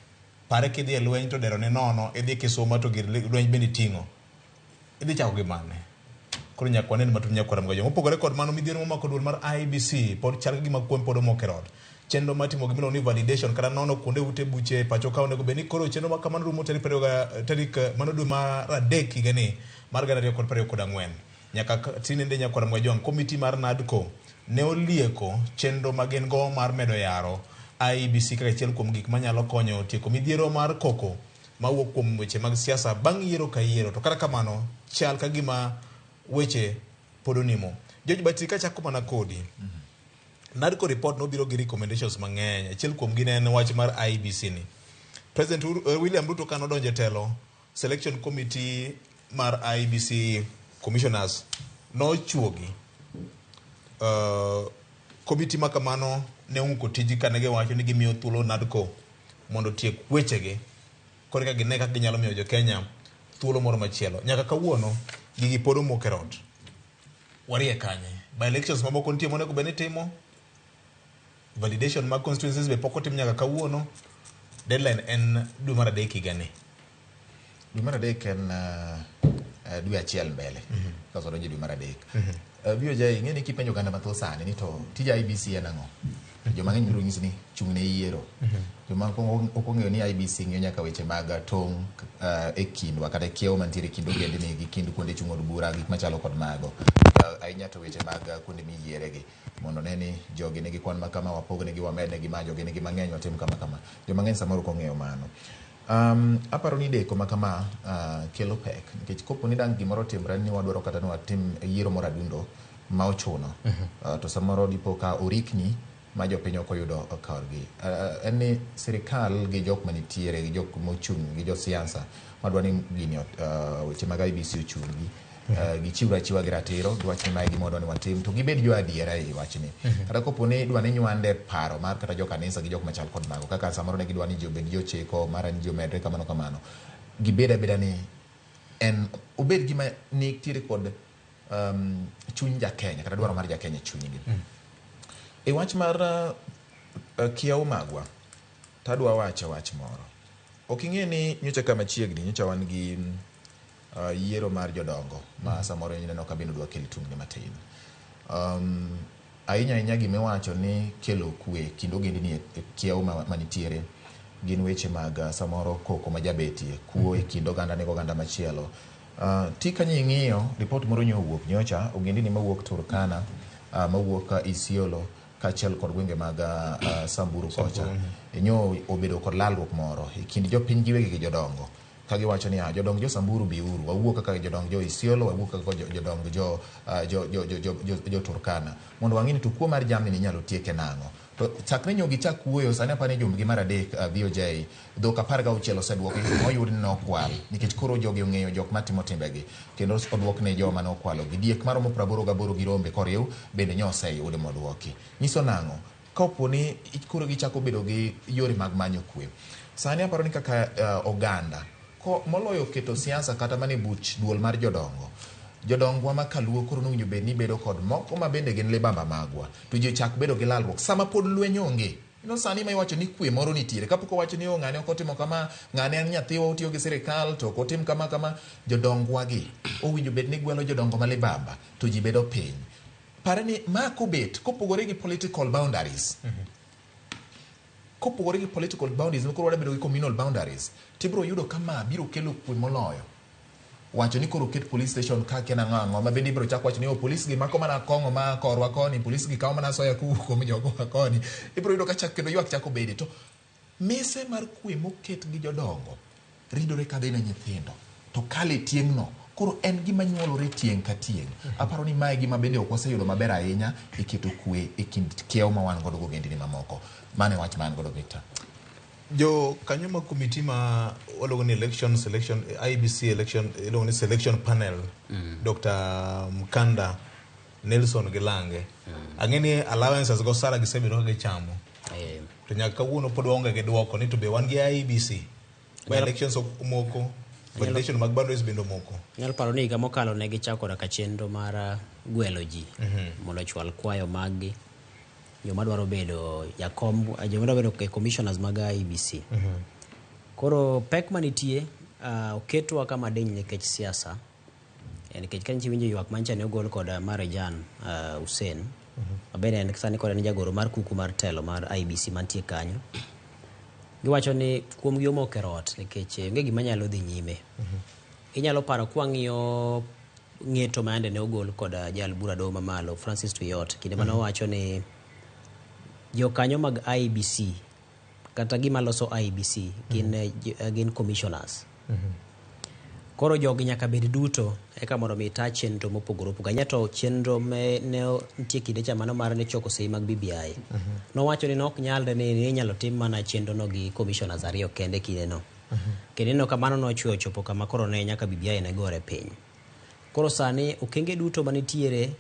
Pare kidhi e lweny to dero ni nono, idhi Kisuma to gir lweny bende iting'o. Idhi chako gi mane? Koro nyaka wanen matut nyakwara Mgajo. Mopogore kod mano, midhiero momako duol mar IEBC pod chal ka gima kuon pod omoko e rot. Chenro mar timo gimiluongo ni validation kata nono kuonde ute buche e pacho ka onego bed ni koro chenro ma kamano rumo tarik mano dwe mar adek higani mar 2024. Nyaka tinende nyakwara Mgajwang', komiti mar NADCO ne olieko chenro ma gin go mar medo yaro IEBC kaka achiel kuom gik manyalo konyo tieko midhiero mar koko mawuok kuom weche mag siasa bang' yiero ka yiero. To kata kamano, chal ka gima weche pod onimo. George Bati, kachako mana kodi, NADCO report nobiro gi recommendations mang'eny. Achiel kuom gi ne en wach mar IEBC ni. President William Ruto ka nodonjo e telo, selection committee mar IEBC commissioners nochuogi. Committee ma kamano ne ong'uko tijgi kane giwacho ni gimiyo thuolo NADCO mondo otiek wechegi koro eka gine kaka ginyalo miyo jo Kenya thuolo moro machielo. Nyaka kawuono gigi pod omoko e rot. Warie kanye? By elections mamoko nitie monego bed ni timo. Validation mag constituencies be pok otim nyaka kawuono. Deadline en dwe mar adek higani. Dwe mar adek en dwe achiel mbele. Kaso donjo dwe mar adek. BOJ, ing'e ni kipenjo oganda mathoth sani ni to tij IEBC en ang'o? Joma ng'eny biro nyisi ni chung' ne yiero. Jomoko ok ong'eyo ni IEBC ng'iyo nyaka weche mag tong' e kindwa kata kiewo mantiere e kind ogendni gi kind kuonde chung' od bura gik machalo kod mago. Ahinya to weche mag kuonde miyieregi mondo ne ni jogi nigi kwan ma kama wapognegi wamednegi ma jogi nigi mang'eny watim kama kama. Joma ng'eny samoro ok ong'eyo mano. Aparo ni deko ma kama kelo pek nikech kopo ni dang' gimoro otimre ni wadwaro kata ni watim yiero moro adundo ma ochuno to samoro dipo ka orikni ma jopiny ok oyudo korgi. En ni sirikal gi jok manitiere gi jok mochung' gi josiasa madwa ni gini weche mag IEBC ochungi gichiwre achiwa gi ratiro giwach ni mae gima wadwa ni watim to gibed jo adiera e wachni. Kata kopo ni idwa ni nywande paro mar kata jo kanisa gi jok machal kod mago kaka samoro ne gidwa ni ji obed jochiko mara ni ji omedre kamano kamano gibed abeda ni en obed gima nitiere kod chuny jakenya kata dwaro mar jakenya e chunygi. E wach mar kiewo magwa tadwa wacho wach moro. Ok ing'e ni nyocha ka machiegni nyocha wan gi yiero mar jodongo ma samoro ineno ka bende dwa kelo tungni matin. Ahinya ahinya gimiwacho ni kelo kwe kind ogendni e kiewo manitiere gin weche mag samoro koko ma jabetie kuo e kind oganda ni oganda machielo. Ti kanyo ing'iyo ripot moro nyo owuok nyocha ogendini mawuok Turkana mawuok Isiolo kaachiel kod gwenge mag Samburu kocha nyo obedo kod lalruok moro e kind jopiny giwegi gi jodongo ka giwacho ni jodong jo Samburu biuru wawuok kaka jodong jo Isiolo wawuok kaka jodong jo Turkana mondo wang'e ni to kuo mar jamni ni inyalo tieke nang'o. To chakre nyo gichak wuoyo sani apani ni jumgi mar adek BOJ dhok 16 oseduoki moyud ni nokwal nikech koro jogi ong'eyo jok matimo timbegi kendo oduok ne joma nokwalo gi diek maromo 88 gi rombe koriw bende nyo oseyud moduoki. Nyiso nang'o? Kapo ni koro gichako bedo gi yore mag manyo kwe. Sani aparo ni kaka oganda moloyo keto siasa kata mana e buch duol mar jodongo. Jodongwa ma kaluo koro nowinjo bed ni bedo kod moko ma bende gin libamba magwa to ji ochak bedo gi lalruok sama pod lweny onge. Ino sani ma iwacho ni kwe moro nitiere kapok owacho ni ng'ane ok otimo kama ng'ane en nyathiwa otiyo gi sirikal to ok otim kama kama jodongwa gi owinjo bed ni gwelo jodongo ma libamba to ji bedo piny. Pare ni ma kobet kopogore gi political boundaries. Kopogore gi political boundaries koro wadwa bedo gi communal boundaries tibiro yudo ka ma biro kelo kwe moloyo. Wacho ni koro ket police station ka kia nang'o ang'o ma bende ibiro chak wacho ni police gi mako mana kong'o ma korwa koni police gi kawo mana soya kowuok kuom jogo koni ibiro yudo ka chak kendo ywak chako bede to mise mar kwe moket gi jodongo ridore kadhi ne nyithindo to kale tieng'no koro en gima nyuolore tieng' ka tieng'. Aparo ni mae gima bende ok waseyudo maber ahinya e keto kwe e kind kiewo ma wan godo gogendini mamoko. Mano e wach ma an godo Victor. Jo kanyo ma komiti ma waluongo ni election selection IEBC election iluongo ni selection panel Dr. Mkanda Nelson gi Lange. Ang'e ni allowances go sara gisebedo ka gichamo. To nyaka kawuono pod waonge gi duoko ni to be wan gi IEBC. By elections omoko, validation mag boundaries bende omoko. Nyalo paro ni higa mokalo ne gichako koda ka chenro mar gwelo ji mondo ochwal kwayo maggi joma dwaro bedo jakom joma dwaro bedo commissioners mag IEBC. Koro pek manitie oketwa kama diny nikech siasa. Nikech ka nyicha iwinjo ywak mancha ne ogol kod Marejan Hussein ma bende en sani kod en jagoro mar kuku mar telo mar IEBC mantie kanyo. Giwacho ni kuom gi omoko e rot nikech onge gima nyalo dhi nyime. Inyalo paro kwang'iyo ng'eto ma yande ne ogol kod jal bura doho mamalo Francis Tuyot kinde mane owacho ni jokanyo mag IEBC kata gima loso IEBC gin commissioners. Koro jogi nyaka bed duto eka mondo mi ta chenro mopogore opogore. Ahinya to chenro ne nitie kinde cha mano mar ne choko sei mag BBI. Nowacho ni nok nyalre ni inyalo tim mana chenro no gi commissioners ariyo kende kinde no. Kendo ineno ka mano nochwe ochopo kama koro ne nyaka BBI ne gore piny. Koro sani okenge duto manitiere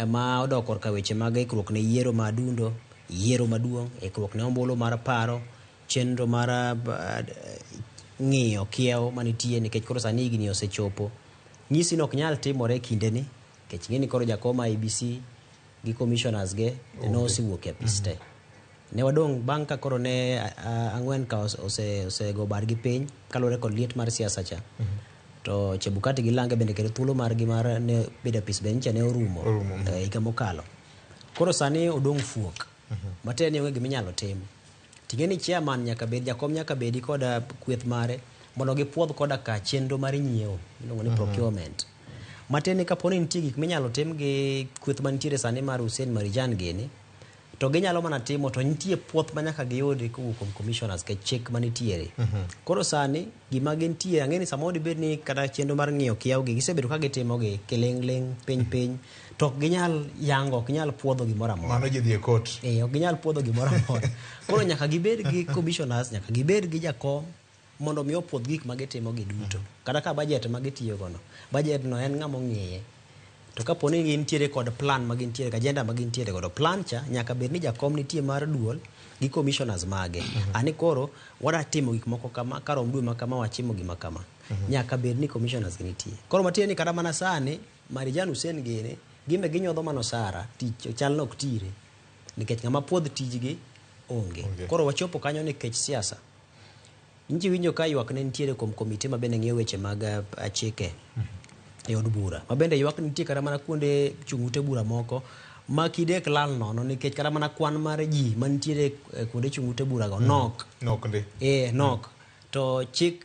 ma odok korka weche mag ikruok ne yiero ma adundo, yiero maduong', ikruok ne ombulu mar paro, chenro mar ng'iyo kiewo manitie nikech koro sani higni osechopo. Nyisi ni ok nyal timore e kindeni nikech ing'e ni koro jakom IEBC gi commissioners ge ne osewuok e apis te. Ne wadong' bang' ka koro ne ang'wen ka osego badgi piny kaluwore kod liet mar siasa cha. To Chebukati gi Lange bende kendo thuolo margi mar ne bedo apis bende nyicha ne orumo higa mokalo. Koro sani odong' fuok. Matiende ni onge gima inyalo tim. Ting'e ni chairman nyaka bed, jakom nyaka bedi koda kweth mare mondo gipuodh koda ka chenro mar nyiewo miluongo ni procurement. Matiende ni kapo ni nitie gik minyalo tim gi kweth mantiere sani mar Hussein Marijan gini, to ginyalo mana timo to nitie puoth ma nyaka giyudi kowuok kuom commissioners ke chik manitiere. Koro sani gima gintie ang'e ni samoro dibed ni kata chenro mar ng'iyo kiew gi gisebedo ka gitimo gi kiling'ling' piny piny to ok ginyal yango ok ginyal puodho gimoro amora. Mano ji dhi e court. Eh, ok ginyal puodho gimoro amora. Koro nyaka gibed gi commissioners, nyaka gibed gi jakom mondo mi opuodh gik ma gitimo gi duto. Kata ka budget ma gitiyo go no, budget no en ng'ama ong'iye. To kapo ni gintiere kod plan ma gintiere, agenda ma gintiere godo, plan cha nyaka bed ni jakom nitie mar duol gi commissioners mage. Ani koro wadwa timo gik moko kama, karom dwe ma kama wachimo gima kama. Nyaka bed ni commissioners gi nitie. Koro matiende ni kata mana sani, Marijan Hussein gini, gimbe ginyodho mana osara, tich chal no ok tire. Nikech ng'ama puodh tijgi onge. Koro wachopo kanyo nikech siasa. Nchi winjo ka ywak ne nitiere kuom komite ma bende ng'iyo weche mag chike e od bura. Ma bende ywak nitie kata mana kuonde chung' ute bura moko ma kidek lal nono nikech kata mana kwan mar ji mantiere kuonde chung' ute bura go nok. Nok ndi. Nok. To chik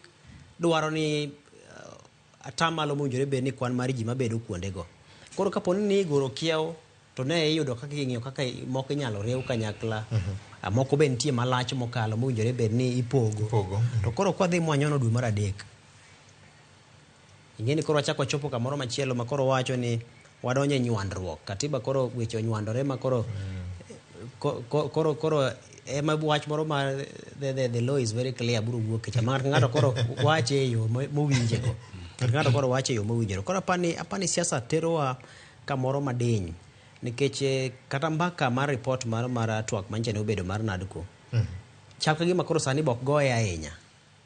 dwaro ni atamalo mowinjore bed ni kwan mar ji mabedo kuondego. Koro kapo ni igoro kiew to ne iyudo kaka ing'iyo kaka moko inyalo riw kanyakla. Moko be nitie malach mokalo mowinjore bed ni ipogo. To koro kwadhi mwanyono dwe mar 3. Ing'e ni koro wachako wachopo kamoro machielo ma koro wacho ni wadonjo e nywandruok. Katiba koro weche onywandore ma koro koro ema wach moro ma the law is very clear biro wuok e ma ng'ato koro wache e yo mowinjego. Ng'ato koro wache e yo mowinjore. Koro apani siasa terowa kamoro madiny. Nikech kata mbaka mar report mar twak manyicha ne obedo mar NADCO. Chal ka gima koro sani bok goye ahinya.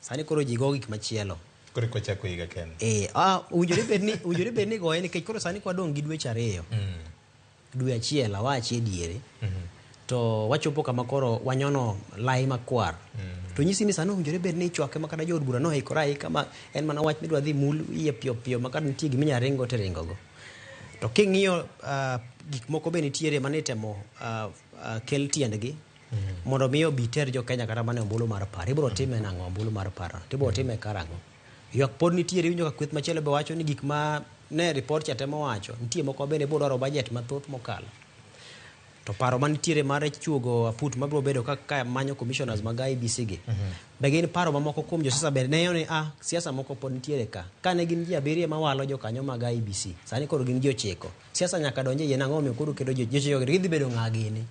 Sani koro ji go gik machielo. Koro eka wachako higa kende. Owinjore bed ni goye nikech koro sani kwadong' gi dweche 2. Dwe achiel awachi e diere. To wachopo kama koro wanyono lai makwar. To nyisi ni sani owinjore bed ni ichwake ma kata jood bura noikore aika ma en mana wach midwa dhi mul iye piyo piyo ma kata nitie gima inyalo ringo to iringogo. To king'iyo gik moko be nitiere mane itemo kel tiendgi mondo mi obi ter jo Kenya kata mana e ombulu mar par. Ibiro time nang'o ombulu mar par? Tibiro time karang'o? Ywak pod nitiere, iwinjo ka kweth machielo be wacho ni gik ma ne report cha temo wacho, nitie moko bende biro dwaro budget mathoth mokalo. To paro manitiere mar chuogo aput mabiro bedo ka manyo commissioners mag IEBC gi. Be gin paro mamoko kuom josiasa bende neno ni siasa moko pod nitiere ka. Kane gin ji 7 mawalo jokanyo mag IEBC, sani koro gin ji 9. Siasa nyaka donje yie nang'o omiyo koro kedo ji 9 gidhi bedo ng'a gini.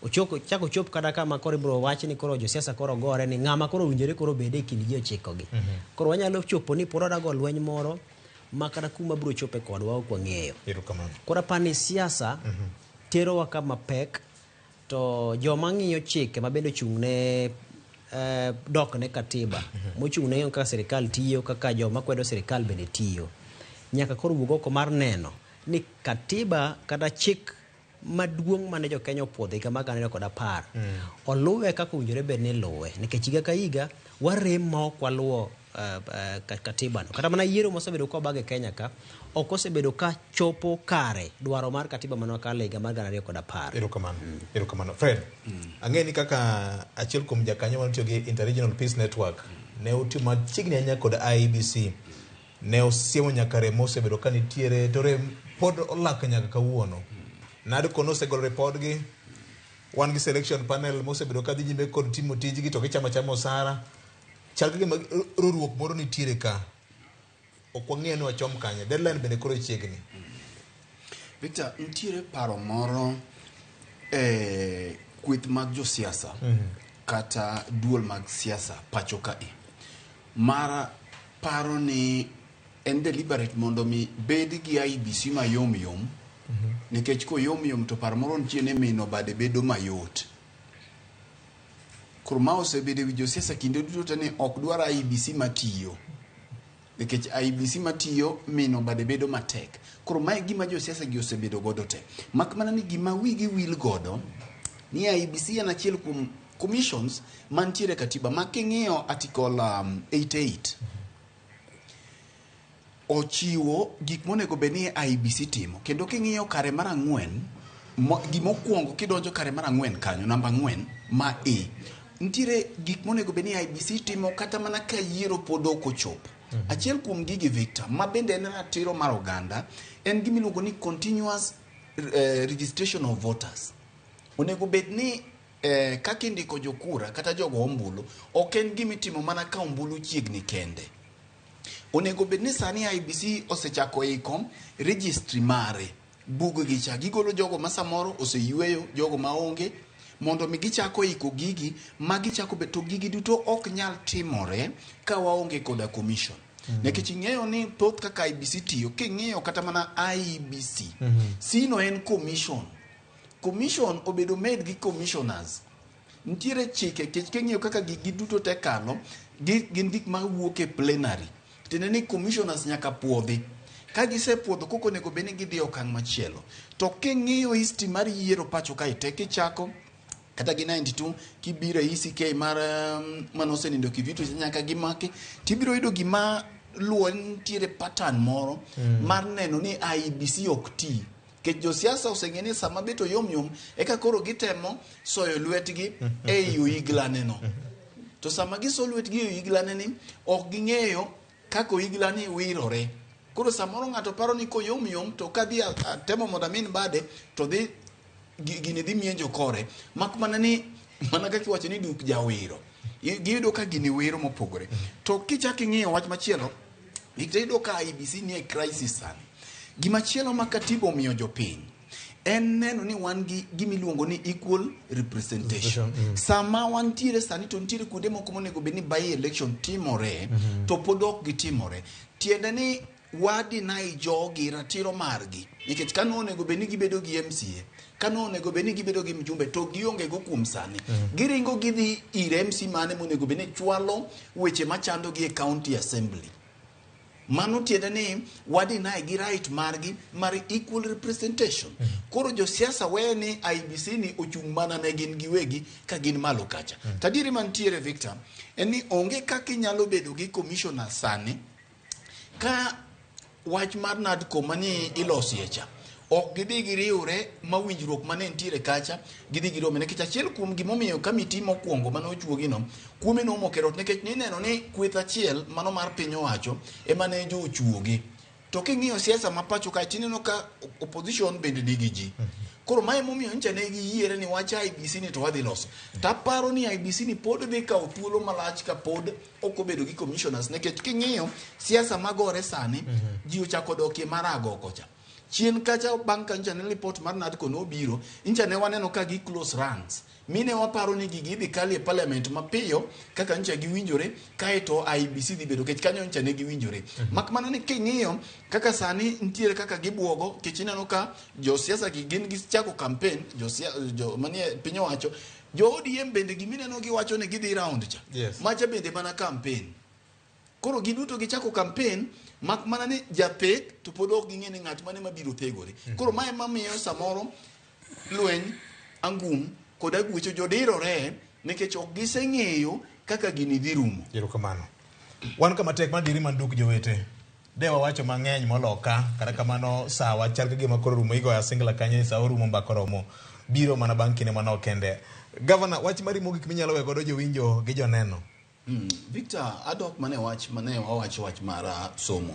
Ochoko chako chop kata kama koro ibiro wach ni koro josiasa koro gore ni ng'ama koro owinjore koro bede e kind ji 9 gi. Koro wanyalo chopo ni pod wadago lweny moro ma kata kuma biro chope kodwa ok wang'eyo. Koro apani siasa terowa kama pek to joma ng'iyo chike ma bende ochung' ne dok ne katiba mochung' ne kaka sirikal tiyo kaka joma kwedo sirikal bende tiyo nyaka koro wuog oko mar neno ni katiba kata chik maduong' mane jo Kenya opuodho higa mar 2010 oluwe kaka owinjore bed ni luwe nikech higa ka higa warem ma ok waluwo katiba no. Kata mana yiero mosebedo kobago e Kenya ka ok osebedo ka chopo kare dwaro mar katiba mane wakalo higa mar 2010. Erokamano. Fred, ang'e ni kaka achiel kuom jakanyo manotiyo gi Interregional Peace Network ne otiyo machiegni ahinya kod IEBC ne osiemo nyaka rem mosebedo ka nitiere to rem pod olak nyaka kawuono. NADCO nosegolo ripodgi, wan gi selection panel mosebedo ka dhi nyime kod timo tijgi to gichamo achama osara. Chal ka gima roruok moro nitiere ka. Ok wang'eyo ni wachom kanye. Deadline bende koro chiegni. Victor, nitiere paro moro kweth mag josiasa kata duol mag siasa pacho kae mar paro ni en deliberate mondo mi bed gi IEBC mayom yom nikech koyom yom to paro moro nitie ni mino bade bedo mayot. Koro ma osebedo e wi josiasa kinde duto te ni ok dwar IEBC matiyo nikech IEBC matiyo mino bade bedo matek. Koro mae gima josiasa gi osebedo godo te. Mak mana ni gima wigi wil godo ni IEBC en achiel kuom commissions mantiere e katiba ma king'iyo article 88 ochiwo gik monego bed ni IEBC timo kendo king'iyo kare mar 4 gimokwongo kidonjo kare mar 4 kanyo namba 4 ma A Nitiere gik monego bed ni IEBC timo kata mana ka yiero pod ok ochopo. Achiel kuom gigi Victor, ma bende en ratiro mar oganda, en gima iluongo ni continuous registration of voters. Onego bed ni kaka indiko jokura kata jogo ombulu, ok en gima itimo mana ka ombulu chiegni kende. Onego bed ni sani IEBC osechako iko registry mare, bug gi cha, gigolo jogo ma samoro oseyweyo, jogo maonge, mondo mi gichako iko gigi ma gichako bet to gigi duto ok nyal timore ka waonge koda commission. Nikech ing'eyo ni thoth kaka IEBC tiyo, king'iyo kata mana IEBC, sino en commission. Commission obedo made gi commissioners. Nitiere chike kech king'iyo kaka gigi duto te kalo, gin gik mawuok e plenary. Tiende ni commissioners nyaka puodhi. Ka gisepuodho koko onego bed ni gidhi e okang' machielo. To king'iyo history mar yiero pacho kae te kichako kata gi 92 kibiro e ECK mar manosenindo Kivitu nyaka gimaki tibiro yudo gima luwo nitiere pattern moro mar neno ni IEBC ok ti. Nikech josiasa oseng'e ni sama bet oyom yom eka koro gitemo soyo lwetgi ei oigla no. To sama giso lwetgi e oigla ni ok ging'eyo kaka oigla ni wirore. Koro samoro ng'ato paro ni koyom yom to kadhi atemo mondo amin bade to dhi gini dhi mienjo kore. Mak mana ni mana kaka iwacho ni duk jawiro. Giyudo ka gini wiro mopogore. To kichak ing'iyo wach machielo, iyudo ka IEBC nie crisis sani. Gimachielo ma katiba omiyo jopiny en neno ni wan gi gimiluongo ni equal representation. Sama wantiere sani to nitiere kuonde moko monego bed ni by election timore to pod ok gitimore. Tiende ni wa deny jogi ratiro margi nikech kane onego bed ni gibedo gi MCA, kane onego bed ni gibedo gi mjumbe to gionge go kuom sani. Giringo gidhi ir MC mane monego bed ni chwalo weche machando gi e county assembly. Mano tiende ni wa deny gi right margi mar equal representation. Koro josiasa weye ni IEBC ni ochung' mana ne gin giwegi ka gin malo kacha. To adieri mantiere Victor, en ni onge kaka inyalo bedo gi commissioner sani ka wach mar NADCO mani ilosie cha ok gidhi giriwre ma winjruok mane nitiere kacha gidhi girome nikech achiel kuom gimomiyo kamiti mokwongo mane ochuogi no kuome nomoko e rot nikech nineno ni kweth achiel mano mar piny owacho ema ne jo ochuogi to king'iyo siasa ma pacho kae tineno ka opposition bende nigi ji koro mae emomiyo nyicha ne giyiere ni wach IEBC ni to wadhi loso taparo ni IEBC ni pod dhi kawo thuolo malach ka pod ok obedo gi commissioners nikech king'iyo siasa magore sani ji ochako dokie mar agoko cha chien kacha bang' ka nyicha ne report mar NADCO nobiro nyicha ne waneno ka gi close ranks mine waparo ni gigi idhi kali e parliament mapiyo kaka nyicha giwinjore kaeto IEBC dhi bedo nikech kanyo nyicha ne giwinjore mak mana ni king'iyo kaka sani nitiere kaka gibuogo nikech ineno ka josiasa gi gin gichako campaign jo manie piny owacho jo ODM bende gimineno giwacho ni gidhi round cha macha bende mana campaign koro giduto gichako campaign mak mana ni jathek to pod ok ging'e ni ng'at mane mabiro thegore koro mae mamiyo samoro lweny angum kod agwecho jodirore nikech ok giseng'eyo kaka gini dhi rumo Erokamano. Wan kama tek mar diri manduk jowete. De wawacho mang'eny moloka, kata kamano sawa chal ka gima koro rumo igoyo asingla kanyo ni sa orumo mbaka oromo. Biro mana bang' kinde manok kende. Gavana, wach mari mogik minyalo weyo godo jowinjo gi joneno. Victor, adok mane wach mane wawacho wach mar somo.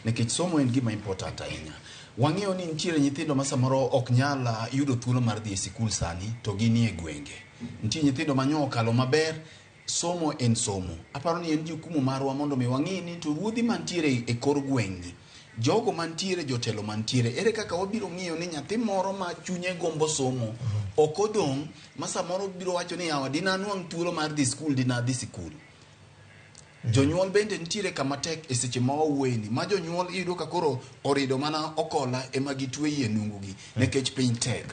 Nikech somo en gima important ahinya. Wang'eyo ni nitiere nyithindo ma samoro ok nyal yudo thuolo mar dhi e sikul sani to ginie gwenge. Nitie nyithindo ma nyo okalo maber, somo en somo. Aparo ni en jukumu marwa mondo mi wang'i ni to ruodhi mantiere e kor gweng'ni, jogo mantiere jotelo mantiere, ere kaka wabiro ng'iyo ni nyathi moro ma chunye gombo somo ok odong' ma samoro biro wacho ni yawa dina anwang' thuolo mar dhi skul dina adhi sikul. Jonyuol bende nitiere kama tek e seche ma wawuoyeni ma jonyuol iyudo ka koro orido mana okola ema gitweyo e nungugi nikech piny tek.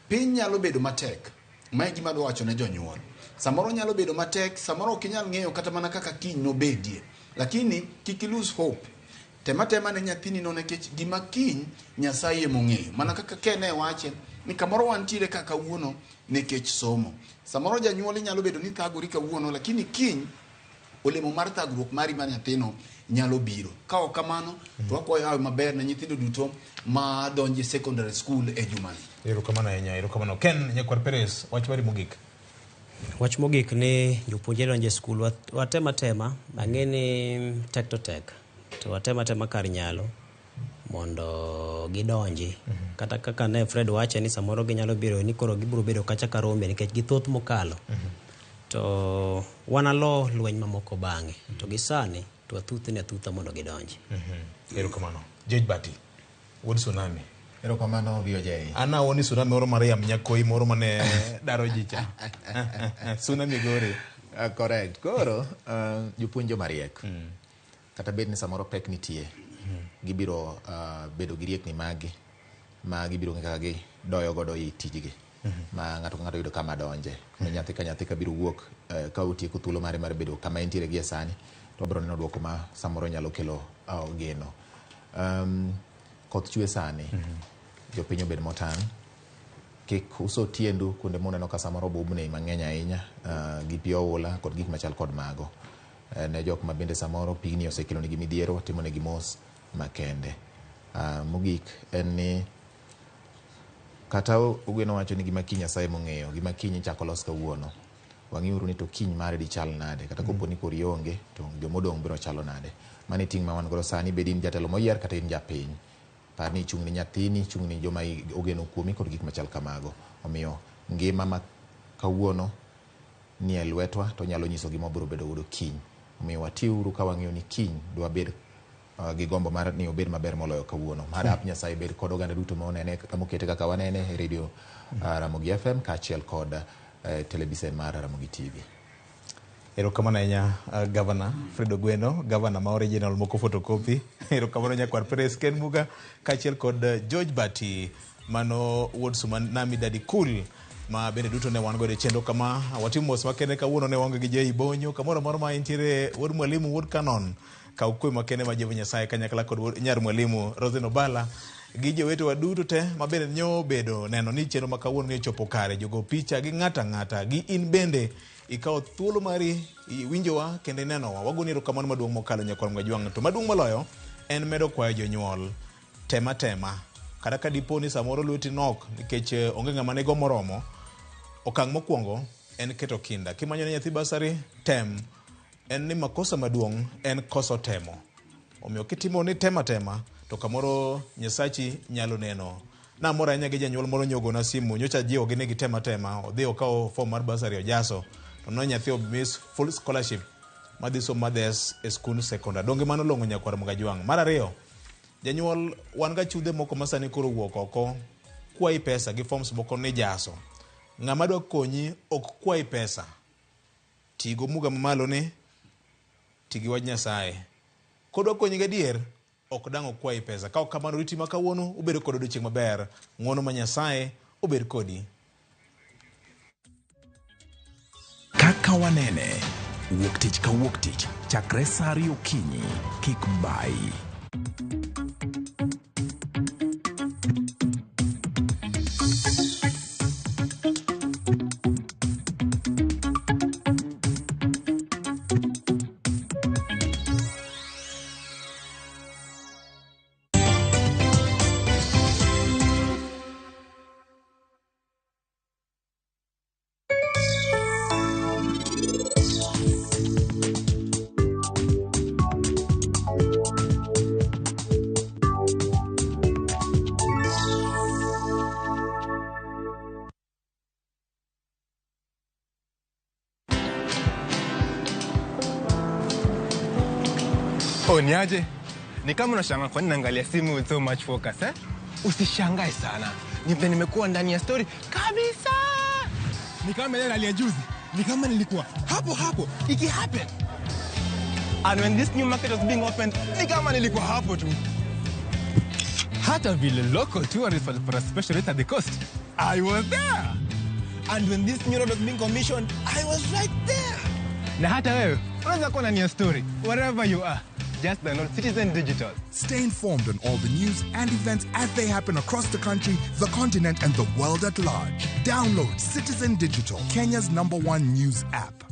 Piny nyalo bedo matek. Mae gima adwa wacho ne jonyuol. Samoro nyalo bedo matek, samoro ok inyal ng'eyo kata mana kaka kiny nobedie. Lakini kik i lose hope. Tema tema ne nyathini no nikech gima kiny Nyasaye emong'eyo. Mana kaka Ken e wache ni kamoro wantiere ka kawuono nikech somo. Samoro janyuol inyalo bedo ni thagori kawuono lakini kiny olemo mar thagruok mari mar nyathino nyalo biro. Ka ok kamano to wakwayo hawi maber ne nyithindo duto ma donjo e secondary school e jumani. Erokamano ahinya, erokamano. Ken Nyakwar Perez, wach mari mogik. Wach mogik ni jopuonjre donjo e skul, watem atema, ang'e ni tek to tek, to watem atema kar nyalo mondo gidonji. Kata kaka ne Fred wache ni samoro ginyalo biro ni koro gibiro bedo kacha ka rombe nikech githoth mokalo. To wanalo lweny mamoko bang'e. To gi sani to wathuthni athutha mondo gidonji. Erokamano. George Bati, wuod Tsunami. Erokamano VOJ. An awuon ni tsunami moro mar yam nyakoi moro mane daro ji cha. Tsunami gore. Correct. Koro jopuonj joma riek. Kata bed ni samoro pek nitie, gibiro bedo gi riekni magi ma gibiro ng'eyo kaka gidoyo godo i tijgi. Ma ng'ato ka ng'ato yudo kama donje. Kendo nyathi ka nyathi ka biro wuok ka otieko thuolo mare mar bedo kama entiere gie sani, to obiro neno duoko ma samoro nyalo kelo geno. Koth chwe sani, jopiny obed motang'. Kik uso tiendu kuonde muneno ka samoro bubni mang'eny ahinya gi pi oula kod gik machal kod mago. Ne jok ma bende samoro pigni osekelo negi midhiero, timo negi mos makende. Mogik en ni kata Ogweno wacho ni gima kiny Nyasaye mong'eyo, gima kiny ichako los kawuono. Wang'iuru ni to kiny mare dichal nade, kata kopo ni koro ionge to jomodong' biro chalo nade. Mano e ting' ma wan godo sani, bed in jatelo moyier kata in japiny. Par ni ichung' ni nyathini, ichung' ni joma ogeno kuomi kod gik machal kamago. Omiyo ngima ma kawuono ni e lwetwa to nyalo nyiso gima wabiro bedo godo kiny. Omiyo watiuru ka wang'iyo ni kiny dwabed gi gombo mar ni obed maber moloyo kawuono. Madap Nyasaye bed kod oganda duto ma onene kama okete kaka wanene e radio Ramogi FM kaachiel kod televisen mar Ramogi TV. Erokamano ahinya Governor Fred Ogweno, Governor ma original moko photocopy. Erokamano nyakwar Perez Ken Muga kaachiel kod George Bati mano wuod Tsunami Daddy Cool ma bende duto ne wan godo e chenro kama. Watimo mos makende kawuono ne waonge gi Jay Bonyo kamoro amora ma entiere, wuod Mwalimu, wuod Canon. Kaw kwe makende ma Jehova Nyasaye kanyakla kod wuod nyar Mwalimu Rosen Obala gi jowetewa duto te ma bende nyobedo neno ni chenro ma kawuono ni ochopo kare, jogo picha gi ng'ato ang'ata gi in bende ikawo thuolo mari iwinjowa kendo inenowa. Wagoni erokamano maduong' mokalo nyakwar Mgajwang'. To maduong' moloyo en medo kwayo jonyuol tema tema kata ka dipo ni samoro lweti nok nikech onge ng'ama nigo moromo. Okang' mokwongo en keto kinda. Kimanyo ne nyathi basari, tem. En ni makosa maduong' en koso temo. Omiyo kitimo ni tema tema to kamoro Nyasachi nyalo neno. Namor ahinya gi janyuol moro nyogona simu, nyocha jiwogi ni gitem atema, odhi okawo form mar bursary ojaso, to no nyathi omi full scholarship madhi somo madhes e skund sekondar. Donge mano long'o nyakwar Mgajwang'? Mar ariyo, janyuol wan ga chudhe moko ma sani koro wuok oko kwayi pesa gi forms moko ni jaso. Ng'ama dwa konyi ok kwayi pesa. Ti go muga mamalo ni, ti gi wach Nyasaye. Kodwa konyi gadier, ok dang' okwayi pesa. Ka ok kamano, riti ma kawuono ubedo kod odiochieng' maber. Ng'wono ma Nyasaye obed kodi. Kaka wanene, wuok tich ka wuok tich, chakre saa ariyo okinyi, kik bayi. Oh, niaje? Ni kama unashangaa kwa nini naangalia simu with so much focus, eh? Usishangae sana. Ni vile nimekuwa ndani ya story kabisa. Ni kama ile hali ya juzi. Ni kama nilikuwa hapo hapo iki happen. And when this new market was being opened, ni kama nilikuwa hapo tu. Hata vile local tourists walipata special rate at the coast, I was there. And when this new road was being commissioned, I was right there. Na hata wewe unaweza kuwa ndani ya story wherever you are. Just download Citizen Digital. Stay informed on all the news and events as they happen across the country, the continent, and the world at large. Download Citizen Digital, Kenya's #1 news app.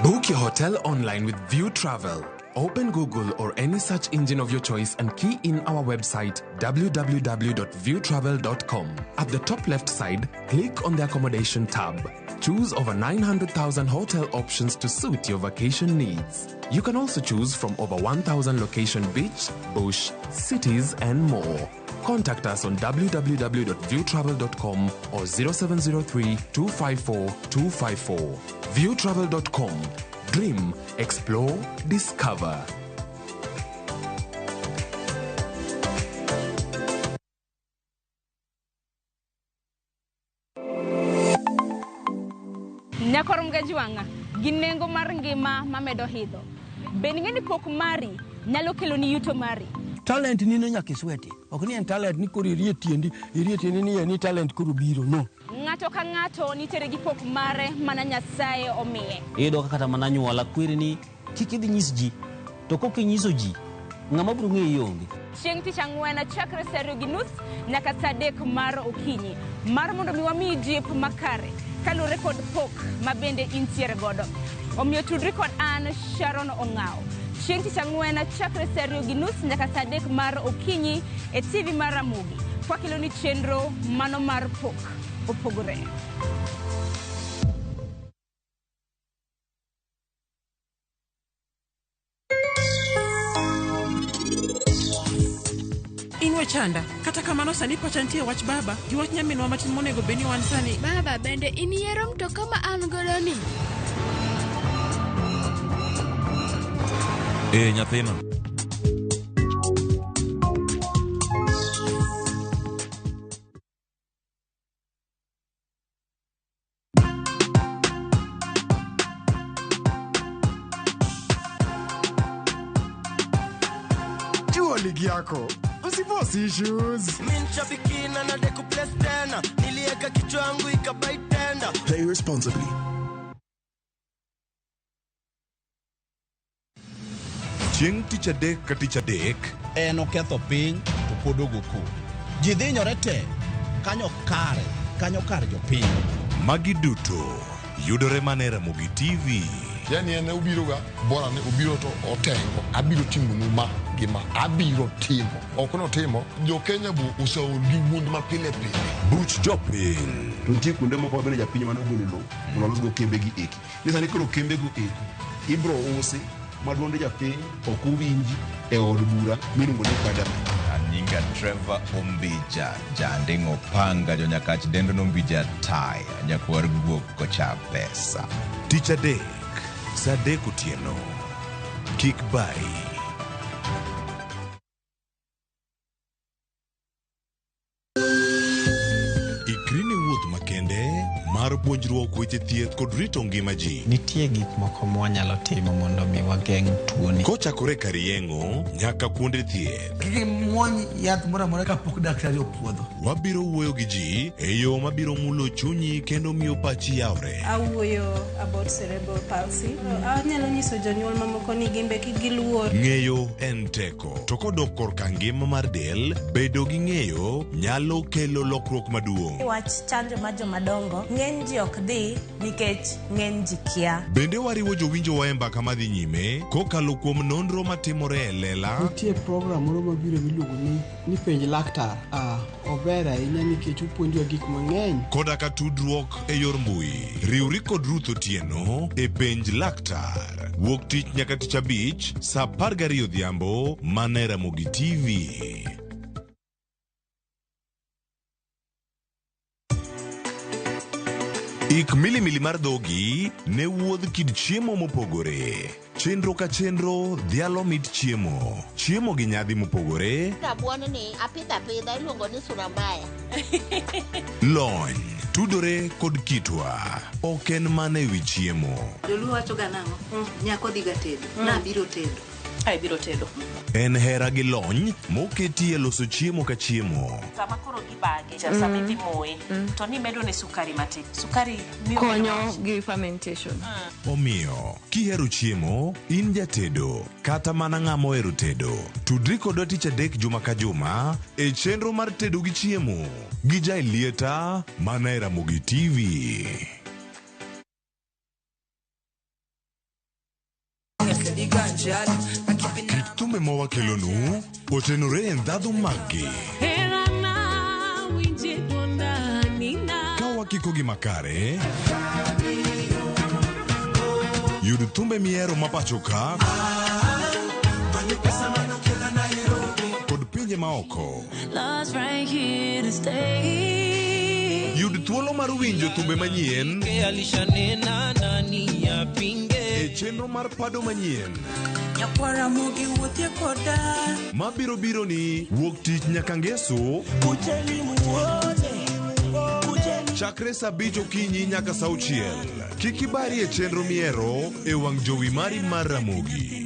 Book your hotel online with View Travel. Open Google or any search engine of your choice and key in our website www.viewtravel.com. At the top left side, click on the accommodation tab. Choose over 900,000 hotel options to suit your vacation needs. You can also choose from over 1,000 location beach, bush, cities, and more. Contact us on www.viewtravel.com or 0703 254 254. Viewtravel.com. Dream, explore, discover. Nyakor Mgajuanga gi nengo mar ngima mamedo hidho. Bende ing'e ni pok mari nyalo keloni yuto mari? Talent nino nyaka isweti. Ok ni en talent ni koro irie tiendi, irie tiendi ni en ni talent koro biro. No. Ng'ato ka ng'ato nitiere gi pok mare mana Nyasaye omiye. Iyudo ka kata mana anyuola kweri ni kik idhi nyis ji, to kok inyiso ji, ng'ama biro ng'eyi onge. Chieng' tich ang'wen chakre saa 2:30 nyaka saa 3 mar okinyi mar mondo mi wamiyi jip makare kaluwore kod pok ma bende intiere godo. Omiyo tudri kod an Sharon Ong'aw. Chieng' tich ang'wen chakre saa 2:30 nyaka saa 3 mar okinyi e TV mar Ramogi. Kwakeloni chenro mano mar pok opogore. In wechanda kata kamano sani pacha nitie wach baba gi wach nyaminwa matin monego bed ni wan sani. Baba, bende in yiero mtoka ma an godo ni? Ee nyathina. Jua ligi yako usiforce issues. Minshabikina na deku place tena nilieka kichwa yangu ikabai tenda. Play responsibly. Chieng' tich adek ka tich adek en oketho piny to pod ogo koko. Ji dhinyore te kanyo kare, kanyo kar jopiny. Magi duto yudore mana e Ramogi TV. Yani en obiroga bora ni obiro to otengo abiro timonu ma gi ma abiro timo ok notimo jo Kenya bo oseol gi wuond ma pile pile. Buch jopiny. To nitie kuonde moko mabende japiny mane ogolo lowo mondo olosgo kembe gi eki. Ni sani koro kembe go eki ibro usi ma duond japiny ok owinji e od bura miluongo ni parliament. Anyinga Trevor Ombija, janding'o panga jonyakach dendo nombija taya, nyakwar guok kocha pesa. Tich adek, saa 3 otieno. Kik bai. Ikri ne wuoth makende mar puonjruok weche thieth kod rito ngima ji. Nitie gik moko mwanyalo timo mondo mi wageng' tuoni. Kochakore kar yeng'o nyaka kuonde thieth. Kik imuony yath moro amora kapok daktari opuodho. Wabiro wuoyo gi ji e yo mabiro mulo chunyi kendo miyo pachi yawre. Awuoyo about cerebral palsy. Anyalo nyiso jonyuol mamoko ni gin be kik giluor. Ng'eyo en teko. To kodok korka ngima mar del, bedo gi ng'eyo nyalo kelo lokruok maduong'. Wach chanjo mar jomadongo, ng'eny ji ok dhi nikech ng'eny ji kia. Bende wariwo jowinjowa e mbaka madhi nyime kokalo kuom nonro matimore e lela. Nitie program moro mabiro miluongo ni penj laktar. Ober ahinya nikech opuonjowa gik mang'eny. Koda ka tudruok e yor mbui. Riwri kod Ruth Otieno e penj laktar. Wuok tich nyaka tich abich saa 12 odhiambo mana e Ramogi TV. Ik milimili mar dhogi ne wuodh kit chiemo mopogore. Chenro ka chenro dhialo mit chiemo. Chiemo gi nyadhi mopogore. Rabuon ni apidho apidha iluongo ni sura mbaya. Lony tudore kod kitwa. Ok en mana ewi chiemo. Joluo wacho ga nang'o? Nyako dhiga tedo. Nabiro tedo. Ai biro tedo. En hera gi lony moketi e loso chiemo ka chiemo. Sama koro gibage, sama idhi moye, to nimedo ne sukari matin. Sukari miyo konyo gi fermentation. Omiyo, kihero chiemo, in jatedo, kata mana ng'ama ohero tedo. Tudri kodwa tich adek juma ka juma e chenro mar tedo gi chiemo gi Jaelieta mana e Ramogi TV. thumbe ma wakelonu otenore e ndhadhu maggi. Herana winje dwonda nina Ka wakikogi makare, yud thumbe mihero ma pacho ka kod pinje maoko. Love's right here to stay. Yud thuolo mar winjo thumbe manyien Alishanena nani apinge e chenro mar pado manyien nyakwara mogi wuothie koda mabiro biro ni wuok tich nyaka ngeso chakre saa abich okinyi nyaka saa auchiel. Kik ibari e chenro mihero e wang' jowi mari mar Ramogi.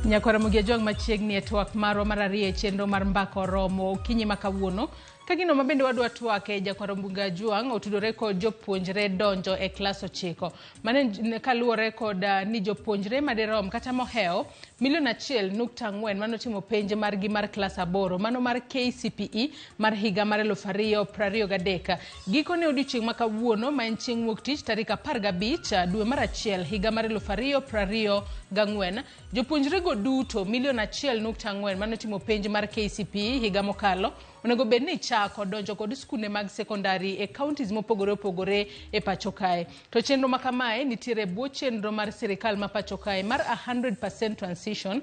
Nyakwara Ramogi Ajwang' machiegni e twak marwa mar ariyo e chenro mar mbaka oromo okinyi ma kawuono. Ka gino ma bende wadwa twake Jakwara Ramogi Ajwang' otudore kod jopuonjre donjo e klas 9. Mano kaluwore kod ni jopuonjre madirom kata mohewo milion 1.4 manotimo penj margi mar klas 8 mano mar KCPE mar higa mar 2023. Gikone odiochieng' ma kawuono ma en chieng' wuok tich tarik 15 dwe mar 1 higa mar 2024 jopuonjre go duto milion 1.4 manotimo penj mar KCPE higa mokalo onego bed ni chako donjo kod skunde mag sekondari e counties mopogore opogore e pacho kae. To chenro ma kamae nitiere bwo chenro mar sirikal ma pacho kae mar 100% transition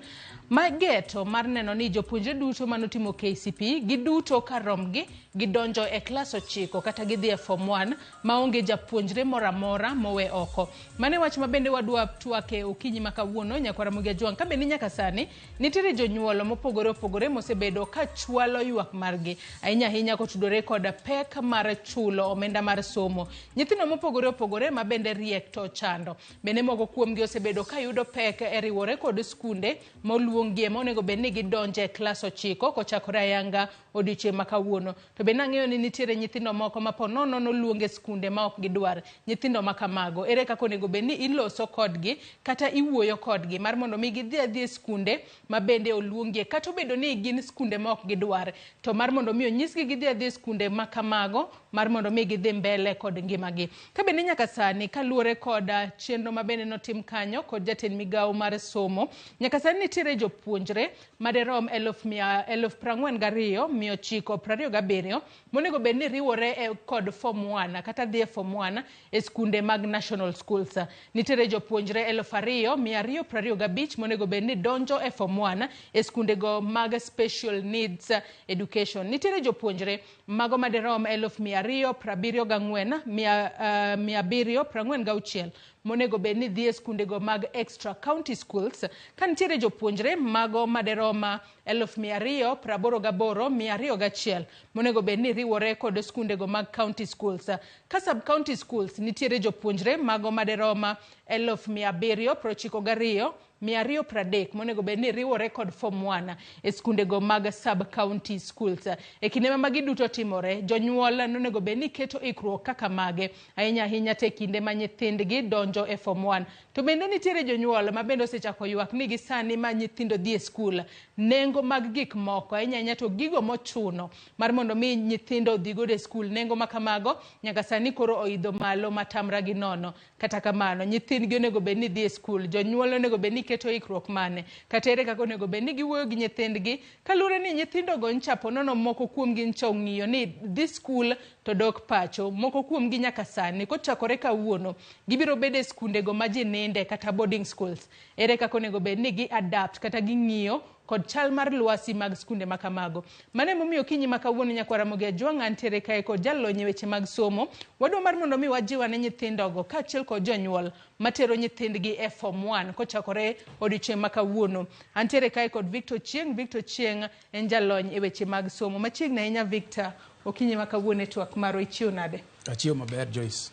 ma geto mar neno ni jopuonjre duto manotimo KCPE giduto karomgi gidonjo e klas 9 kata gidhi e form 1 maonge japuonjre moro amora mowe oko. Mane wach ma bende wadwa twake okinyi ma kawuono Nyakwara Ramogi Ajwang' ka bende nyaka sani nitiere jonyuol mopogore opogore mosebedo ka chwalo ywak margi ahinya ahinya kotudore kod pek mar chulo omenda mar somo. Nyithindo mopogore opogore ma bende riek to chando. Bende moko kuomgi osebedo ka yudo pek e riwore kod skunde moluongie ma onego bed ni gidonje e klas 9 kochakore ayanga odiochieng' ma kawuono. To bende ang'eyo ni nitiere nyithindo moko ma po nono noluong e skunde ma ok gidwar. Nyithindo ma kamago ere kaka onego bed ni iloso kodgi kata iwuoyo kodgi mar mondo mi gidhi adhi e skunde ma bende oluongie kata obedo ni gin skunde ma ok gidwar to mar mondo mi onyisgi gidhi adhi e skunde ma kamago mar mondo mi gidhi mbele kod ngimagi. Ka bende nyaka sani kaluwore kod chenro ma bende notim kanyo kod jatend migawo mar somo nyaka sani nitiere jopuonjre madirom 42,927 monego bed ni riwore kod form 1 kata dhi e form 1 e skunde mag national schools. Nitiere jopuonjre 2,225 monego bed ni donjo e form 1 e skunde go mag special needs education. Nitiere jopuonjre mago madirom 274,746 monego bed ni dhi e skundego mag extra county schools. Ka nitiere jopuonjre mago maderoma 288,201 monego bed ni riwore kod skundego mag county schools. Ka sub county schools nitiere jopuonjre mago maderoma 792,230 monego bed ni riwore kod form 1 e skundego mag sub county schools. E kinde ma magi duto timore, jonyuol nonego bed ni keto ikruok kaka mage ahinya ahinya te kinde ma nyithindgi donjo e form 1. To bende nitiere jonyuol ma bende osechako ywak ni gisani ma nyithindo dhi e skul, nengo mag gik moko ahinya ahinya to gigo mochuno mar mondo mi nyithindo odhi godo e skul, nengo ma kamago nyaka sani koro oidho malo matamra gi nono. Kata kamano nyithindgi onego bed ni dhi e skul, jonyuol onego bed ni giketo ikruok mane kata ere kaka onego bed ni giwuoyo gi nyithindgi kaluwore ni nyithindogo ncha ponono moko kuomgi ncha ong'iyo ni dhi skul to dok pacho moko kuomgi nyaka sani kochakore kawuono gibiro bedo e skundego ma ji ninde kata boarding schools. Ere kaka onego bed ni gi adapt kata ging'iyo kod chal mar lwasi mag skunde ma kamago. Mano emomiyo okinyi ma kawuono nyakwar Ramogi Ajwang' antiere kae kod jalony e weche mag somo. Wadwa mar mondo mi wajiw ane nyithindogo kaachiel kod jonyuol matero nyithindgi e form 1 kochakore odiochieng' ma kawuono. Antiere kae kod Victor Ochieng'. Victor Ochieng' en jalony e weche mag somo. Machiegni ahinya Victor, okinyi ma kawuono e twak marwa ichiew nade? Achiew maber Joyce.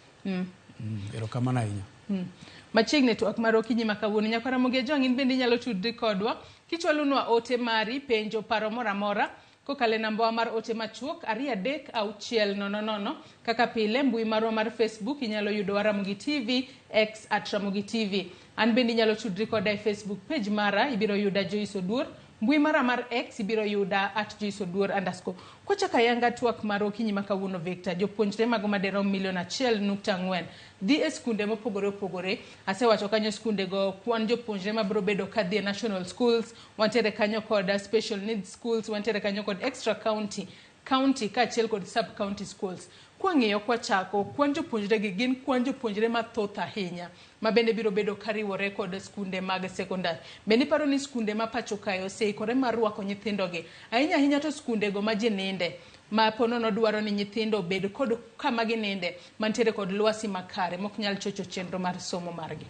Erokamano ahinya. Machiegni e twak mar okinyi ma kawuono. Nyakwar Ramogi Ajwang' in bende inyalo tudri kodwa kichwalonwa ote mari, penjo, paro moro amora kokalo e nambawa mar ote machuok 236 00. Kaka pile, mbui marwa mar Facebook inyalo yudowa Ramogi TV, X at Ramogi TV. An bende inyalo tudri koda e Facebook page mara, ibiro yuda Joyce Oduor. Mbui mara mar X ibiro yuda at Joyce Oduor underscore. Kwachako ayanga twak mar okinyi ma kawuono Victor, jopuonjre mago madirom milion 1.4 dhi e skunde mopogore opogore. Asewacho kanyo skunde go kwan jopuonjre mabiro bedo ka dhi e national schools, wantiere kanyo kod special needs schools, wantiere kanyo kod extra county, county kaachiel kod sub county schools. Kwang'iyo kwachako, kwan jopuonjre gi gin kwan jopuonjre mathoth ahinya ma bende biro bedo kariwore kod skunde mag sekondar. Bende iparo ni skunde ma pacho kae oseikore mar rwako nyithindogi? Ahinya ahinya to skunde go ma ji ninde, ma ponono dwaro ni nyithindo obed kod kama gininde mantiere kod lwasi makare mok nyal chocho chenro mar somo margi.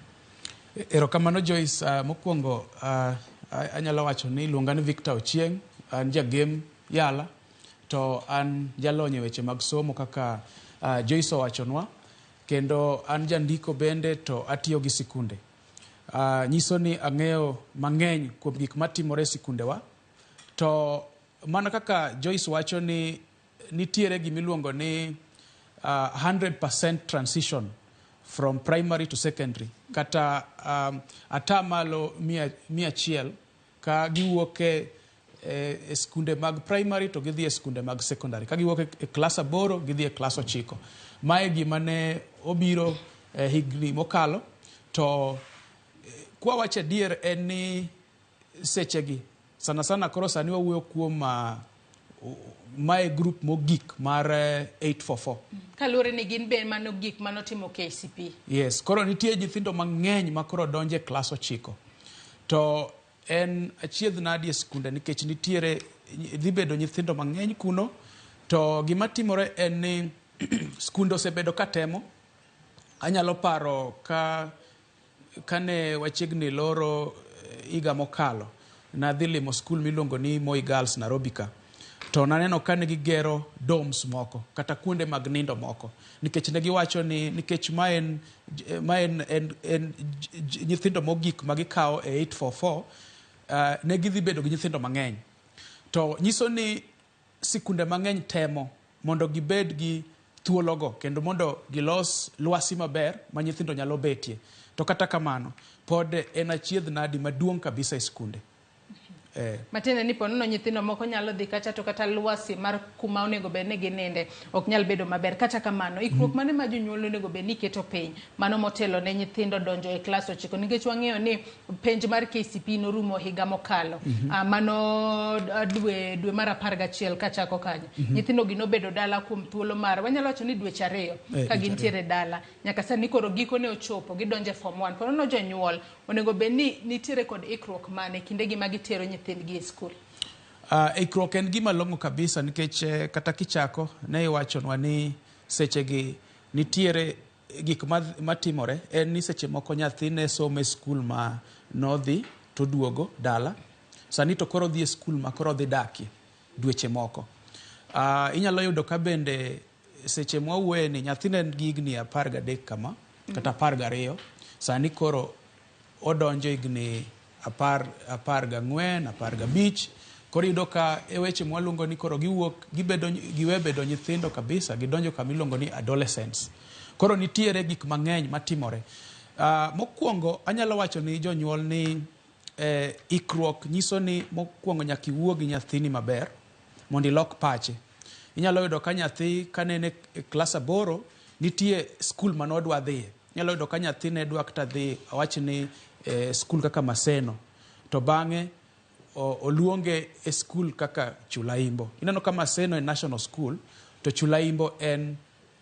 Erokamano Joyce. Mokwongo anyalo wacho ni iluonga ni Victor Ochieng', an jagem Yala, to an jalony e weche mag somo kaka Joyce owachonwa, kendo an jandiko bende to atiyo gi sikunde. Nyiso ni ang'eyo mang'eny kuom gik matimore e sikundewa, to mana kaka Joyce wacho ni nitiere gimiluongo ni 100% transition from primary to secondary, kata atamalo 100% ka giwuok e skunde mag primary to gidhi e skunde mag secondary, ka giwuok e klas 8 gidhi e klas 9. Mae gima ne obiro higni mokalo, to kwa wacho adier en ni sechegi sana sana koro sani wawuoyo kuom mae group mogik mar 844. Kaluwore ni gin be mano gik manotimo KCPE. Yes, koro nitie nyithindo mang'eny ma koro donjo e klas 9. To en achiedh nadi e skunde nikech nitiere dhi bedo nyithindo mang'eny kuno, to gima timore en ni skunde osebedo ka temo. Anyalo paro ka kane wachiegni loro higa mokalo, nadhi limo skul miluongo ni Moi Girls Nairobi ka, to naneno ka ne gigero dorms moko kata kuonde mag nindo moko, nikech ne giwacho ni nikech ma en nyithindo mogik ma gikawo e 844, ne gidhi bedo gi nyithindo mang'eny. To nyiso ni sikunde mang'eny temo mondo gibed gi thuologo kendo mondo gilos lwasi maber ma nyithindo nyalo betie. To kata kamano, pod en achiedh nadi maduong' kabisa e skunde. Matiende ni ponono nyithindo moko nyalo dhi kacha to kata lwasi mar kuma onego bed ni gininde ok nyal bedo maber. Kata kamano, ikruok mane ma jonyuol onego bed ni keto piny mano motelo ne nyithindo donjo e klas 9, nikech wang'eyo ni penj mar KCPE norumo higa mokalo. Mano dwe mar 11 kachako kanyo. Nyithindo gi nobedo dala kuom thuolo mar wanyalo wacho ni dweche 2 ka gintiere dala. Nyaka sani koro gikone ochopo gidonjo e form 1. Ponono jonyuol onego bed ni nitiere kod ikruok mane kindegi ma gitero nyithindgi e skul? Ikruok en gima long'o kabisa nikech kata kichako ne iwachonwa ni sechegi nitiere gik matimore en ni seche moko nyathi ne somo e skul ma nodhi to duogo dala, sani to koro odhi e skul ma koro odhi dakie dweche moko. Inyalo yudo ka bende seche mwawuoye ni nyathi ne en gi higni 13 kama kata 12, sani koro odonjo higni 14, 15. Koro iyudo ka e weche mwaluongo ni koro giwuok gibedo giwe bedo nyithindo kabisa, gidonjo kama iluongo ni adolescence. Koro nitiere gik mang'eny matimore. Mokwongo anyalo wacho ni jonyuol ni ikruok nyiso ni mokwongo nyaka iwuo gi nyathini maber mondo ilok pache. Inyalo yudo ka nyathi kanene e klas 8 nitie skul manodwa dhiye. Inyalo yudo ka nyathi ne dwa kata dhi awach ni e skul kaka Maseno to bang'e oluonge e skul kaka Chulaimbo. Ineno ka Maseno en national school to Chulaimbo en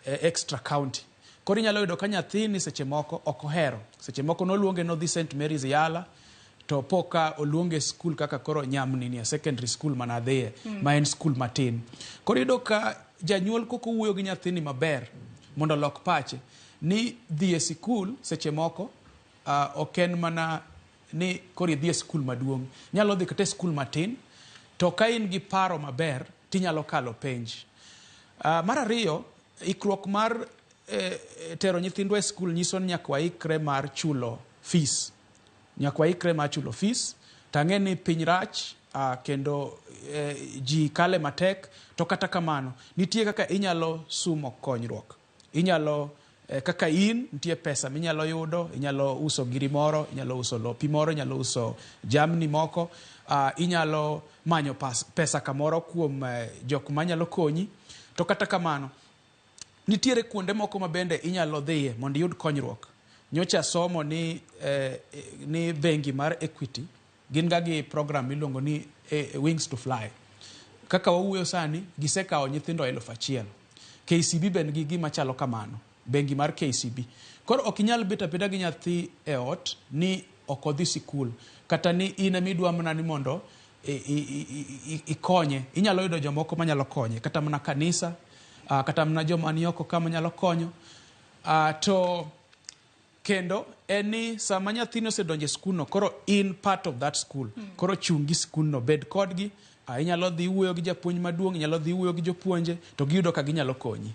extra county. Koro inyalo yudo ka nyathini seche moko ok ohero. Seche moko noluonge nodhi St Mary's Yala to po ka oluonge e skul kaka koro Nyamnini e secondary school mana adhiye ma en skul matin. Koro iyudo ka janyuol kok owuoyo gi nyathini maber mondo olok pache ni dhi e sikul seche moko ok en mana ni koro idhi e skul maduong'. Inyalo dhi kata e skul matin to ka in gi paro maber tinyalo kalo penj. Mar ariyo, ikruok mar tero nyithindwa e skul nyiso ni nyaka waikre mar chulo fees. Nyaka waikre mar chulo fees. To ang'e ni piny rach kendo ji kale matek to kata kamano nitie kaka inyalo sumo konyruok. Inyalo kaka in nitie pesa minyalo yudo, inyalo uso giri moro, inyalo uso lopi moro, inyalo uso jamni moko, inyalo manyo pesa kamoro kuom jok manyalo konyi. To kata kamano, nitiere kuonde moko ma bende inyalo dhiye mondo iyud konyruok. Nyocha somo ni bengi mar Equity gin ga gi program miluongo ni Wings to Fly. Kaka wawuoyo sani, gisekawo nyithindo 1000. KCB be nigi gima chalo kamano, bengi mar KCB. Koro ok inyal bet abeda gi nyathi e ot ni ok odhi sikul, kata ni in ema idwa mana ni mondo ikonye. Inyalo yudo jomoko manyalo konye, kata mana kanisa, kata mana joma ni oko ka manyalo konyo. To kendo en ni sama nyathini osedonjo e skul no, koro in part of that school. Koro chung' gi skul no, bed kodgi. Inyalo dhi wuoyo gi japuonj maduong', inyalo dhi wuoyo gi jopuonje, to giyudo ka ginyalo konyi.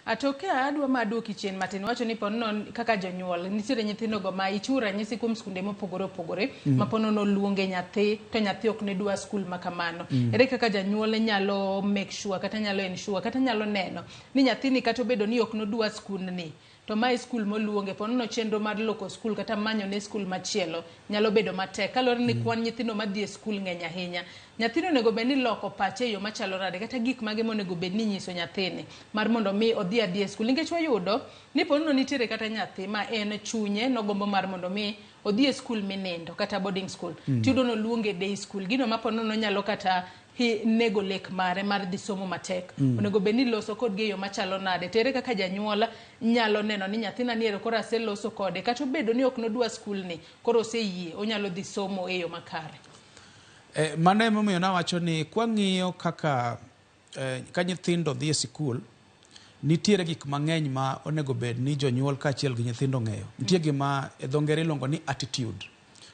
Atoke adwa ma aduoki chien matin wacho ni ponono kaka jonyuol nitiere nyithindo go ma ichiwo ranyisi kuom skunde mopogore opogore ma ponono oluonge nyathi to nyathi ok ne dwa skul ma kamano. Ere kaka janyuol nyalo make sure kata nyalo ensure kata nyalo neno ni nyathini kata obedo ni ok nodwa skundni to mae skul moluonge ponono chenro mar loko skul kata manyo ne skul machielo nyalo bedo matek kaluwore ni kwan nyithindo madhi e skul ng'eny ahinya. Nyathino onego bed ni loko pache e yo machalo nade kata gik mage monego bed ni inyiso nyathini mar mondo mi odhi adhiya e skul nikech wayudo ni ponono nitiere kata nyathi ma en chunye nogombo mar mondo mi odhi e skul minindo kata boarding school tiyudo noluonge day school gino ma ponono nyalo kata nego lek mare mar dhi somo matek. Onego bed ni loso kodgi e yo machalo nade to ere kaka janyuol nyalo neno ni nyathina ni ero koro aseloso kode kata obedo ni ok nodwa skul ni koro oseyie onyalo dhi somo e yo makare. Mano emomiyo nawacho ni kwang'iyo kaka ka nyithindo dhi e sikul, nitiere gik mang'eny ma onego bed ni jonyuol kaachiel gi nyithindo ong'eyo. Nitie gima e dho ngere iluongo ni attitude.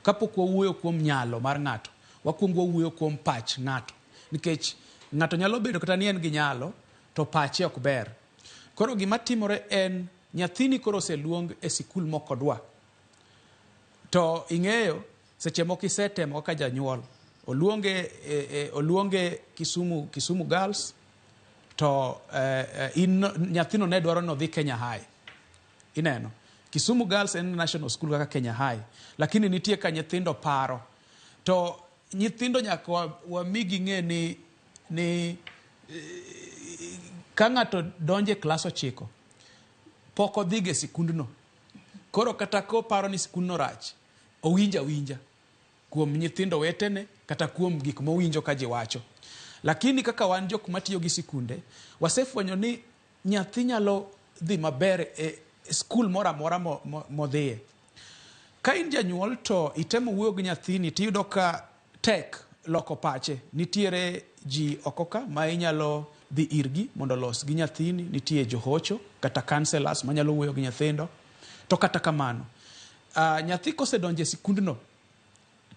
Kapok wawuoyo kuom nyalo mar ng'ato, wakuongo wawuoyo kuom pach ng'ato. Nikech ng'ato nyalo bedo kata ni en gi nyalo, to pache ok ber. Koro gima timore en nyathini koro oseluong e sikul mokodwa. To ing'eyo seche moko isetemo kaka janyuol. Oluonge Kisumu Girls to in nyathino ne dwaro ni odhi Kenya High. Ineno? Kisumu Girls en national school kaka Kenya High. Lakini nitie ka nyithindo paro. To nyithindo nyaka wamigi ng'e ni ka ng'ato donjo e klas 9, pok odhiga e sikundno. Koro kata koparo ni sikundno rach, owinjo awinja kuom nyithindo wetene kata kuom gik mowinjo ka ji wacho. Lakini kaka wan jok matiyo gi sikunde, wasefwenyo ni nyathi nyalo dhi maber e skul moro amora modhiye. Ka in janyuol to itemo wuoyo gi nyathini tiyudo ka tek loko pache. Nitiere ji oko ka ma inyalo dhi irgi mondo olos gi nyathini, nitie johocho kata counselors manyalo wuoyo gi nyithindo. To kata kamano, nyathi kosedonjo e sikundno,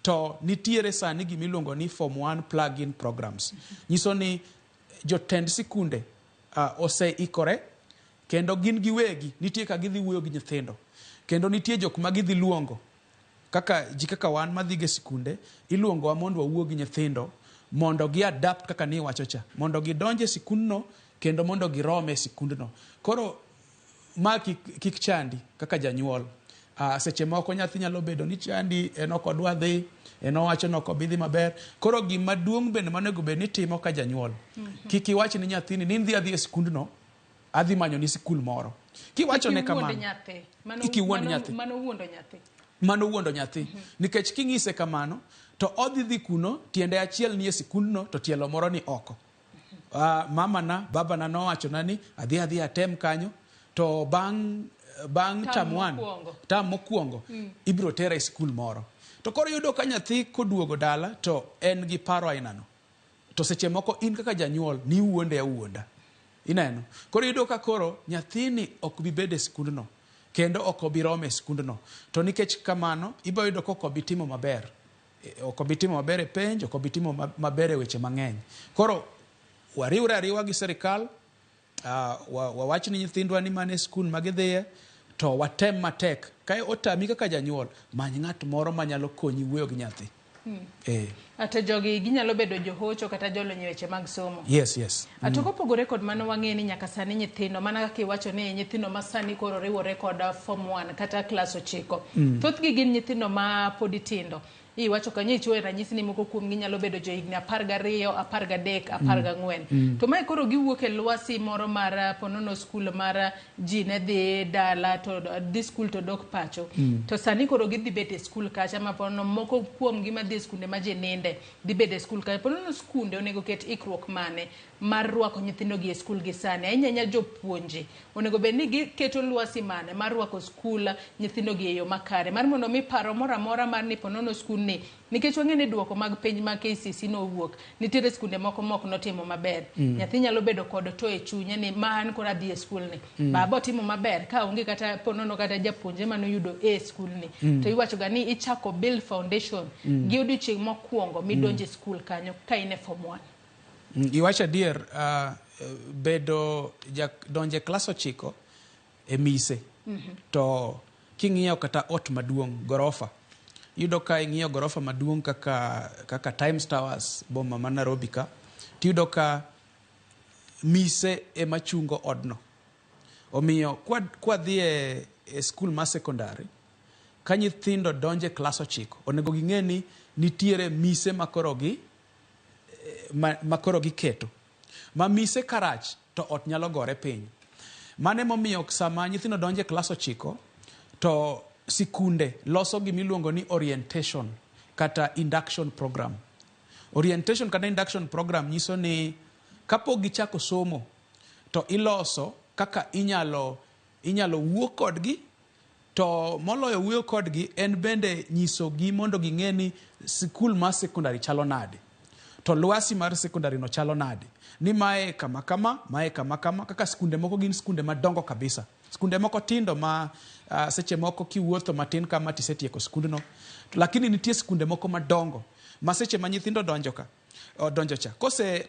to nitiere sani gimiluongo ni Form 1 plug-in programs. Nyiso ni jotend sikunde oseikore kendo gin giwegi nitie ka gidhi wuoyo gi nyithindo. Kendo nitie jok ma gidhi luongo kaka ji kaka wan madhi e sikunde, iluongowa mondo wawuo gi nyithindo mondo gi adapt kaka niwacho cha, mondo gidonj e sikundno kendo mondo girom e sikundno. Koro ma kik chandi kaka janyuol. Seche moko nyathi nyalo bedo ni chandi, en ok odwa dhi, en owacho ni ok obi dhi maber. Koro gima duong' bende monego bed ni itimo ka janyuol, kik iwach ni nyathini ni idhi adhi e sikundno, adhi manyo ni sikul moro. Kiwacho ne kamano, kik iwuond nyathi. Mano wuondo nyathi. Mano wuondo nyathi. Nikech king'ise kamano, to odhi dhi kuno, tiende achiel nie sikundno, to tielo moro ni oko. Mamana, babana nowachona ni adhi adhi atem kanyo, to bang' bang' Term term one, mokwongo. term mokwongo, ibiro tera e sikul moro. To koro iyudo ka nyathi koduogo dala to en gi paro ainano. To seche moko in kaka janyuol niwuonde awuonda. Ineno? Koro iyudo ka koro nyathini ok bi bedo e sikundno kendo ok obi romo e sikundno. To nikech kamano, ibiro yudo ka ok obi timo maber. Ok obi timo maber e penj, ok obi timo maber e weche mang'eny. Koro wariwre ariwa gi sirikal, wawach ni nyithindwa ni mane skul ma gidhiye, to watem matek. Ka otami kaka janyuol, many ng'at moro manyalo konyi wuoyo gi nyathi. To jogi ginyalo bedo johocho kata jolony e weche mag somo. Yes. To kopogore kod mano, wang'e ni nyaka sani nyithindo, mana kaka iwacho ni nyithindo ma sani koro riwore kod form 1 kata klas 9, thothgi gin nyithindo ma podi tindo. Iwacho kanyo, ichiwo ranyisi ni moko kuomgi nyalo bedo johigni 12, 13, 14. To mae koro giwuok e lwasi moro mar ponono skul mar ji ne dhi dala to dhi skul to dok pacho. To sani koro gidhi bet e skul kacha ma ponono moko kuomgi madhi e skunde ma ji ninde dhi bedo e skul kacha. Ponono skunde onego ket ikruok mane mar rwako nyithindo gi e skul gi sani. Ahinya ahinya jopuonje onego bed ni giketo lwasi mane mar rwako skul nyithindo gi e yo makare mar mondo mi paro moro amora mar ni ponono skul ni, nikech wang'e ni duoko mag penj mag KCSE nowuok, nitiere skunde moko mok notimo maber. Nyathi nyalo bedo kod to e chunye ni ma an koro adhi e skul ni. Baba otimo maber ka onge kata ponono kata japuonjre manoyudo A e skul ni. To iwacho ga ni ichako build foundation gi odiochieng' mokwongo midonjo e skul kanyo ka in e form 1. Iwacho adier, bedo donjo e klas 9 e mise. To king'iyo kata ot maduong', gorofa, iyudo ka ing'iyo gorofa maduong' kaka Times Towers, boma ma Nairobi ka, tiyudo ka mise ema chungo odno. Omiyo kwadhi e skul mar sekondari, ka nyithindo donjo e klas 9, onego ging'e ni nitiere mise makoro giketo. Ma mise karach to ot nyalo gore piny. Mano emomiyo sama nyithindo donjo e klas 9, to sikunde loso gimiluongo ni orientation kata induction program. Orientation kata induction program nyiso ni kapok gichako somo, to iloso kaka inyalo wuo kodgi, to moloyo wuoyo kodgi en bende nyisogi mondo ging'e ni sikul mar sekondari chalo nade, to lwasi mar sekondari no chalo nade, ni mae kama kama, mae kama kama, kaka skunde moko gin skunde madongo kabisa, skunde moko tindo ma seche moko kiwuotho matin kama tisetieko skundno, lakini nitie skunde moko madongo ma seche ma nyithindo donjo ka odonjo cha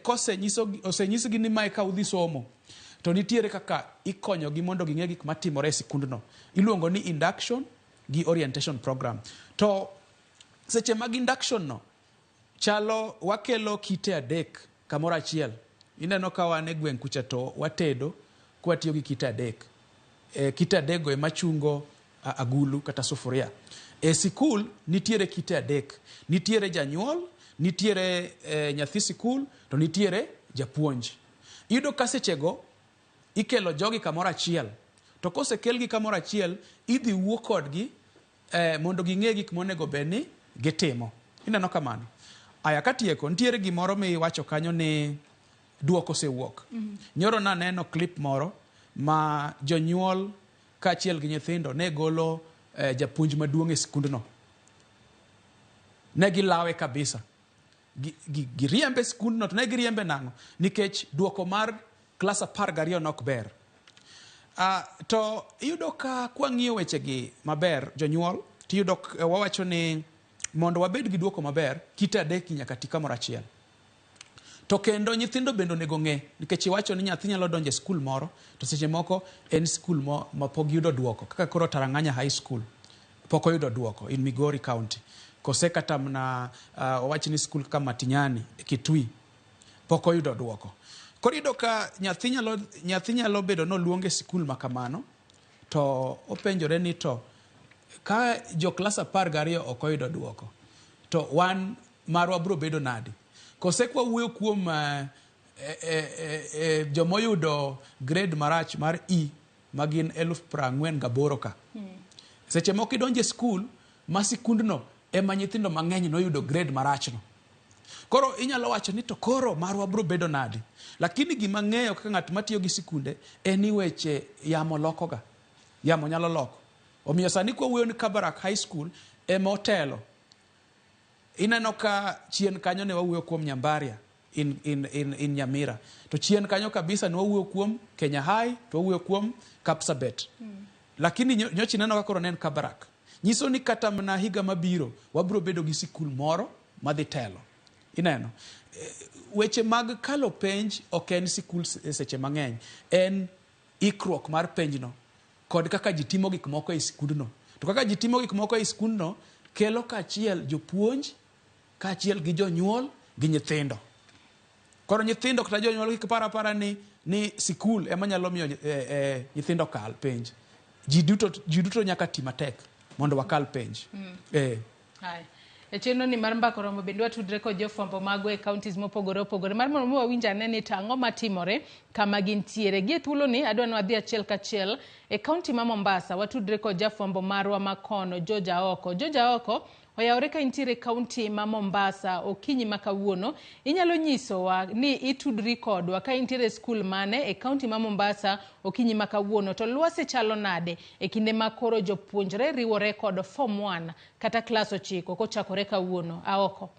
kose nyiso osenyisgi ni mae ka udhi somo, to nitiere kaka ikonyogi mondo ging'e gik matimore e sikundno. Iluongo ni induction gi orientation program. To seche mag induction no chalo wakelo kite 3 kamoro achiel. Ineno ka wan e gweng' kucha to watedo kwatiyo gi kite 3. Kite 3 go ema chungo agulu kata sufuria. E sikul nitiere kite 3. Nitiere janyuol, nitiere nyathi sikul, to nitiere japuonj. Iyudo ka sechego ikelo jogi kamoro achiel. To kosekelgi kamoro achiel, idhi wuo kodgi mondo ging'e gik monego bed ni gitimo. Ineno kamano. Aya katieko, nitiere gimoro miwacho kanyo ni duoko osewuok. Nyoro naneno clip moro ma jonyuol kaachiel gi nyithindo ne golo japuonj maduong' e sikundno. Ne gilawe kabisa. Giriembe e sikundno, to ne giriembe nang'o? Nikech duoko mar klas 12 nok ber. To iyudo ka kwang'iyo wechegi maber, jonyuol, tiyudo wawacho ni mondo wabed gi duoko maber, kite 3 nyaka ti kamoro achiel. To kendo nyithindo bende onego ng'e, nikech iwacho ni nyathi nyalo donjo e skul moro, to seche moko en skul ma pok giyudo duoko, kaka koro Tarang'anya High School pok oyudo duoko in Migori County. Kose kata mana wawach ni skul kaka Matinyani, Kitui, pok oyudo duoko. Koro iyudo ka nyathi nyalo bedo noluonge e sikul ma kamano, to openjore ni to ka jo klas 12 ok oyudo duoko, to wan marwa biro bedo nade? Kose kwa wuoyo kuom jomoyudo grade marach mar E ma gin 48,000 ka. Seche moko idonjo e skul ma sikundno ema nyithindo mang'eny noyudo grade marachno. Koro inyalo wacho ni to koro marwa biro bedo nade? Lakini gima ng'eyo kaka ng'at matiyo gi sikunde en ni weche yamo lokoga. Yamo nyalo loko. Omiyo sani kwawuoyo ni Kabarak High School ema otelo. Ineno ka chien kanyo ne wawuoyo kuom Nyambaria in Nyamira. To chien kanyo kabisa ne wawuoyo kuom Kenya High, to wawuoyo kuom Kapsabet. Lakini nyocha ineno ka koro ne en Kabarak. Nyiso ni kata mana higa mabiro wabiro bedo gi sikul moro madhi telo. Ineno? Weche mag kalo penj ok en sikul seche mang'eny. En ikruok mar penjno kod kaka ji timo gik moko e sikundno. To kaka ji timo gik moko e sikundno kelo kaachiel jopuonj, kaachiel gi jonyuol gi nyithindo. Koro nyithindo kata jonyuol kik par apara ni sikul ema nyalo miyo nyithindo kal penj. Ji duto nyaka ti matek mondo wakal penj. E chenro ni mar Mbaka Oromo bende watudre kod jofwambo magwa e counties mopogore opogore mar mondo mi wawinj ane ni to ang'o matimore kama gintiere. Gie thuoloni adwa ni wadhi achiel kachiel e county ma Mombasa, watudre kod jafwambo marwa makono George Aoko. George Aoko oyawore ka intiere e county ma Mombasa okinyi ma kawuono. Inyalo nyisowa ni itudri kodwa ka intiere e skul mane e county ma Mombasa okinyi ma kawuono, to lwasi chalo nade e kinde ma koro jopuonjre riwore kod form 1 kata klas 9 kochakore kawuono. Aoko.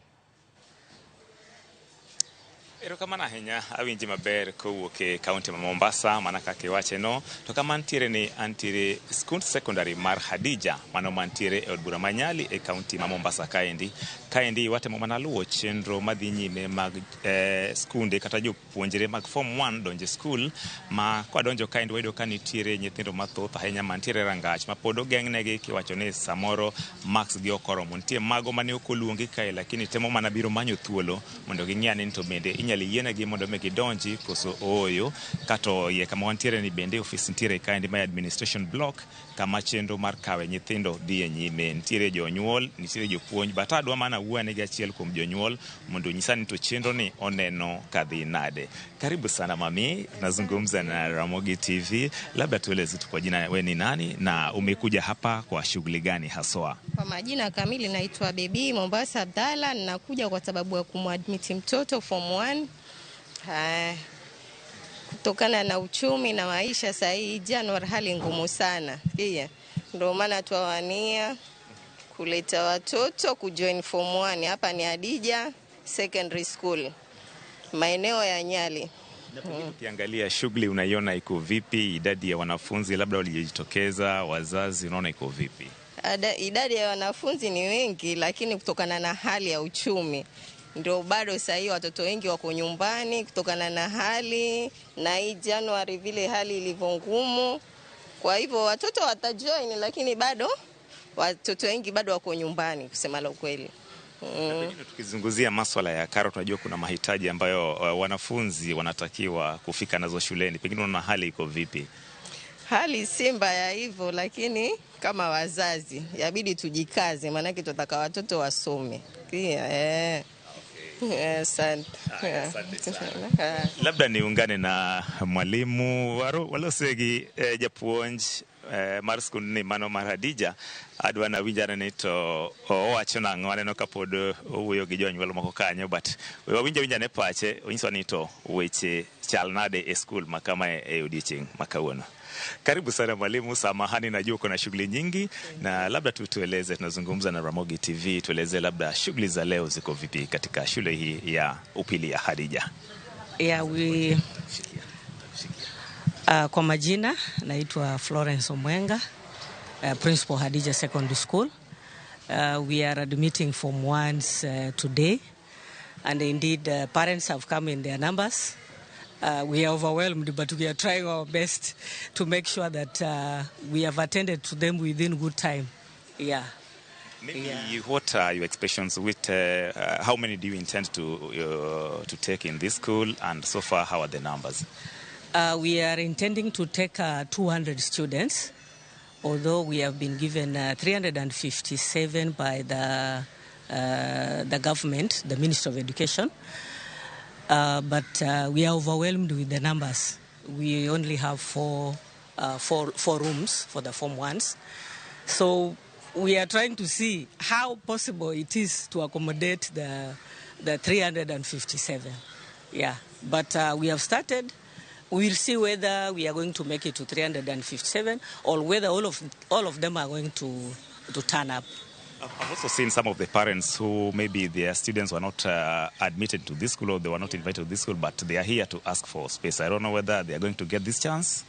Erokamano ahinya, awinji maber kowuok e kaunti ma Mombasa mana kaka iwache no. To kama ntiere ni antiere skund secondary mar Hadija, mano mantiere e od bura ma Nyali e kaunti ma Mombasa kaendi. Kaendi watemo mana luwo chenro madhi nyime mag skunde kata jopuonjre mag form 1 donjo e skul, ma kwadonjo kaendi wayudo ka nitiere nyithindo mathoth ahinya mantiere rangach ma pod ogeng'negi kiwacho ni samoro marks gi ok oromo. Nitie mago mane ok oluongi kae lakini temo mana biro manyo thuolo mondo ging'e ni to bende inyalo yienegi mondo mi gidonji koso ooyo. Kato iye kama wantiere ni bende ofis nitiere kaendi ma administration block kama chenro mar kawe nyithindo dhi e nyime. Nitiere jonyuol, nitiere jopuonj, but adwa mana wuoyo ane gi achiel kuom jonyuol mondo onyisa ni to chenro ni oneno kadhi nade. Karibu sana mami, nazungumza na Ramogi TV. Labda tueleze tu kwa jina, we ni nani na umekuja hapa kwa shughuli gani haswa? Kwa majina kamili naitwa Baby Mombasa Abdalla, ninakuja kwa sababu ya kumwadmit mtoto form 1. Kutokana na uchumi na maisha sasa hii Januari hali ngumu sana. Iya. Ndio maana tuawania kuleta watoto kujoin form 1. Hapa ni Hadija Secondary School, maeneo ya Nyali. Na pengine ukiangalia shughuli unaiona iko vipi? Idadi ya wanafunzi labda waliojitokeza, wazazi, unaona iko vipi? Idadi ya wanafunzi ni wengi, lakini kutokana na hali ya uchumi ndio bado sasa hivi watoto wengi wako nyumbani kutokana na hali na hii Januari vile hali ilivyo ngumu. Kwa hivyo watoto watajoin, lakini bado watoto wengi bado wako nyumbani kusema la ukweli. Na pengine tukizungumzia masuala ya karo, tunajua kuna mahitaji ambayo wanafunzi wanatakiwa kufika nazo shuleni. Pengine unaona hali iko vipi? Hali si mbaya hivyo, lakini kama wazazi yabidi tujikaze, maanake tunataka watoto wasome. Asante. Asante sana. Labda niungane na mwalimu walosegi japuonj mar skundni mano mar Hadija. Adwa na winjane ni to owacho nang'o, aneno ka pod owuoyo gi jonyuol moko kanyo, but we wawinj awinjane pache, onyisowa ni to weche chal nade e skul ma kama e odiochieng' ma kawuono. Karibu sana mwalimu, samahani najua uko na shughuli nyingi, na labda tu tueleze, tunazungumza na Ramogi TV, tueleze labda shughuli za leo ziko vipi katika shule hii ya upili ya Hadija. Yeah, kwa majina naitwa Florence Omwenga, Principal Hadija Secondary School. We are admitting Form 1s today, and indeed parents have come in their numbers. We are overwhelmed, but we are trying our best to make sure that we have attended to them within good time. Yeah. Maybe what are your expectations with how many do you intend to take in this school, and so far how are the numbers? We are intending to take 200 students, although we have been given 357 by the government, the Ministry of Education. But we are overwhelmed with the numbers. We only have four rooms for the Form 1s. So we are trying to see how possible it is to accommodate the 357. Yeah, but we have started. We'll see whether we are going to make it to 357 or whether all of them are going to turn up. I've also seen some of the parents who maybe their students were not admitted to this school or they were not invited to this school, but they are here to ask for space. I don't know whether they are going to get this chance.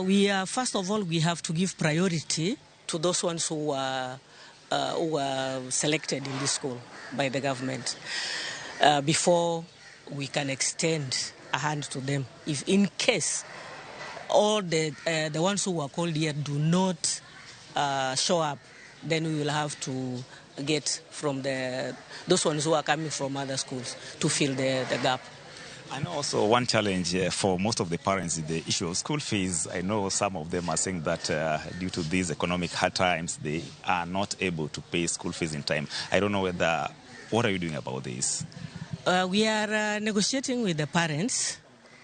We are, first of all, we have to give priority to those ones who are selected in this school by the government before we can extend a hand to them. If in case all the ones who were called here do not show up, then we will have to get from those ones who are coming from other schools to fill the gap. I know also one challenge for most of the parents is the issue of school fees. I know some of them are saying that due to these economic hard times, they are not able to pay school fees in time. I don't know whether, what are you doing about this? We are negotiating with the parents,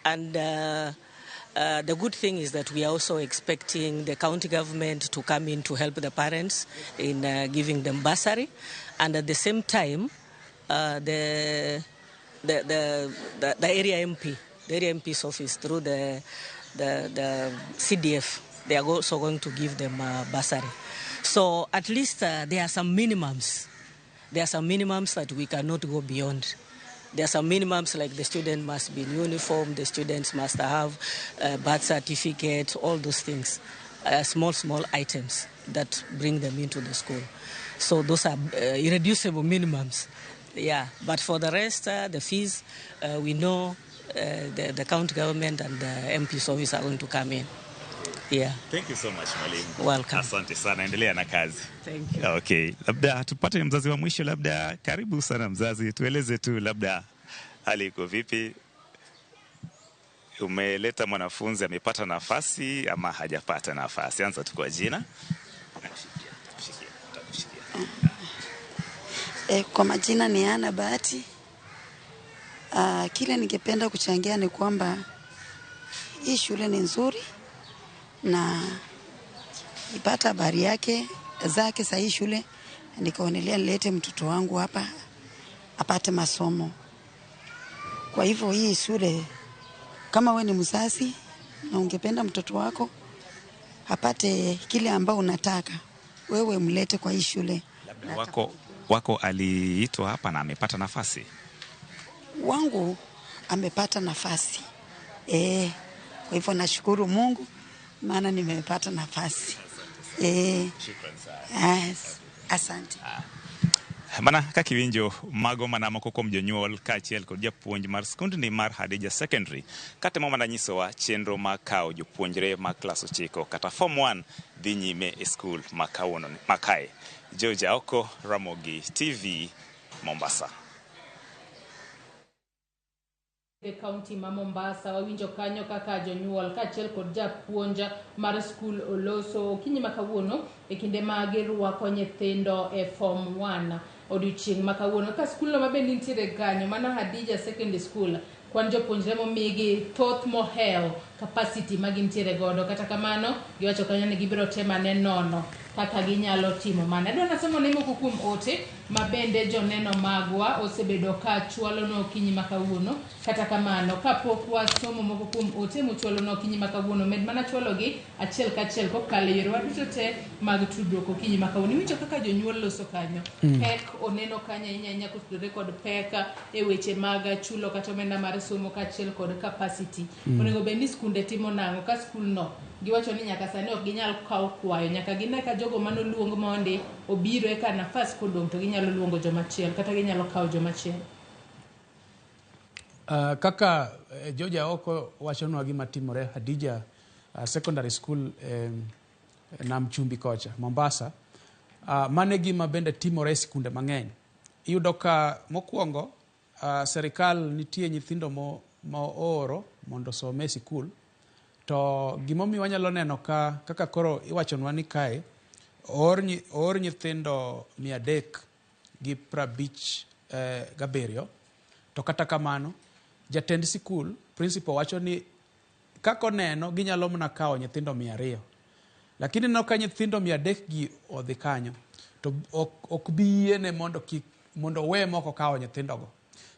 and the good thing is that we are also expecting the county government to come in to help the parents in giving them bursary, and at the same time, the area MP, the area MP's office through the CDF, they are also going to give them a bursary. So at least there are some minimums. There are some minimums that we cannot go beyond. There are some minimums like the student must be in uniform, the students must have a birth certificate, all those things, small, small items that bring them into the school. So those are irreducible minimums. Yeah, but for the rest, the fees, we know the county government and the MP's office are going to come in. Yeah. Thank you so much, mwalimu. Welcome. Asante sana, endelea na kazi. Thank you. Okay, labda tupate mzazi wa mwisho, labda karibu sana mzazi, tueleze tu labda hali iko vipi? Umeleta mwanafunzi amepata nafasi ama hajapata nafasi? Anza tu kwa jina. Nakushikia, takushikia, takushikia. Kwa majina ni Ana Bahati. Kile ningependa kuchangia ni kwamba hii shule ni nzuri na ipata habari yake zake sa hii shule, nikaonelea nilete mtoto wangu hapa apate masomo. Kwa hivyo hii shule, kama we ni mzazi na ungependa mtoto wako apate kile ambao unataka, wewe mlete kwa hii shule. Labda wako aliitwa hapa na amepata nafasi. Wangu amepata nafasi. Kwa hivyo nashukuru Mungu maana nimepata nafasi. Shukran sana. Yes, asante. Mana kaka iwinjo mago mana moko kuom jonyuol kaachiel kod japuonj mar skundni mar Hadija Secondary katemo mana nyisowa chenro mar kawo jopuonjre mag klas 9 kata form 1 dhi nyime e skul ma kawuono ma kae. George Aoko, Ramogi TV, Mombasa. E kaunti ma Mombasa wawinjo kanyo kaka jonyuol kaachiel kod japuonj mar skul oloso okinyi ma kawuono e kinde ma girwako nyithindo e form 1 odiochieng' ma kawuono ka skulno ma bende nitiere kanyo mano Hadija Secondary School kwan jopuonjre momigi thoth mohewo capacity ma gintiere godo. Kata kamano giwacho kanyo ni gibiro temo ane nono kaka ginyalo timo mano. Adwa nasomo ne moko kuom ote ma bende joneno magwa osebedo ka chwalo okinyi ma kawuono. Kata kamano kapok wasomo moko kuom ote mochwalo okinyi ma kawuono, med mana chwalogi achiel kachiel kokalo e yorewa duto te mag tudruok okinyi ma kawuono. Iwinjo kaka jonyuol loso kanyo. Pek oneno kanyo ahinya ahinya kotudore kod pek e weche mag chulo kata omenda mar somo kaachiel kod capacity. Onego bed ni skunde timo nang'o ka skulno giwacho ni nyaka sani ok ginyal kawo kwayo, nyaka gine ka jogo manoluong mondi obiro eka nafas kodong' to ginyalo luongo jomachielo kata ginyalo kawo jomachielo. Kaka George Aoko wachonwa gima timore Hadija Secondary School, Nam Chumbi kocha Mombasa, mano e gima bende timore e skunde mang'eny. Iyudo ka mokwongo serikal nitie nyithindo mo ooro mondo osom e sikul, to gimomiyo wanyalo neno ka kaka koro iwachonwa ni kae oor nyithindo 357, to kata kamano jatend sikul, principal, wacho ni kaka oneno ginyalo mana kawo nyithindo 200. Lakini ineno ka nyithindo 300 gi odhi kanyo, to ok, ok bi yiene mondo kik mondo owe mok okawo nyithindogo.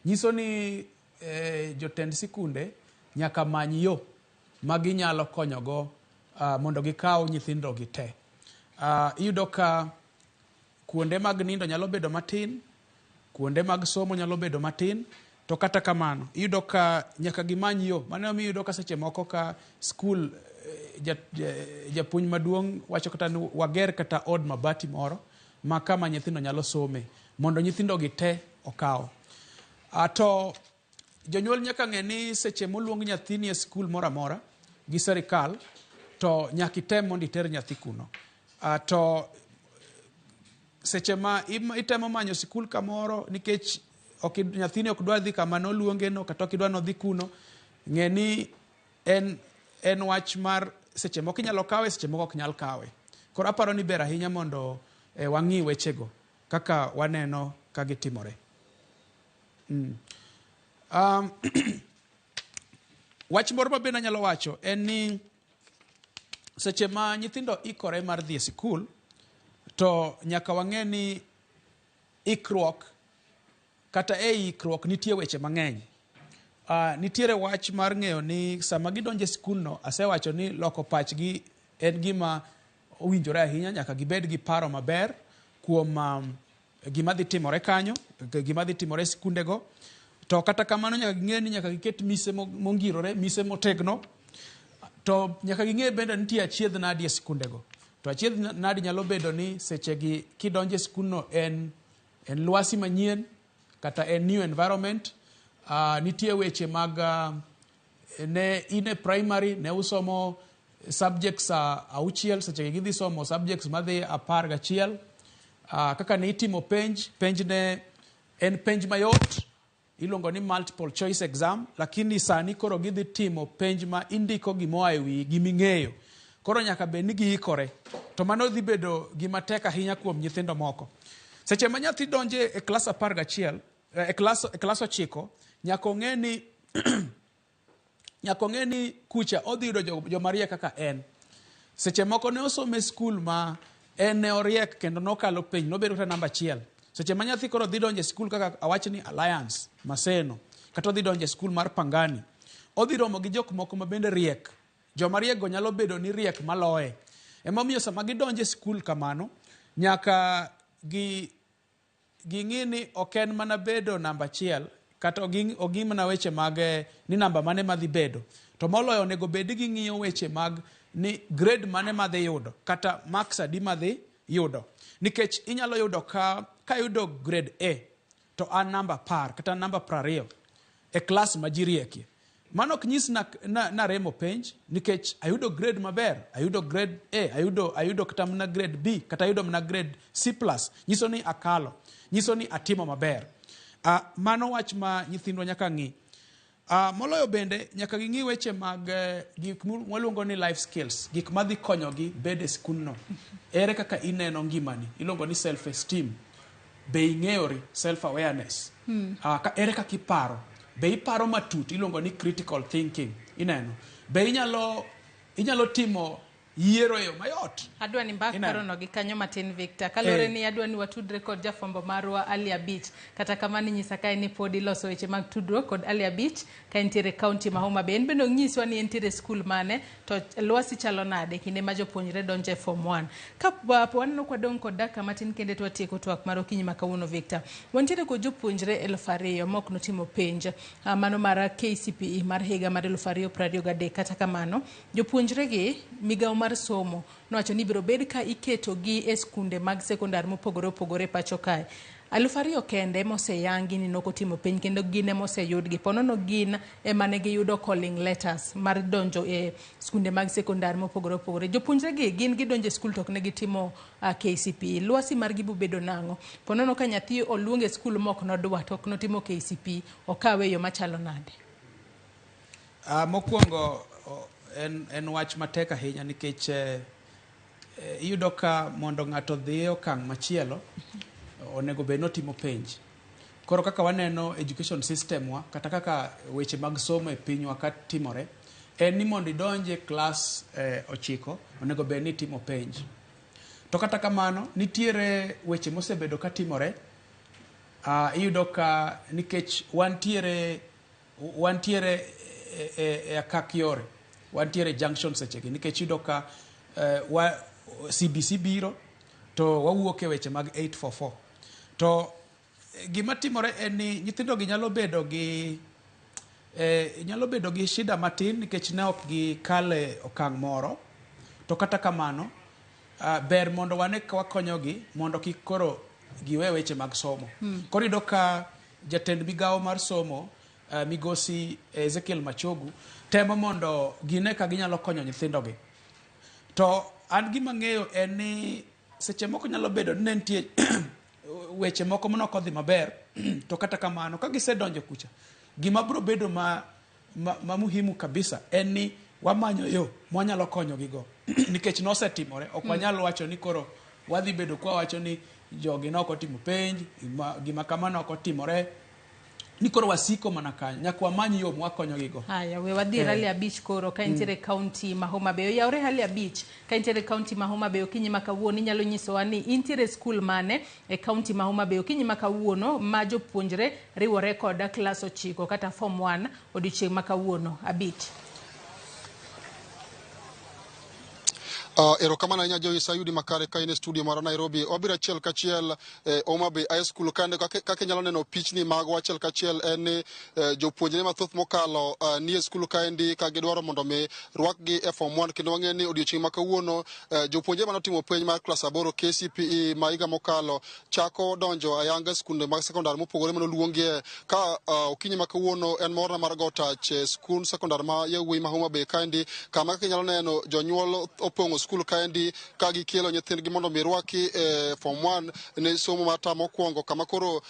Nyiso ni jotend sikunde nyaka many yo ma ginyalo konyogo mondo gikaw nyithindo gi te. Iyudo ka kuonde mag nindo nyalo bedo matin, kuonde mag somo nyalo bedo matin, to kata kamano iyudo ka nyaka gimany yo. Mano emiyo iyudo ka seche moko ka skul japuonj maduong' wacho kata ni wager kata od mabati moro ma kama nyithindo nyalo some mondo nyithindo gi te okaw. To jonyuol nyaka ng'e ni seche moluong nyathini e skul moro amora gi serikal to nyaka item mondo iter nyathi kuno. To seche ma itemo manyo sikul kamoro nikech ok nyathini ok dwa dhi kama noluonge no kata ok idwa nodhi kuno, ng'e ni en wach mar seche moko inyalo kawe, seche moko ok nyal kawe. Koro aparo ni ber ahinya mondo wang'i wechego kaka waneno ka gitimore. Wach moro ma bende anyalo wacho en ni seche ma nyithindo ikore mar dhi e sikul, to nyaka wang'e ni ikruok kata e ikruok nitie weche mang'eny. Nitiere wach mar ng'eyo ni sama gidonjo e sikulno, asewacho ni loko pachgi en gima owinjore ahinya, nyaka gibed gi paro maber kuom gima dhi timore kanyo, gima dhi timore e sikundego. To kata kamano nyaka ging'e ni nyaka giket mise mongirore, mise motegno. To nyaka ging'e bende nitie achiedh nadi e sikundego. To achiedh nadi nyalo bedo ni sechegi kidonjo e sikulno en lwasi manyien kata en new environment. Nitie weche mag ne in e primary ne usomo subjects 6, sechegi gidhi somo subjects madhi 11. Kaka ne itimo penj, penj ne en penj mayot, iluongo ni multiple choice exam, lakini sani koro gidhi timo penj ma indiko gimoa e wiyi gi ming'eyo. Koro nyaka bed ni giikore. To mano dhi bedo gima tek ahinya kuom nyithindo moko. Seche ma nyathi donje e klas 11, e klas 9, nyaka ong'e ni nyaka ong'e ni kucha odhi yudo joma riek kaka en. Seche moko ne osomo e skul ma en ne oriek kendo nokalo penj, nobedo kata namba 1. Seche ma nyathi koro dhi donjo e skul kaka awach ni Alliance, Maseno, kata odhi donjo e skul mar Pangani, odhi romo gi jok moko ma bende riek. Joma riek go nyalo bedo ni riek maloye. Emomiyo sama gidonjo e skul kamano, nyaka ging'i ni ok en mana bedo namba 1, kata oging'i mana weche mag ni namba mane madhi bedo. To moloyo onego bed ni ging'iyo weche mag ni grade mane madhi yudo, kata marks adi madhi yudo. Nikech inyalo yudo ka yudo grade A, to an namba 10 kata namba 20 e klas ma ji riekie. Mano ok nyis na remo penj, nikech ayudo grade maber, ayudo grade A, ayudo kata mana grade B, kata ayudo mana grade C plus. Nyiso ni akalo, nyiso ni atimo maber. Mano wach ma nyithindwa nyaka ng'i. Moloyo bende nyaka ging'i weche mag gik mwaluongo ni life skills, gik madhi konyogi bedo e sikulno. Ere kaka ineno ngimani, iluongo ni self esteem. Be ing'eyori, self awareness. Ere kaka iparo, be iparo matut, iluongo ni critical thinking. Ineno, be inyalo timo yiero e yo mayot. Adwa ni mbak parono gi kanyo matin Victor. Kaluwore ni adwa ni watudre kod jafwambo marwa Ali Abich. Kata kamano inyisa kae ni pod iloso weche mag tudruok kod Ali Abich ka entiere kaunti ma Homa Bay. En bende onyiswa ni entiere skul mane to lwasi chalo nade kinde ma jopuonjre donjo e form 1. Ka waneno kwa dong' kod dakika matin kende to watieko twak mar okinyi ma kawuono Victor. Wantiere kod jopuonjre 2000 mok notimo penj mano mar KCPE mar higa mar 2023. Kata kamano jopuonjre gi migawo mar somo nowacho ni biro bed ka iketo gi e skunde mag sekondar mopogore opogore pacho kae. 2000 kende moseyangi ni nokotimo penj kendo gin emoseyudgi. Ponono gin ema ne giyudo calling letters mar donjo e skunde mag sekondar mopogore opogore. Jopuonjre gi gin gidonjo e skul to ok ne gitimo KCPE. Lwasi margi bobedo nang'o? Ponono ka nyathi oluong e skul mok nodwa to ok notimo KCPE, okawe e yo machalo nade? Mokwongo en wach matek ahinya nikech iyudo ka mondo ng'ato odhi e okang' machielo onego bed ni otimo penj. Koro kaka waneno education system wa kata kaka weche mag somo e pinywa ka timore en ni mondo idonj e klas 9 onego bed ni itimo penj. To kata kamano nitiere weche mosebedo katimore. Iyudo ka nikech wantiere e akak yore, wantiere junction sechegi, nikech iyudo ka CBC biro to wawuok e weche mag 844. To gima timore en ni nyithindo gi nyalo bedo gi shida matin nikech ne ok gikale okang' moro. To kata kamano ber mondo wane ka wakonyogi mondo kik koro giwe weche mag somo. Koro iyudo ka jatend migawo mar somo migosi Ezekiel Machogu temo mondo gine ka ginyalo konyo nyithindogi. To an gima ng'eyo en ni seche moko nyalo bedo ni ne nitie weche moko manok odhi maber, to kata kamano ka gisedonjo kucha, gima biro bedo ma muhimu kabisa en ni wamanyo yo mwanyalo konyogigo. Nikech nosetimore, ok wanyal wacho ni koro wadhi bedo kwa wacho ni jogi nok otimo penj, gima kamano ok otimore, ni koro wasiko mana kanyo, nyaka wamany yo mwakonyogigo. Haya, we wadhi rali 5 koro ka intiere kaunti ma Homa Bay. Oyawre hali 5 ka intiere kaunti ma Homa Bay okinyi ma kawuono. Inyalo nyisowa ni intiere skul mane e kaunti ma Homa Bay okinyi ma kawuono ma jopuonjre riwore kod klas 9 kata form 1 odiochieng' ma kawuono 5. Erokamano ahinya Joyce, ayudi makare ka in e studio mar Nairobi. Wabiro achiel kachiel Homa Bay High School kande kaka inyalo neno pichni magwa achiel kachiel en ni jopuonjre mathoth mokalo nie skul kaendi ka gidwaro mondo mi rwakgi e form 1, kendo wang'eyo ni odiochieng' ma kawuono jopuonjre manotimo penj mar klas 8 KCPE ma higa mokalo chako donjo ayanga skunde mag sekondar mopogore manoluongie ka okinyi ma kawuono en morna mar go tach skund sekondar ma yawuoyi ma Homa Bay kaendi, kama kaka inyalo neno jonyuol opong'o skul kaendi ka gikelo nyithindgi mondo mi rwaki e form 1 ne somo mar tam mokwongo, kama koro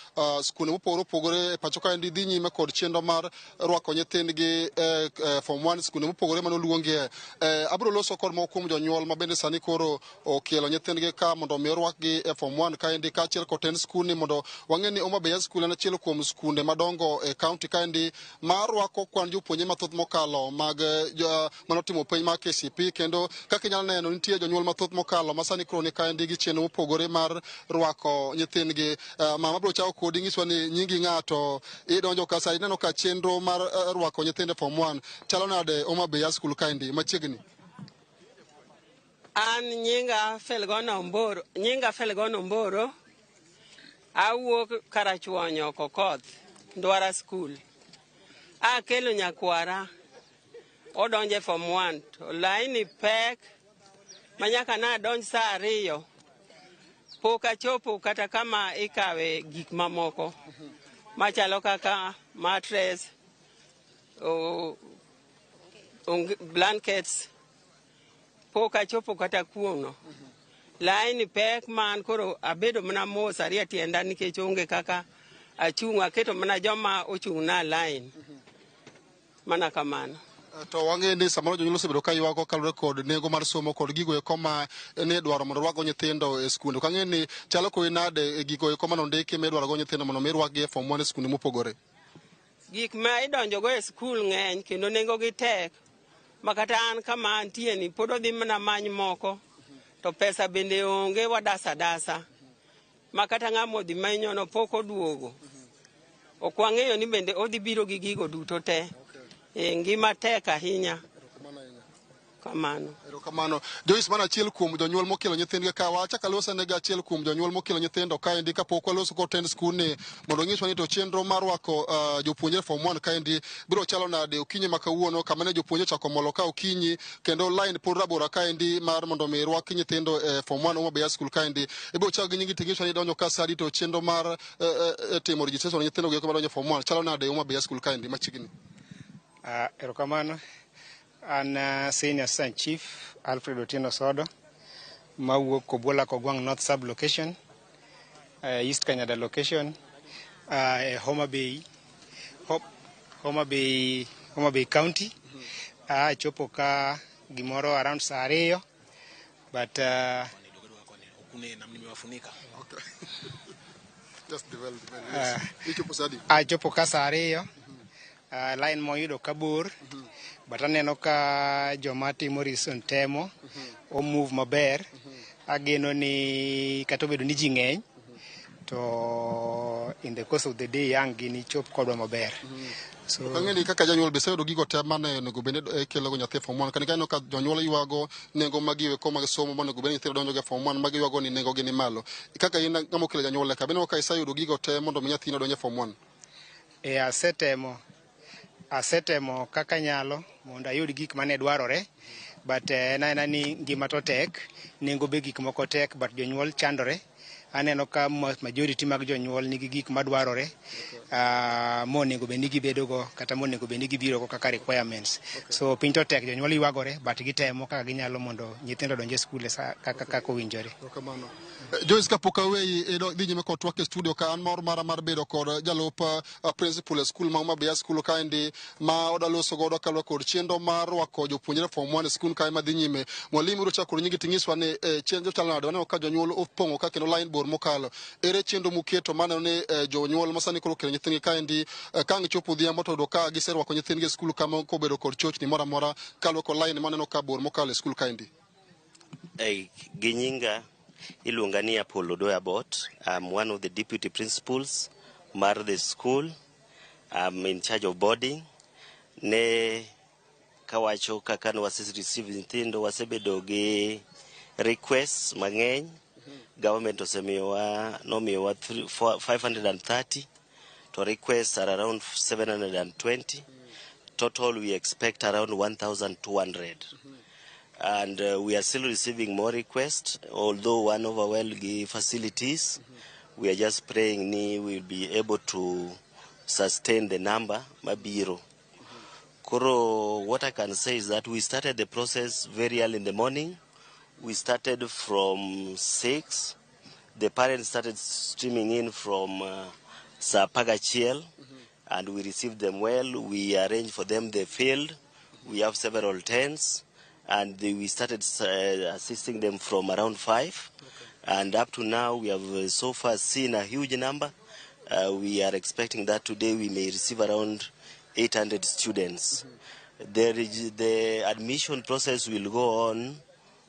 skunde mopogore opogore e pacho kaendi dhi nyime kod chenro mar rwako nyithindgi e form 1 skunde mopogore manoluongie. Abiro loso kod moko kuom jonyuol ma bende sani koro okelo nyithindgi ka mondo mi orwakgi e form 1 kaendi, kaachiel kod tend skundni mondo wang'e ni Homa Bay High School en achiel kuom skunde madongo e kaunti kaendi ma rwako kwan jopuonjre mathoth mokalo mag manotimo penj mar KCPE, kendo kaka inyalo neno nitie jonyuol mathoth mokalo ma sani koro ni kaendi gi chenro mopogore mar rwako nyithindgi. Mama biro chako kodi nyiswa ni nyingi ng'ato idonjo ka sa ineno ka chenro mar rwako nyithindo e form 1 chalo nade Homa Bay High School kaendi machiegni? An nyinga Felgona Omboro, awuok Karachuonyo Kokoth, Ndwara School. Akelo nyakwara odonje form 1 to laini pek manyaka na donj saa 2 pok achopo kata kama ikawe gik mamoko machalo kaka mattress, blankets, pok achopo kata kuono. Laini pek man koro abedo mana mos ariyo tienda nikech onge kaka achung', aketo mana joma ochung' na line mana kamano. To wang'eyo ni samoro jonyuol osebedo ka ywak kaluwore kod nengo mar somo kod gigo eko ma ne dwaro mondo rwakgo nyithindo e skunde. Ok ang'eyo ni chalo kodi nade e gigo eko manondiki midwarogo nyithindo mondo mi rwakgi e form 1 e skunde mopogore. Gik ma idonjogo e skul ng'eny kendo nengogi tek, ma kata an kama antie ni pod odhi mana many moko to pesa bende onge, wadasa dasa ma kata ng'ama odhi manyono pok oduogo. Ok wang'eyo ni bende odhi biro gi gigo duto te. Ngima tek ahinya. Kamano. Erokamano. Joyce, mana achiel kuom jonyuol mokelo nyithindgi ka wachak aloso nega achiel kuom jonyuol mokelo nyithindo kaendi kapok waloso kod tend skundni mondo onyiswa ni to chenro mar rwako jopuonjre form 1 kaendi biro chalo nade okinyi ma kawuono, kama ne jopuonjre ochako molo ka okinyi kendo line pod rabora kaendi mar mondo mi rwak nyithindo e form 1 Homa Bay High School kaendi. Ibiro chako gi nyingi ting'iswa ni donjo ka sadi to chenro mar timo registration nyithindo go madonjo form 1 chalo nade Homa Bay High School kaendi machiegni. Erokamano. An Senior Assistant Chief Alfred Otieno Sodo mawuok Kobwola Kogwang' North Sub Location, East Kanyada Location, Homa Bay, Homa Bay County. Achopo ka gimoro around saa 2, but achopo ka saa 2. Line moyudo ka bor, but aneno ka joma timo reason temo, o move maber. Ageno ni kata obedo ni ji ng'eny, to in the course of the day yang gini chop kodwa maber. So Ang'e ni kaka janyuol be iseyudo gigo te mane onego bed ni ikelo go nyathi e form 1 kani kaneno ka jonyuol ywago nengo mag gigo mag somo monego bed ni nyithindo donjo go e form 1 magi ywago ni nengo gi ni malo. Kaka in ng'ama okelo janyuol ka be ka iseyudo gigo te mondo mi nyathini odonj e form 1? E, asetemo kaka nyalo mondo ayud gik mane dwarore, but en aena ni ngima to tek, nengo be gik moko tek, but jonyuol chandore. Aneno ka majority mag jonyuol nigi gik madwarore monego bed ni gibedogo kata monego bed ni gibirogo kaka requirements. So piny to tek, jonyuol ywagore, but gitemo kaka ginyalo mondo nyithindo odonj e skul e sa kaka owinjore. Erokamano. Joyce, kapok aweyi dhi nyime kod twak e studio ka, an mor mara mar bedo kod jalup principal e skul ma Homa Bay School kaendi ma oda loso godo kaluwore kod chenro mar rwako jopuonjre form 1 e skul kae madhi nyime. Mwalimu, ibiro chako kod nyingi ting'iswa ni chenro chalo nade? Waneno ka jonyuol opong'o ka kendo line bor mokalo. Ere chenro muketo maneno ni jonyuol ma sani koro okelo nyithindgi kaendi ka ang' chopo odhiambo to yudo ka giserwako nyithindgi e skul kama kobedo kod chochni moro amora kaluwore kod line maneno ka bor mokalo e skul kaendi? Hey, gi nyinga iluonga ni Apollo Doyabot. I'm one of the deputy principals mar the school. I'm in charge of boarding. Ne kawacho kaka ne wase receive nyithindo, wasebedo gi requests mang'eny. Government osemiyowa, nomiyowa 530 to requests are around 720. Total we expect around 1200, and we are still receiving more requests, although one overwhelmed gi facilities. We are just praying ni we will be able to sustain the number mabiro. Koro what I can say is that we started the process very early in the morning. We started from 6. The parents started streaming in from saa 11, and we received them well. We arranged for them the field. We have several tents, and we started assisting them from around 5. And up to now, we have so far seen a huge number. We are expecting that today we may receive around 800 students. The admission process will go on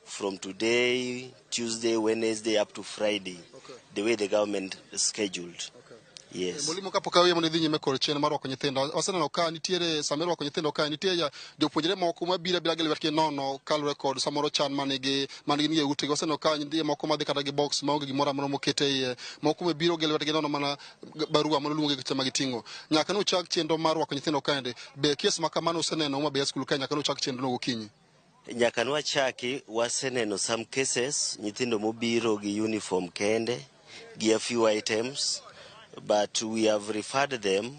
from today, Tuesday, Wednesday, up to Friday, the way the government scheduled. Yes. Mwalimu, kapok aweyi mondo idhi nyime kod chenro mar rwako nyithindo, waseneno ka nitiere sama irwako nyithindo kae nitie jopuonjre moko mabiro abira gi lwetgi nono kaluwore kod samoro chan manigi manigi e utegi. Waseneno ka nitie moko madhi kata gi box maonge gimoro amora moket e iye, moko mabiro gi lwetgi nono mana barua manoluongi gi ma giting'o. Nyaka nuchak chenro mar rwako nyithindo kaendi, be kes ma kamano useneno Homa Bay School kae nyaka nuchak chenro no gokinyi? Nyaka nwachaki waseneno some cases, nyithindo mobiro gi uniform kende gi a few items, but we have referred them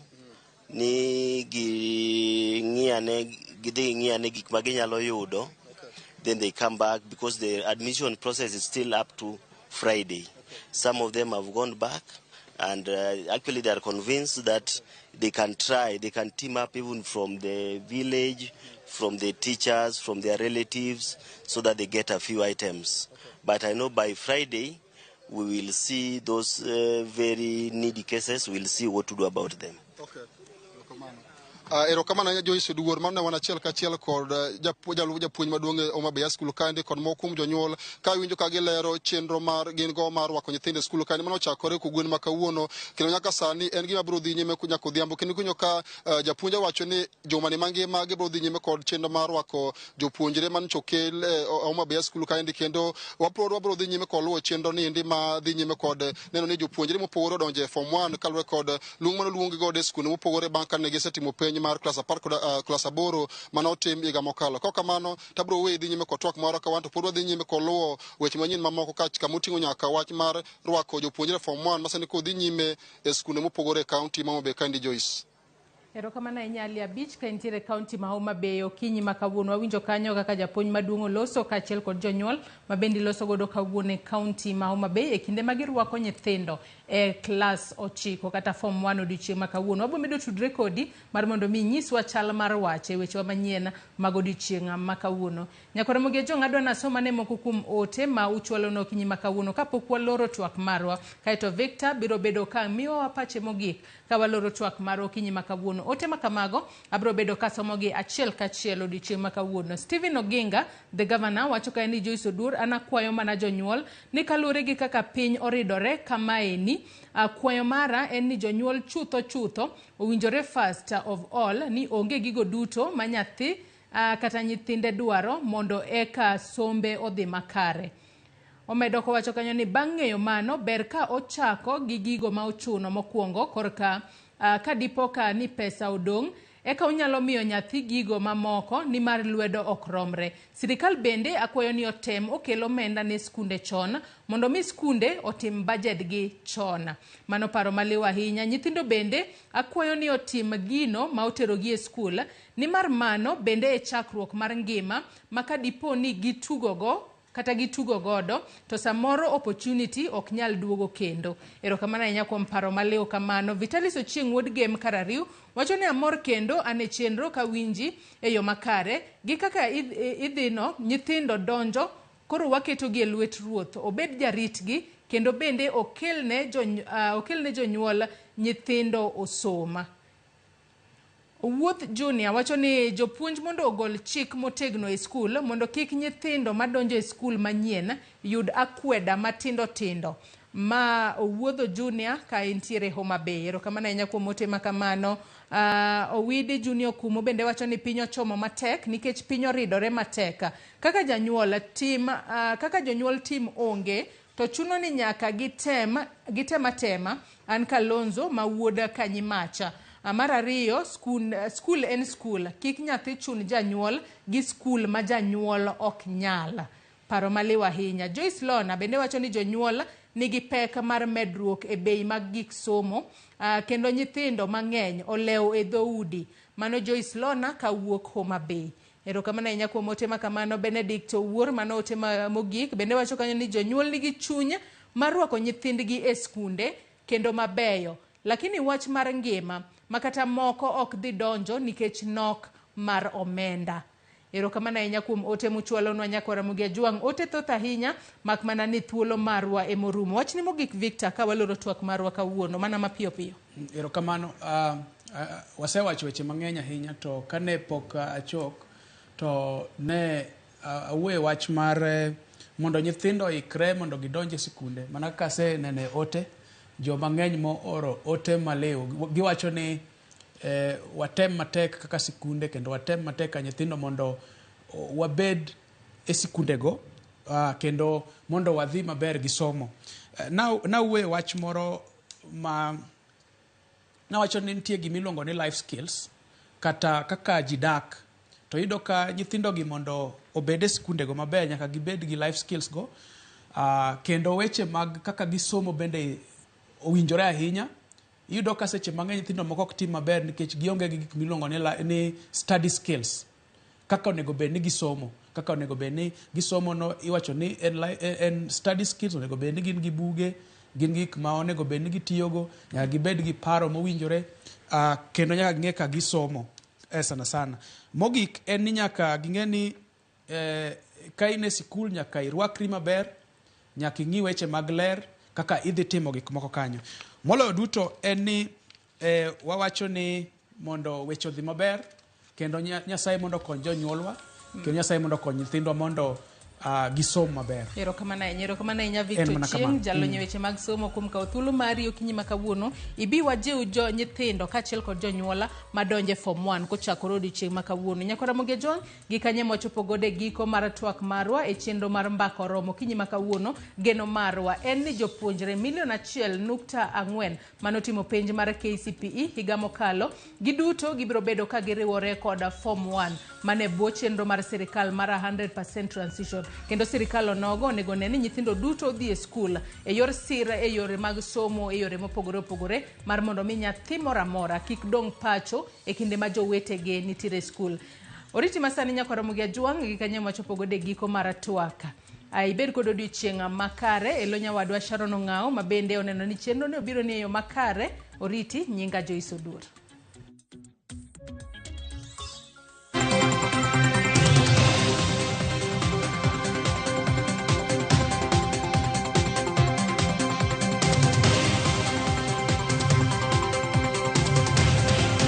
ni ging'iyane, gidhi ging'iyane gik ma ginyalo yudo, then they come back, because the admission process is still up to Friday. Some of them have gone back, and actually they are convinced that they can try, they can team up even from the village, from the teachers, from their relatives, so that they get a few items. But I know by Friday we will see those very needy cases, we'll see what to do about them. Okay. Erokamano ahinya Joyce Oduor. Mano ne wan achiel kachiel kod jalup japuonj maduong' e Homa Bay School kaendi kod moko kuom jonyuol ka winjo ka gilero chenro mar gin go mar rwako nyithindo e skul kaendi mano ochakore kogwen ma kawuono kendo nyaka sani en gima biro dhi nyime nyaka odhiambo. Kendo iwinjo ka japuonj owacho ni jumani mangima gibiro dhi nyime kod chenro mar rwako jopuonjre manyocha okel e Homa Bay School kaendi, kendo wabiro dhi nyime kod luwo chenro ni endi ma dhi nyime kod neno ni jopuonjre mopogore odonjo e form 1 kaluwore kod luong mane oluong gi godo e skunde mopogore bang' kane gisetimo penj mar klas 10 kod klas 8 mane otim higa mokalo. Kok kamano to abiro weyi dhi nyime kod twak marwa ka wan to pod wadhi nyime kod luwo weche manyien mamoko ka kamoting'o nyaka wach mar rwako jopuonjre form 1 ma sani koro dhi nyime e skunde mopogore e kaunti ma Homa Bay kaendi, Joyce. Erokamano ahinya Ali Abich ka intiere e kaunti ma Homa Bay okinyi ma kawuono. Wawinjo kanyo kaka japuonj maduong' oloso kaachiel kod jonyuol ma bende iloso godo kawuono e kaunti ma Homa Bay e kinde ma girwako nyithindo e klas 9 kata form 1 odiochieng' ma kawuono. Wabiro medo tudre kodi mar mondo mi inyiswa chal mar wach e wechewa manyien mag odiochieng' ma kawuono. Nyakora Mogi Ajong' adwa nasom ane moko kuom ote ma uchwalonwa okinyi ma kawuono kapok waloro twak marwa. Kaeto Victor biro bedo ka miyowa pache mogik ka waloro twak marwa okinyi ma kawuono. Ote ma kamago abiro bedo kasomogi achiel kachiel odiochieng' ma kawuono. Stephen Oginga, the governor, wacho kae ni Joyce Oduor, an akwayo mana jonyuol ni kaluwore gi kaka piny oridore kamaeni, kwayo mara en ni jonyuol chutho chutho owinjore first of all ni onge gigo duto ma nyathi kata nyithinde dwaro mondo eka sombe odhi makare. Omedo kowacho kanyo ni bang' ng'eyo mano, ber ka ochako gi gigo ma ochuno mokwongo korka ka dipo ka ni pesa odong' eka unyalo miyo nyathi gigo mamoko nimar lwedo ok romre. Sirikal bende akwayo ni otem okel omenda ne skunde chon mondo mi skunde otim bajet gi chon. Mano paro maliw ahinya. Nyithindo bende akwayo ni otim gino ma oterogi e skul nimar mano bende e chakruok mar ngima ma ka dipo ni gitugogo kata gitugo godo to samoro opportunity ok nyal duogo kendo. Erokamano ahinya kuom paro maliw kamano. Vitalis Ochieng' wuod Gem Karariu wacho ni amor kendo an e chenro kawinji e yo makare gi kaka idhino nyithindo donjo koro waketogi e lwet ruoth obed jaritgi kendo bende okelne jonyuol nyithindo osoma. Owuoth Junior wacho ni jopuonj mondo ogol chik motegno e skul mondo kik nyithindo madonjo e skul manyien yud akweda matindo tindo. Ma Owuodho Junior ka entiere Homa Bay. Erokamano ahinya kuom ote ma kamano. Owidi Junior Kumo bende wacho ni piny ochomo matek nikech piny oridore matek. Kaka janyuol tim, kaka jonyuol tim onge to chuno ni nyaka gitem atema. An Kalonzo ma wuod Kanyimacha. Mar ariyo, skul en skul. Kik nyathi chun janyuol gi skul ma janyuol ok nyal. Paro maliw ahinya. Joyce Lona bende wacho ni jonyuol nigi pek mar medruok e bei mag gik somo, kendo nyithindo mang'eny olewo e dhoudi. Mano Joyce Lona kawuok Homa Bay. Erokamano ahinya kuom ote ma kamano. Benedict Owuor, mano ote mogik, bende wacho kanyo ni jonyuol nigi chuny mar rwako nyithindgi e skunde kendo mabeyo. Lakini wach mar ngima makata moko ok dhi donjo nikech nok mar omenda. Erokamano ahinya kuom ote muchwalonwa nyakwara Ramogi Ajwang'. Ote thoth ahinya mak mana ni thuolo marwa emorumo. Wachni mogik Victor ka waloro twak marwa kawuono mana mapiyo piyo. Erokamano. Wasewacho weche mang'eny ahinya to kane pok achok to ne awuoye wach mar mondo nyithindo oikre mondo gidonj e sikunde. Mana kaka asenene ote, joma ng'eny mooro ote maliw giwacho ni watem matek kaka sikunde kendo watem matek ka nyithindo mondo wabed e sikundego kendo mondo wadhi maber gi somo. Nawuoye wach moro ma nawacho ni nitie gima iluongo ni life skills kata kaka ji dak. To iyudo ka nyithindo gi mondo obed e sikundego maber nyaka gibed gi life skills go, kendo weche mag kaka gisomo bende owinjore ahinya. Iyudo ka seche mang'eny nyithindo moko ok tim maber nikech gionge gi gik miluongo ni study skills. Kaka onego bed ni gisomo, kaka onego bed ni gisomo no iwacho ni en study skills, onego bed ni gin gi buge, gin gik ma onego bed ni gitiyogo, nyaka gibed gi paro mowinjore, kendo nyaka ging'e ka gisomo sana sana. Mogik en ni nyaka ging'e ni ka in e sikul nyaka irwakri maber, nyaka ing'i weche mag ler kaka idhi timo gik moko kanyo. Moloyo duto en ni wawacho ni mondo weche odhi maber kendo Nyasaye mondo okony jonyuolwa, kendo Nyasaye mondo okony nyithindwa mondo gisom maber. Erokamano ahinya, erokamano ahinya Victor Ochieng', jalony e weche mag somo kuom kawo thuolo mari okinyi ma kawuono. Ibi wajiw jo nyithindo kaachiel kod jonyuola madonjo e form 1 kochakore odiochieng' ma kawuono. Nyakwara Ramogi Ajwang', gi kanye mwachopo godo e giko mar twak marwa e chenro mar Mbaka Oromo okinyi ma kawuono. Geno marwa en ni jopuonjre milion 1.4 manotimo penj mar KCPE higa mokalo, giduto gibiro bedo ka giriwore kod form 1 mane bwo chenro mar sirikal mar 100% transition. Kendo sirikal onogo onego ne ni nyithindo duto odhi e skul e yor sir, e yore mag somo, e yore mopogore opogore mar mondo mi nyathi moro amora kik dong' pacho e kinde ma jowetege nitiere e skul. Oriti masani nyakwara Ramogi Ajwang' gi kanye mwachopo godo e giko mar twak. Ibed kod odiochieng' makare. Elo nyawadwa Sharon Ong'ao ma bende oneno ni chenro ne obiro ni e yo makare. Oriti, nyinga Joyce Oduor.